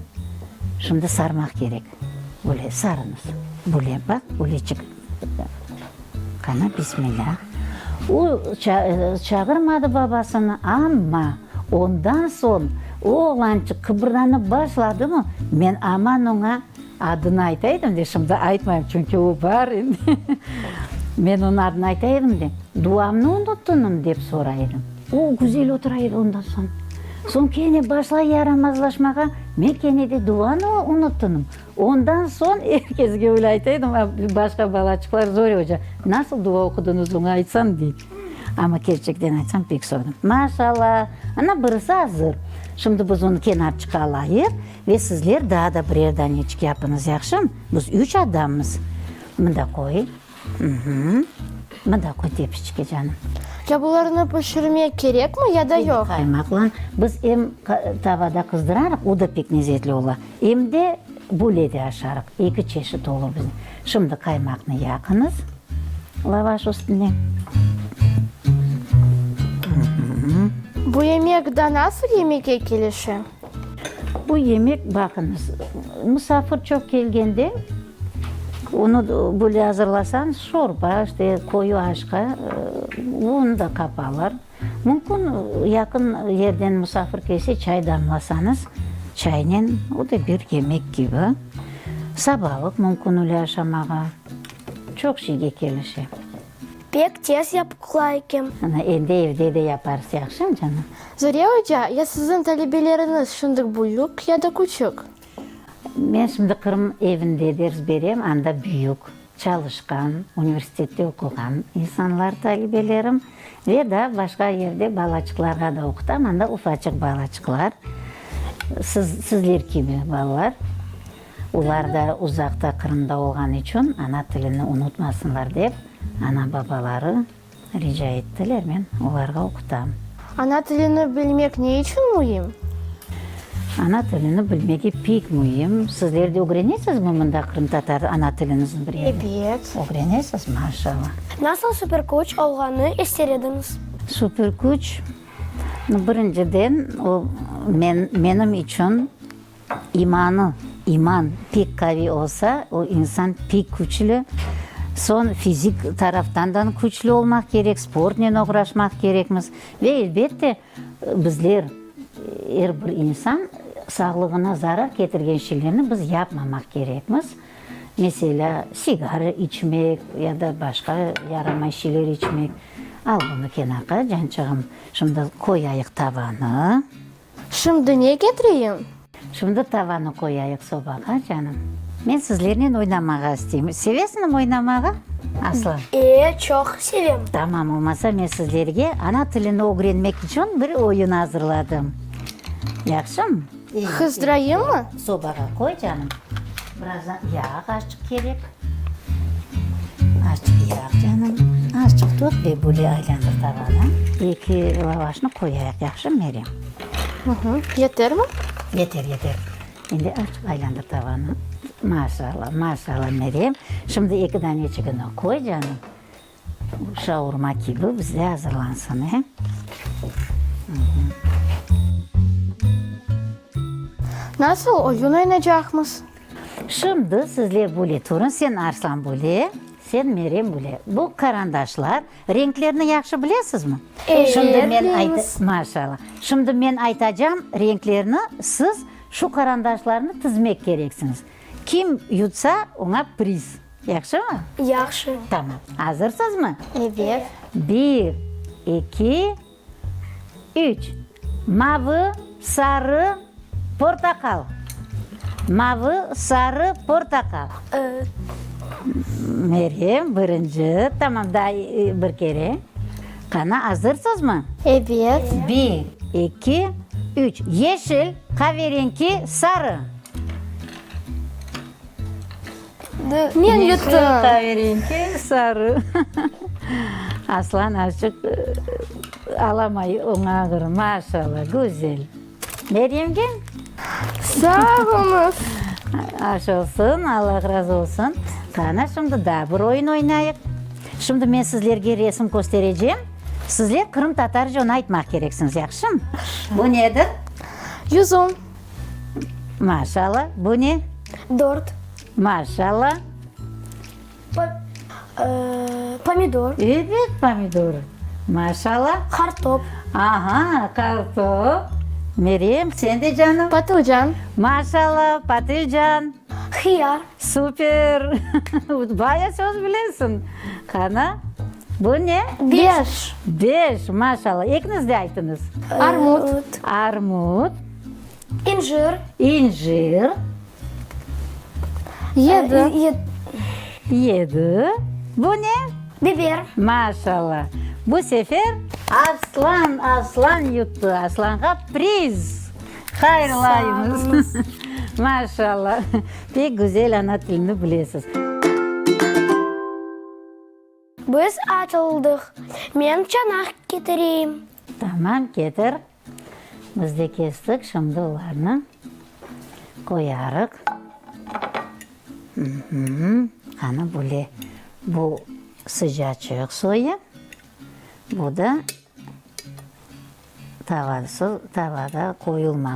Şimdi sarmaq kerek. Öyle sarıñız. Böyle, baq, öyleçik. Qana, bismillâ. O, çağırmadı babasını, amma ondan soñ o oğlançıq qıbırdanıp başladımı, men aman oña adını ayta edim de, şimdi aytmayım, çünki o bar endi. Men onıñ adını ayta edim de, duamnı unuttınım, dep soray edim. O, güzel otura edi ondan soñ. Soñ kene başlay yaramazlaşmağa, men kene de duanı unuttınım. Ondan soñ er kesge öyle ayta edim, başqa balaçıqlar Zore oca, nasıl dua oqudıñız oña aytsam, dey. Amma kerçekten aytsam pek sordum. Maşallah, ana birisi azır. Şimdi biz onı kenarçıqqa alayıq ve sizler daa da birer daneçik yapıñız, yahşımı? Biz üç adammız. Mında qoy. Mında qoy tepsiçke, canım. Ya bularnı pişirmek kerekmi ya da yoq? Qaymaqlan biz em tavada qızdırarıq, o da pek lezetli ola, em de böyle de aşarıq. Eki çeşit olur bizim. Şimdi qaymaqnı yaqıñız lavaş üstüne. Bu yemek da nasıl yemekke kelişe? Bu yemek, baqıñız, musafir çoq kelgende, onı böyle azırlasañ, şorba, işte, qoyu aşqa, onı da qapalar. Mümkün, yaqın yerden musafir kelse, çay damlasañız, çaynen, o da bir yemek kibi. Sabalıq mümkün öyle aşamağa. Çoq şeyge kelişe. Pek tez yapıqla eken. Ana, endi evde de yaparız, yahşımı, canım? Zore oca, ya siziñ talebeleriñiz şimdi büyük ya da küçük? Men şimdi Qırım evinde ders berem, anda büyük, çalışqan, universitette oquğan insanlar talebelerim ve daa başqa yerde balaçıqlarğa da oqutam, anda ufaçıq balaçıqlar, siz, sizler kibi balalar. Olar da uzaqta Qırımda olğanı içün ana tilini unutmasınlar dep, ana-babaları rica ettiler, men olarğa oqutam. Ana tilini bilmek ne içün müim? Ana tilini bilmege pek müim. Sizler de ögrenesizmi mında qırımtatar ana tilinizni bir yerde? Ebet. Ögrenesiz, maşallah. Nasıl super küç olğanı ister ediñiz? Super küç, birinciden, o, men, menim içün İmanı, iman, pek qaviy olsa, o insan pek küçlü. Soñ fizik taraftan da küçlü olmaq kerek, sportnen oğraşmaq kerekmiz. Ve, elbette, bizler, er bir insan sağlığına zarar ketirgen şeylerni biz yapmamaq kerekmiz. Meselâ, sigara içmek ya da başqa yaramay şeyler içmek. Al bunı kenarğa, cançığım. Şimdi qoyayıq tavanı. Şimdi ne ketireyim? Şimdi tavanı qoyayıq sobağa, canım. Men sizlernen oynamağa isteyim. Sevesiñmi oynamağa, Aslan? E, çoq sevem. Tamam, olmasa men sizlerge ana tilini ögrenmek içün bir oyun azırladım. Yahşımı? Qızdırayımmı? Sobağa qoy, canım. Birazdan yağ azçıq kerek. Azçıq yağ, canım. Azçıq tuz ve böyle aylandır tavanı. Eki lavaşnı qoyayıq, yahşımı, Meryem? Yetermi? Yeter, yeter. Endi azçıq aylandır tavanı. Maşallah, maşallah, Meryem. Şimdi eki daneçigini qoy, canım. Şaurma kibi bizde azırlansın, e? Nasıl oyun oynaycaqmız? Şimdi sizler böyle turıñ, sen Arslan böyle. Sen Meryem bile. Bu qarandaşlar renklerni yahşı bilesizmi? Evet, Şimdi men bilemiz. Maşallah. Şimdi men aytacam renklerni, siz şu qarandaşlarnı tizmek kereksiñiz. Kim yutsa, oña priz. Yahşımı? Yahşı. Tamam. Azırsızmı? Evet. Bir, eki, Üç, mavı, sarı, portaqal. Mavı, sarı, portaqal. Meryem, birinci. Tamam, daa bir kere. Qana, azırsızmı? Ebet. Bir, eki, üç. Yeşil, qaverenki, sarı. Men yuttım. Qaverenki, sarı. Aslan azçıq alamay, oña ağır. Maşallah, güzel. Meryemge? Sağ oluñız. Aş olsun, Allah razı olsun. Qana, şimdi daa bir oyun oynayıq. Şimdi men sizlerge resim kösterecem, sizler qırımtatarca onı aytmaq kereksiñiz, yahşımı? Bu nedir? Yüzüm. Maşallah. Bu ne? Tort. Maşallah. Pomidor. Ebet, pomidor. Maşallah. Qartop. Aha, qartop. Meryem, sen de canım. Patılcan. Maşallah, patılcan. Hıyar. Super! Baya söz bilesiñ. Qana, bu ne? Beş. Beş, maşallah. Ekiñiz de aytıñız. Armut. Armut. İncir. İncir. Yedi. Yedi. Bu ne? Biber. Maşallah. Bu sefer Aslan, Aslan yuttı. Aslanğa priz. Hayırlaymız. Maşallah. Pek güzel ana tilini bilesiz. Biz aç oldıq. Men çanaq ketireyim. Tamam, ketir. Biz de kestik, şimdi olarnı qoyarıq. Qana, böyle bu sıcaçıq soyu, bu da tavasız, tavada qoyulmağan.